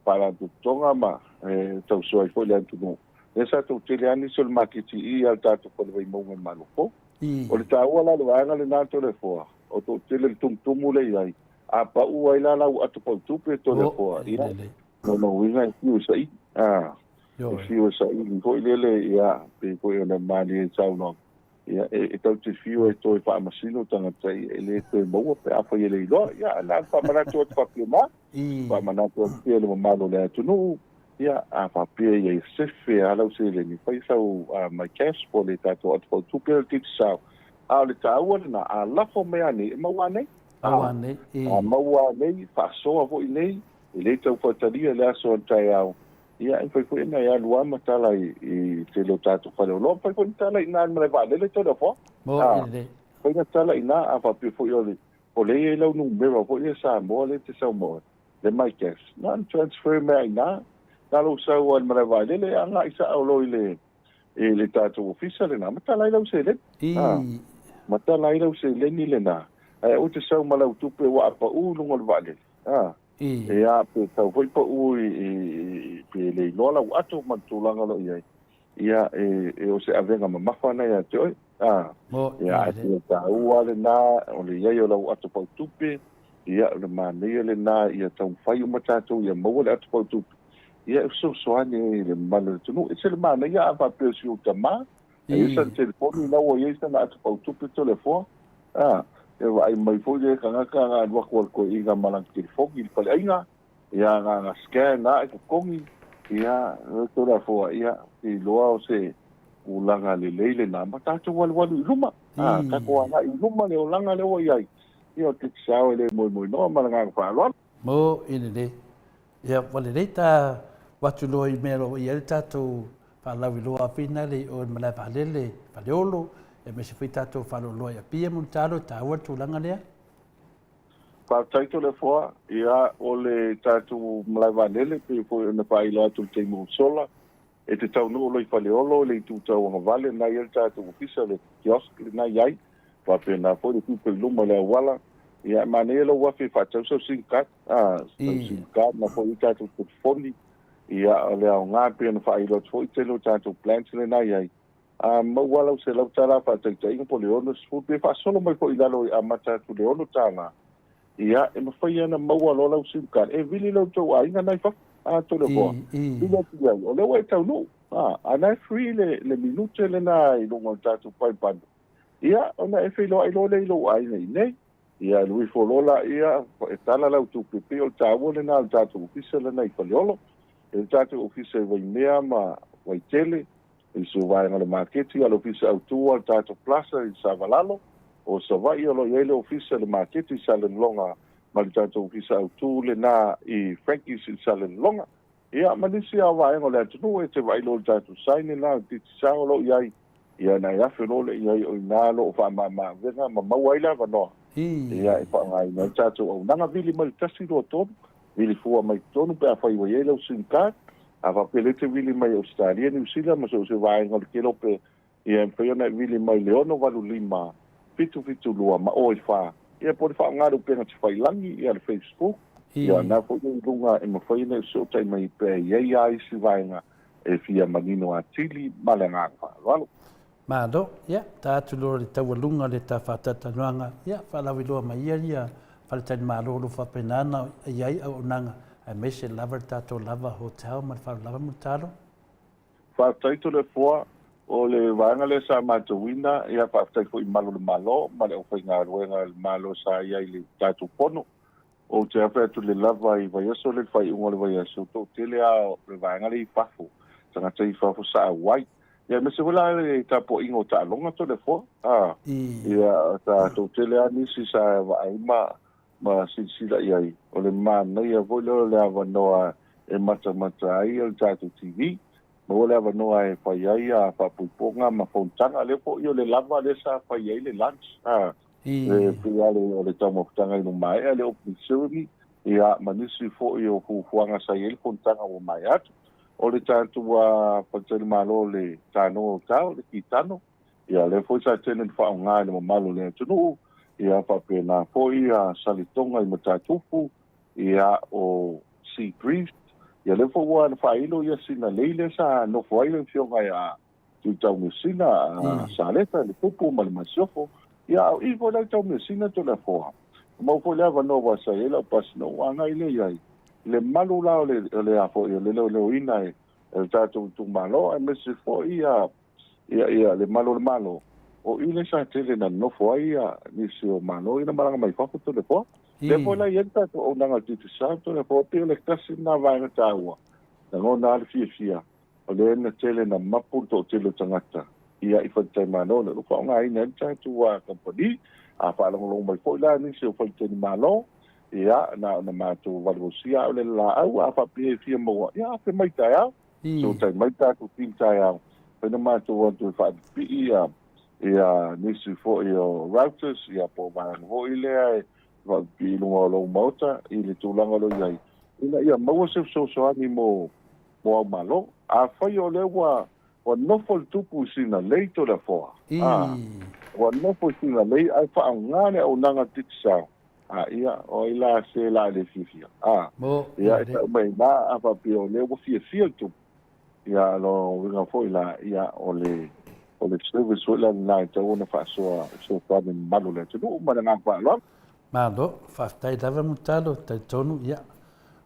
faalapotopotoga ma e tausoa ai foi le atunuu. Lea sa toatele lava nisi o le maketi i a le tatou fale Vaimauga i Malofou. O le taua la o le vaega lena Toleafoa, o toatele le tumutumu lea i ai, a pau ai la lau ato pautupe Toleafoa, ia, lona uiga e fiu e saili. E fiu e saili foi lele, ia, pei foi ona malie i le saunoaga, Ia, e tatou te fiu e toe faamasino tagata ia, e le toe maua pe afai e le iloa. Ia, na ona faamanatu atu faapena, faamanatu atu pea i le mamalu o le atunuu, ia, a faapea ia e sefe lava lau seleni, fai sau my cash po o le tatou atopautupe o le Digicel. A o le taua lena, a lafo mai lava nei, e maua lava nei. Maua nei, i. A maua lava nei, faasoa foi nei, e le tau faatalia i le aso a le taeao, Ia, e mafai foi ona e alu lava ma tala i le tele o tatou faleoloa, mafai foi ona tala i ina i le malae vaalele Toleafoa. Mo i le. Mafai ona tala i ina, a faapea foi o le, o lea e i ai lau numera foi lea Samoa lea e te sau ma oe, le MyCash, na ona transfer mai lava i ina, na lou sau lava i le malae vaalele, e agai sao loa i le, i le tatou ofisa lena, ma tala ai lau seleni. I. Ma tala ai lau seleni lena, ae aua e te sau ma lau tupe ua apauu i luga o le vaalele. Ia, pe tau foi pau i, pe le iloa lau ato ma le tulaga o lo o i ai, ia, e o se avega mamafa lena ia te oe. Ia, ae pei o le taua lena, o le i ai o lau ato pau tupe, ia, o le manaia lena ia taumafai uma tatou ia maua le ato pau tupe, ia, e fesoasoani ai i le mamalu o le atunuu. E ese le manaia a faapea o si ou tama, E i ai sana telefoni la ua i ai sana ata pautupe toleafoa, a, e vaai mai foi le tagata na alu atu a le toeaina ma lana telefoni i le faleaiga, ia, na ona scan lava ae totogi, ia, toleafoa, ia, ou te iloa o se tulaga lelei lena ma tatou alualu i luma, a, tatou agai i luma le olaga lea ua i ai, ia, ou te sao e le moemoenoa ma le agaga faaaloalo. Mo i lelei. Ia, ua lelei ta avatu loa i mea o lo o i ai le tatou faalauiloa finale i o i le malae vaalele i Faleolo, aemaise foi tatou faaloloa i Apia, Mulitalo, e taua le tulaga lea. Faafetai Toleafoa, ia o le tatou malae vaalele pei foi ona faailoa atu i le taimi ua sola, e te taunuu loa i Faleolo i le itu tauagavale lena e i ai le tatou ofisa, le kiosk lena e i ai. Faapena foi le pito i luma o le auala, ia e manaia lou afe e faatau sau sim card, a, sau sim card na foi i tatou telefoni, ia o le aoga e pei ona faailo atu foi tele o tatou plans lena i ai. A maua lau $100 faataitaiga po o le 60 pe faasolo mai foi i lalo e amata atu i le $6, ia e mafai ona maua loa lau sim card e vili lo outou aiga na i fafo, a Toleafoa, vili atu i ai, o lea ua e taunuu, a, a na e free le minute lena i luga o le tatou prime bundle. Ia, ona e feiloai loa lea i lou aiga i inei. Ia, alu ifo loa laia, e tala lau tupe, pei o le taua lena o le tatou ofisa lena i Faleolo. E le tatou ofisa i Waimea ma Vaitele, i se vaega o le maketi, a o le ofisa autu lava o le tatou plaza i Savalalo. O Savaii o lo o i ai le ofisa i le maketi i Salelologa ma le tatou ofisa autu lena i Frankie's i Salelologa. Ia, ma nisi lava o vaega o le atunuu, e te vaai loa i le tatou sign lena o le Digicel o lo o i ai, Ia, na e afe loa lea i ai o i ina lo o faamama-avega ma maua ai le avanoa, ia, e faaaogaina ai le tatou auaunaga. Vili mai le 1, 2, 3, vili fua mai totonu pe afai ua i ai lau sim card. A faapea lea e te vili mai Ausetalia, Niu Sila ma so o se vaega o le kelope, ia, e mafai ona e vili mai le 6, 8, 5, 7, 7, 2 ma o e 4. Ia, po o le faaaoga o le upega tafailagi, ia, le Facebook, ia, na foi i luga e mafai ona e fesootai mai pe i ai lava isi vaega e fia manino atili ma le agaga faaaloalo. Malo, ia, ta atu loa i le taualuga o le ta faatalatanoaga, ia, faalauiloa mai ia ia faletalimalo o lo o faapena ona i ai auaunaga, aemaise lava le tatou lava hotel ma le fale lava Mulitalo. Faafetai Toleafoa, o le vaega lea sa matauina, ia faafetai foi i malu o le Malo ma le aufaigaluega a le Malo sa i ai i le tatou fono. Ou te afe atu le lava i vaiaso lea i le faaiuga o le vaiaso, toatele lava o le vaega lea i fafo, tagata i fafo sa auai. Ia aemaise foi la le tapuaiga o taaloga Toleafoa, a, ia sa toatele lava nisi sa vaai ma ma silasila i ai. O le manaia foi lea o le avanoa e matamata ai le tatou TV, maua le avanoa e fai ai a faapuipuga ma fonotaga. Lea foi o le lava lea sa fai ai le lunch, a, E pei lava o le taumafataga i lumaea, le opening ceremony, ia, ma nisi foi o fuafuaga sa i ai le fonotaga ua maea atu. O le tatou faletalimalo o le Tanoa Hotel, le Kitano, ia, lea foi sa tele ina faaaoga e le mamalu o le atunuu, ia, faapena foi ia Saletoga i Matatufu, ia, o Sea Breeze, ia, lea foi ua faailo ia sina lei lea sa nofo ai le afioga ia Tuitaumeasina, Saleta, le Tupu ma le Masiofo. Ia, a o i foi la i Taumeasina Toleafoa, ua maua foi le avanoa aua sa i ai lau pasi na ou agai lea i ai. I le malu la o le, o le a foi, o le leoleoina e, e le tatou itumalo, aemaise foi ia, ia, ia le malu o le Malo, o i lea sa tele na nonofo ai ia nisi o Malo ina malaga mai fafo Toleafoa. Lea foi la i ai le tatou auaunaga a le Digicel Toleafoa, pei o le tasi lena vaega taua, lagona lava le fiafia O lea na tele na mapu le toatele o tagata ia i faletalimalo lea o lo o faaaogaina ai le tatou kamupani. A faalogologo mai foi la nisi o faletalimalo, ia na ona matou valuvalusia a o le laau a faapea e fia maua, ia afe mai taeao, fesootai mai le tatou team taeao, fai na matou atu e faapipii ia ia nisi foi o routers ia po o vaega foi lea e faapipii i luga o lou maota i le tulaga o lo o i ai, ina ia maua se fesoasoani mo mo au malo. Afai o lea ua ua nofo le tupu i sina lei Toleafoa, a, ua nofo i sina lei ae faaaoga le auaunaga a le Digicel, a, ia, o ai la se la e le fiafia? A, ia, e tau mai ai la, a faapea o lea ua fiafia le tupu, ia, o lona uiga foi la, ia, o le, o le service foi la lena e tatau ona faasoa e fesoasoani i le mamalu o le atunuu. Ma le agaga faaaloalo. Malo, faafetai lava Mulitalo, talitonu, ia,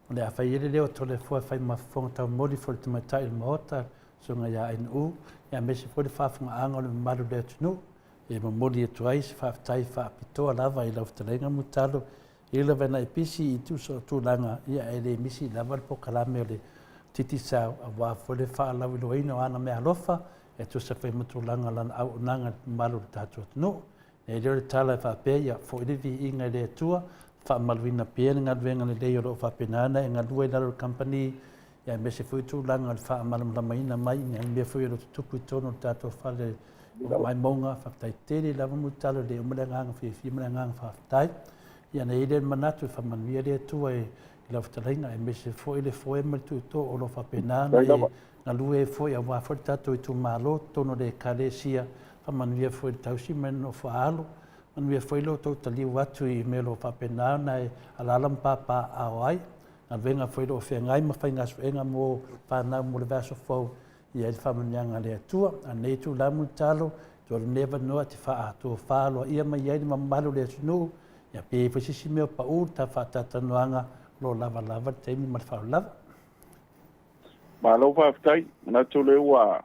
O le a fai ai le leo o Toleafoa e fai ma fofoga taumoli foi le tamaitai o le Maota, le Susuga ia NU, aemaise foi le faafofogaaga o le mamalu o le atunuu. E momoli atu ai se faafetai faapitoa lava i lau fetalaiga Mulitalo, e ui lava ina e pisi i tusa o tulaga, ia e le misi lava le polokalame o le Digicel aua foi le faalauiloaina o ana meaalofa e tusa foi ma tulaga o lana auaunaga i le mamalu o le tatou atunuu. E le o le tala e faapea ia foi le viiga i le Atua, faamaluina pea le galuega lelei o lo o faapena ona e galue i lalo o le kamupani, aemaise foi tulaga o le faamalamalamaina mai i nai mea foi o lo o tutupu i totonu o le tatou fale o Vaimauga. Faafetai tele lava Mulitalo, e le uma le agaga fiafia ma le agaga faafetai. Ia ona i ai lea o le manatu e faamanuia le Atua i lau fetalaiga, aemaise foi le foe ma le tuitoo o lo o faapena ona e galue ai foi aua foi le tatou itumalo totonu o le Ekalesia. Faamanuia foi i le tausi ma le nofo a alo. Manuia foi lo outou taliu atu i mea o lo o faapena ona e alaala ma papaaao ai. Galuega foi o lo o feagai ma faigasuega mo fanau mo le vaiaso fou i ai le faamanuiaga a le Atua. A o lenei itula Mulitalo, tua lenei avanoa e te faatofa aloaia mai ai le mamalu o le atunuu, ia pe i ai foi se isi mea o pau le ta faatalatalanoaga o lo o lava lava le taimi ma le faaaloalo lava. Malo faafetai. Manatu o lea ua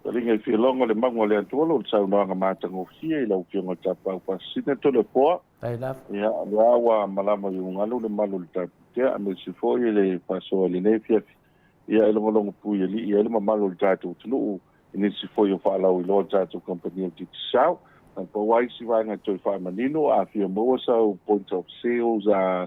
taliga i fialoga o le magu a le Atua lo le saunoaga matagofie i lau Afioga i le Tapaau Faasisina Toleafoa. Faafetai lava. Ia, o lea ua malama i ugalu le malu o le taputea aemaise foi le faasoa i lenei afiafi. Ia e logologo puialii ai le mamalu o le tatou atunuu i nisi foi o faalauiloa a le tatou kamupani o le Digicel. Na pau ai isi vaega e toe faamanino, a fia maua sau point of sales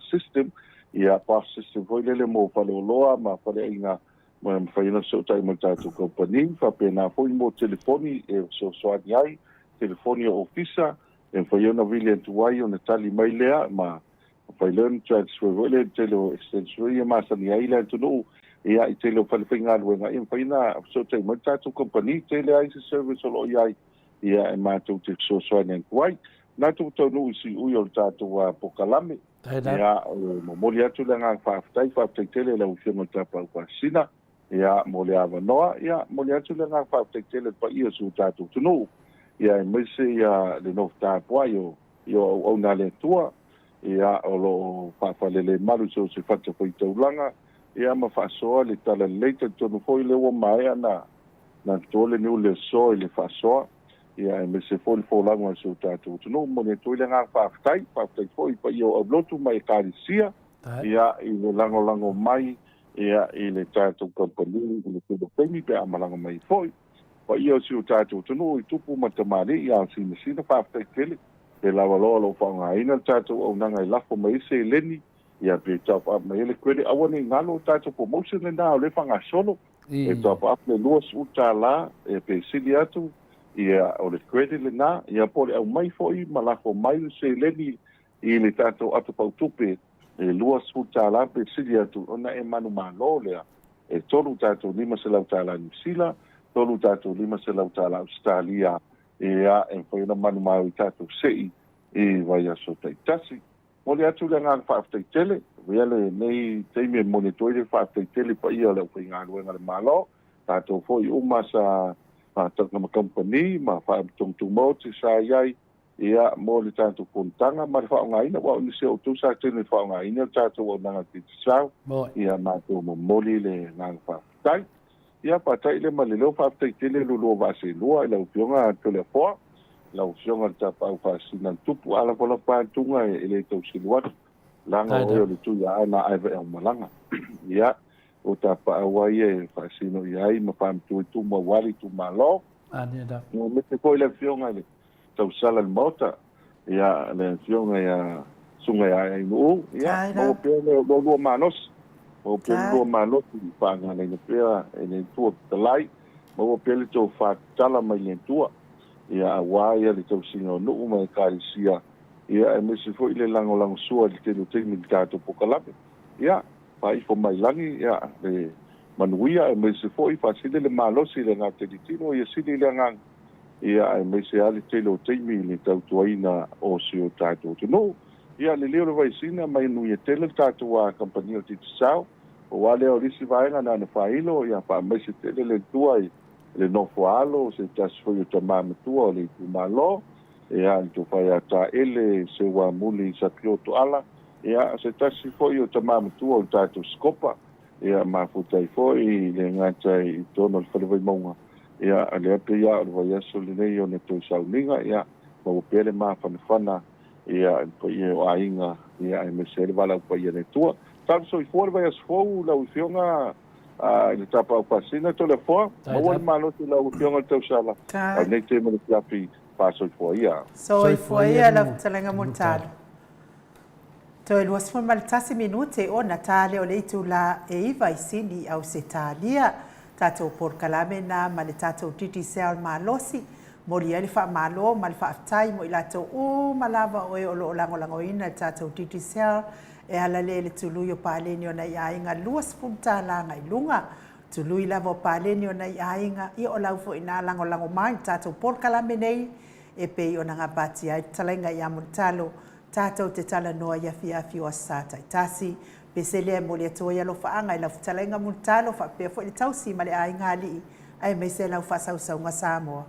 system, ia POS system foi lele mo faleoloa ma faleaiga ma e mafai ona fesootai ma le tatou kamupani. Faapena foi mo telefoni e fesoasoani ai, telefoni o ofisa e mafai ona vili atu ai ona tali mai lea ma Mafai lea ona transfer foi lea i le tele o extension ia masani ai le atunuu ia i tele o fale faigaluega ia mafai ona fesootai mai le tatou kamupani tele ai se service o lo o i ai ia e matou te fesoasoani atu ai. Manatu ua taunuu i siui o le tatou polokalame ia e momoli atu le agaga faafetai, faafetai tele i lau Afioga i le Tapaau Faasisina ia mo le avanoa ia momoli atu le agaga faafetai tele i le paia o si o tatou atunuu ia aemaise ia le nofo tapuai o i o auauna a le Atua, ia, o lo o faafalelemalu i so o se fatafaitaulaga, ia, ma faasoa le talalelei. Talitonu foi o lea ua maea na na toto le niu le aso i le faasoa, ia, aemaise foi le folauga a si o tatou atunuu. Momoli atu ai le agaga faafetai, faafetai foi i paia o aulotu ma Ekalesia, ia, i le lagolago mai, ia, i le tatou kamupani i le tele o taimi pe a malaga mai ai foi. Paia o si o tatou atunuu i tupu ma tamalii a o sinasina faafetai tele pe lava loa o lo o faaaogaina le tatou auaunaga e lafo mai ai seleni ia pe top up mai ai le credit aua nei galo o tatou promotion lena o lea e faagasolo e top up le $20 ia pe sili atu ia o le credit lena ia po o le aumai foi ma lafo mai le seleni i le tatou ato pautupe e $20 pe sili atu ona e manumalo lea e tatou $500 Niu Sila, tatou $500 Ausetalia, ea e mafai ona manumalo i tatou sei i vaiaso taitasi. Momoli atu le agaga faafetai tele, avea lenei taimi e momoli atu ai le faafetai tele i paia o le aufaigaluega a le Malo, tatou foi uma sa faatauga ma kamupani ma faalapotopotoga tumaoti sa i ai Ia, mo le tatou fonotaga ma le faaaogaina, aua o nisi o outou sa tele ina faaaogaina le tatou auaunaga Digicel, ia matou momoli le agaga faafetai. Ia, faata'i lea ma le leo, faafetai tele lo lua vaa seelua i lau Afioga Toleafoa, lau Afioga i le Tapaau Faasisina le Tupu, a lafalafa atuga e le tau selu atu, leaga o oe o le Tui Aana Aevaeaumalaga. Ia, o tapaau a ia e faasino i ai ma faamatua i tumu aua le itumalo. Ia, aemaise foi le Afioga i le tausala i le Maota, ia, le Afioga ia Susuga ia Ainuu, ia, maua pea le lua malosi, maua pea le lua malosi i faagalaina pea e le Atua fetalai, maua pea le tofa tatala mai le Atua, ia, aua ia le tausiga o nuu ma Ekalesia, ia, aemaise foi le lagolagosua i le tele o taimi i le tatou polokalame. Ia, faaifo mai lagi, ia, le manuia, aemaise foi faasili le malosi i le gatelitino, ia sili le agaga ia aemaise lava le tele o taimi i le tautuaina o si o tatou atunuu. Ia, le leo o le Vaisina, manuia tele le tatou kamupani o le Digicel, aua lea o le isi vaega na ona faailo, ia faamaise tele le Atua i le nofo a alo o se tasi foi o tama matua o le itumalo, ia le Tofa ia Taele Seuamuli Sakio Toala, ia se tasi foi o tama matua o le tatou Sikopa, ia mafuta ai foi i le gata i totonu o le Fale Vaimauga, Ia, a lea pei lava o le vaiaso lenei ona toe sauniga, ia, maua pea le mafanafana, ia, i le paia o aiga, ia, aemaise ai le valaau paia a le Atua. Talo soifua le vaiaso fou lau Afioga i le Tapaau Faasisina, Toleafoa, maua le malosi i lau Afioga i le tausala, a o lenei taimi o le afiafi, faasoifua ia. Soifua ia lau fetalaiga Mulitalo. Toe 21 minute ona ta lea o le itula e 9 i Sini i Ausetalia. Tatou polokalame na ma le tatou Digicel malosi. Momoli ai le faamalo ma le faafetai mo i latou uma lava o e o lo o lagolagoina le tatou Digicel e ala lea i le tului o paleni o nai aiga $20 agai i luga. Tului lava o paleni o nai aiga, ia o lau foi ina lagolago mai i le tatou polokalame nei. E pei ona gapatia ai le talaiga ia Mulitalo, tatou te talanoa i afiafi o Aso Sa taitasi. Pese lea e momoli atu ai alofaaga i lau fetalaiga Mulitalo faapea foi le tausi ma le aiga alii aemaise lau faasausauga Samoa.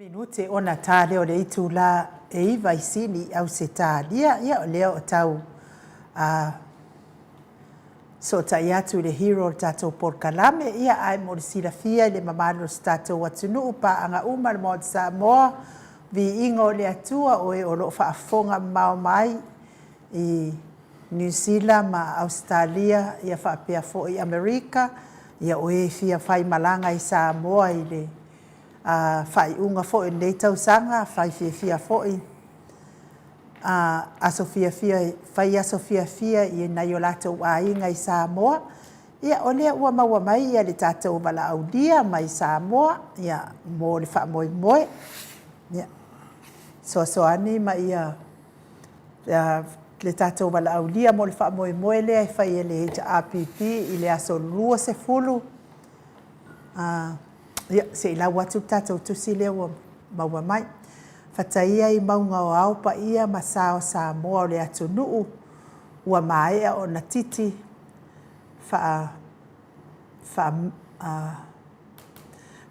Le 6 minute ona ta lea o le itulā e 9 i Sini i Ausetalia, ia o lea o tau a sootai atu i le hero o le tatou polokalame, ia ae mo le silafia i le mamalu o si tatou atunuu, paaga uma le Maota Samoa, viiga o le Atua, o e o lo o faafofoga mamao mai i Niu Sila ma Ausetalia ia faapea foi Amerika, ia o e fia faimalaga i Samoa i le faaiuga foi o lenei tausaga, fai fiafia foi aso fiafia, fai aso fiafia i nai o latou aiga i Samoa. Ia, o lea ua maua mai ia le tatou valaaulia mai Samoa, ia, mo le faamoemoe. Ia, soasoani ma ia, ia le tatou valaaulia mo le faamoemoe lea e fai e le HRPP i le aso 20, a, ia, se i lau atu le tatou tusi lea ua maua mai. Fataia i mauga o ao paia ma sa o Samoa o le atunuu ua maea ona titi faa, faa, a,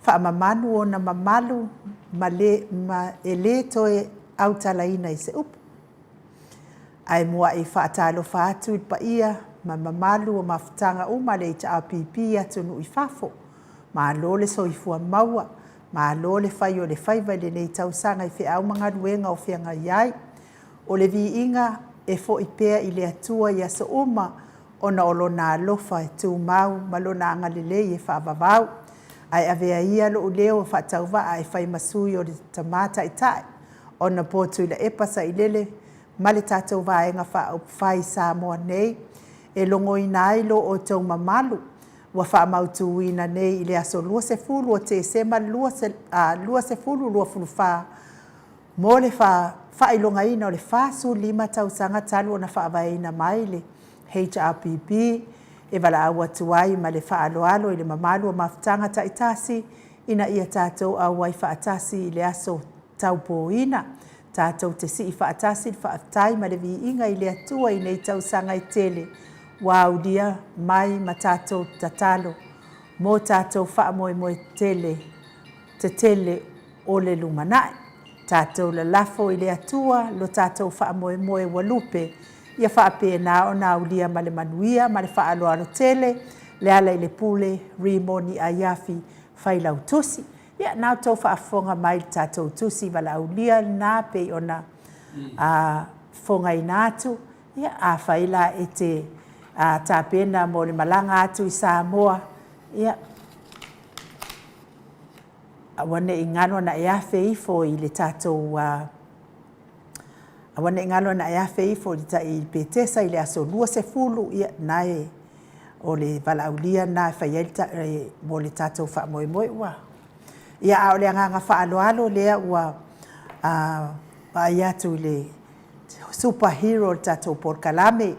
faamamanu ona mamalu ma le, ma e lē toe autalaina i se upu. Ae muaʻi faatalofa atu i le paia ma mamalu o mafutaga uma a le HRPP i atunuu i fafo. Malo le soifua maua, malo le fai o le faiva i lenei tausaga i feau ma galuega o feagai ai. O le viiga e foi pea i le Atua i aso uma ona o Lona alofa e tumau ma Lona agalelei e faavavau. Ae avea ia lou leo faatauvaa e fai ma sui o le Tama Taitai, Honourable Tuilaepa Sailele ma le tatou Vaega Faaupufai i Samoa nei, e logoina ai lo outou mamalu ua faamautuina nei i le aso 20 o Tesema 2024 Mo le faailogaina o le 45 tausaga talu ona faavaeina mai le HRPP, e valaau atu ai ma le faaaloalo i le mamalu o mafutaga taitasi ina ia tatou auai faatasi i le aso taupōina, tatou te sii faatasi le faafetai ma le viiga i le Atua i nei tausaga e tele ua aulia mai ma tatou tatalo mō tatou faamoemoe tele tetele o le lumanai. Tatou lalafo i le Atua lo tatou faamoemoe ua lupe, ia faapena ona aulia ma le manuia ma le faaaloalo tele le ala i le pule Rimoni Aiafi Failautusi. Ia, na outou faafofoga mai i le tatou tusi valaaulia lena pei ona fofogaina atu. Ia, afai la e te tapena mo le malaga atu i Samoa, ia, Aua ne i galo ana e afe ifo i le tatou Aua ne i galo ana e afe ifo i le tai Petesa i le aso 20, ia, na e, o le valaaulia lena e fai ai le, mo le tatou faamoemoe ua. Ia, a o le agaga faaaloalo lea ua vaai atu i le super hero o le tatou polokalame,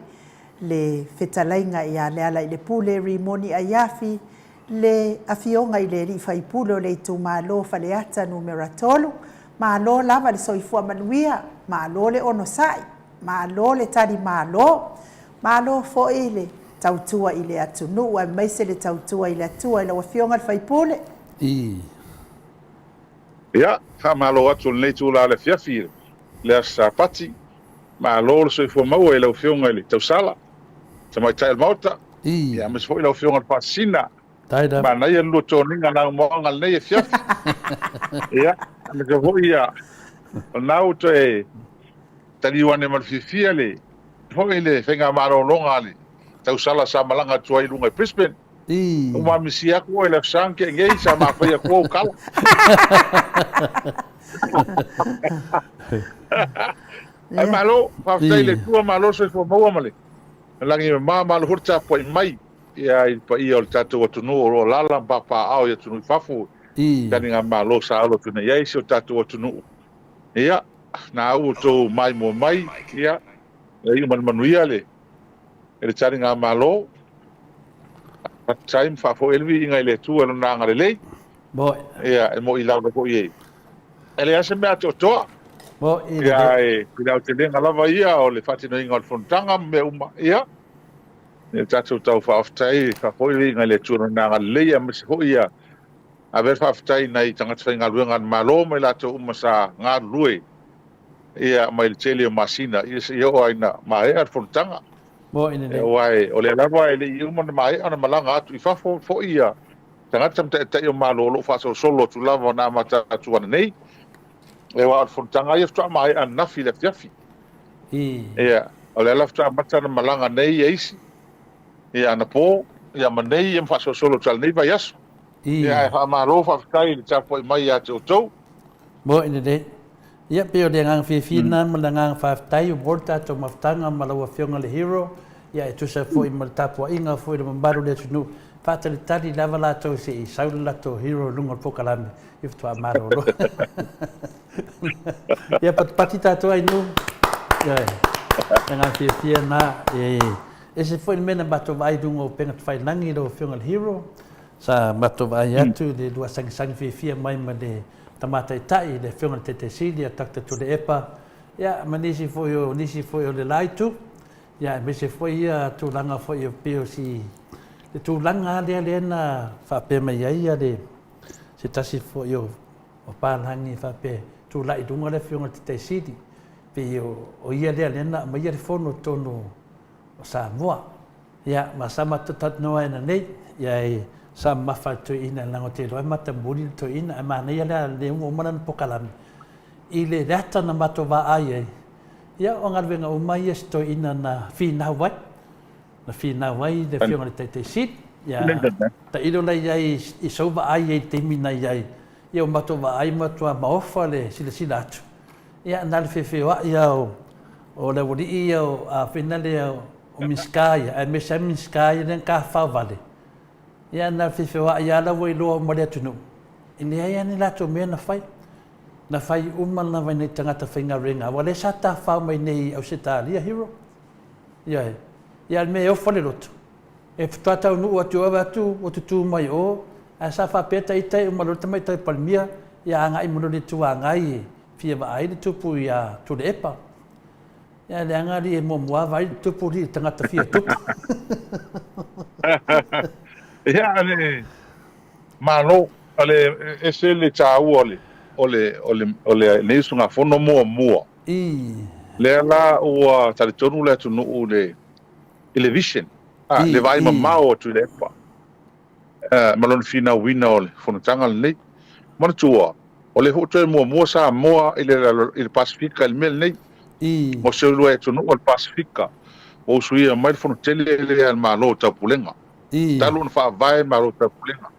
le fetalaiga ia Lealailepule Rimoni Aiafi, Le Afioga i le Alii Faipule o le Itumalo Faleata Numera 3, malo lava le soifua manuia, malo le onosai, malo le tali malo, malo foi le tautua i le atunuu aemaise le tautua i le Atua i lau Afioga i le Faipule. I. Ia, faamalo atu i lenei itula o le afiafi i le Aso Sapati. Malo le soifua maua i lau Afioga i le Tausala. Tamaitai o le Maota, ia aemaise foi lau Afioga i le Faasisina. Manaia le lua toniga naumoaga lenei afiafi. Ia, aemaise foi ia, o lena ua toe taliu ane ma le fiafia le foi le faigamalologa a le tausala sa malaga atu ai i luga i Brisbane. Ua ma misia atu oe i le Aso Sa na tea nei sa ma faia atu ou tala. Ae malo, faafetai i le Atua, malo le soifua maua ma le lagi mama, malo foi le tapuai mai ia i le paia o le tatou atunuu o lo o alaala ma papaaao i atunuu i fafo i taligamalo sa alo atu nei i ai si o tatou atunuu. Ia, na au outou maimoa mai, ia, ia iu ma le manuia le le taligamalo. Faafetai ma faafoi ai le viiga i le Atua i Lona agalelei. Ia, e moi lava foi e E leai se mea atoatoa. Moni. Ia, ae i le aotelega lava ia o le faatinoina o le fonotaga ma mea uma, ia, ia tatou tau faafetai faafoi le viiga i le Atua i Lona agalelei, aemaise foi ia ave le faafetai i nai tagata faigaluega a le Malo ma i latou uma sa galulue ia mai le tele o masina ia seia oo lava ina maea le fonotaga. Moni lelei. Aua o lea lava e le i uma ona maea ona malaga atu i fafo foi ia tagata ma taitai o Malo o lo o faasolosolo atu lava ona amata atu ananei. Aua o le fonotaga ia faatoa maea ananafi i le afiafi. Ia, o lea la faatoa amata ona malaga nei ia isi, ia anapo, ia ma nei ia ma faasolosolo atu i lenei vaiaso. Ia, ae faamalo faafetai i le tapuai mai ia te outou. Moni lelei. Ia, pei o le agaga fiafia lena ma le agaga faafetai ua maua le tatou mafutaga ma lau Afioga i le Hero. Ia, e tusa foi ma le tapuaiga foi i le mamalu o le atunuu, faatalitali lava latou se i sau le latou hero i luga o le polokalame, ia faatoa malolo. Ia, patupati tatou ai nuu. Ia, e agaga fiafia lena. E ese foi le mea na matou vaai i luga o upega tafailagi lau Afioga i le hero, sa matou vaai atu i le lua sagisagi fiafia mai ma le Tama Taitai, le Afioga i le Taitai Sili a Doctor Tuilaepa, ia, ma nisi foi o nisi foi o le la itu. Ia, aemaise foi ia tulaga foi e pei o si, le tulaga lava lea lea na faapea mai ai ia le, se tasi foi o, o palagi faapea, tulai i luga le Afioga i le Taitai Sili, pei o, o ia lea lea na aumaia le fono i totonu o Samoa. Ia, ma sa matou talanoa ai ananei, ia e sa mamafa i le toeaina leaga ou te iloa e matamuli le toeaina, ae manaia le lea ua uma lana polokalame i le ata na matou vaai ai, Ia, o galuega uma ia si toeaina na finau ai, na finau ai le Afioga i le Taitai Sili. Ia, tailo la i ai i sou vaai i ai i le taimi na i ai, ia ua matou vaai ma matua maofa le silasila atu. Ia, na o le feofeoai lava o le aualii ia o, a foi na lea o Minisita ia, aemaise lava Minisita ia lea na tafafao vale. Ia, na o le feofeoai lava la ua iloa uma e le atunuu, e leai lava ni latou mea na fai. Na fai uma lava i nai tagata faigaluega aua lea sa tafafao mai nei i Ausetalia, Hero. Ioe. Ia a o le mea e ofa le loto, e faatoa taunuu atu i o vaai atu ua tutu mai o, ae sa faapea ta ita e uma loa le tamaitai Palemia, ia agai mai loa i le Itu Agai e fia vaai le tupu ia Tuilaepa. Ia leaga alii e muamua vaai le tupu alii le tagata fia tupu. Ia le Malo, o le ese le taua o le o le o le o lenei usugafono muamua. I. Lea la ua talitonu le atunuu i le i le vision, a, le vaai mamao atu i le epa ma lona finauina o le fonotaga lenei. Manatua, o lea foi ua toe muamua Samoa i le i le Pasefika i le mea lenei. I. Mo se uluai atunuu o le Pasefika ua usuia mai le fono tele lea a le Malo o Taupulega. Talu ona faavae Malo Taupulega.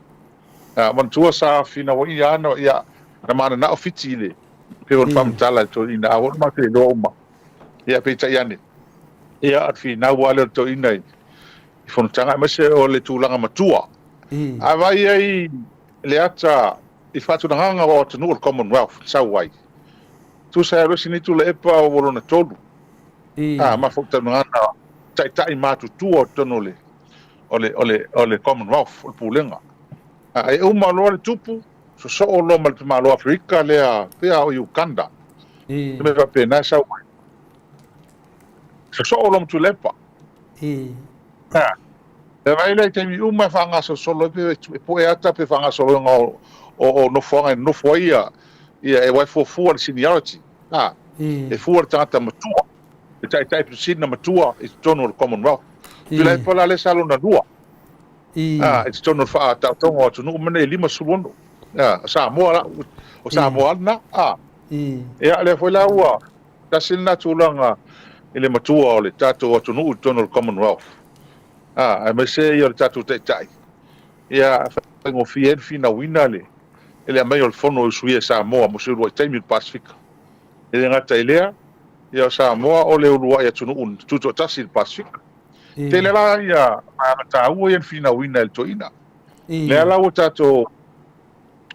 A manatua sa finauaia ana ia na mananao Fiti i le pei ona faamatala e toeaina a ua matou iloa uma. Ia peitai ane ia o le finau lava lea o le toeaina i fonotaga aemaise o le tulaga matua. A vaai ai le ata i faatulagaga o atunuu o le Commonwealth na sau ai, tusa e alu ese nei Tuilaepa ua lona tolu. A mafautauga taitai matutua o totonu o le o le, o le, o le Commonwealth, o le Pulega. A e uma loa le tupu, sosoo loa ma le tamaloa Aferika lea, pei a o Uganda. Se mea faapena e sau ai. Sosoo loa ma Tuilaepa. A, e vaai lea i taimi uma e faagasolosolo ai pe e poe ata pe faagasologa o, o, o nofoaga e nofo ai ia, ia e aua e fuafua le seniority. A, e fua le tagata matua. le taitai pisina matua i totonu o le Commonwealth. Tuilaepa la lea sa lona lua i totonu o le faataotoga o atunuu ma nei e 56. O Samoa la, o Samoa lena. Ia, lea foi la ua tasi lena tulaga i le matua o le tatou atunuu i totonu o le Commonwealth, aemaise ia o le tatou taitai, ia faigofie ai le finauina le aumai o le fono e usuia e Samoa mo se uluai taimi i le Pasefika. E le gata i lea, ia o Samoa o le uluai atunuu na tutoatasi i le Pasefika. Tele la ia vaega taua ia na finauina e le toeaina. Lea la ua tatou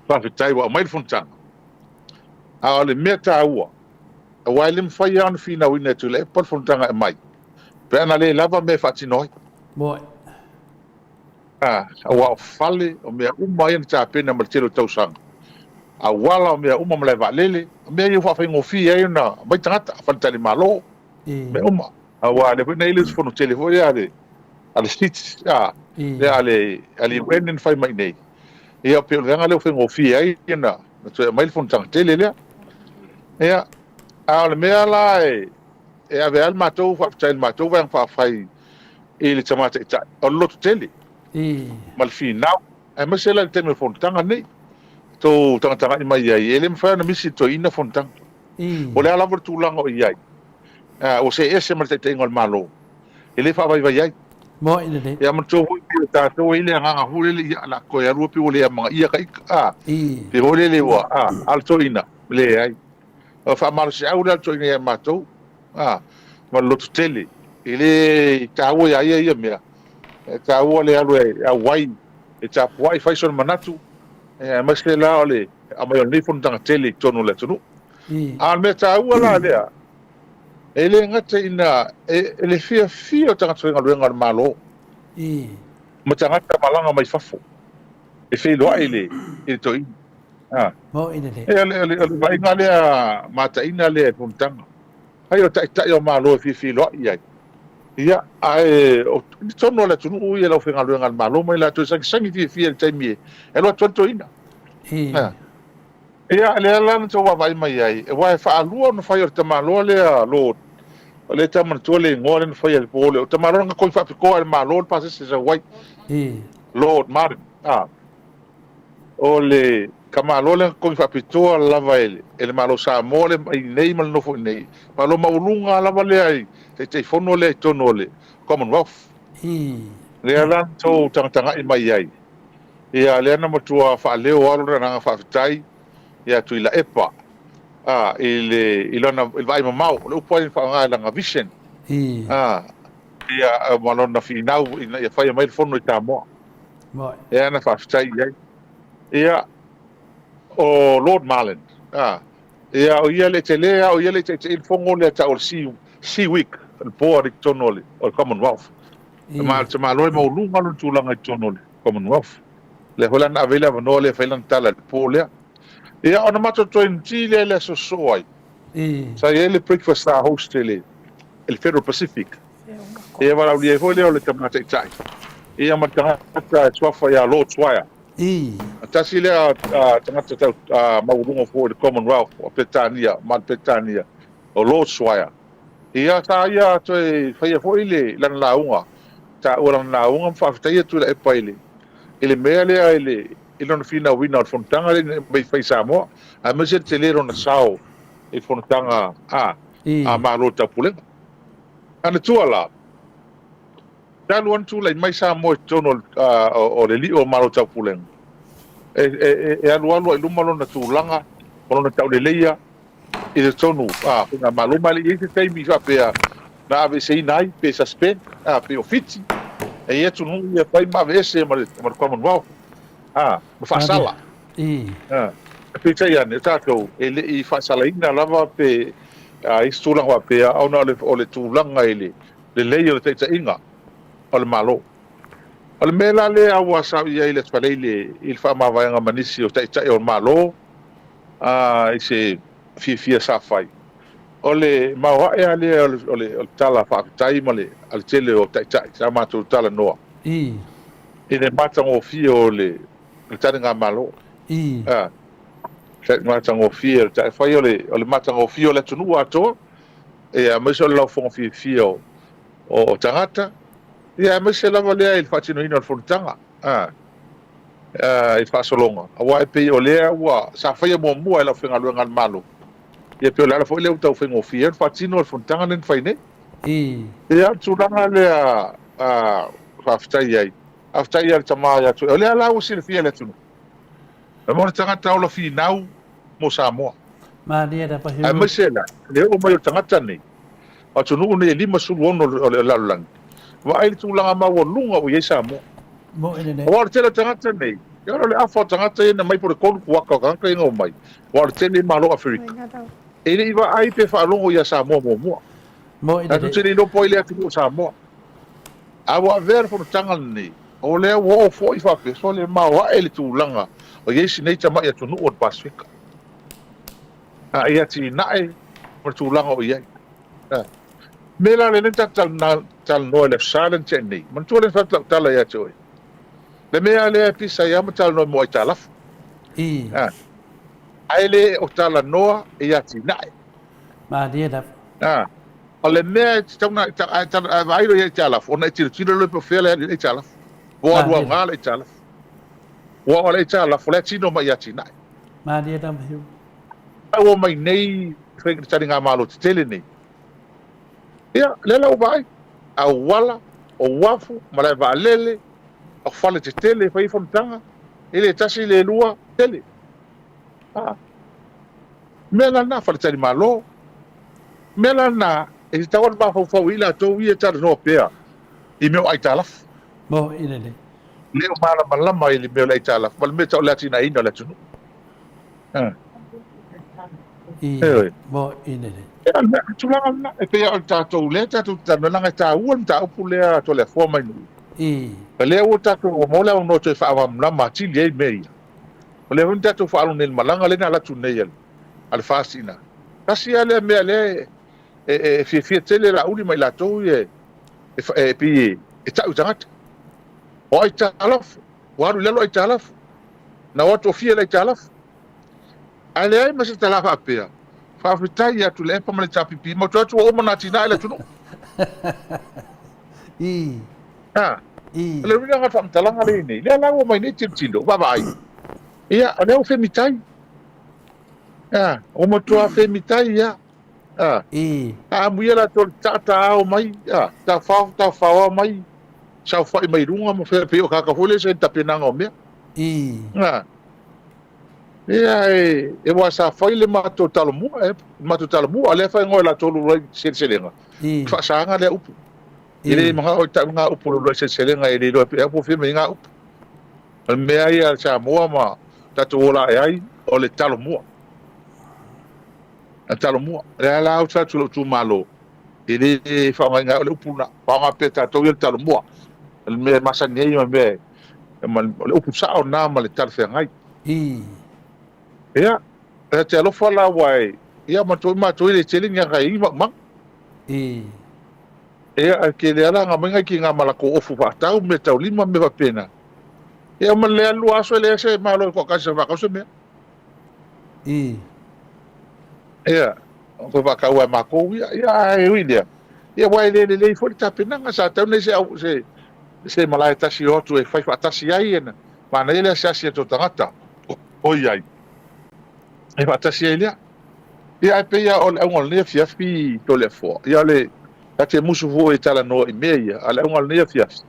faafetai ua aumai le fonotaga. A o le mea taua, aua e le mafai lava ona finauina e Tuilaepa le fonotaga e aumai, pe ana le lava mea e faatino ai. A, aua o fale, o mea uma ia na tapena ma le tele o tausaga, auala, o mea uma, malae vaalele, o mea ia ua faafaigofie ai ona aumai tagata, faletalimalo, mea uma. Aua o lea foi na i ai le usufono tele foi lea a le, a le SIDS, a, lea a le, a le UN na fai mai i inei. Ia, pei o le vaega lea ua faigofie ai ona toe aumai le fonotaga tele lea. Ia, a o le mea la e, e ave ai le matou faafetai i le matou Vaega Faaupufai i le Tama Taitai, o le lototele ma le finau, aemaise la i le taimi o le fonotaga lenei, tou tagatagai mai ai, e le mafai ona misi i le toeaina fonotaga. O le a lava le tulaga o i ai, ua see ese ma le taitaiga o le Malo, e le faavaivai ai. Moni lelei. Ia manatua foi pei o tatou e i ai le agaga foi lele, ia, o le a toe alu pei ua le amanaia ka ita, a, pei foi lele ua, a, a o le toeaina, leai. O le faamalosiau lea a le toeaina ia matou, a, ma le lototele. E le taua iā ia ia mea, e taua le alu e auai, e tapuai, fai sona manatu, aemaise la o le aumai o lenei fonotaga tele i totonu o le atunuu. A o le mea taua la lea, e le gata ina e le fiafia o tagata faigaluega a le Malo ma tagata malaga mai fafo e feiloai i le toeaina. E o le vaaiga lea mataina lea i le fonotaga. Ai o taitai o Malo e fia feiloai i ai. Ia, ae o totonu o le atunuu ia le aufaigaluega a le Malo ma i latou e sagisagi fiafia i le taimi e alu atu ai le toeaina. Ia, lea la na tou vaavaai mai ai, aua e faalua ona fai o le tamaloa lea Lord, o lea e tau manatua le igoa lea na faia i le po lea, o le tamaloa na totogi faapitoa e le Malo le pasese e sau ai. Lord Martin, a. O le tamaloa lea na totogi faapitoa lava e le Malo o Samoa le i inei ma le nofo i inei. Malo maualuga lava lea i Taitaifono lea i totonu o le Commonwealth. Lea la na tou tagatagai mai ai. Ia, lea na matua faaleo lava lona agaga faafetai ia Tuilaepa a, i le, i lona, i le vaai mamao, o le upu lava ia na faaaoga i lana vision, a, ia, ma lona finau ina ia faia mai le fono i Samoa. Lea na faafetai i ai. Ia, o Lord Marlin, a, ia, o ia le tele lava, o ia le taitaiina le fono lea e tau o le Sea, Sea Week, le board i totonu o le, o le Commonwealth. Ma o le tamaloa e maualuga lona tulaga i totonu o le Commonwealth. Lea foi la na ave ai le avanoa lea e fai lana tala i le po lea. Ia, ona matou toe niti lea i le aso sosoo ai. Sa i ai le breakfast sa host e le, e le Federal Pacific. Ia valaaulia ai foi lea o le tama taitai. Ia ma le tagata e suafa ia Lord Swire. Tasi lea tagata tau maualuga foi i le Commonwealth o Peretania, ma le Peretania, o Lord Swire. Ia sa ia toe faia foi le lana lauga, taua lana lauga ma faafetaia Tuilaepa i le i le mea lea i le i lona finauina o le fonotaga lea ina ia mai fai i Samoa, aemaise le tele lona sao i le fonotaga a a Malo o le Taupulega. Manatua la, talu ona tulai mai Samoa i totonu o le lio o Malo o le Taupulega, e e e alualu ai i luma lona tulaga ma lona tauleleia i totonu a Faigamalo, ma e le i i ai se taimi faapea na aveeseina ai pe suspend a pei o Fiti, e i ai atunuu ia e fai ma aveese ma le Commonwealth a ma faasala. A, peitai ane o tatou e le i faasalaina lava pe a i se tulaga faapea ona o le tulaga i le lelei o le taitaiga o le Malo. O le mea la lea ua sao i ai le Aso Faraile i le faamavaega ma nisi o taitai o le Malo, a i se fiafia sa fai, o le maoae lava lea o le tala faafetai ma le a le tele o taitai sa matou talanoa i le matagofie o le taligamalo. A matagofie o le fai o le matagofie o le atunuu atoa, ia aemaise o le laufofoga fiafia o tagata, ia aemaise lava lea i le faatinoina o le fonotaga. A i le faasologa, aua e pei o lea ua sa faia muamua e le aufaigaluega a le Malo, ia pei o le ala foi lea ua tau faigofie ai ona faatino le fonotaga lea na fai nei. Ia, o le tulaga lea faafetai ai, faafetai i le tama ia te oe, o lea la ua silafia e le atunuu, e mo le tagata ola finau mo Samoa. Malie lava Hugh. Aemaise la, le oo mai o le tagata nei, o atunuu nei e 56 o le lalolagi, vaai le tulaga maualuga ua i ai Samoa. Moe lelei. Aua o le tele o tagata nei, e ono o le afa o tagata ia na mai po o le tolu kuata o tagata ia na omai, aua o le tele Malo o Aferika. E le i vaai pe faalogo ia Samoa muamua. Moe lelei. Tatou te le iloa po o ai le atunuu o Samoa. A ua avea le fonotaga lenei, o lea ua oo foi faapea, sole maoae le tulaga o i ai si nei tamai atunuu o le Pasefika. A ia atinae ma le tulaga o i ai. A. Mea la lea na tatou talanoa i le Aso Sa lea na tea nei, manatua lea na fai atu lau tala ia te oe, le mea lea e pisa ai lava ma talanoa mo aitalafu. A. Ae le o talanoa i atinae. Malie lava. A. O le mea e tatau ona, a vaai loa i aitalafu, ona e tilotilo loa po o fea le alu i le aitalafu. Po o alu aoga le aitalafu. Aua o le aitalafu, o la e tino mai i atinae. Malie lava Hugh. A ua omai nei taligamalo tetele nei, ia, lea la ua vaai, auala, o uafu, malae vaalele, o fale tetele e fai ai fonotaga, e le tasi le lua, tele. A. Mea la lena, faletalimalo. Mea la lena, E tatau ona mafaufau i ai latou ia e talanoa pea i mea o aitalafu. Mo i lelei. Le o malamalama i le mea o le aitalafu ma le mea tau o le atinaeina o le atunuu. I, mo i lelei. Ia, o le tulaga lena, e pei o le tatou lea tatou te talanoa, leaga e taua le mataupu lea Toleafoa mai Nuu. I. O lea ua tatou ua maua le avanoa toe faamalamalama atili ai mea ia. O lea foi na tatou faalogo nei i le malaga lea na alu atu nei a le FAST i ina. Tasi lava lea mea lea e fiafia tele Laauli ma i latou ia e pei e tau i tagata. O aitalafu, ua alu i lalo aitalafu, na o atu o fia le aitalafu. Ae leai ma se tala faapea, faafetai ia Tuilaepa ma le HRPP, ma toe atu ua uma ona atinae le atunuu. I. Ha. I. O le uiga o le faamatalaga lea nei, lea la ua omai nei tilotilo, vaavaai. Ia, o lea ua femitai. Ha, ua matua femitai ia. Ha. I. A amuia latou i le taataao mai, ha, tafao, tafaoao mai, saofai mai luga ma fea, pei o kaka foi lea sa i le tapenaga o mea. I. Ha. Ia e, e aua sa fai le matou talomua, e, le matou talomua, lea faaigoa e latou le uluai seleselega, I. faasaga lea upu. E le manao e tau ngā upu o le uluai seleselega e le iloa pe a po o fea mai ngā upu. O le mea ia a Samoa ma tatou ola ae ai, o le talomua. A talomua. O lea la ou te fai atu i lou itumalo, e le faaaogaina ai o le upu lena. Faaaoga pea e tatou ia le talomua. O le mea e masani ai ma le mea e, ma o le upu sao lena ma le talafeagai. I. Ia, e te alofa la aua e, ia manatua foi matou e le tele ni aga e i maumaga. I. Ia, ae tele lava la aga mai ki ngā malako ofu whaatau, me tau lima, me whapena. Ia, ma le alu aso e le ese malo e kwa sa whakau se mea. I. Ia, ko whakau ai mākou ia, ia, ai ui lea. Ia, wai le le le i fo le tapenaga, sa tau nei se, au, se, se malae tasi o atu e whai whaatasi ai e na. Mānaia le asiasi atu o tagata, o i ai. E whaatasi ai lea. Ia, ae pei lava o le auga o lenei afiafi Toleafoa, ia o le, ta te musu foi e talanoa i mea ia, a o le auga o lenei afiafi,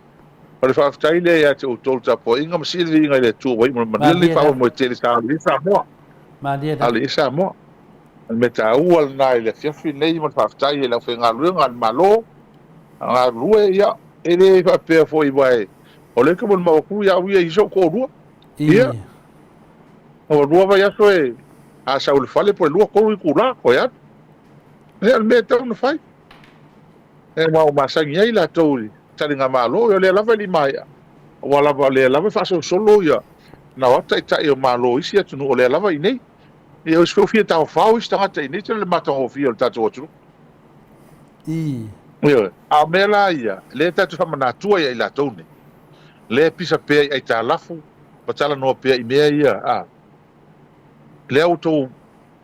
o le faafetai lea ia te outou le tapuaiga ma sii le viiga i le Atua ua iu ma le manuia lenei faamoemoe tele sa alu i ai Samoa. Alu i ai Samoa. O le mea taua lena i le afiafi lenei ma le faafetai i le aufaigaluega a le Malo, a galulue, ia, e le faapea foi aua o lea ou te molimau atu ia au ia i sou toalua. Ia, ua lua vaiaso e a sau i le fale po o le lua tolu itula toe alu. Ia, o le mea e tatau ona fai. E aua ua masani ai latou i taligamalo, ia o lea lava e le i maea. Aua lava o lea lava e faasolosolo ia na o atu taitai o Malo o isi atunuu o lea lava i inei. Ia o isi foi ua fia taofao isi tagata i inei tele le matagofie o le tatou atunuu. I. Ioe. A o mea la ia, lea tatou te faamanatua ia i latou nei, lea e pisa pea i aitalafu ma talanoa pea i mea ia, a, lea ua tou,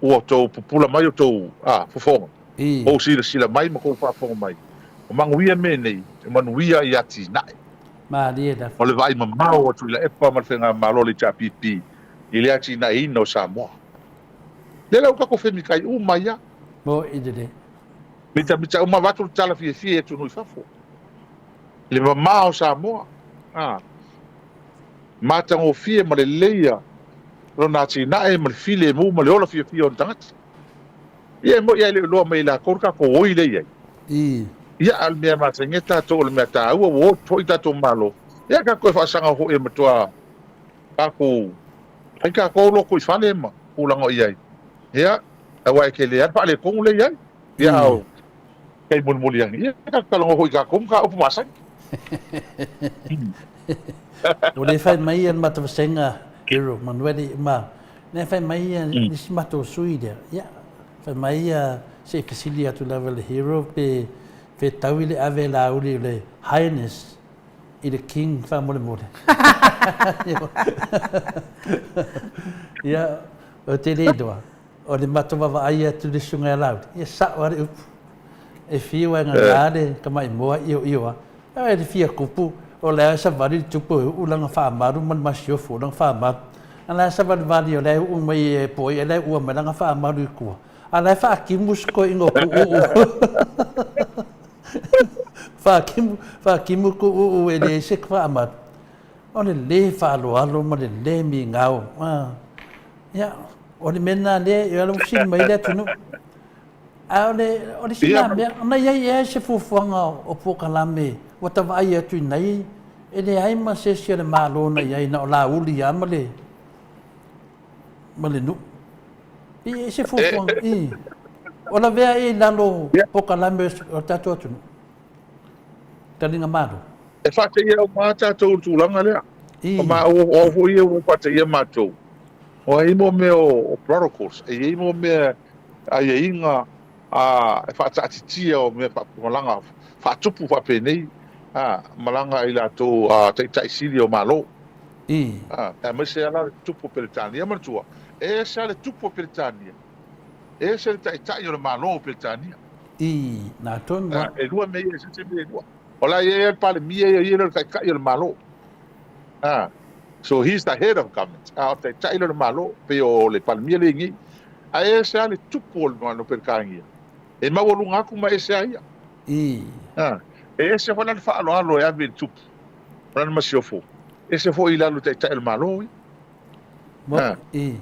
ua tou pupula mai outou, a, fofoga, I. ou silasila mai ma tou faafofoga mai, o manuia mea nei, e manuia i atinae. Malie lava. O le vaai mamao a Tuilaepa ma le Faigamalo a le HRPP i le atinaeina o Samoa. Lea la ua tatou femikai uma ai lava. Mo i lelei. Mitamita uma avatu le tala fiafia i atunuu i fafo. I le mamao o Samoa. A. Matagofie ma lelei ia lona atinae ma le filemu ma le ola fiafia o ona tagata. Ia e moi lava e le o iloa mai e latou le tatou oi lea e i ai. I. Ia a o le mea e masani ai tatou o le mea taua ua o foi tatou Malo, ia tatou toe faasaga foi e matua tatou fai tatou loto i fale ma tulaga o i ai. Ia, aua e tele lava le faaletonu lea e i ai. Ia, a o taimi mulimuli ane, ia tatou talanoa foi i tatou mataupu masani. Ua le fai mai ia le matou vasega Hero Manueli ma le fai mai ia nisi matou sui lea. Ia, fai mai ia se i fesili atu lava i le Hero pe fetaui le ave Laauli o le Highness i le King faamolemole. Ia, ou te le iloa, o le matou vaavaai atu i le susuga ia Laauli, ia sao lava le upu. E fiu lava e gagā le tamaimoa ioio lava. Ae le fia tupu, o la e savali le tupu e uu lana faamalu ma le masiofo o lana faamalu. A la e savalivali o la e uu mai e poi, a la e uua mai lana faamalu i tua. A la e faatimu si toeaina o Tuuu. Faatimu, faatimu Tuuu e leai se faamalu. O le lē faaaloalo ma le lē migao. Ia, o le mea lena lea, ia ua fesili mai le atunuu. Ae o le, o le isi Ia, na mea, ona i ai ea se fuafuaga o polokalame ua ta vaai atu i nei, e leai ma se isi a le Malo na i ai, na o Laauli lava ma le, ma le nuu. E i ai se fuafuaga, i, o lavea ea i lalo ia, polokalame o le tatou atunuu, taliga Malo. E faateia uma lava tatou i le tulaga lea. O I, maua, o au foi ia ua faateia matou. Ua i ai mo mea o protocols, e i ai mo mea aiaiga e faataatitia o mea malaga faatupu faapenei, malaga a i latou taitai sili o Malo. I, Aemaise lava la le tupu o Peretania. Manatua, e ese lava le tupu o Peretania, e ese le taitai o le Malo o Peretania. I, na tonu lava. E lua mea ia, e eseese mea e lua. O la e i ai lava le Palemia ia, o ia lea o le taitai o le Malo. So he is the head of government, a o le taitai lea o le Malo, pei o le Palemia lea e i nei. Ae ese lava le tupu o le Malo o Peretania, e maualuga atu ma ese lava ia. E ese foi la le faaaloalo e ave i le tupu o lana masiofo, ese foi i lalo i taitai o le Malo ia.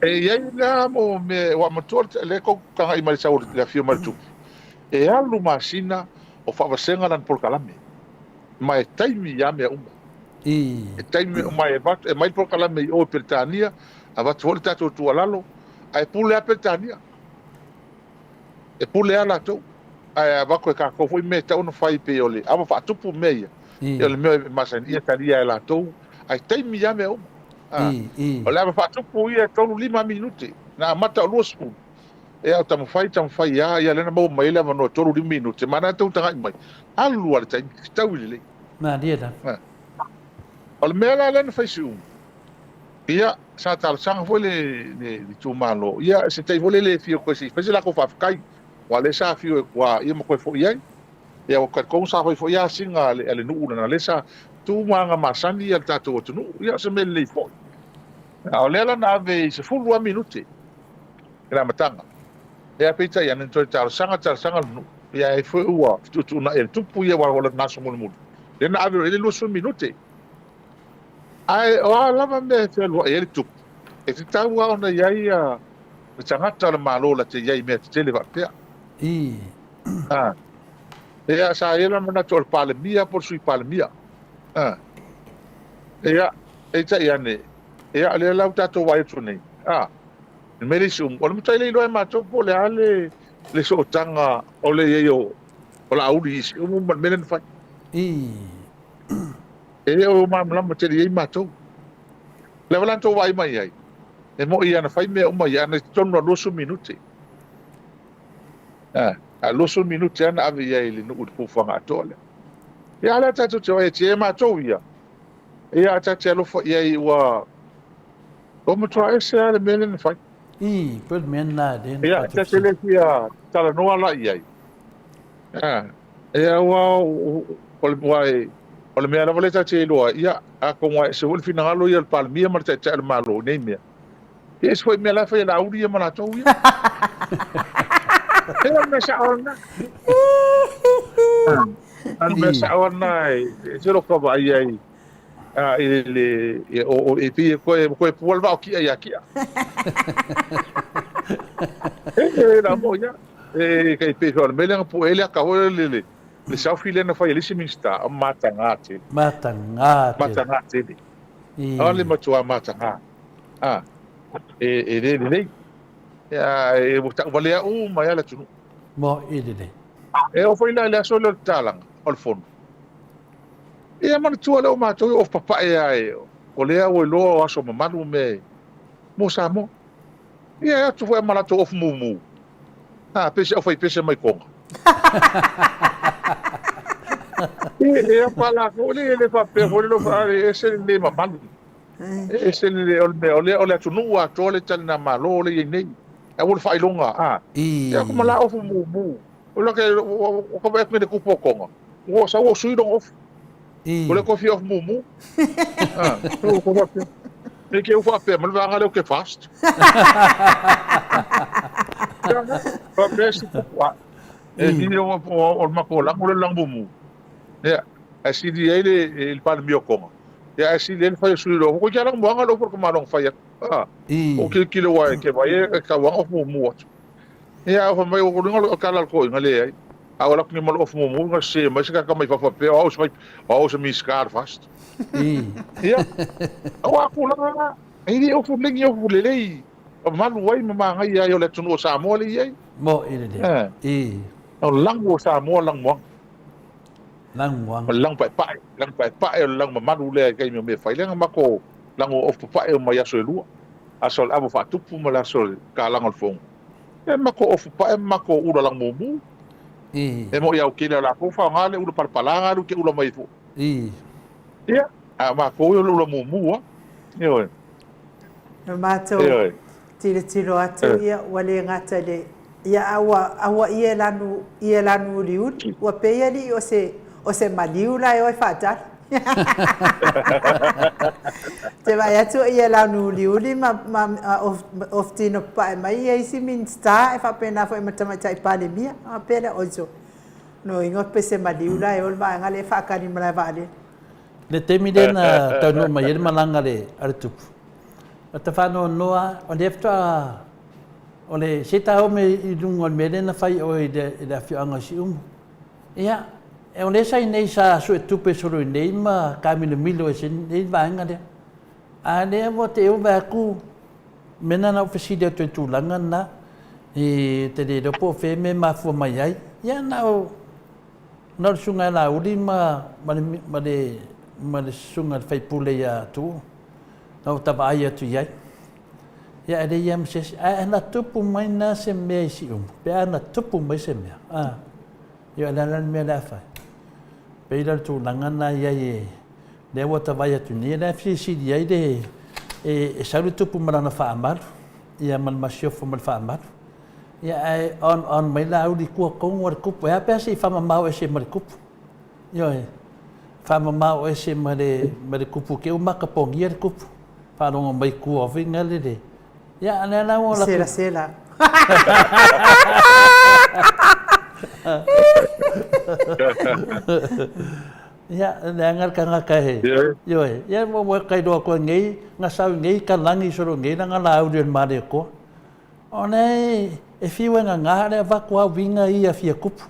E i ai la mo mea ua matua lea kou tagai mai le sau le afio mai le tupu. E alu masina o faavasega lana polokalame. Ma e taimi ia mea uma. E taimi uma e avatu, e mai le polokalame i o i Peretania, avatu foi le tatou tuualalo, ae pule lava Peretania. E pule lava latou. Ae avatu e tatou foi mea e tatau ona fai pei o le ava faatupu mea ia. Ia o le mea e masani ia talia e latou, ae taimi lava mea uma. O le ava faatupu ia e 3 5 minute, na amata o 20. Ia o taumafai, taumafai lava, ia lea na maua mai ai le avanoa e 3 5 minute, ma na tou tagai mai, alu lava le taimi, fetaui lelei. Malie lava. O le mea la lea na fai Siumu, ia, sa talosaga foi le itumalo, ia, se taimi foi lele e afio atu ai se i fai se latou faafetai, aua o lea sa afio atu lava, ia ma toe foi ai. Ia, ua talitonu sa fai foi asiga a le nuu leaga o lea sa tu ma aga masani le tatou atunuu, ia o se mea lelei foi. A o lea la na ave i 10 lava minute i le amataga. Ia, peitai ane, na toe talosaga, talosaga le nuu, ia ai foi ua fetuutuunai e le tupu ia aua o lana aso mulimuli, lea na ave loa i ai le 20 minute. Ae o a lava mea e fealuai ai le tupu, e tatau lava ona i ai le tagata o le Malo la te i ai i mea tetele faapea. Ia, sa i ai la manatu o le Palemia po o le Sui Palemia. Ia, peitai ane, ia, o lea la ua tatou vaai atu nei, le mea lea i Siumu, o le matua le iloa e matou po o le a le le sootaga o le i ai o Laauli i Siumu ma le mea lea na fai. E le o malamalama tele i ai matou. O lea la na tou vaai mai ai, e moni lava na fai mea uma ia, ae na i totonu o le 20 minute. A 20 minute lava na ave i ai i le nuu i le fuafuaga atoa lea. Ia, a o lea tatou te vaai atu i ai, e matou ia, ia, ta te alofa i ai ua matua ese lava le mea lea na fai. I, pei o le mea lena lea na Ia, tatou ta te le fesili. fia talanoa la i ai. Ia, aua o le, aua o le mea lava lea ta te iloa, ia, atonu e ese foi le finagalo ia o le Palemia ma le Taitai o le Malo i nei mea. Ia, ese foi mea la e fai e Laauli ia ma latou ia. Ia, o le mea sao lena. O le mea sao lena e te loko vaai ai i le, e pei e toe pua le vaa o Ki'a iā Ki'a. E la mo ia. E kai pei o le mea lea na pue ai le ata foi le le selfie lea na fai e le isi Minisita, o mataga tele. Mataga tele. Mataga tele. O le matua mataga. A, e le lelei. E ua tauvalea uma ai lava le atunuu. Mo i lelei. E oo foi la i le aso lea o le tatalaga o le fono. Ia manatua lea o matou e ofu papae lava e o lea ua iloa o aso mamalu mea mo Samoa. Ia e atu foi ma latou ofu mumu. A, pei se aufaipese mai Toga. E apa latou, e le faapea foi le e ese le le mamalu. E ese le, o le mea, o le, o le atunuu atoa le taligamalo lea e i ai nei. Aua le faailoga, a. Ia ko ma la ofu mumu. O la ke, o ka vaai atu nei i le kupu o Toga, ua sau ua sui lona ofu. O le kofi ofu mumu. A, o ko faapea. Ne ke u faapea ma le vaega lea o ke fast. Faapea si kupu a. E ni o o le matou lago le lago mumu. Ia, ae sili ai le Palemia o Toga. Ia, ae sili ai le fai o sui loa. Ko kia lago moanga lo for ka malong fai atu. A, o kilokilo aua e ke vai e tauaga ofu mumu atu. Ia, a fai mai, o luga o le tala a le toeaina, leai. A o alu atu nei ma le ofu mumu, na sese mai se tagata mai fafo faapea, o au se o au se Minisita o le FAST. Ia, aua tulaga na, e le ofu lelei ni ofu lelei, mamalu ai ma manaia ai o le atunuu o Samoa lea e i ai. Mo'i lelei. O le lagu o Samoa lanumoana. Lanumoana. O le lagu paepae, lagu paepae o le lagu mamalu lea i taimi o mea fai. Lea na matou lagu ofu papae uma i aso e lua, aso o le avo faatupu ma le aso o le kalaga o le fono. E matou ofu pae ma matou ula lagu mumu. E mo'i au tele o latou faaaoga le ula palapala na alu ke ula mai ai foi. Ia, a o matou ia o le ula mumu lava. Ioe. Na matou tilotilo atu ia ua le gata i le ia a ua a ua ie lanu ie lanu uliuli ua pei alii o se o se maliu la e o e faatali. Te vaai atu o ie lanu uliuli ma ma ofu tino papae mai ia isi Minista e faapena foi ma Tamaitai Palemia. A pea lea oiso. No ingoa pe se maliu la e o le vaega lea e faatali malae vaalele. Le taimi lea na taunuu mai ai le malaga a le tupu, o ta faanoanoa o lea faatoa o le se ta oo mai i luga o le mea lea na fai oe i le afioaga o Siumu. Ia, o lea sa i inei sa suetupe solo i inei ma taamilomilo ese nei le vaega lea. A lea ua te ua vaai atu, mea lena na ou fesili atu ai i le tulaga lena, e te le iloa po o fea mea e mafua mai ai. Ia na o Na o le Susuga ia Laauli ma ma le ma le Susuga i le sui usufono ia Tuuu na ou vaai atu i ai. Ia e leai lava ma se isi. Ae ana tupu mai na se mea i Siumu, pe ana tupu mai se mea, a, ia o le a la le mea o le a fai? Pei la o le tulaga lena e i ai e, lea ua ta vaai atu nei, o lea e fesilisili ai le, e sau le tupu ma lana faamalu, ia ma le masiofo ma le faamalu. Ia ae on on mai Laauli i tua tonu o le kupu. E a pe a se i faamamao ese ma le kupu. Ioe. Faamamao ese ma le, ma le kupu ke ua makapogia le kupu. Faalogo mai tua foi na le le. Ia a lea la ua Sela sela. Ia, leaga le tagata he. Ioe. Ia ua kailoa koe nei, na sau nei ka lagi solo nei langa Laauli o le Malietoa. O lea e fiu e gagā le avatu a uiga ia fia kupu.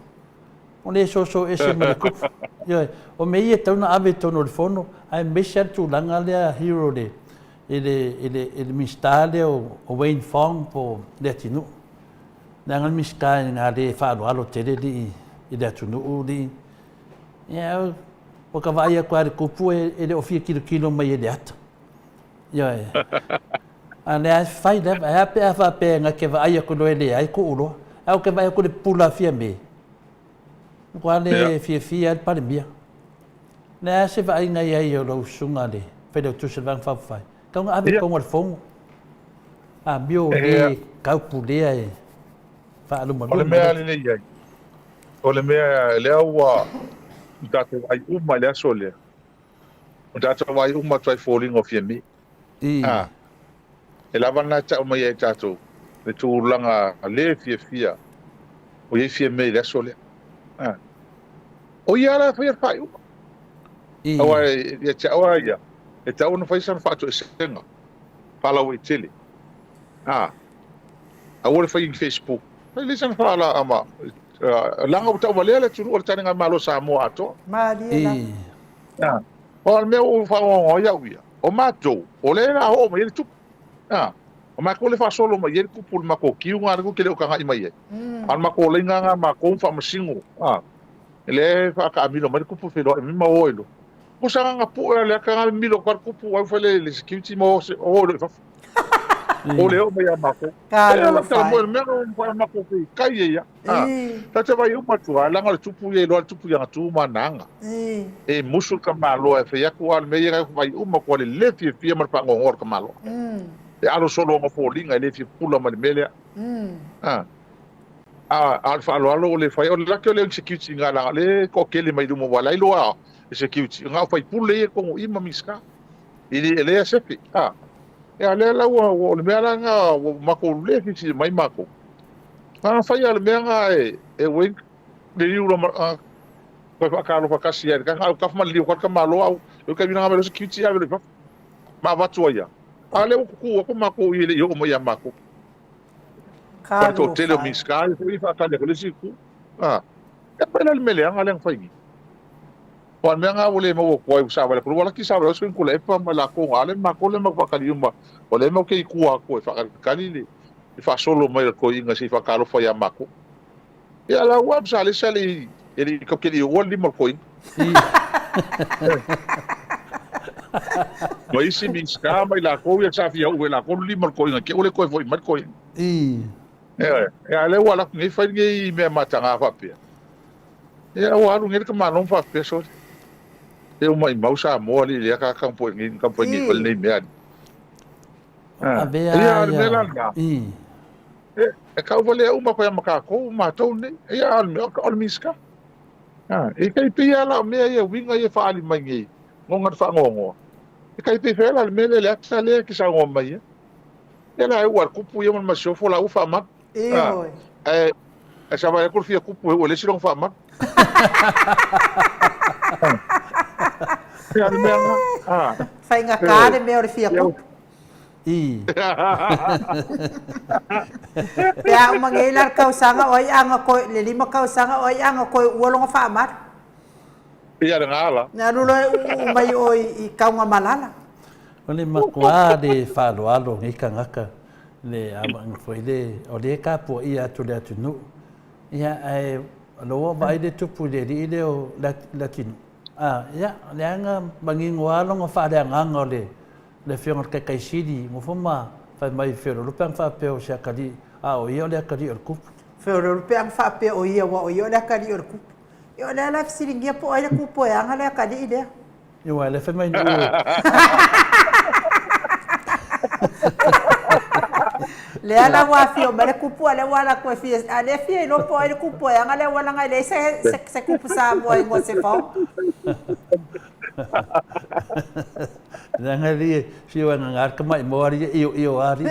O lea e soso ese ma le kupu. Ioe, o mea ia e tatau ona ave i totonu o le fono, aemaise lava le tulaga lea Hero i le, i le, i le, i le Minisita lea o Wayne Fong po o Leatinuu. Leaga le Minisita e na le faaaloalo tele alii i le atunuu alii. Ia, ua ka vaai atu lava i le kupu e le o fia tilotilo mai e le ata. Ioe. A lea e fai lava, ae a pe a faapea na te vaai atu loa e leai, tuu loa. Ae ou te vaai atu i le pupula a Fiame, matua le fiafia lava le Palemia. O le a se vaaiga i ai o lau susuga i le Failautusi o le Vaega Faaupufai? Tatau ona ave i totonu o le Fono. Amio le taupulea e faalumaluma. O le mea lelei ai, o le mea lea ua tatou vaai uma i le aso lea, ua tatou vaai uma atu ai i foliga o Fiame. A, e lava lena e tau mai ai e tatou le tulaga le fiafia o i ai Fiame i le aso lea. A, o ia la e faia le faaiuga. Aua ia te au lava ia, e tatau ona fai sana faatoesega faalauaitele. A, aua le fai i Facebook. Fai lelei sana faala ma leaga ua tauvalea le atunuu o le taligamalo o Samoa atoa. Malie la. A, o le mea ua ou faagoagoa ai au ia, o matou, o lea la oo mai ai le tupu. A, o matou le faasolo mai ai le tupu i le matou kiuga lea tou te le o tagai mai ai. A o le matou laina lena matou ma faamasino, a, lea e faataamilo mai le tupu e feiloai mai ma o ai loa. O se agaga pue a le ata na mimilo atu lava le tupu au fai le security ma o o ai loa i fafo. O le oo mai ia matou. Talofa e. O le mea na matou kai ai ia. Ta te vaai uma atu lava, leaga o le tupu ia e iloa le tupu i ana tu ma ana aga. E musu le tamaloa e fai atu, a o le mea ia na vaai uma atu le le fiafia ma le faanoanoa o le tamaloa. E alo solo ona foliga e le fia pula ma le mea lea. A o le faaaloalo o le fai, o le laki o le insecurity i leaga o lea e toatele mai luma aua o la e iloa e security, na o faipule ia e tonu i i ma Minisita. E le lea sefe. Ia lea la ua, o le mea la lena ua matou le fiafia mai matou. A fai lava o le mea lena e, e uaina le liu loa ma, toe faatalofa tasi ai i le tagata, au tafa ma le liu atu tamaloa au, le taimi lena mai loa security ave loa i fafo. Ma avatu ai lava. A o lea ua tutu atu matou i e le i oo mai ia matou. Ma le toatele o Talofa e. Minisita ia foi e faatali atu i le isi itu. A, e apai la le mea leaga lea na fai nei. Aua o le mea lena ua le maua atu ai, ua savali atu, ua laki savali atu Tuilaepa ma latou na ale matou lea matou faatali uma, o lea matou te i tua atu e faatalitali le faasolo mai o le toeaina se i faatalofa ia matou. Ia la ua sa le sa le e le i ke le i ua le lima o le toeaina. Ma isi Minisita ma i latou ia sa fia uu e latou le lima o le toeaina, ke ua le toe foi mai le toeaina. Ioe, a o lea ua alu atu nei fai lenei mea mataga faapea. Ia ua alu nei le tamaloa ma faapea, sole, se ua maimau Samoa alii lea ka taumafai nei taumafai nei fai lenei mea alii. Avea Ia, o le mea la ia. lena, e, e tauvalea uma atu ai ma tatou, matou nei. Ia, a o le mea, o le Minisita. E tai pei lava la o mea ia, uiga ia e faaali mai nei, goga le faanoanoa. E tai pei foi la le mea lea, le ata lea e te saunoa mai ai. Ia la e ua le kupu ia ma le masiofo la ua faamalu. Ioe. Ae ae savali atu le fia kupu e ua le isi lona faamalu. Ia le mea lena. Ah. Faigata le mea o le fia kupu. I. Pe a uma nei la le tausaga o ai aga koe, le 5 tausaga o ai aga koe ua lona faamalu. Ia lena la. Na alu loa e uu mai o i Kaugamalala. O le matua le faaaloalo o nei tagata le amaaga foi le o lea e tapuaia atu le atunuu. Ia ae o lea ua vaai le tupu i le alii lea o Leatinuu. A, ia, leaga manino lava lona faaleagaga o le le afioga i le Taitai Sili, nofo ma fai mai feoloolo pe ana faapea o se atalii, a o ia o le atalii o le tupu. Feoloolo pe ana faapea o ia, aua o ia o le atalii o le tupu. Ia o lea la e fesiligia po o ai le tupu e aga le atalii lea. Ia aua o lea fai mai nuu Lea la ua afio mai le kupu a lea ua ala atu e fia a lea fia iloa po o ai le kupu e aga le auala leaga e leai se se se kupu Samoa e igoa Sefao. Leaga li fia wa ngā ka mai mo ari io io ari.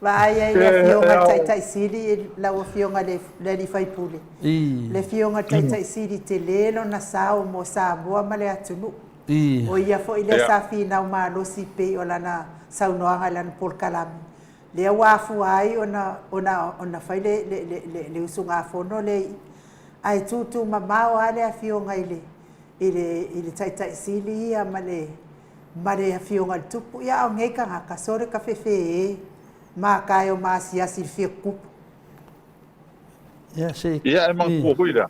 Vaai ai le Afioga i le Taitai Sili i lau Afioga i le Alii Faipule. Le Afioga i le Taitai Sili tele lona sao mo Samoa ma le atunuu. O ia foi lea sa finau malosi pei o lana saunoaga i lana polokalame. Lea ua afua ai ona ona ona fai le le le le usugafono lea i i. Ae tūtū mamao lava le Afioga i le i le i le Taitai Sili ia ma le ma le Afioga i le Tupu, ia a o nei tagata, sole ka fefe e, maka e o ma asiasi i le fia kupu. Ia, se Ia, e manatua foi la,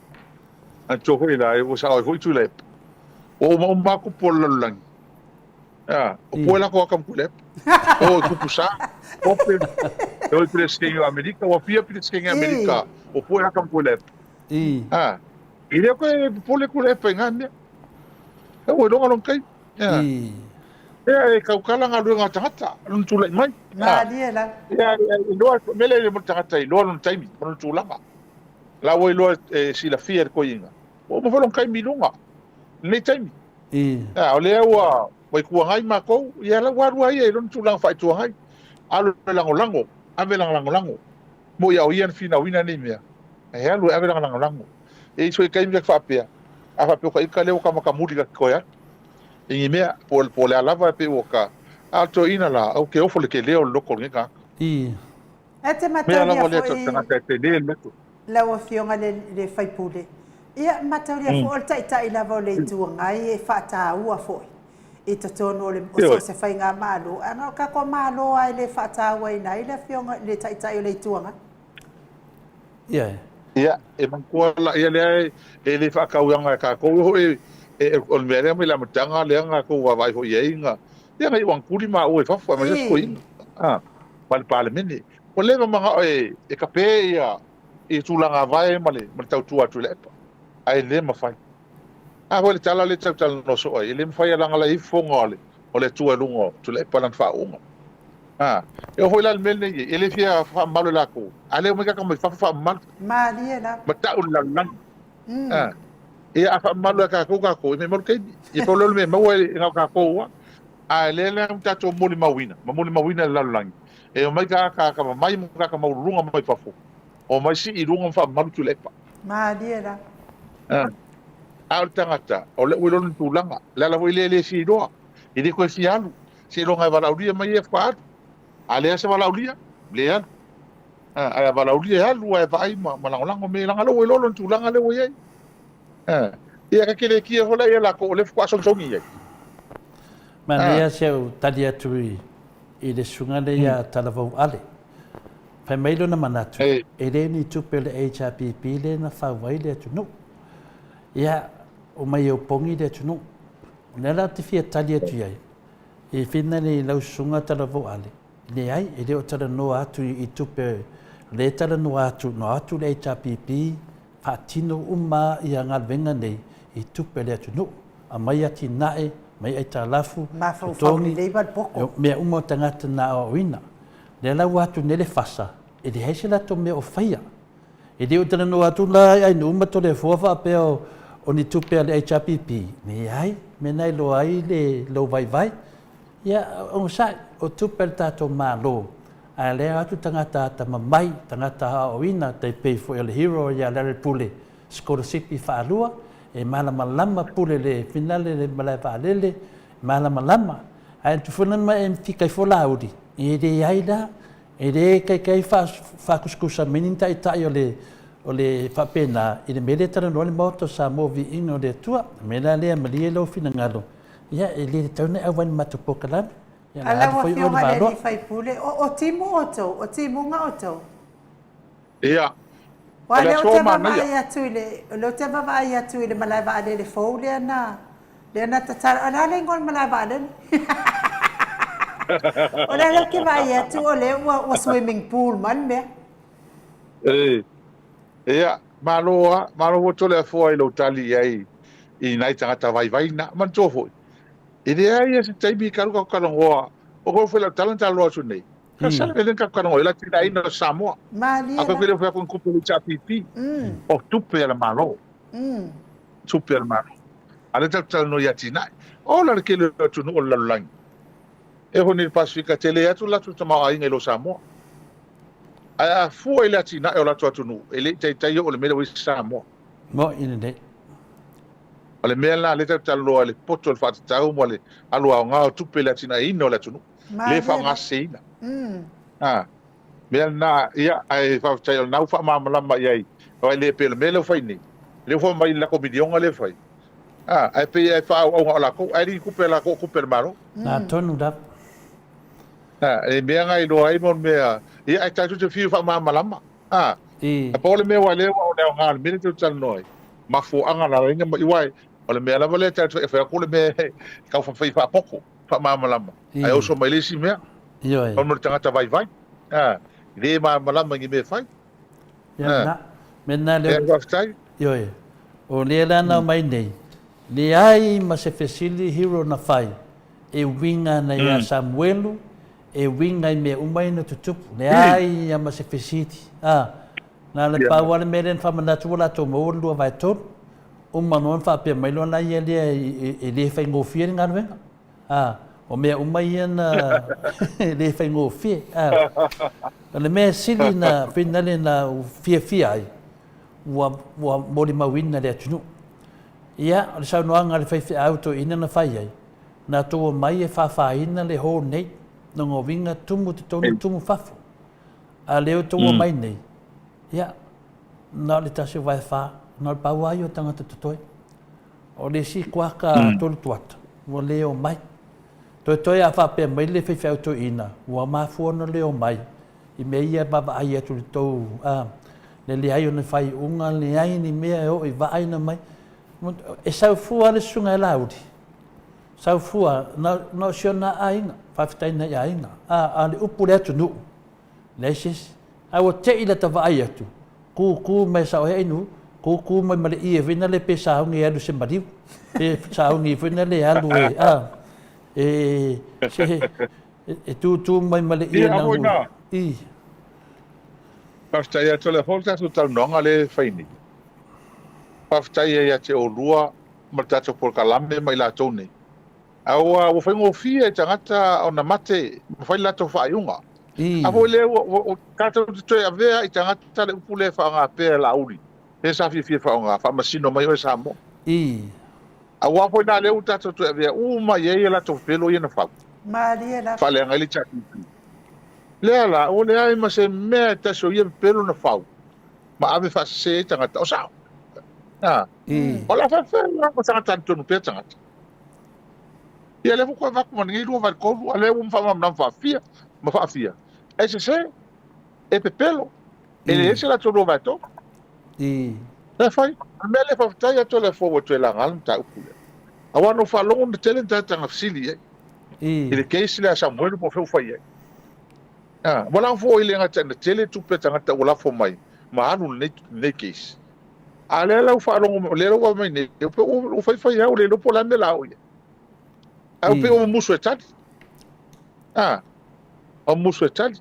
manatua foi la, e ua sao ai foi Tuilaepa. Ua uma uma lava kupu o le lalolagi. A, o poe lako aka ma Tuilaepa. O e kupu sa, ope, e o i Peresetene o Amerika, ua fia Peresetene Amerika, o poe aka ma Tuilaepa. A, i lea koe popole Tuilaepa i ngā mea. E ua iloga lona taimi. Ia. Ia, e tautala galuega a tagata, lona tulai mai. Malie lava. Ia, iloa, mea lea e mo le tagata iloa lona taimi, ma lona tulaga. La ua iloa e silafia e le toeaina, ua uma foi lona taimi i luga, lenei taimi. Ia, o lea ua ua Itu Agai matou, ia la ua alu lava ia i lona tulaga faa-Itu Agai. Alu e lagolago, ave lana lagolago. Moʻi a o ia na finauina nei mea, e alu e ave lana lagolago. E i ai taimi ta te faapea, a faapea o ta ita lea ua ta matamuli ta te toe alu i ni mea, po o le a lava e pei ua ta, a o le toeaina la, ou te ofo i le tele o le loto o lenei tagata. I. E te Mea mataulia lava lea foi tagata e tele le loto. lau Afioga i le sui usufono, ia mataulia foi o le Taitai lava o le Itu Agai e faataua foi i totonu o le o so o se faigamalo, ae na o le tatou Malo lava e le faatauaina ai le Afioga i le Taitai o le Itu Agai. Ia. Ia, e manatua la, ia lea e le faatauaga e tatou e foi, e, o le mea lea mai le amataga lea na tatou vaavaai foi i ai, na, ia na iu anatuli maua i fafo, aemaise si toeaina, a, ma le Palemene. Ua leva manao e, e kape ia, i tulaga vae ma le, ma le tautua a Tuilaepa, ae le mafai. A foi le tala lea e tau talanoa soo ai, e le mafai lava leaga la e i ai fofoga o le, o le Atua i luga o Tuilaepa lana faauuga. A, e oo foi la i le mea lenei, e le fia faamamalu e latou, a le omai tagata mai fafo faamamalu. Malie lava. Ma tau i le lalolagi. A, ia a faamamalu e tatou tatou, e maumau le taimi. Ia pau lea o le mea e maua e na o tatou lava. A lea la ua tatou molimauina, ma molimauina e le lalolagi, e omai tagata atamamai ma tagata maualuluga mai fafo, omai sii i luga ma faamamalu Tuilaepa. Malie lava. A, a o le tagata, o lea ua iloa lona tulaga. O le ala foi lea e le fia iloa, e le toe fia alu. Seiloga e valaaulia mai ia faatoa alu. A leai se valaaulia, le alu. Ae a valaaulia e alu ae vaai ma ma lagolago mea leaga lea ua iloa lona tulaga lea ua i ai. Ia ka kelekia foi laia latou o lea faatoa sogisogi i ai. Manaia si au tali atu i le susuga lea ia Talavou Ale. Fai mai lona manatu, e le ni tupe o le HRPP lea na fau ai le atunuu. Ia, omai e opogi le atunuu. O lea la ou te fia tali atu i ai, i finale i lau susuga Talavou Ale, leai, e le o talanoa atu i tupe, o lea e talanoa atu, na o atu le HRPP faatino uma ia galuega nei i tupe a le atunuu, aumai atinae, aumai aitalafu, Mafaufau totogi, lelei ma le poto. mea uma o tagata na aoaoina. Lea la ua atu nei le fasa, e leai se latou mea o faia. E le o talanoa atu la i ainuu ma Toleafoa faapea o ni tupe a le HRPP, leai, mea na iloa ai le lou vaivai. Ia, onosai, o tupe a le tatou Malo, ae lea o atu tagata atamamai, tagata aoaoina, tai pei foi o le hero ia Larry Pule, sikolasipi faalua, e malamalama pule le finale le malae vaalele, e malamalama. Ae tufuna mai e fika ifo Laauli, e leai la, e le kaikai faakusikusa mai ni taitai o le o le faapena i le mea lea e talanoa ai le Maota o Samoa viiga o le Atua. O le mea la lea malie lou finagalo, ia e le tatau ona e auai i le matou polokalame. Ia A la lau alu foi oe i le afioga i le valoa. alii faipule, o, o timu outou, o timuga outou. Ia, Aua o o le lea ou aso te manaia. vaavaai atu i le, o lea ou te vaavaai atu i le malae vaalele fou lea na, lea na tatala, o le a le igoa o le malae vaalele? O lea lea ou te vaai atu o lea ua, ua swimming pool mai le mea. Ee. Ia, malo lava, malo foi Toleafoa i lou tali i ai i nai tagata vaivai na. Manatua foi, e leai lava se taimi talu tatou talanoa, o koe foi lau tala na talanoa atu nei, ka sala mea lea na tatou talanoa ai, o le atinaeina o Samoa. Malie A koe la. le fai atu ni tupe a le HRPP, o tupe a le Malo, tupe a le Malo. A o lea tatou te talanoa i atinae. Ola le tele o atunuu o le lalolagi, e oo nei i le Pasefika, e tele atu le latou tamaoaiga i lo Samoa. Ae a fua i le atinae o latou atunuu, e le i taitai oo i le mea lea ua i ai Samoa. Moni lelei. O le mea lena lea tatou te talanoa i le poto o le faatatau ma le alu aoga o tupe i le atinaeina o le atunuu, le Malie la. faaaogaseseina. A, mea lena, ia, ae faafetai o lena ua faamalamalama i ai, aua e le pei o le mea lea ua fai nei, lea ua fai mai i le latou miliona lea e fai, a, ae pei e faaauau na o latou, ae le ni tupe a latou o tupe a le Malo. Na tonu lava. A, e mea na iloa ai mo mea, ia, ae tatou te fiu faamalamalama. A, I. a pau le mea ua lea ua o le aoga o le mea lea tatou te talanoa ai, mafuaaga na ala ai ona aua o le mea lava lea tatou te fai atu le mea e tau fai faapoto, faamalamalama, ae I. oso mai le isi mea, Ioe. ona o le tagata vaivai, a, e le malamalama i ni mea e fai. Ia, A, na, mea na lea, ia, faafetai. ioe. O lea la na aumai nei, leai ma se fesili hero na fai, e uiga ana iā Samuelu, e uiga i mea uma ia na tutupu. Leai lava ma se fesili. A, na o le pau lava le mea lea na faamanatu ua latou maua le 2/3. Uma loa ona faapea mai loa la ia lea e le faigofie le galuega. A, o mea uma ia na e le faigofie. A, o le mea sili na finale na ou fiafia ai, ua, ua molimauina le atunuu. Ia, o le saunoaga a le faifeau toeaina na fai ai, na tou omai e fāfāina le hall nei, lona uiga tumu totonu tumu fafo. A lea ua tou omai nei, ia, na o le tasi o vae fa, na o le pau lava ia o tagata totoe. O le isi kuaka tolu tuata, ua le omai. Toetoe a faapea mai le faifeau toeaina, ua mafua ona le omai i mea ia e vaavaai atu i le tou, a, le leai o ni faaiuga, leai ni mea e oo i vaaina mai. E sau fua le susuga ia Laauli, sau fua, na, na o si ona aiga, faafetai i nai aiga, a, a o le upu i le atunuu, leai se isi. Ae ua te i lata vaai atu, kūkū mai sao ai inu, kūkū mai ma le ie foi lea pe sauni e alu i se maliu, pe sauni foi lea e alu e, a, e, se, e tūtū mai ma le ie Ia, na foi na. I. Faafetai atu o lea foi le tatou talanoaga lea e fai nei. Faafetai ai ia te oulua ma le tatou polokalame ma i latou nei. A ua, ua faigofie i tagata ona mate ma fai le latou faaiuga. A foi lea ua, ua, ua tatou te toe avea i tagata le upu lea e faaaoga pea e Laauli, lea sa fiafia e faaaoga, faamasino mai oe Samoa. Aua foi la lea ua tatou toe avea uma i ai a latou pepelo ia na fau. Malie lava. Faaleaga ai le HRPP. Lea la, ua leai ma se mea e tasi o ia pepelo na fau, ma ave faasese ai tagata. O sao. A. O le a faapefea la ma tagata talitonu pea tagata? Ia lea foi koe avatu ma lenei 23, a lea ua faamalamalama faafia ma faafia. E sese, e pepelo, e leai se latou 23. E fai, o le mea lea faafetai atu e le Atua ua toe laga le mataupu lea. Aua na ou faalogo na tele ni tagata na fesili i ai. I le case lea a Samuelu po o fea ua fai ai. A, ua lafo foi le gata ina tele tupe a tagata ua lafo mai ma alu lenei, lenei case. A lea la ua faalogo mai, o lea la ua aumai nei, ua, ua fai fai lava, ua le iloa po o le a le mea o le a oo i ai. Ae ua pei ua mumusu e tali. A, ua mumusu e tali.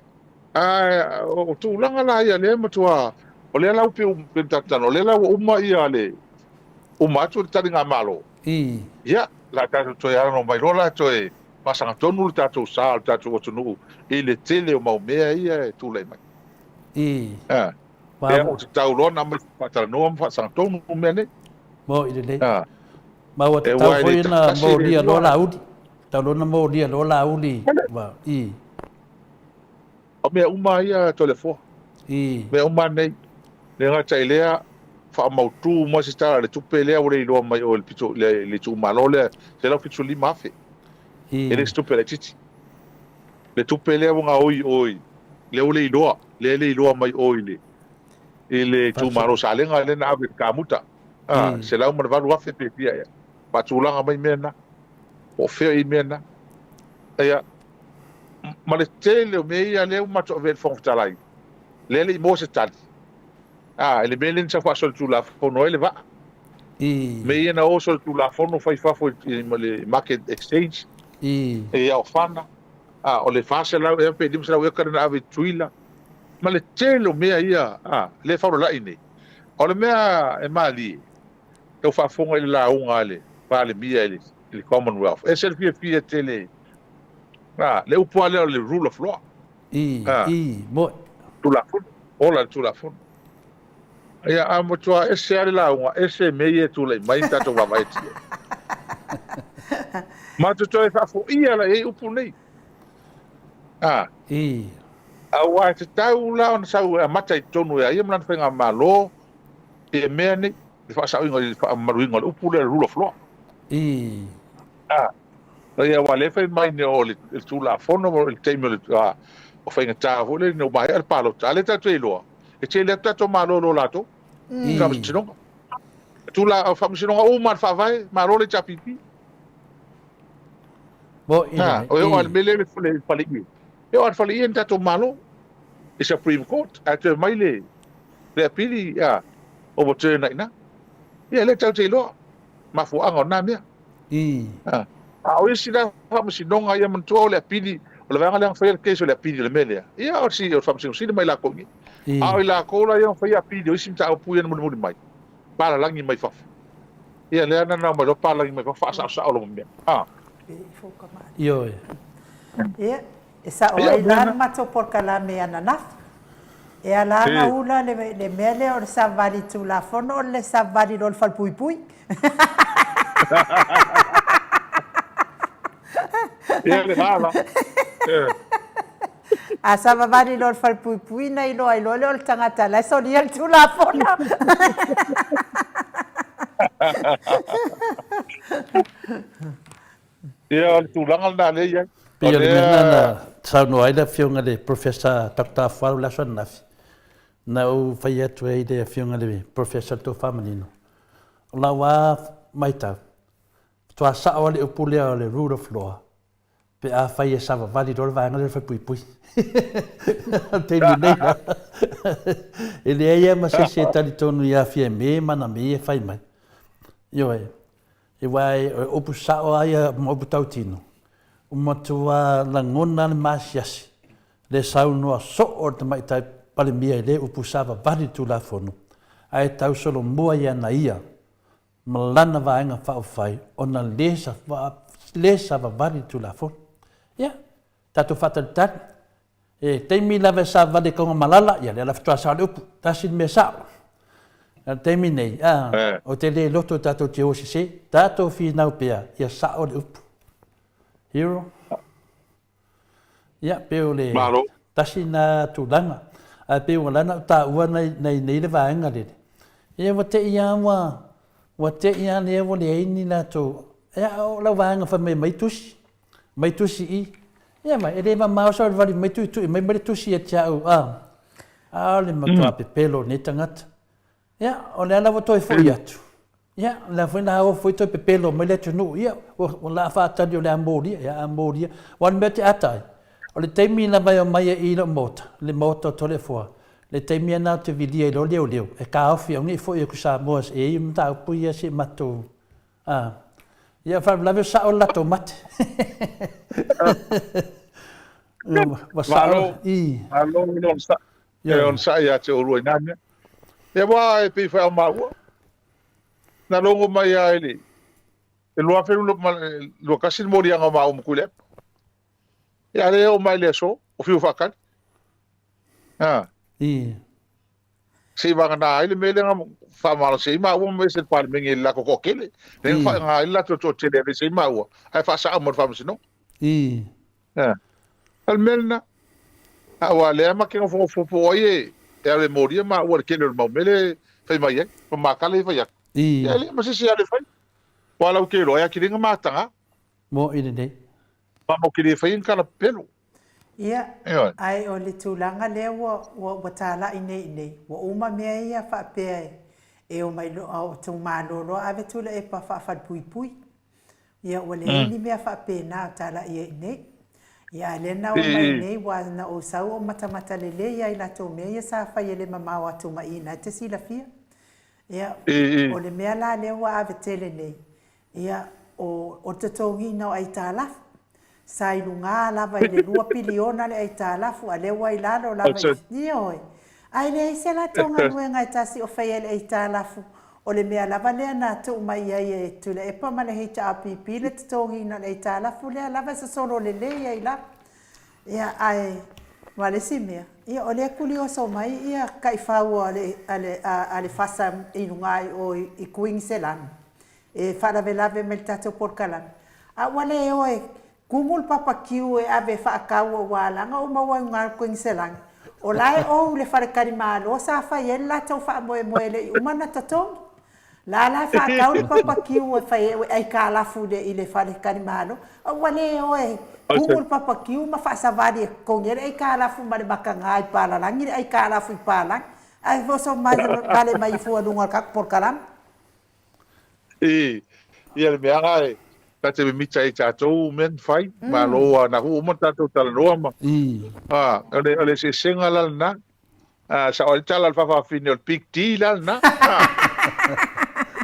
A o tulaga la ia lea e matua, o lea la ua pei ua talanoa, o lea la ua uma ia le, uma atu le taligamalo. Ia, la tatou toe alanoa mai loa la toe faasagatonu le tatou sa o le tatou atunuu i le tele o mau mea ia e tulai mai. A, pea ua tatau loa ona aumai faatalanoa ma faasagatonu mea nei. Moni lelei. Ma ua tatau foi ona molia loa Laauli. Tatau loa ona molia loa Laauli. O mea uma ia Toleafoa. Mea uma nei. Le gata i lea, faamautu uma se tala i le tupe lea ua le iloa mai o i le pito, le, le itumalo lea, $175,000. E le se tupe laitiiti. Le tupe lea ua gaoi o i, lea ua le iloa, lea e le iloa mai o i le, i le itumalo Salega lea na ave i le kamuta. A, $108,000 pe fia ea. Faatulaga mai mea na. Po o fea i mea na. Ia, ma le tele o mea ia lea ua matou avea i le Fofoga Fetalai, lea e le i maua se tali. A, i le mea lea na sau faasolitulafono ai le vaa. Mea ia na o solitulafono fai fafo i le market exchange, i Aofana, a, o le 400 ea pe 500 eka lea na ave i Tutuila, ma le tele o mea ia, a, lea e faulalai nei. O le mea e malie, tau faafofoga i le lauga a le Palemia i le Commonwealth, e ese le fiafia tele, a, le upu lava lea o le rule of law. A, Moni. Tulafono, ola le Tulafono. Ia, a matua ese lava le lauga, ese mea ia e tulai mai ma tatou vaavaai atu i ai. Matou toe faafoia la i ai upu nei. A. Aua e tatau la ona sau e amata i totonu e a ia ma lana faigamalo ia mea nei, le faasaoina i le faamamaluina o le upu lea o le rule of law. A. Ia aua o lea e fai mai nei o le Tulafono i le taimi o le o faigata foi lea ina ua maea le palota, a o lea tatou te iloa, e tele atu tatou malo i lo latou i faamasinoga. Tula, faamasinoga uma a le Faavae, malo le HRPP. Ha, o e oo lava i le mea lea le faleie. E oo lava i le faleie ni tatou malo i Supreme Court, ae toe mai le le apili, a, overturn ai i ina. Ia, lea tatou te iloa mafuaaga o na mea. A, a o isi la faamasinoga, ia manatua o le apili, o le vaega lea na faia le case o le apili o le mea lea, ia o si o le Faamasino Sili ma i latou nei. A o i latou la ia na faia apili o isi mataupu ia na mulimuli mai, palalagi mai fafo. Ia lea na nao mai loa palalagi mai fafo faasaosao lava mea. A. Ioe. Ia, e sao ai la le matou polokalame ananafi. E ala ona ula le mea lea o le savali Tulafono o le savali loa le falepuipui. Ia le va la. A savavali loa le falepuipui na iloa ai loa lea o le tagata la e solia le Tulafono. Ia, o le tulaga lena lea e i ai. Pei o le mea lena na saunoa ai le Afioga i le Professor Doctor Afualo i le aso ananafi, na ou fai atu ai i le Afioga i le Professor le Tofa Manino, o lau lava matau, faatoa sao lava le upu lea o le rule of law pe afai e savavali loa le vaega lea o le falepuipui. O le taimi nei la, e leai lava ma se isi e talitonu ia Fiame ma ana mea ia e fai mai. Ioe. Aua o upu sao lava ia ma upu tautino, ua matua lagona le maasiasi le saunoa soo o le Tamaitai Palemia i lea upu savavali le Tulafono, ae tausolomua i ana ia ma lana Vaega Faaupufai ona le savavali le Tulafono. Ia, tatou faatalitali. E taimi lava e savavali ai Kaugamalala, ia lea la faatoa sao le upu, tasi le mea sao. A o le taimi nei, a, ou te le loto tatou te o sese, tatou finau pea, ia sao le upu. Hero? Ia, pei o le Malo. Tasi na tulaga, ae pei ua lana ou taua nai nai nei le vaega lele. Ia ua tei a ua ua tei a lea ua leai ni latou ia o lau vaega fai mai mai tusi, mai tusi i. Ia ma e le mamao savalivali mai tuitui mai ma le tusi ia te au a a o le matua pepelo o nei tagata. Ia, o lea la ua toe foi atu, ia, o lea foi la ua foi toe pepelo mai le atunuu, ia, ua, ua la faatali o le a molia, ia, a molia. Aua o le mea te ata ai, o le taimi lava e omai ai i lou maota, le maota o Toleafoa, le taimi lena ou te vilia ai loa leoleo, e taofi au ne i foi atu i Samoa e i ai mataupu ia se i matou, a. Ia, o le faalavelave o sao le latou mate. Ua sao, i. Malo, malo le onosai. E onosai ia te oulua i nā mea. Ia aua e pei foi a o maua, na logo mai lava i le 2021 le moliaga o maua ma Tuilaepa. Ia a lea e oo mai i le aso, o fiu faatali. A. Se i vagana ai le mea lea na faamalosi ai maua ma ese le Palemene i le latou toatele. Lea na faaaoga ai le latou toatele e aveese ai maua, ae faasao mo le Faamasinoga. O le mea lena. Aua o lea ma te nofonofo po ai e e alu e molia maua le tele o le mau mea lea e fai mai ai, ma matala ia e fai atu. Ia e leai ma se isi e alu e fai. Aua lau te iloa e atili ai na mataga. Mo'i lelei. Ma matou te le faia ni tala pepelo. Ia, ae o le tulaga lea ua, ua, ua talai nei i inei, ua uma mea ia faapea e, e omai loa, o itumalo loa ave Tuilaepa faafalepuipui. Ia ua leai ni mea faapena o talai ai i inei. Ia a lea na oo mai nei ua na ou sau o matamata lelei lava i latou mea ia sa fai e le mamao atu ma i na e te silafia. Ia o le mea la lea ua ave tele nei, ia o o le totogiina o aitalafu. Sa i luga lava i le lua piliona le aitalafu, a lea ua i lalo lava i, ioe. Ae leai se latou galuega e tasi o faia i le aitalafu, o le mea lava lea na tuu mai i ai e Tuilaepa ma le HRPP le totogiina o le aitalafu lea lava e sosolo lelei ai lava. Ia, ae ma le isi mea, ia o lea e kulioso mai ia taifau a le, a le, a le FASA i luga i o i Kuiniselani e faalavelave mai i le tatou polokalame, a ua le o e kumu le papa kiu e ave e faatau aua laga ua maua i uga o le Kuiniselani. O la e ou le faletalimalo sa fai ai le latou faamoemoe e le i uma ona totogi. La la e faatau le papa kiu e fai ai aitalafu i le faletalimalo, a ua le o e kumu le papa kiu ma faasavali e totogi ai le aitalafu ma le mataga i palalagi le aitalafu i palagi. Ae oso vale mai fua i luga o le tatou polokalame. I, ia le mea nga e ta te mimita ai tatou mea na fai, malo a na hu uma tatou talanoa ma, a, o le, o le eseesega la lena, a, sao ai le tala a le faafafine o le big D la lena, a,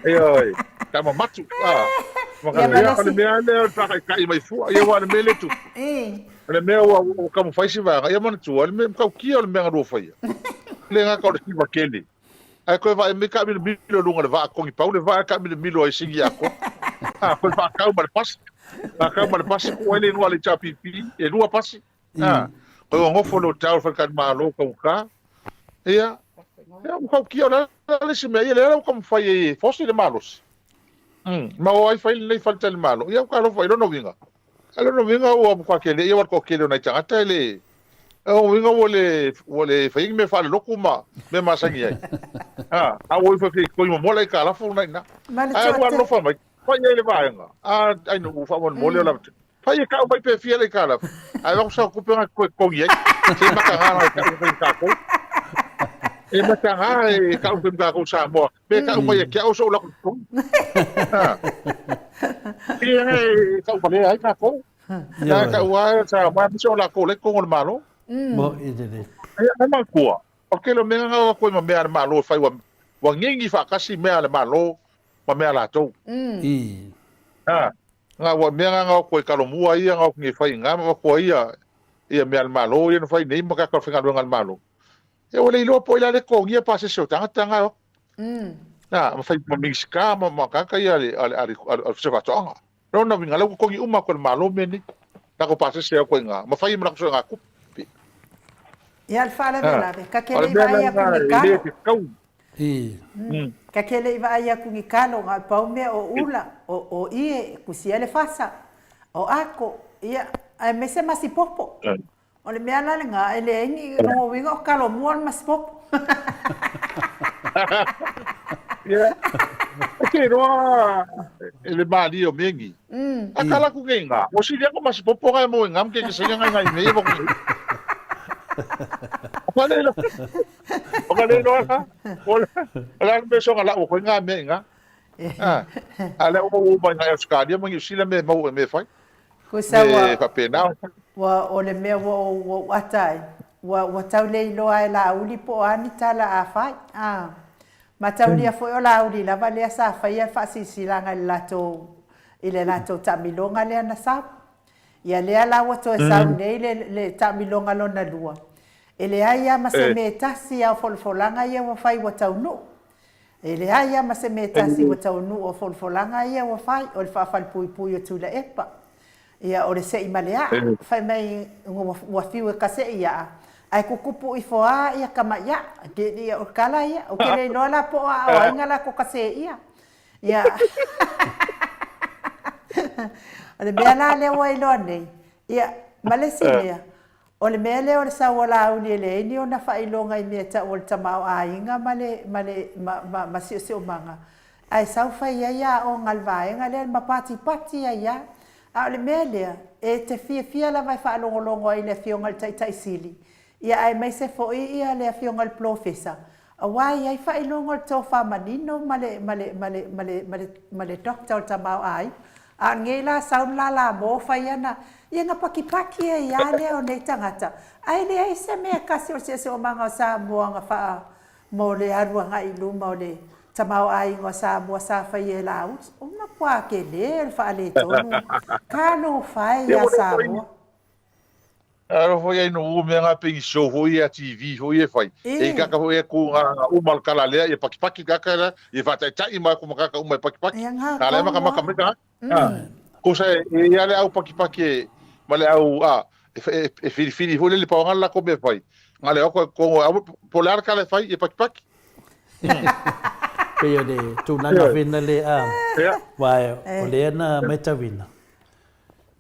ioe, tama matu, a, Ia ma ia, o le le isi. mea lea o le faakaikai mai fua, ia aua o le mea lea e tupu, o le mea ua, ua taumafai si vaega, ia manatua, o le mea matautia o le mea na lua faia, le gata o le siva tele, Ae toe vaai mai taamilomilo i luga o le vaa togipau le vaa e taamilomilo ai sigi atoa. A, toe faatau ma le pasi. Faatau ma le pasi tuu ai le igoa a le HRPP, e lua pasi. A, toe nonofo le hotel faletalimalo taugata. Ia, ia ua tautia o le a le isi mea, ia lea la ua taumafai ai e fosi le malosi. Ma o ai fai lenei faletalimalo. Ia ua talofa i lona uiga. A o lona uiga ua matua tele ia ua le toatele o nai tagata e le O lona uiga ua le ua le faia ni mea faalelotu ma mea masani ai. A, a ua ifo e toi momola aitalafu lena i ina. Ma le Ae ua toatele. alofa mai, fai ai le vaega. A, ai no ua faamolemole o lava. Fai e kau mai pe fia le aitalafu. Ae avatu sau tupe na toe totogi ai. Se mataga la e tau mai i tatou. E mataga e tau mai i tatou Samoa. Pe tau mai e te au sou lako totogi. A. Ia e tau valea ai tatou. Na tau lava sa ma aemaise o latou la i totonu o le Malo. Mo'i lelei. Ia, e manatua, o le tele o mea na o atu ai ma mea a le Malo e fai ua, ua gigi faatasi mea a le Malo ma mea a latou. A, na ua mea na na o atu ai Talomua ia na o atu nei e fai i ina ma avatu ai ia, ia mea a le Malo ia na fai nei ma tagata faigaluega a le Malo. Ia ua le iloa po o ai la le totogia pasese o tagata na e o atu. Na, ma fai ma Minisita ma, ma tagata ia a le, a le, a le, a le Ofisa o Faatoaga. Lona uiga, la ua totogi uma atu e le Malo mea nei. Lako pasese au koe i nga, ma fai ma lako soe nga tupe. Ia le faalavelave, ka O le kele i mea vaai la aku lena ni e le kalo. tatau. Ka kele i vaai aku ni kalo, nga pau mea o ula, o, o ie, kusia le fasa, o ako, ia, aemaise masi popo. O le mea la lena, e leai ni lona uiga o talo mua le masipopo. Ia, e te iloa e le malie o mea nei. A kala atu nei ina, ua sili atu masipopo nga e maua i ina ma ke kesaina ngai ngai mea ia ma nei. O ka le iloa, o ka le iloa la, o le a le mea soga lau atu ai nga mea i ina. A lea ua maua uma i ina i Ausetalia ma Niu Sila mea e maua i mea e fai. Kusa ua, Me faapena ona fai. Ua, o le mea ua ou, ua ou ata ai, ua, ua tau le iloa e Laauli po o a ni tala a fai. A. Mataulia foi o Laauli lava lea sa faia le faasilasilaga i le latou, i le latou taamiloga lea na sau. Ia lea la ua toe sau nei le, le taamiloga lona lua. E leai lava ma se mea e tasi lava o folafolaga ia ua fai ua taunuu. E leai lava ma se mea e tasi ua taunuu o folafolaga ia ua fai, o le faafalepuipui o Tuilaepa. Ia, o le seʻi ma le a'a, fai mai ua fiu e kaseʻi a'a, ae kukupu ifo a ia kamaʻi a'a. Ia, o le kala ia, ou te le iloa la po o a'a o ai na latou kaseʻia. Ia, o le mea la lea ua iloa nei, ia, ma le isi mea, O le mea lea o le sau o Laauli e leai ni ona faailoga i mea tau o le tamaoaiga ma le, ma le, ma, ma, ma siosiomaga, ae sau fai ai aoga a le vaega lea ma patipati ai a. A o le mea lea, e te fiafia lava e faalogologo ai i le Afioga i le Taitai Sili, ia aemaise foi ia le Afioga i le Polofesa, Aua e i ai faailoga o le tofa manino ma le, ma le, ma le, ma le, ma le, ma le doctor o le tamaoaiga. A o lenei la sau le lala-mo fai ana, ia na pakipaki ai a lea o nei tagata, ae leai se mea e tasi o le siosiomaga o Samoa na faa, mo le alu agai i luma o le tamaoaiga o Samoa sa faia e Laauli. O matua tele o le faaletonu. Talofa e ia Samoa. Alo foi ai no u mea nga pe i show foi ia TV foi e fai. E kaka foi e ku nga uma le kala lea ia pakipaki kaka la ia faataitai ma ku makaka uma e pakipaki. Na le maka maka mai ka. Ko sa e ia le au pakipaki e ma le au a e filifili foi le paoga la ko me fai. Nga le ko ko au po le kala e fai e pakipaki. Pei o le tulaga vena le a. Wa o le na matauina.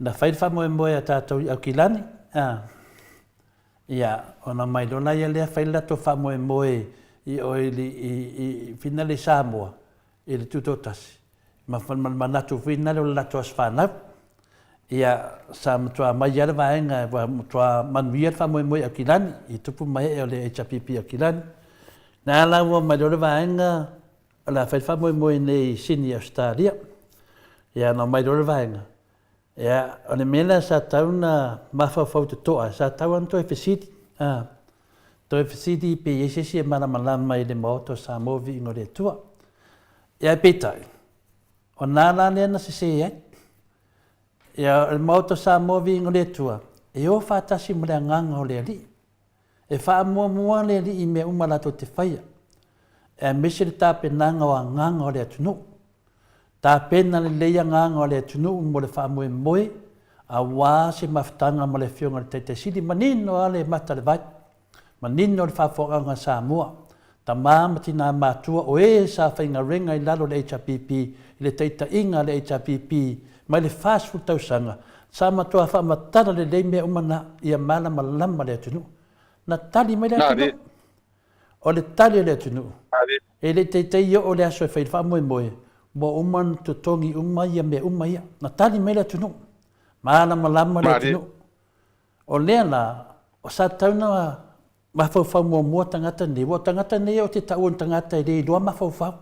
Na fai le faamoemoe a tātou i Aukilani, ā, ia, ona mai loa laia lea fai le latou faamoemoe i o i, i, i finale i Samoa, i le Tutoatasi, ma, ma le manatu foi lea o le latou aso fanau. Ia, sa matua aumai lava le vaega, ua matua manuia le faamoemoe i Aukilani, i tupu ma ee o le HRPP i Aukilani. Na la ua mai loa le vaega, O le a fai le faamoemoe nei i Sini Ausetalia. Ia na omai loa le vaega. Ia, o le mea lea sa tau na mafaufau totoa, sa tau lava na toe fesili. A, toe fesili pe i ai se isi e malamalama i le Maota o Samoa Viiga o le Atua. Ia ae peitai, o na la lea na sese ai. Ia, o le Maota o Samoa Viiga o le Atua, e o faatasi ma le Agaga o le Alii. E faamuamua le Alii i mea uma latou te faia, aemaise le tapenaga o agaga o le atunuu. Tapena lelei agaga o le atunuu mo le faamoemoe aua se mafutaga ma le Afioga i le Taitai Sili, manino lava le mata o le vai, manino le faafofogaaga a Samoa, tama ma tina matua o e sa faigaluega i lalo o le HRPP i le taitaiga a le HRPP mai le 40 tausaga, sa matua faamatala lelei mea uma na ia malamalama le atunuu. Na tali mai le atunuu. O le tali a le atunuu, e le i taitai oo le aso e fai le faamoemoe, ua uma ona totogi uma ia mea uma ia. Na tali mai le atunuu. Malamalama le atunuu. O lea la, sa tatau ona mafaufau muamua tagata nei, aua o tagata nei ou te taua ni tagata e le iloa mafaufau.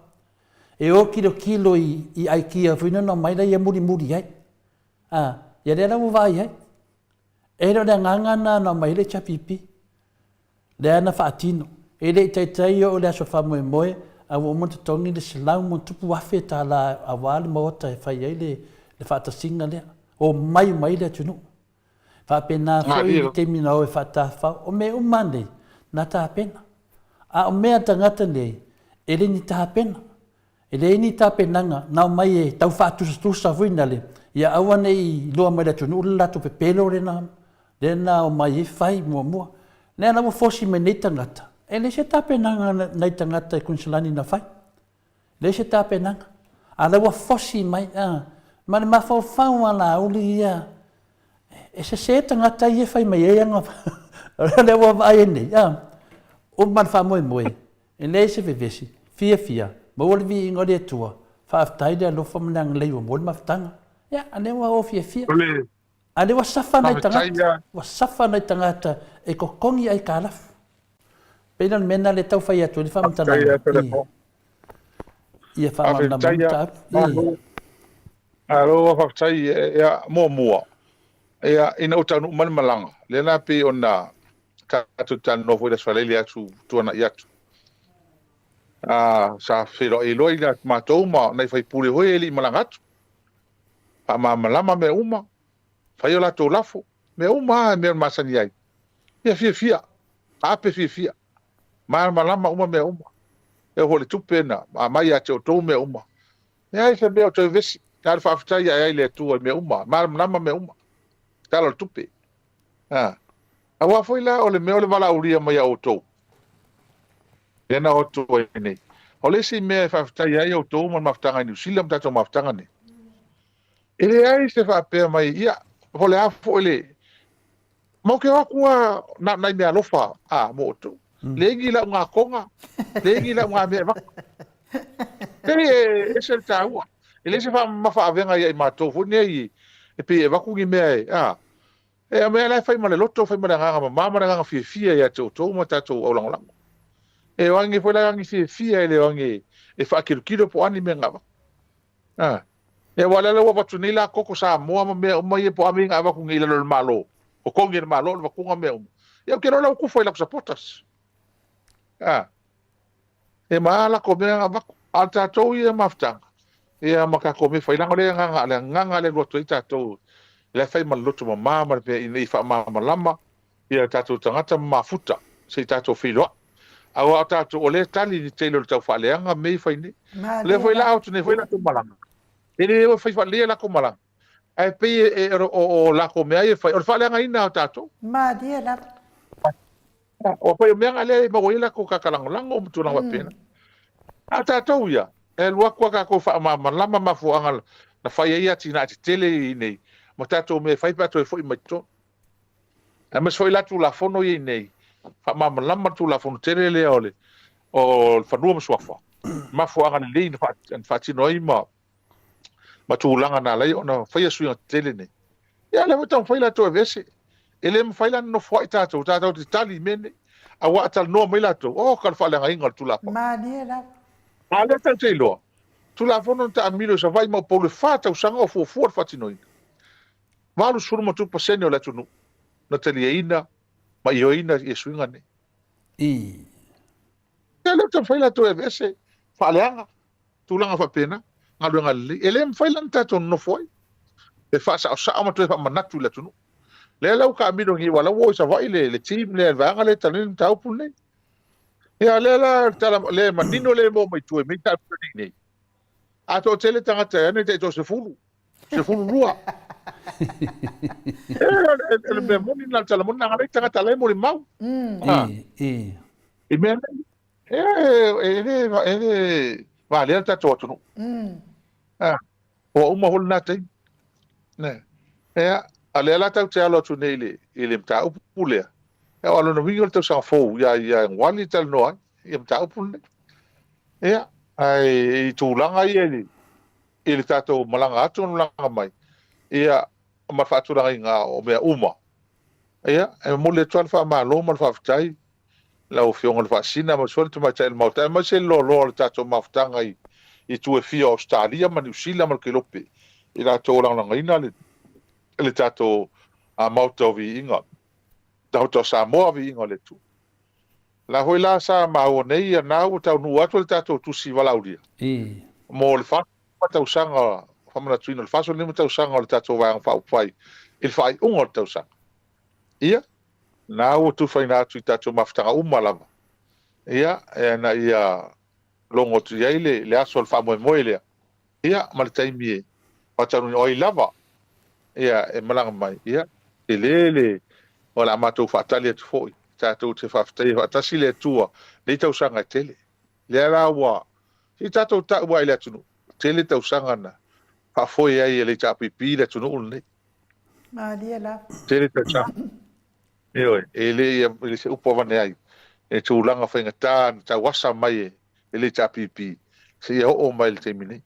E o kilokilo i, i aikia foi na omai laia mulimuli ai. A, ia lea la ua vaai ai. E le o le agaga na na omai ai le HRPP. Lea na faatino. E le i taitai oo le aso faamoemoe, a ua uma ona totogi le $100,000 aua le maota e fai ai le, le faatasiga lea. Omai uma ai le atunuu. Faapena foi i le taimi na o e faatafafao, o mea uma lava nei, na tapena. A o mea a tagata nei, e le ni tapena. E leai ni tapenaga, na omai e tau faatusatusa foi na le, ia aua ne i iloa mai le atunuu le latou pepelo lena, lea na omai ai fai muamua. Lea la ua fosi mai nei tagata, e leai se tapenaga nai tagata i Kuiniselani na fai. Leai se tapenaga. A o la ua fosi mai, a, ma le mafaufau a Laauli ia, E sese tagata ia e fai mai ai ana o lea ua vaai ai nei, a, uma le faamoemoe, e leai se vevesi, fiafia, maua le viiga o le Atua, faafetai le alofa ma le agalelei ua maua le mafutaga. Ia, a lea ua o fiafia. O le A lea ua safa nai faafetai tagata, a. ua safa nai tagata e totogi aitalafu. Pei la o le mea lena lea e tau fai atu ai le Faafetai faamatalaga a i Telefo. ia faamalamalama ai Faafetai a. mataupu. I. Malo. Malo faafetai ia muamua. Ia ina ua taunuu mai le malaga, lea la pei ona tatou talanoa foi i le Aso Faraile atu tuanai atu. A sa feiloai loa ia matou ma nai faipule foi e le i malaga atu. Faamalamalama mea uma, fai o latou lafo, mea uma lava mea masani ai. Ia fiafia, taape fiafia, malamalama uma mea uma. E oo foi i le tupe na aumai ia te outou mea uma. Leai se mea o toe vevesi. Na o le faafetai ae ai le Atua i mea uma, malamalama mea uma. Tala o le tupe. A. Aua foi la o le mea o le valaaulia mai a outou, lea na o atu ai nei. O le isi mea e faafetai ai outou ma le mafutaga i Niu Sila ma tatou mafutaga nei, e leai se faapea mai, ia, po o le a foi le... Ma ou te o atu lava na o nai meaalofa a, mo outou. Leai ni lau gatoga, leai ni lau gamea e avatu. Pei e ese le taua. E leai se faamamafa avega ia i matou foi nei e pei e avatu ni mea e, a, e mea la e fai ma le loto, fai ma le agaga mama ma le agaga fiafia ia te outou ma tatou aulagolago. E o age foi la age fiafia e le o age e faakilokilo po o a ni mea na avatu. A, e aua o lea la ua avatu nei la koko Samoa ma mea uma ia po o a mea na avatu nei i lalo o le Malo, totogi e le Malo le avatuga mea uma. Ia ou te iloa la ua tufa i latou supporters. A, e ma a latou mea na avatu. A o tatou ia mafutaga, ia ma tatou mea fai, leaga o le agaga, le agaga lea e alu atu ai tatou, la e fai ma le loto mama ma le mea ina ia faamalamalama ia tatou tagata ma mafuta se i tatou feiloai. Aua o tatou o lea e tali i le tele o le tau faaleaga mea ia fai nei. O lea Malie foi la lava. ao atu nei foi latou malaga. E le o fai faaleleia latou malaga. Ae pei e, e, o, o latou mea ia e fai, o le faaleagaina o tatou. Malie lava. O fai o mea na lea e maua ai latou kakalagolago ma tulaga faapena. A o tatou ia, e alu atu a tatou faamalamalama mafuaaga na fai ai atinae tetele i nei, ma tatou mea e fai pe a toe foi mai totonu. Aemaise foi la Tulafono ia i nei, faamalamalama le Tulafono tele lea o le o le Fanua ma Suafa, mafuaaga lelei na faatino ai ma ma tulaga na ala ai ona faia suiga tetele nei. Ia, lea foi taumafai latou e aveese. E le mafai la ona nofoai tatou, tatou te tali i mea nei. Aua a talanoa mai latou, oh, ka le faaleagaina o le Tulafono. Malie lava. A o lea tatou te iloa, Tulafono na taamilo i Savaii ma Upolu e fa tausaga o fuafua le faatinoina. 83% o le atunuu na taliaina ma ioeina ia suiga nei. I. Ia lea taumafai latou e aveese, faaleaga, tulaga faapena, galuega lelei. E le mafai la ona tatou nonofo ai, e faasaosao ma toe faamanatu i le atunuu. Lea la ua taamilo nei, aua o la ua o i Savaii le, le team lea, le vaega lea e talanoaina le mataupu lenei. Ia lea la, tala, lea e manino lea e maua mai tua i mea taamilo nei nei. A toatele tagata e ana tai toasefulu, 12. E, o le mea moni na le tala moni, na nai tagata la e molimau. Ah, I, i. i mea nei. E, e, le, e le valea le tatou atunuu. Ah, ua uma foi lena taimi. Ne. Ea, a lea la tatou te alo atu nei i le, i le mataupu lea. Ea, o lona uiga o le tausaga fou ia, ia Ianuari e talanoa ai, ia mataupu lenei. Ia, ae i tulaga ia i le, i le tatou malaga atu ma le malaga mai, ia, ma le faatulagaina o mea uma. Ia, e momoli atu lava le faamalo ma le faafetai lau Afioga i le Faasina, aemaise foi le Tamaitai o le Maota, aemaise le loaloa o le tatou mafutaga i itu e fia o Ausetalia ma Niu Sila ma le Kelope, i latou o lagolagaina le, le tatou Maota o Viiga, Maota o Samoa Viiga o le Atua. La foi la sa maua nei, ia na ua taunuu atu le tatou tusi valaaulia mo le 45 tausaga, faamanatuina o le 45 tausaga o le tatou Vaega Faaupufai i le faaiuga o le tausaga. Ia, na ua tufaina atu i tatou mafutaga uma lava, ia, ina ia logo atu i ai le, le aso o le faamoemoe lea, ia, ma le taimi e faataunuuina o ai lava, ia, e malaga mai, ia, tele le, o le a matou faatali atu foi, tatou te faafetaia faatasi le Atua nei tausaga e tele. Lea la ua, se i tatou tau lava i le atunuu, tele tausaga na faafoe ai e le HRPP le atunuu lenei. Malie lava. Tele tausaga. Ioe, e le ia e le se upu avane ai e tulaga faigata na tauasa mai e e le HRPP seia oo mai i le taimi nei.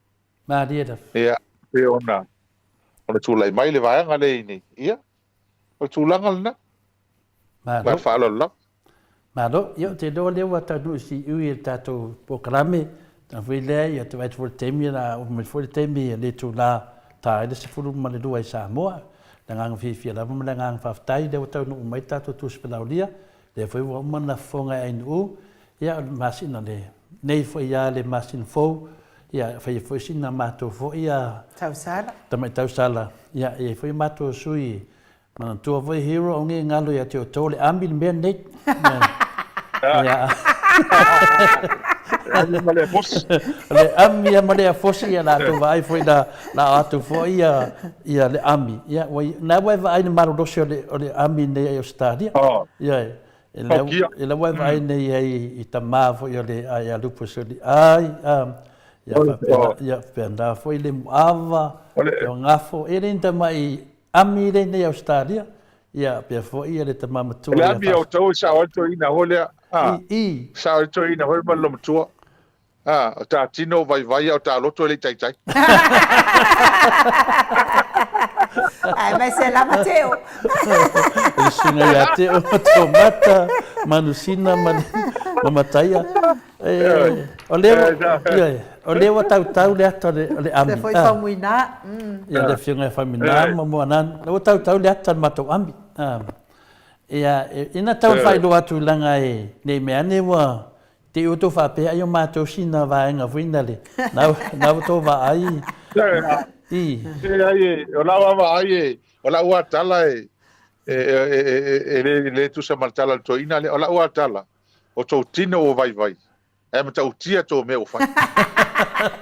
Malie lava. Ia, pei ona ona tulai mai le vaega lea i inei, ia, o le tulaga lena. Malo. Ma le faaaloalo lava. Malo, ia ou te iloa lea ua taunuu i siui i le tatou polokalame, tulaga foi lea, ia te vaai atu foi i le taimi o le a oo mai foi le taimi e le itula ta ai le 12 i Samoa. O le agaga fiafia lava ma le agaga faafetai lea ua taunuu mai le tatou Tusi Felaulia, lea foi ua uma ona fofoga e Ainuu, ia o le masina lenei foi ia le masina fou, ia e faia foi sina matou foi ia Tausala. Tamai tausala, ia e i ai foi matou sui Manatua foi hero o nge galo ia te outou le ami le mea lenei. Ia. Le ami ma le afosi. Le ami ia ma le afosi ia latou vaai foi la la atu foi ia ia le ami. Ia ua na ua e vaai le malolosi o le o le ami nei i Ausetalia. Oh. Ia e la e la ua e vaai nei ai i tama foi o le ai a Lupus o le ai ia faapena ia faapena foi le muava o gafo e le ni tamai Ami lenei Ausetalia, ia pea foi ia le tama matua O le ia ami a outou e sao ai le toeaina foi lea, a, I, i. sao ai le toeaina foi ma le lomatua, a, o ta tino vaivai a o ta loto e le i taitai. Aemaise lava Teo. O le susuga ia Teo, Tomata, Manusina ma le ma Mataia. O lea ua, o lea ua tautau le ata o le ami. Se foi Faumuina. Ia le afioga ia Faumuina ma Moananu. Lea ua tautau le ata o le matou ami. Ia, ina tau faailoa atu leaga e ne i mea ane ua te i ua outou faapea ai o matou sina vaega foi na le, na ua outou vaai i. Leai, o lau lava vaai e, o lau lava tala e, e le tusa ma le tala a le toeaina lea, o lau lava tala, O tou tino ua vaivai, ae matautia tou mea ua fai.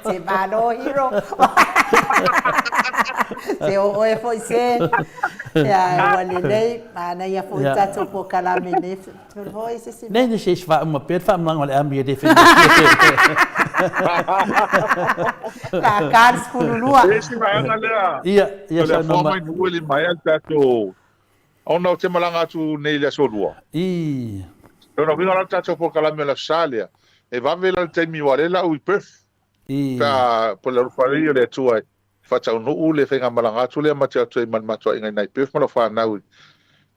Se malo hero. Se o oe foi se. Ia, ua lelei, manaia foi tatou polokalame nei. Foi se isi. Nei, nei se isi faauma pea le faamalaga o le ami e le faigofie. La ka le 12. Se isi vaega lea. Ia, ia O le saunoa afoa mai. mai nuu e le maea le tatou Ona ou te malaga atu nei i le Aso Lua. I. Lona uiga la le tatou polokalame o le Aso Sa lea, e vave la le taimi aua o lea la au i Perth. I. Pe a po o le alofa alii o le Atua e faataunuu le faigamalaga atu lea ma te o atu ai ma le matou aiga i ina i Perth ma lau fanau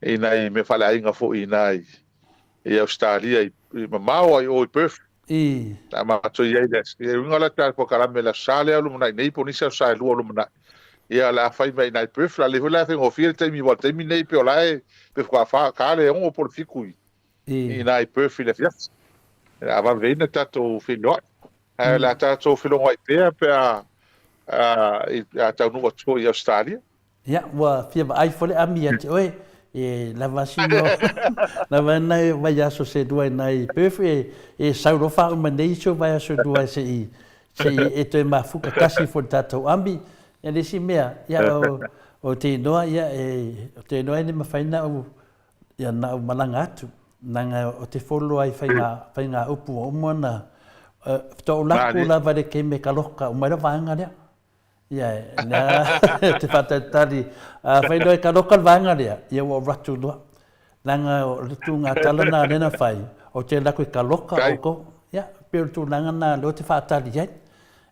i nai mea faaleaiga foi i ina i Ausetalia i mamao a i o i Perth. I. Na matou i ai i le aso. Ia, uiga la ta polokalame le Aso Sa lea o lumanai nei po o nisi Aso Sa e lua o lumanai. Ia, o le a fai mai i nai Perth, o le a le foi la e faigofie le taimi, aua o le taimi nei pei o la e, pe faatoa fa, ka le 6 po o le 7 i, I. i nai Perth i le afiafi. O le a vaveina tatou feiloai. Ae o le a tatou felogoai pea pe a, a, i, a taunuu atu foi i Ausetalia. Ia, ua fia vaai foi le ami ia te oe, e lava sino, lava nai vaiaso se lua i nai Perth, e, e sau loa faauma nei isi o vaiaso e lua se i, se i e toe mafuka tasi foi le tatou ami. Ia le isi mea, ia o, o te iloa, ia e, o te iloa e le mafai na ou, ia na ou malaga atu, leaga o te follow ai faiga, faiga upu ua uma ona, faatoa ou laku lava i le keme kaloka, uma ai lau vaega lea. Ia, lea te faatalitali, afai loa e kaloka le vaega lea, ia ua ou atu loa. Leaga o le tū tala na lea na fai, ou te alu atu e kaloka outou. Ia, pei o le tulaga na lea ou te faatali ai.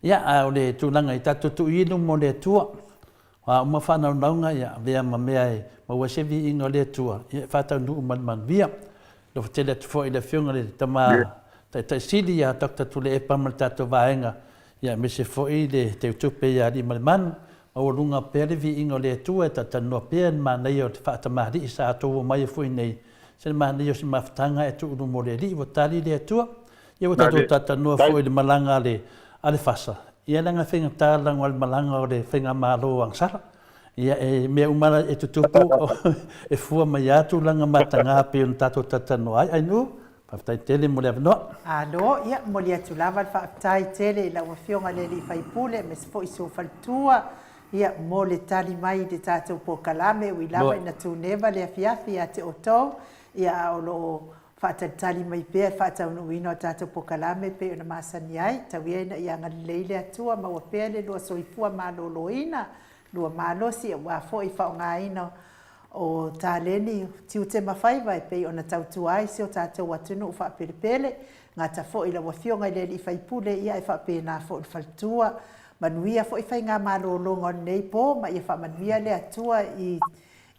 Ia, a o le tulaga i tatou tuuinu mo le Atua, o a uma faanaunauga, ia, avea ma mea e maua ai se viiga o le Atua, ia, e faataunuu ma le manuia. Alofa tele atu foi i le Afioga i le Tama Taitai Sili ia Doctor Tuilaepa ma le tatou vaega, ia aemaise foi le Teutupe ia Aliimalemanu, maualuga pea le viiga o le Atua e talatalanoa pea i le manaia o le faatamalii sa outou omai ai foi nei, se le manaia o se mafutaga e tuu i luma o le Alii ua tali le Atua. Ia ua tatou talatalanoa foi i le malaga a le a le FASA, ia leaga e faigata lana le malaga o le Faigamalo agasala. Ia, e mea uma la e tutupu, e fua mai lava tulaga mataga pei ona tatou talatalanoa ai. Ainuu, faafetai tele mo le avanoa. Alo, ia, momoli atu lava le faafetai tele i lau Afioga i le Alii Faipule aemaise foi si ou faletua, ia, mo le tali mai i le tatou polokalame, ui lava ina tuneva le afiafi ia te outou, ia, a o lo o faatalitali mai pea i le faataunuuina o tatou polokalame pei ona masani ai, tau ia ina ia agalelei le Atua, maua pea le lua soifua maloloina. lua malosi aua foi faaaogaina o taleni, tiute ma faiva e pei ona tautua ai si o tatou atunuu faapelepele. Gata foi lau Afioga i le Alii Faipule, ia e faapena foi le faletua. Manuia foi faigamalologa o lenei po ma ia faamanuia le Atua i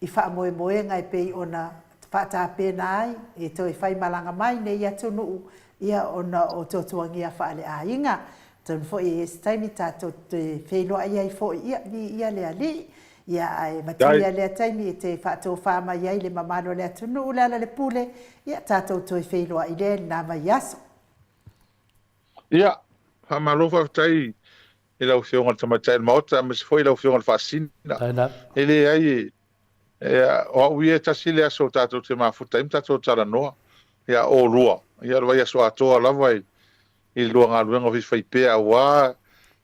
i faamoemoega e pei ona faatapena ai e toe faimalaga mai nei atunuu ia ona o tuatuagia faaleaiga. Atonu foi e i ai se taimi tatou te feiloai ai foi, ia, viia le Alii. Ia, ae matua lea taimi e te faatofa mai ai le mamalu o le atunuu Lealailepule, ia tatou toe feiloai lea i lena vaiaso. Ia, faamalo faafetai i lau Afioga i le Tamaitai o le Maota, aemaise foi lau Afioga i le Faasisina. E leai, o au ia e tasi le aso tatou te mafuta ai ma tatou talanoa. Ia, oulua, ia o le vaiaso atoa lava i le lua galuega faifaipea aua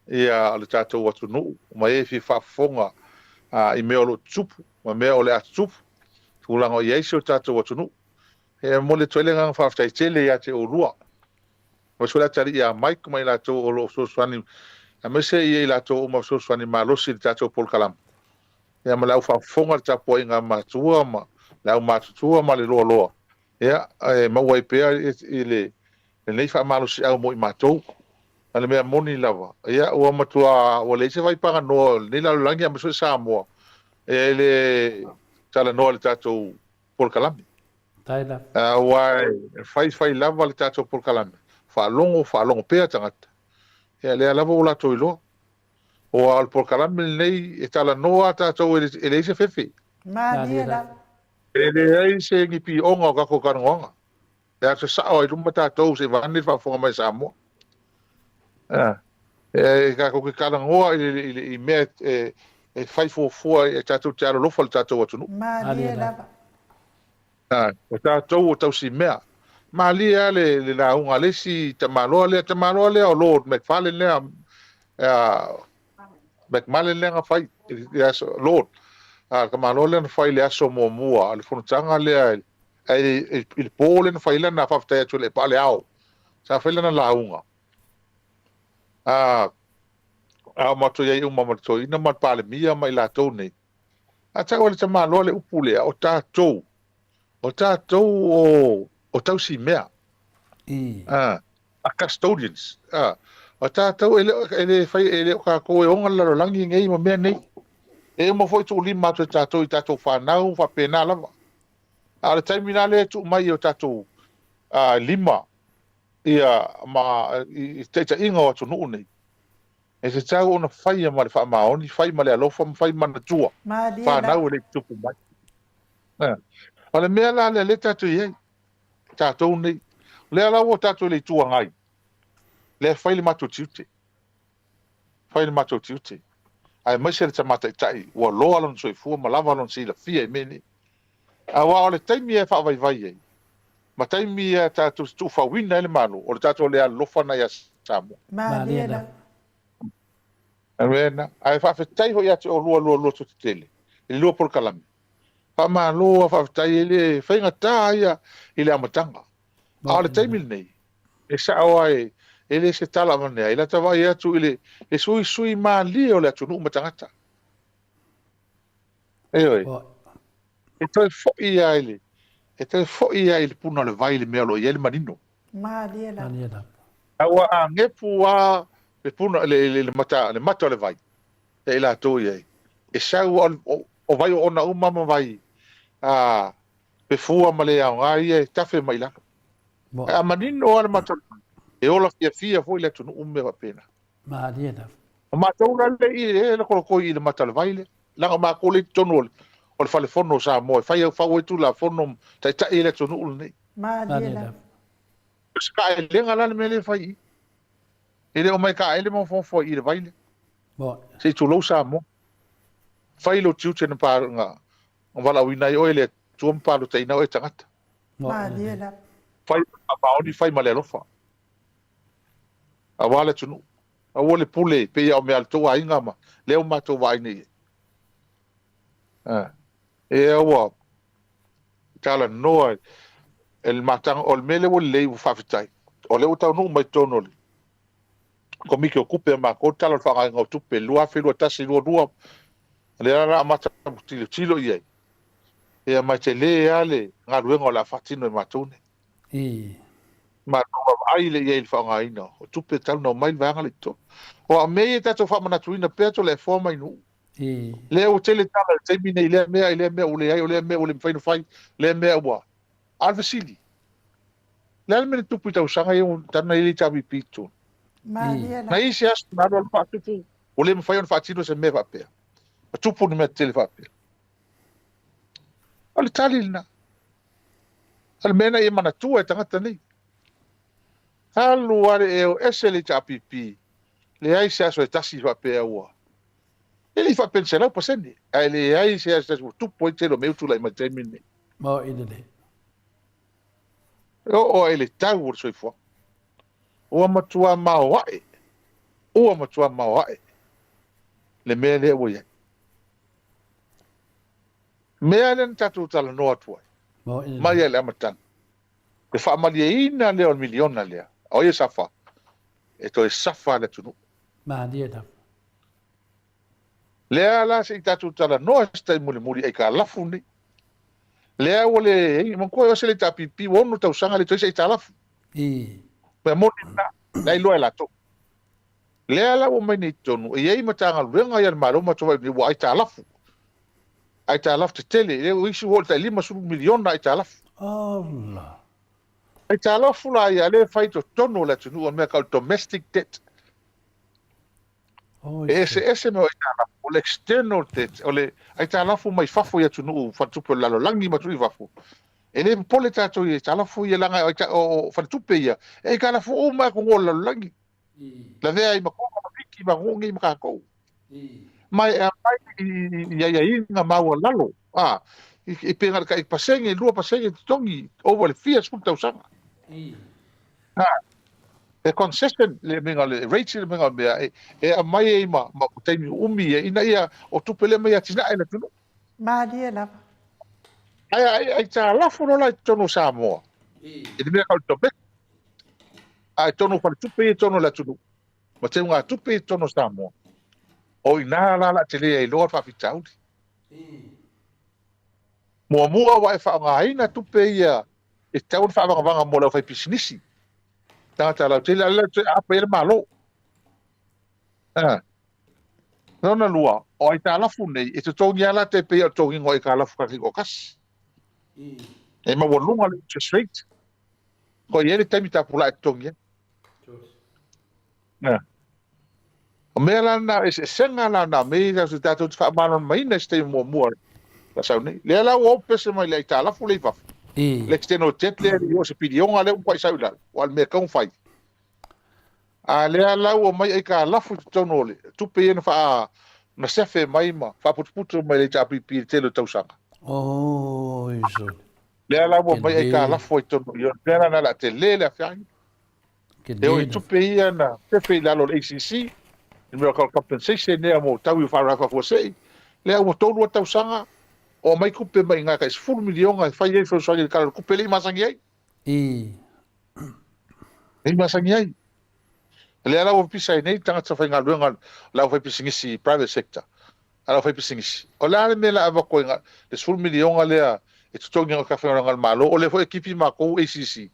ia le tatou atunuu ma e fia faafofoga i mea o lo o tutupu ma mea o le a tutupu, tulaga o i ai si o tatou atunuu. E momoli atu ai le agaga faafetai tele ia te oulua, aemaise foi le atalii ia Mike ma i latou o lo o fesoasoani, aemaise i latou uma fesoasoani malosi i le tatou polokalame, ia ma le au faafofoga i le tapuaiga a matua ma le aumatutua ma le loaloa, ia, e maua ai pea i lenei faamalosiau mo i matou. A le mea moni lava, ia, ua matua, ua leai se vaipaganoa o lenei lalolagi aemaise foi Samoa e le talanoa i le tatou polokalame. Aua e fai fai lava le tatou polokalame, faalogo faalogo pea tagata, ia lea lava ua latou iloa. Aua o le polokalame lenei e talanoa tatou e leai se fefe. Malie lava. E leai se gipioga o tatou talanoaga. E alu sasao ai luma tatou se i vaeane le faafofoga mai a Samoa. E tatou te talanoa i mea e fai fuafua e tatou te alolofa i le tatou atunuu. Malie lava. O tatou o tausimea. Malie lava le lauga a le isi tamaloa lea, tamaloa lea o Lord McFarlane lea, McMullen lea na fai i le aso, Lord, le tamaloa lea na fai i le aso muamua o le fonotaga lea, i le po lea na fai ai lana faafetai atu i le paa le ao, sa fai lana lauga. A o matou i ai uma ma le toeaina ma le Palemia ma i latou nei, a tau e le tamaloa le upu lea, o tatou, o tatou o tausimea. A custodians. O tatou e le fai, e le o tatou e ona le lalolagi nei ma mea nei. E uma foi tuulima atu e tatou i tatou fanau faapena lava. A o le taimi la lea e tuu mai i o tatou lima ia ma i taitaiga o atunuu nei, e tatau ona faia ma le faamaoni, fai ma le alofa ma fai manatua fanau e le i tutupu mai. O le mea la lea lea tatou i ai, tatou nei, o lea la ua tatou i le Itu Agai, lea e fai le matou tiute, fai le matou tiute, aemaise le tama taitai ua loa lona soifua ma lava lona silafia i mea nei. Aua o le taimi e faavaivai ai, ma taimi e tatou te tuufauina ai le Malo, o le tatou le alolofa lena ia Samoa. Malie lava. Amena. Ae faafetai foi ia te oulua lua lototetele i le lua polokalame. Faamalo lava faafetai, e le faigata ia i le amataga. A o le taimi lenei, e sao lava e le se tala avane ai, lata vaai atu i le suisui malie o le atunuu ma tagata. Ioe. E toe foi lava i le, e toe foi lava i le puna o le vai le mea o lo o i ai le manino. Malie lava. Aua a gepu lava le puna, le mata, le mata o le vai, ia i latou i ai, e sau o vai oona uma ma vai pefua ma le aoga ia e tafe mai i lalo. Ae a manino lava le mata o le vai, e ola fiafia foi le atunuu ma mea faapena. Malie lava. O matou la le i e lokoloko i le mata o le vai lea, leaga o matou lea i totonu o le falefono o Samoa e fai au fau ai Tulafono ma taitai ai le atunuu lenei. Malie lava. O se kaaelega la le mea lea e fai i i. E le o mai kaaele ma ofoofo i i le vai lea. Se i tulou Samoa. Fai lou tiute na valaauina ai oe e le Atua ma palotaina oe e tagata. Malie lava. Fai ma faamaoni, fai ma le alofa. Aua le atunuu. Aua le pule pei o mea a le tou aiga ma lea ua matou vaai nei i ai. Ea ua talanoa e le mataga, o le mea lea ua lelei ua faafetai. O lea ua taunuu mai totonu o le Komiti o Tupe a matou, le Tala o le Faagaoioiga o Tupe 2021/2022. Lea la amata tilotilo i ai, ia ma e tele lava le galuega o le a faatino e matou nei. Matou vaavaai lea i ai i le faaaogaina o tupe talu ona omai le vaega lea i totonu. Aua o mea ia tatou faamanatuina pea Toleafoa ma Nuu. Lea ua tele tala i le taimi nei i lea mea, i lea mea ua leai, o lea mea ua le mafai ona fai, lea mea ua... A o le fesili, o le a le mea na tupu i tausaga ia talu ona i ai le HRPP i totonu? Na i ai se aso na alu alu faatupu ua le mafai ona faatino se mea faapea? Na tupu ni mea tetele faapea? O le tali lena. O le mea na ia manatua e tagata nei. Alu lava le eo ese le HRPP, leai se aso e tasi faapea ua. E le i faapea i le 100%, ae leai se aso e tasi ua tupu ai le tele o mea ua tulai mai i le taimi lenei. Maoae lelei. E oo ai i le tau o le soifuaga. Ua matua maoae, ua matua maoae le mea lea ua i ai. Mea lea na tatou talanoa atu ai, mai lava i le amataga, le faamalieina lea o le miliona lea, o ai e safa? E toe safa le atunuu. Malie lava. Lea la se i tatou talanoa se taimi mulimuli aitalafu nei. Lea ua le, manatua e ese le HRPP ua 6 tausaga le toe se aitalafu. Mea moni lena, la e iloa e latou. Lea la ua omai nei i totonu, e i ai Matagaluega ia a le Malo ma matou vaai nei ua aitalafu. Aitalafu tetele, lea ua isi ua oo i le tai 50 miliona aitalafu. Allah. Aitalafu la ia lea e fai i totonu o le atunuu, o le mea tau domestic debt. E eseese mea o aitalafu, o le external debt, o le aitalafu mai fafo i atunuu faletupe o le lalolagi ma atunuu i fafo. E le popole tatou i aitalafu ia leaga o faletupe ia, e aitalafu uma atunuu o le lalolagi. Lavea ai ma Tonga ma Fiti ma atunuu nei ma tatou. Ma e aumai i aiaiga maualalo, i pe na o le tai pasene, 2% totogi over le fia sefulu tausaga. E concession le mea o le rate le mea o mea e aumai ai ma taimi uumi ia ina ia o tupe lea mai atinae le atunuu. Malie lava. Ai aitalafu loa la i totonu o Samoa. I le mea tau le domestic. A i totonu o faletupe ia i totonu o le atunuu ma teugatupe ia i totonu o Samoa. O i ina la o le a tele ai loa le faafitauli. Muamua ua e faaaogaina tupe ia e tatau ona faavagavaga mo le aufaipisinisi, tagata lautele, a o lea e aapa i ai le Malo. Lona lua, o aitalafu nei, e totogi lava la te pei o le totogiga o aitalafu tagata toatasi. E maualuga le interest rate. Ko i ai le taimi tapulaa e totogi ai. O mea la na, eseesega la na mea ia tatou te faamalamalamaina i se taimi muamua la sau nei. Lea la ua pese mai le aitalafu lea i fafo. Le external debt lea i o se piliona lea ua matua sau i lalo. Aua o le mea e tatau ona fai. A lea la ua omai aitalafu i totonu o le tupe ia na faa na sefe mai ma faaputuputu mai le HRPP i le tele o tausaga. Oi sole. Lea la ua omai aitalafu ai totonu i o. Lea la na o le a tele le afiafi. E oo i tupe ia na sefe i lalo o le ACC, le mea o compensation lea mo taui o faalavelave faafuasei, lea ua 3 tausaga o aumai tupe mai i ina tai 10 miliona e fai ai fesoasoani i le Tala o le Tupe e le i masani ai. E le i masani ai. Lea la ua pisa ai nei tagata faigaluega, le aufaipisinisi private sector, a le aufaipisinisi. O le a le mea o le a avatu ai le 10 miliona lea e totogi ai faigaluega a le Malo, o lea foi e tipi matou ACC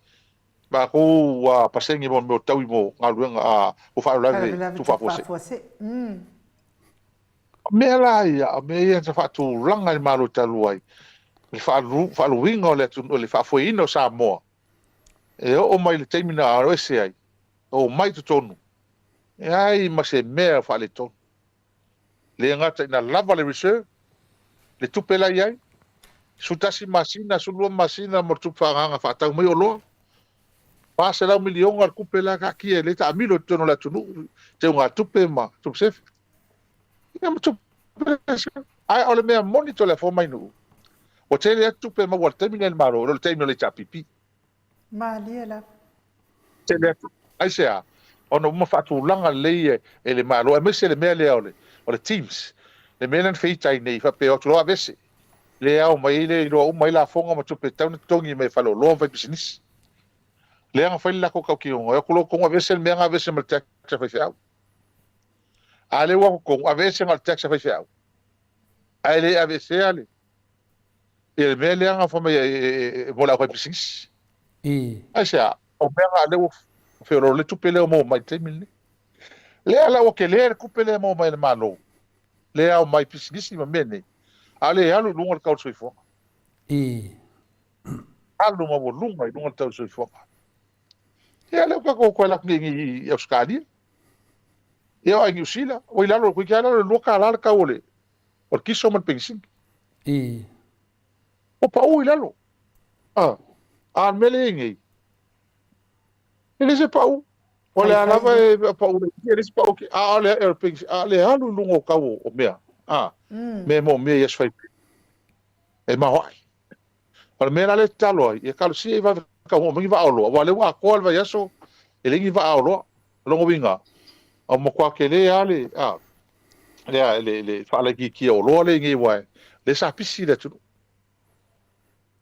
matou ua pasene mo mea o taui mo galuega a mo faalavelave tuufaafuasei. O mea la ia, o mea ia na faatulaga e le Malo talu ai, le faaluina o le atunuu, le faafoeina o Samoa, e oo mai i le taimi na aloese ai, omai i totonu, e leai ma se mea o faaletonu. Le gata ina lava le reserve, le tupe la e i ai, 11 masina, 12 masina mo le tupe faaagaaga faatau mai oloa, 400 miliona le tupe la e taatia e le taamilo i totonu o le atunuu, teugatupe ma tupe sefe. Ia ma tupe Ae o le mea moni Toleafoa mai Nuu, ua tele atu tupe e maua i le taimi lenei a le Malo i lo le taimi o le HRPP. Malie lava. Tele atu. Aisea? Ona ua uma faatulaga lelei e le Malo, aemaise le mea lea o le, o le Teams, le mea lea na feita ai nei, faapea o atu loa aveese, lea ao mai ai lea iloa uma ai lafoga ma tupe e tatau ona totogi mai e faleoloa ma faipisinisi. Lea na fai le latou tautinoga, e o atu loa totonu aveese le mea na aveese ma le tax a faifeau. A lea ua o atu totonu, aveese na o le tax a faifeau. Ae le aveesea le ia le mea lea na fai mai e mo le aufaipisinisi. Aisea? O mea na lea ua feoloolo le tupe lea ua maua mai i le taimi lenei. Lea la ua tele le tupe lea e maua mai e le Malo, lea e ao mai pisinisi ma mea nei, a o lea e alu i luga le tau o le soifuaga. Alu maualuga i luga le tau o le soifuaga. Ia lea ua tatou toe alu atu nei i Ausetalia, ia o ai Niu Sila, ua i lalo, toeitiiti lava i lalo i le $2 le tau o le kiso ma le penisini. Ua pau i lalo. A o le mea lea e i ai nei, e leai se pau. O lea lava e pau laitiiti, e leai se pau, a o le alu i luga o tau o mea, mea e moomia i aso faipea, e maoae. O le mea la lea e tatalo ai, ia talosia ia vave taunuu mai ni vaa oloa, aua o lea ua atoa le vaiaso e leai ni vaa oloa. O lona uiga, ua matua tele lava le, a, le, le faalaitiitia o oloa lea i inei aua o lea sa pisi le atunuu.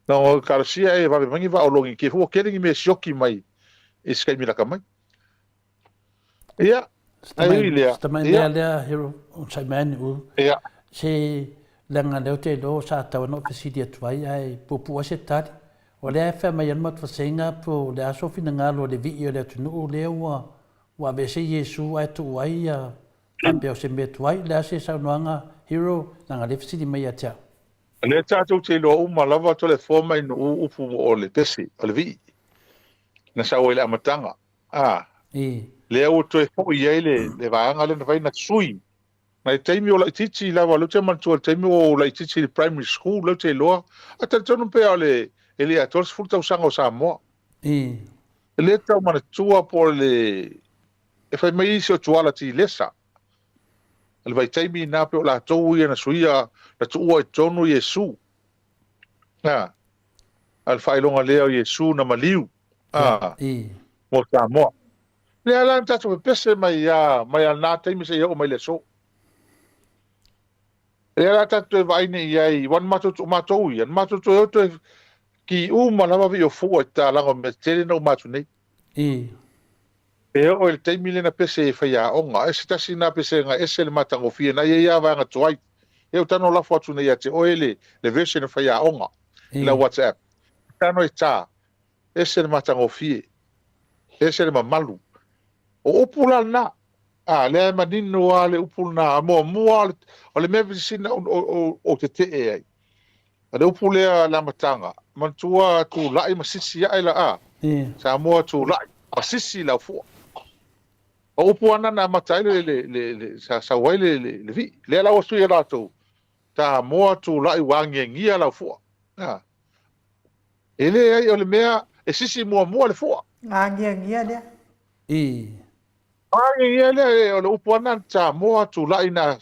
Na talosia e vave mai ni vaa oloa ne i te i foi ua tele ni mea e sioki mai i se taimi lata mai. Ia, ae ui i lea, Si tamai mea lea, Hero, onosai mai ane ulu. Ia. Se leaga lea ou te iloa sa tatau ona ou fesili atu ai, ae puupuu ai se tali. O lea e fai mai ai le matou vasega po o le a sou finagalo i le vii o le atunuu lea ua ua aveese Iesu ae tuu ai ia faapea o se mea tuai. O le a se saunoaga, Hero, leaga lea e fesili mai ia te au. O lea tatou te iloa uma lava toleafoa mai nuu upu o le pese, o le vii, na sau ai i le amataga. A, lea ua toe foi ai le, le vaega lea na fai na sui. Nai taimi o laitiiti lava, lea ou te manatua le taimi o laitiiti i le primary school, lea ou te iloa, a talitonu pea o le, e le atoa le 10 tausaga o Samoa. E le tau manatua po o le, e fai mai isi o Tuala Tilesa, le vaitaimi na pe o latou ia na suia, na tuua i totonu Iesu. A, a le faailoga lea o Iesu na maliu a, mo Samoa. Lea la na tatou pepese mai a, mai a lena taimi seia oo mai le aso. Lea la tatou toe vaai nei i ai, aua na matou, o matou ia, na matou toe o toe ki uma lava vii o fua i tatalaga o mea tetele na uma atu nei. E oo i le taimi lea na pese ai e faiaoga, e se tasi lena pesega e ese le matagofie, na i ai lava vaega tuai. Ia ou tago lafo atu nei ia te oe le, le version a faiaoga i lau WhatsApp. Tago e ta, ese le matagofie, ese le mamalu. O upu la lena, a, lea e manino lava le upu lena, muamua o le mea sina o tetee ai. O le upu lea i le amataga, manatua tulai ma sisi ae la a, Samoa tulai ma sisi le aufua. O upu lava na na amata ai le, le, le, le, sa sau ai le, le, le vii. Lea la ua sui e latou, Samoa tulai ua agiagia le aufua. A. E leai, o le mea e sisi muamua le fua. Agiagia lea. Agiagia lea, o le upu lava lena Samoa tulai na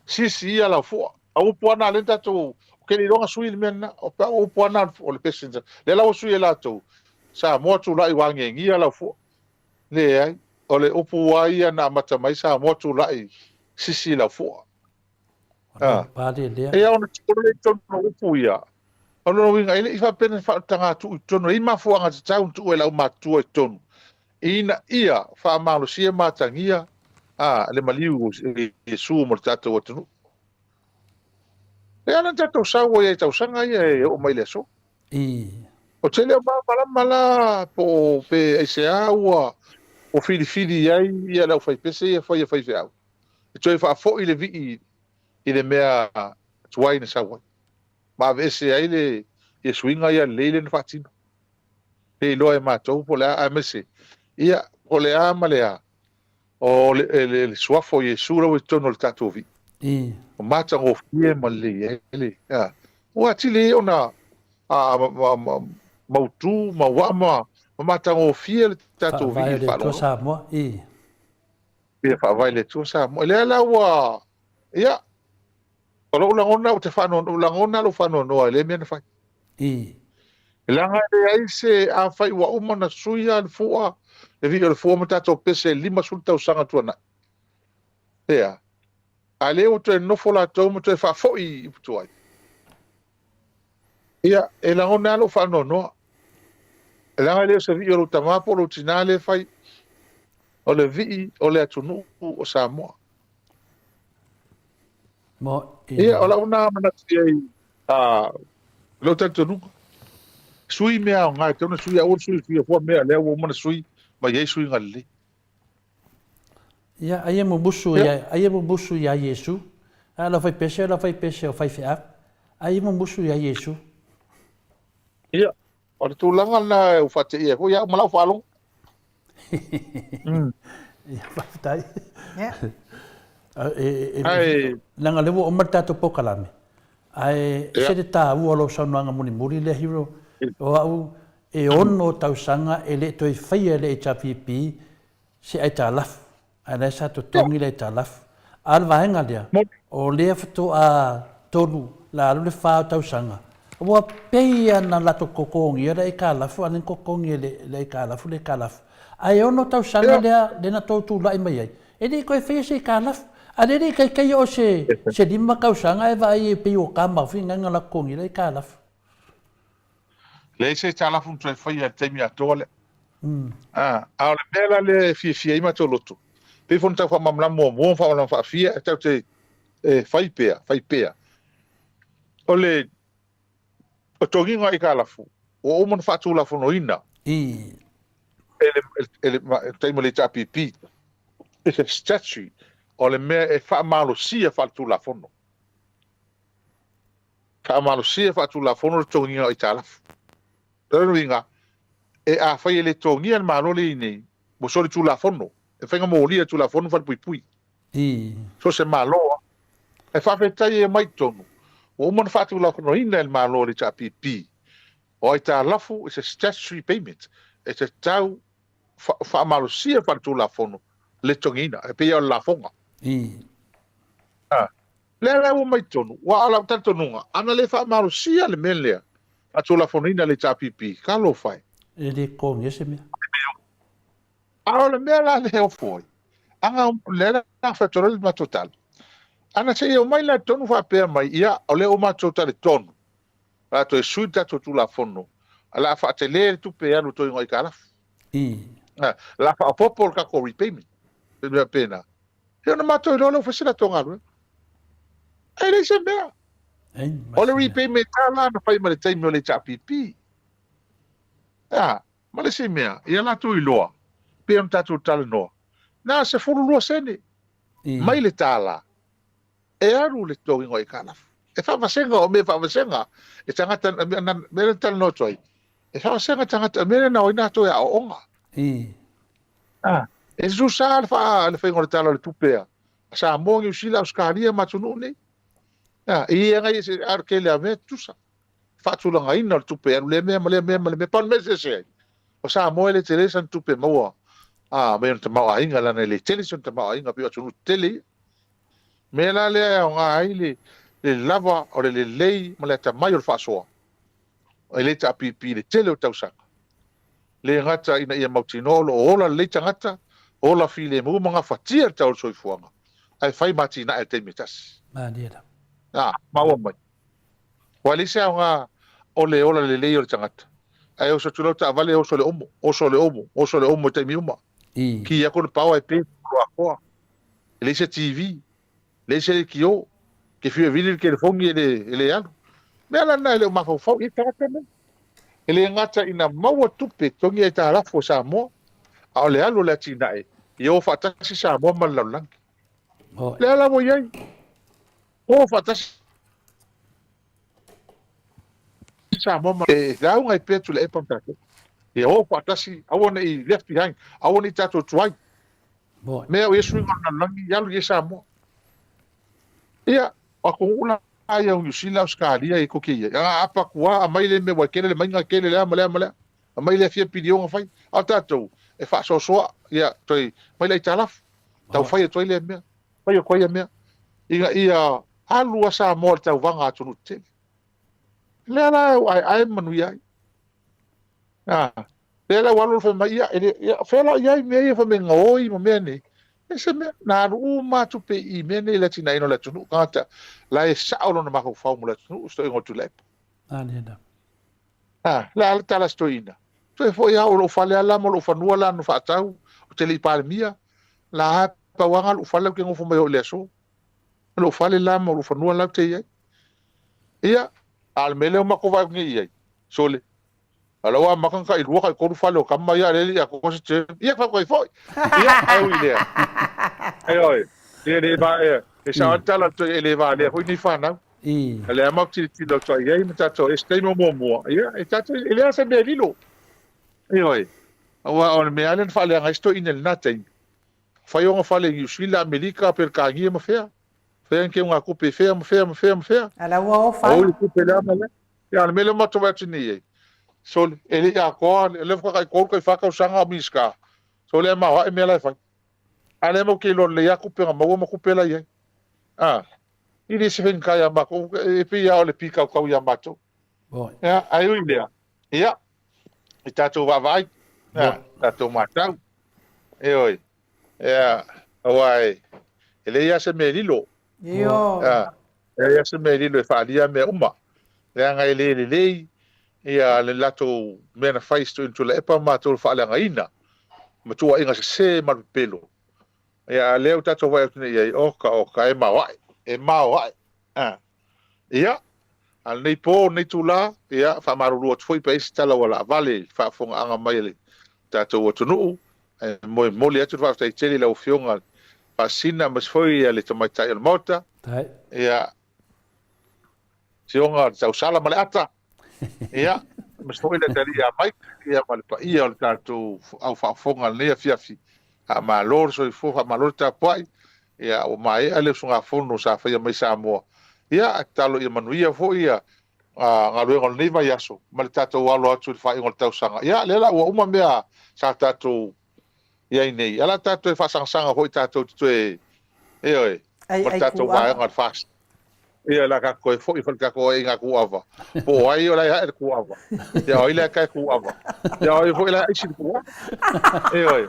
sisi ia lau fua. O upu lava na lea na tatou, ou te le iloa na sui le mea lena. O upu lava na o le pese. Lea la ua sui e latou, Samoa tulai ua agiagia lau fua. Leai, o le upu lava ia na amata mai Samoa tulai sisi lau fua. E ao ona tuu lea i totonu o upu ia. O lona uiga, e le i faapea na faataga tuu i totonu, e i ai mafuaaga tatau na tuu e le aumatutua i totonu, ina ia faamalosia ma atagia a le maliu o Iesu mo le tatou atunuu. E ala ona tatou sau ai i tausaga ia e oo mai i le aso. Ou te le o malamalama la po o pe aisea ua filifili ai ia le aufaipese ia faia faifeau. E toe faafoi le vii i le mea tuai na sau ai, ma aveese ai le ia suiga ia lelei lea na faatino. Le iloa e matou po o le a, aemaise ia po o le a ma le a, o le, le, le suafa o Iesu la ua i totonu o le tatou vii. O matagofie ma lelei ai le, a, ua atili ai ona a, ma, ma, mautu, mauaa ma, ma matagofie le tatou vii i le faalogologo. Samoa. Ia faavae le Atua Samoa. Lea la ua, ia, o lou lagona ou te faanoanoa, lagona lou faanoanoa i lea mea na fai. Leaga e leai se, afai ua uma ona suia le fua, le vii o le fua ma tatou pese i le 50 tausaga tuanai. Ea. A lea ua toe nofo latou ma toe faafoi i upu tuai. Ia, e lagona lava lou faanoanoa. Leaga e le o se vii o lou tama po o lou tina lea e fai. O le vii o le atunuu o Samoa. Ia, o lau lena manatu i ai, i lou talitonuga. Sui mea aoga e tatau ona sui, aua le sui suia fua mea lea ua uma ona sui ma i ai suiga lelei. Ia, ai e mumusu ia, ai e mumusu ia Iesu. A o le aufaipese o le aufaipese o faifeau. Ai e mumusu ia Iesu. Ia, o le tulaga lena ua faateia ai foi au ma lau faalogo. Ia, faafetai. Ae, leaga o lea ua uma le tatou polokalame, ae ese le taua o lau saunoaga mulimuli lea Hero, o au e ono tausaga e le toe faia e le HRPP se aitalafu, ae la e sa totogi le aitalafu. A o le vaega lea, o lea faatoa tolu, la alu le fa o tausaga, ua pei lava na latou totogia le aitalafu, a o lea na totogi e le aitalafu le aitalafu. Ae ono tausaga lea, lea na tou tulai mai ai, e le i toe faia se aitalafu. A o lea e le i taitai oo se 5 tausaga ae vaai e pei ua tama foi na latou totogia le aitalafu. Leai se aitalafu na toe faia i le taimi atoa lea. A, a o le mea la lea e fiafia ai matou loto, pei foi ona tau faamalamalama muamua ma faamalamalama faafia, e tatou te e fai pea, fai pea. O le totogiga o aitalafu, ua uma ona faatulafonoina I. e le, e le, e le taimi o le HRPP. It's a statutory, o le mea e faamalosia faaletulafono. Faamalosia faatulafono le totogiina o aitalafu. O lona uiga, e afai e le totogia e le Malo lea e i ai nei, ua solitulafono, e mafai ona molia e le Tulafono falepuipui. So o se Malo lava. Ae faafetai e omai i totonu, ua uma ona faatulafonoina e le Malo o le HRPP, o aitalafu is a statutory payment, e tatau faamalosia faaletulafono le totogiina, e pei lava o le lafoga. Lea la ua mai totonu, aua o lau talitonuga, ana le faamalosia le mea lea, faatulafonoina e le HRPP, talofa e. E le totogia se mea. A o le mea la lea e ofo ai, ana, lea la fai atu ai le matou tala, ana se i omai la i totonu faapea mai, ia, o lea ua matou talitonu, o le a toe sui le tatou Tulafono, o le a faatele le tupe e alu i totogiina o aitalafu. O le a faaopoopo le tatou repayment, se mea faapena. Ia ona matou iloa lea ua fai se latou galuega. Ae leai se mea. O le repayment lava la na fai ma le taimi o le HRPP. Ia, ma le isi mea, ia latou iloa, pei ona tatou talanoa, na o le 12 sene mai le $1 e alu le totogiina o aitalafu. E faavasega, o mea e faavasega e tagata, mea lea na talanoa atu ai, E faavasega tagata, mea lea na o ai latou e aooga. E tutusa le faa le faiga o le Tala o le Tupe a Samoa, Niu Sila, Ausetalia ma atunuu nei. E i ai se a o le tele lava o mea e tutusa. Faatulagaina o le tupe e alu lea mea ma lea mea ma lea mea. Pau le mea e eseese ai, o Samoa e le tele sana tupe maua mai ona tamaoaiga leaga e le tele sona tamaoaiga pei o atunuu tetele ia. Mea la lea e aoga ai le lava o le lelei ma le atamai o le faasoa e le taapipi i le tele o tausaga. Le gata ina ia mautinoa o lo o ola lelei tagata, ola filemu ma gafatia le tau o le soifuaga, ae fai ma atinae i le taimi e tasi. Malie lava. A, maua mai. Ua leai se aoga o le ola lelei o le tagata, ae oso atu lau taavale e oso i le omo, oso i le omo, oso i le omo i taimi uma. Ki atu le paoa e pe i atoa. E leai se TV. Leai se leitio, ke fiu e vili le telefoni e le, e le alu. Mea la lena e le o mafaufau i ai tagata nei. E le gata ina maua tupe togi aitalafu a Samoa, a o le alu o le atinae, ia o faatasi Samoa ma le lalolagi. Lea la ua i ai, o faatasi Samoa ma e lauga ai pea Tuilaepa ma tatou. Ia o faatasi, aua ne i left behind, aua ne i tatou tuai. Mea o ia suiga o le lalolagi i alu i ai Samoa. Ia, o atunuu la ia o Niu Sila, Ausetalia e koke i ai. A apa atu lava, aumai le mea ua tele le maiga, tele le a ma le a ma le a. Aumai lea fia piliona fai. A o tatou, e faasoasoa, ia, toe mai le aitalafu. Tau fai atu ai lea mea. Fai atu ai ia mea. Ina ia alu a Samoa i le tauvaga a atunuu tetele. Lea la e aeae ma manuia ai. A, lea la ua alu fai mai, ia, ele, ia, fea la i ai mea ia fai mai gaoi ma mea nei. E se mea, na alu uma tupe i mea nei i le atinaeina o le atunuu, tagata la e sao lona mafaufau mo le atunuu, se toeaiga o Tuilaepa. A, lea la. A, le a le tala a se toeaina. Toe foi lava o lou fale lava la ma lou fanua la na faatau, ou te le i Palemia, la pau lava lou fale ou te nofo mai ai i le aso. O lou fale la ma lou fanua la ou te i ai. Ia, a o le mea lea ua matou vaai atu nei i ai, sole, a o la ua amata ona tailua taitolu fale o tama ia a o lea e le i atoa se term. Ia, fai atu ai foi. Ia, ae ui i lea, ioe, e le va, e sao lava le tala a le toeaina, e le valea foi nei fanau. O lea lava matou te tilotilo atu ai i ai ma tatou, e se taimi o muamua, ia, e tatou, e leai lava se mea e lilo. Ioe, aua o le mea lava lea na faaleaga ai si toeaina i lena taimi, Fai ona fale i Niu Sila, Amerika, Peretania ma fea. Fai ana teugatupe i fea ma fea ma fea ma fea. A la ua o fale. O le tupe lea ma lea. Ia, o le mea lea ua matou vaai atu nei i ai, sole, e le i atoa, o lea faatoa tai tolu tai fa tausaga o Minisita, sole ae maoae mea la e fai. A o lea matou te iloa lelei lava tupe na maua ma tupe la e i ai. A, e le se faigata ia matou, e pei lava o le pitautau ia matou. Ia, ae ui i lea, ia, i tatou vaavaai, ia, tatou matau. Ioe, ia, aua e, e leai lava se mea e lilo. Io. Ia, e leai lava se mea e lilo e faaalia mea uma. Leaga e le lelei ia le latou mea na fai i si toeaina Tuilaepa ma matou le faaleagaina ma tuuaiga sese ma le pepelo. Ia, a o lea ua tatou vaai atu nei i ai, oka, oka, e maoae, e maoae. A. Ia, a lenei po, lenei itula, ia, faamalulu atu foi pe ai se tala ua laavale i le faafofogaaga mai a le tatou atunuu, ae momoli atu le faafetai tele i lau Afioga Faasisina aemaise foi le Tamaitai o le Maota, ia, Afioga Tausala ma le Ata, ia, aemaise foi le atalii ia Mike, ia ma le paia o le tatou au faafofoga i lenei afiafi. Faamalo le soifua, faamalo le tapuai. Ia, ua maea le usugafono sa faia mai Samoa. Ia, ae tatalo ia manuia foi ia galuega o lenei vaiaso ma le tatou alo atu i le faaiuga o le tausaga. Ia, lea la ua uma mea sa tatou i ai nei. Ia, la tatou toe faasagasanga foi tatou te toe, ioe, ma le tatou vaega o le FAST. Ia, la tatou toe foi foi le tatou aiga kūʻava. Po o ai o la e ae le kūʻava. Ia, o ai la e tae kūʻava. Ia, o ai foi la e aisi le kūʻava. Ioe.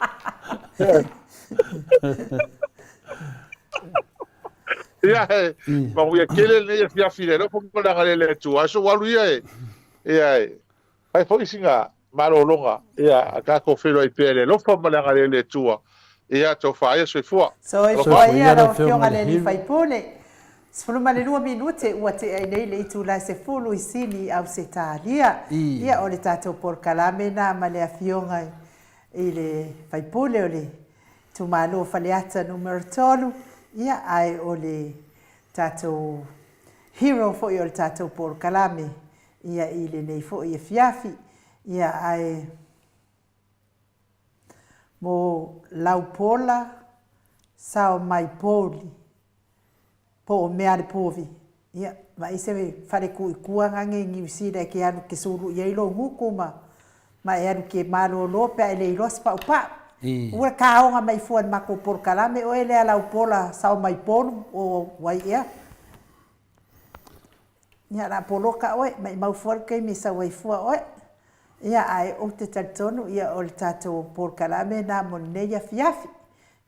Ia, e manuia tele lenei afiafi i le alofa ma le agalelei o le Atua. Ae sou alu ia e, ia e, fai foi sina malologa, ia, a tatou feiloai pea i le alofa ma le agalelei o le Atua. Ia, tofa ia, soifua. Soifua ia lau Afioga i le Alii Faipule. 12 minute ua tea ai nei le itula e 10 i Sini i Ausetalia. Ia, o le tatou polokalame lena ma le Afioga i le Faipule o le itumalo o Faleata Numera 3, ia, ae o le tatou hero foi o le tatou polokalame, ia, i lenei foi afiafi. Ia, ae mo Laupola Sao Mai Pouli, po o mea le povi, ia, ma i se fale ku i kua ngange i Niu Sila e ke alu ke sulu i ai lo nguku ma ma e alu ke malōlō pe a e le iloa se paʻupaʻu. Ua kāoga mai fua i le makou polokalame oe lea Laupola Sao Mai Polu o wai ea. Ia, la poloka oe, maʻimau fua le taimi e sau ai fua oe. Ia, ae ou te talitonu, ia, o le tatou polokalame lena mo lenei afiafi.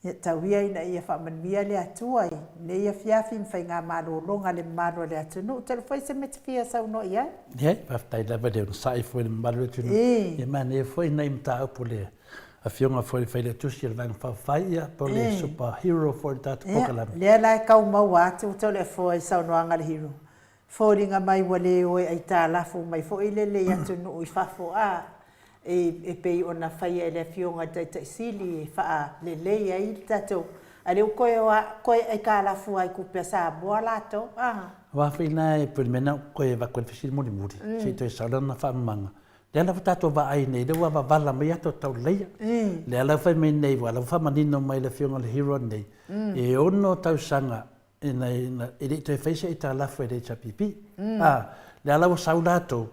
Ia tau ia ina ia faamanuia le Atua i lenei afiafi ma faigamalologa le mamalu o le atunuu. Talofa i se mea e te fia saunoa i ai. Leai, faafetai lava i le onosai foi i le mamalu o le atunuu. Ia manaia foi nai mataupu le Afioga foi i le Failautusi o le Vaega Faaupufai, ia, po o le super hero foi o le tatou polokalame. Ia, lea la e tau maua atu Toleafoa i saunoaga a le hero. Foliga mai ua le o e aitalafu mai foi lele i atunuu i fafo a e pei ona faia e le Afioga i le Taitai Sili e faalelei ai le tatou, a lea ua toe o toe aitalafu lava i tupe a Samoa latou a. Aua foi la e pei o le mea lena ua toe avatu ai le fesili mulimuli, se i toe sau lana faamamaga. Lea la ua tatou vaai nei, lea ua vavala mai ata o tauleleia. Lea la ua fai mai nei, ua la ua faamanino mai e le Afioga i le Hero nei, e ono tausaga ina, ina, e le i toe fai se aitalafu e le HRPP. A, lea la ua sau latou,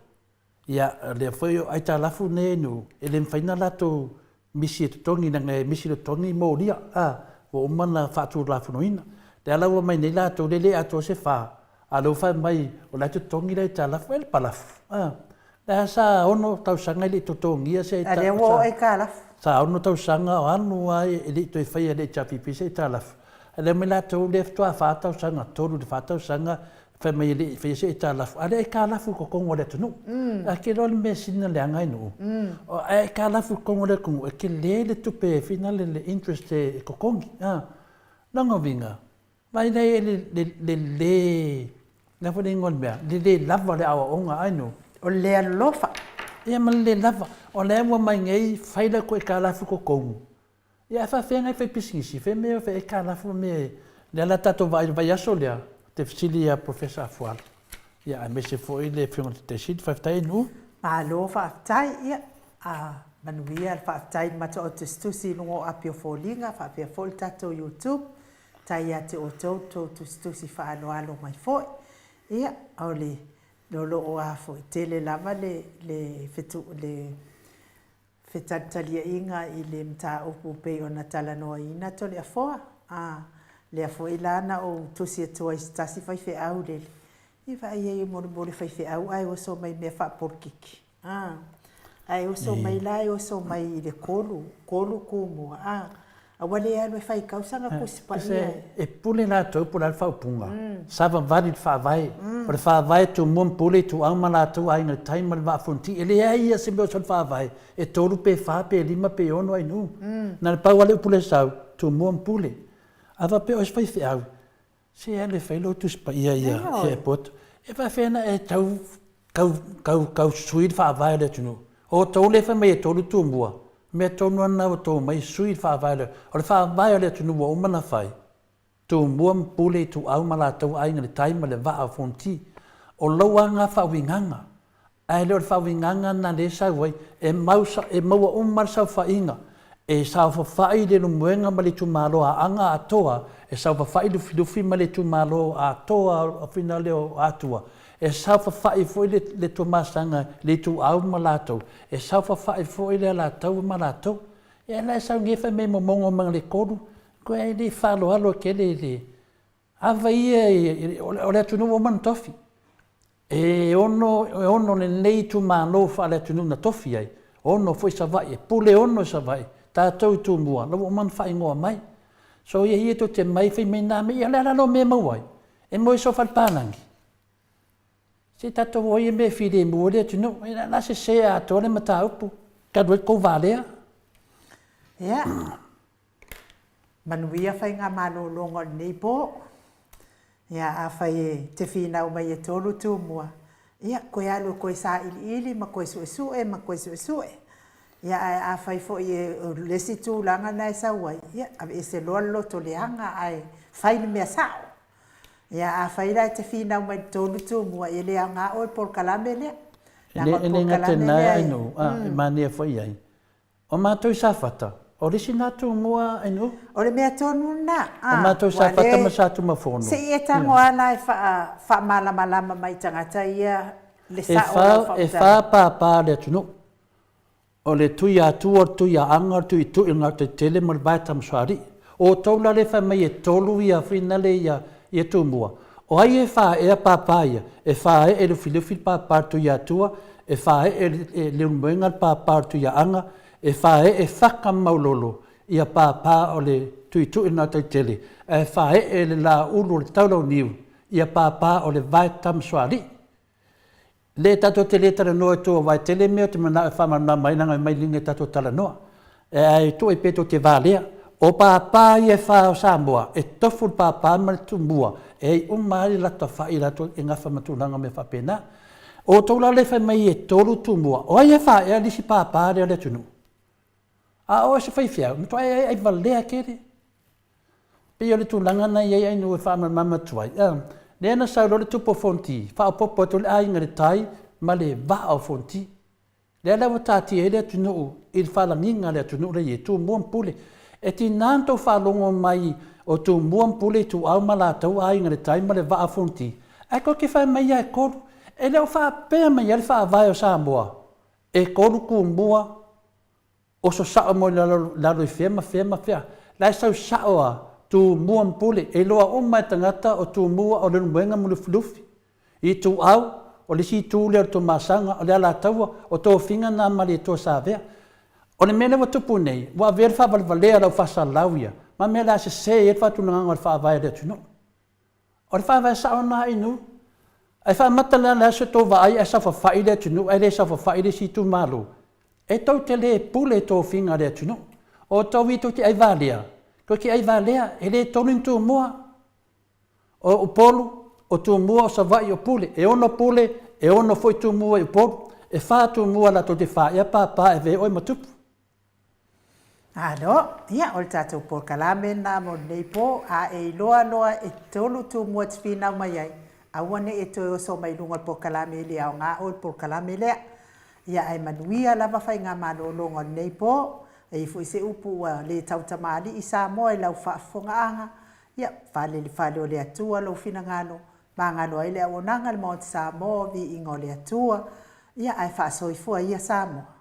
ia, lea foi o aitalafu nei nu, e le mafai ona latou misi e totogi, leaga e misi le totogi molia, a, ua uma ona faatulafonoina. Lea la ua omai nei latou, lea e le atoa se fa, a o lea ua fai mai o la e totogi le aitalafu, e le palafu, a. Lea sa ono tausaga e le i totogia se aitalafu. A lea ua oo aitalafu. Sa ono tausaga o alu lava e le i toe faia e le HRPP se aitalafu. A lea mai latou lea faatoa fa tausaga, tolu i le fa tausaga fai mai e le i faia se aitalafu. A o le aitalafu i totonu o le atunuu. Ae te iloa le mea sili ona leaga i nuu, o aitalafu i totonu o le atunuu e tele le tupe finale le interest e totogi. Lona uiga. Vaai nei e le, le, le le, le a foi le igoa o le mea, le le lava o le aoaoga, ai no. O le le alolofa. Ia ma le le lava. O lea ua mai nei fai lau aitalafu i totonu. Ia ae faafefea nai faipisinisi, fai mea e fai aitalafu ma mea e, lea la tatou vaai i le vaiaso lea, ou te fesili ia Professor Afualo, ia aemaise foi le Afioga i le Taitaifono, faafetai Nu'u. Malo faafetai, ia a manuia le faafetai i le matou au tusitusi i luga o api o foliga faapea foi le tatou YouTube, tai ia te outou le tou tusitusi faaaloalo mai foi. Ia o le o lo o a foi tele lava le le fetu le fetalitaliaiga i le mataupu pei ona talanoaina Toleafoa, a lea foi la na ou tusi atu ai i se tasi faifeau lele, ia vaai ai e molemole faifeau ae oso mai i mea faapolokiki, a, ae oso mai la e oso mai i le kolu, kolu tumua, a, A ua le alu e fai tausaga Tusi Paia e. E pule latou po o le a le faaupuga, savavali i le Faavae. O le Faavae Tumua ma Pule, Ituau ma latou Aiga i le Tai ma le Vaa Fonoti. E leai ia se mea o sau i le Faavae e tolu pe fa pe lima pe ono ainuu. Na o le pau lava le upu lea e sau, Tumua ma Pule. A faapea o oe se faifeau, Se alu e fai lou Tusi Paia ia e poto. E faafefea ona e tau, tau, tau, tau sui le faavae o le atunuu. O outou lea e fai mai e tolu Tumua, mea tonu lava lena ua outou omai sui le faavae o le, o le faavae o le atunuu ua uma ona fai, Tumua ma Pule, Ituau ma latou Aiga i le Tai ma le Vaa o Fonoti. O lou lava lena faauigaga. Ae le o le faauigaga lena lea e sau ai, e mau, e maua uma lava le saofaiga, e saofafai Leulumoega ma le itumalo Aana atoa, e saofafai Lufilufi ma le itumalo atoa finale o Atua, e saofafai foi le, le Tuamasaga, le Ituau ma latou, e saofafai foi le Alataua ma latou. Ia la e sau nei fai mai e momono mai le kolu, koe ai le faaaloalo tele i le ava ia i, o le atunuu ua uma ona tofi. E ono, e ono lenei itumalo faale-atunuu na tofi ai, ono foi Savaii, e pule ono i Savaii, tatou i Tumua, la ua uma ona faaigoa mai. So ia ia tou te mai fai mai na mea, ia o le a la lou mea e maua ai? E moe i sou fale palagi. Se tatou o ia mea e filemu ai le atunuu, o le a sese atoa le mataupu, talu ai le tou valea. Ia, Manuia faigamalologa o lenei po. Ia, afai e te finau mai e tolu Tumua, ia, toe alu e toe sailiili ma toe suesue ma toe suesue. Ia, ae afai foi e o le isi tulaga lena e sau ai, ia, aveese loa le loto leaga ae fai le mea sao. Ia, afai la e te finau mai i le tolu Tumua, ia e le aoga oe le polokalame lea. Leaga o le polokalame lea e. E le gata i lena Ainuu, e manaia foi i ai, O matou i Safata, o le isi na Tumua Ainuu. O le mea tonu lena. O matou i Safata ma Satumafono. Se i e tago lava la e faamalamalama mai i tagata ia le sao o lau faamatalaga. E fa pāpā o le atunuu. O le Tuiatua, o le Tuiaaga, o le Tuitui, o le Gautaitele ma le Vae Tamasoalii. O outou la lea e fai mai e tolu ia finale ia Tumua, o ai e fa ea pāpā ia? E fa ee Lufilufi le pāpā o le Tuiatua, e faaee e Leulumoega le pāpā o le Tuiaaga, e faaee Faka ma Maulolo ia pāpā o le Tuitui o Gataitele, ae faaee le Laulu o le Taulauniu ia pāpā o le Vae Tamasoalii. Le tatou te le talanoa i tua aua e tele mea ou te manao e faamalamalama ai leaga e mai liga i tatou talanoa. Ae tuu ai pea tou te valea. O pāpā ia e fā o Samoa, e tofu le pāpā ma le tumua, e ai uma ai le latou tafai latou e gafa ma tulaga o mea faapena. O outou la lea e fai mai e tolu tumua, o ai e fā ea le isi pāpā lea o le atunuu? A o oe o se faifeau, e matua e ai valea tele. Pei o le tulaga lena e i ai Ainuu e faamalamalama atu ai. Lea na sau loa le tupu o Fonoti, faaopoopo atu le aiga i le tai ma le vaa o Fonoti. Lea la ua taatia ai le atunuu i le faalagiga a le atunuu lea i ai, Tumua ma Pule. E tiga ona tou faalogo mai o Tumua ma Pule, Ituau ma latou Aiga i le Tai ma le Vaa o Fonoti, ae tou te fai mai lava e tolu. E le o faapea mai ai le Faavae o Samoa, e tolu Tumua, oso sao mo lalo i fea ma fea ma fea. La e sau sao a Tumua ma Pule, e iloa uma e tagata o Tumua o Leulumoega ma Lufilufi. Ituau, o le isi itu lea o le Tuamasaga, o le Alataua, o tofiga na Malietoa Savea. O le mea lea ua tupu nei, ua avea le faavalevalea o le au faasalalau ia, ma mea o le a sese ai le faatulagaga o le faavae a le atunuu. O le faavae sao lena Ainuu. Ae faamata le a le aso tou vaai ae saofafai le atunuu ae le saofafai le isi itumalo. E tou te le pule i tofiga a le atunuu. O outou ia tou te aivalea, tou te aivalea, e le tolu ni Tumua. O Upolu, o Tumua, o Savaii, o Pule. E ono Pule, e ono foi Tumua i Upolu. E fa Tumua latou te faaea pāpā e avea oe ma tupu. Malo, ia, o le tatou polokalame lena mo lenei po, a e iloa loa e tolu Tumua e te finau mai ai, aua ne i e toe oso mai i luga o le polokalame e le aoga oe le polokalame lea. Ia, ae manuia lava faigamalologa o lenei po. E i ai foi se upu ua le tautamalii Samoa i lau faafofogaaga, Ia, fale i le fale o le Atua lou finagalo, magalo ai le auaunaga a le Maota Samoa, viiga o le Atua, ia ae faasoifua ia Samoa.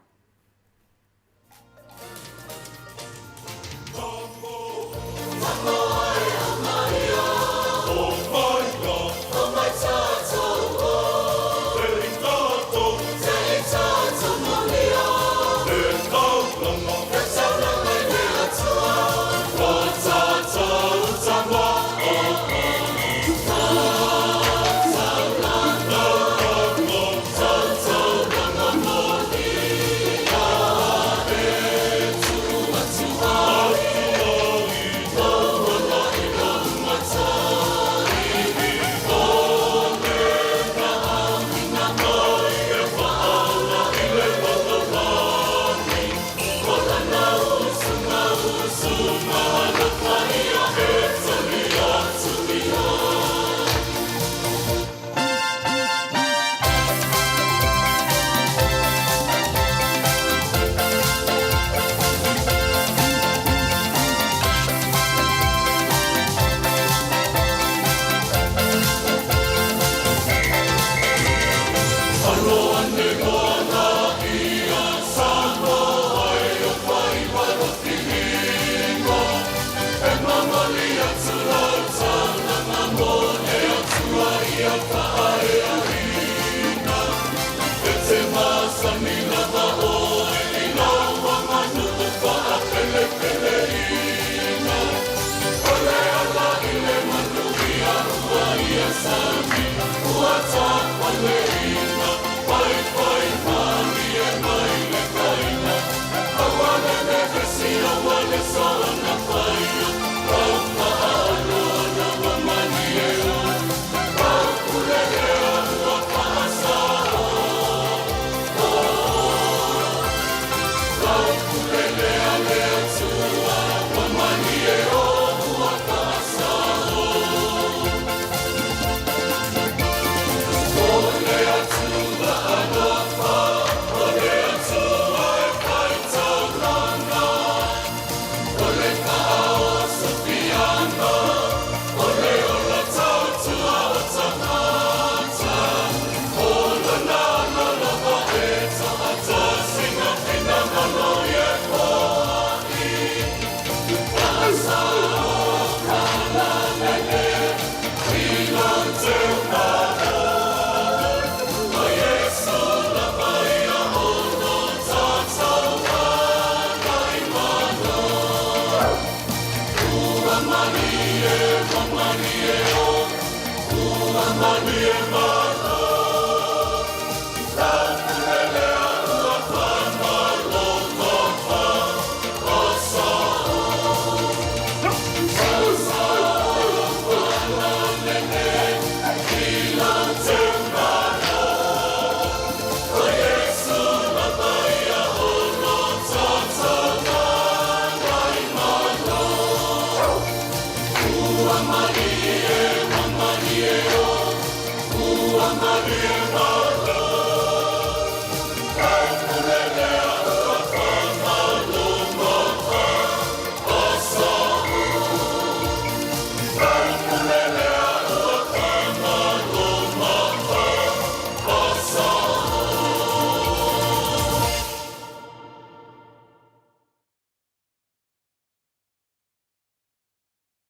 Maria,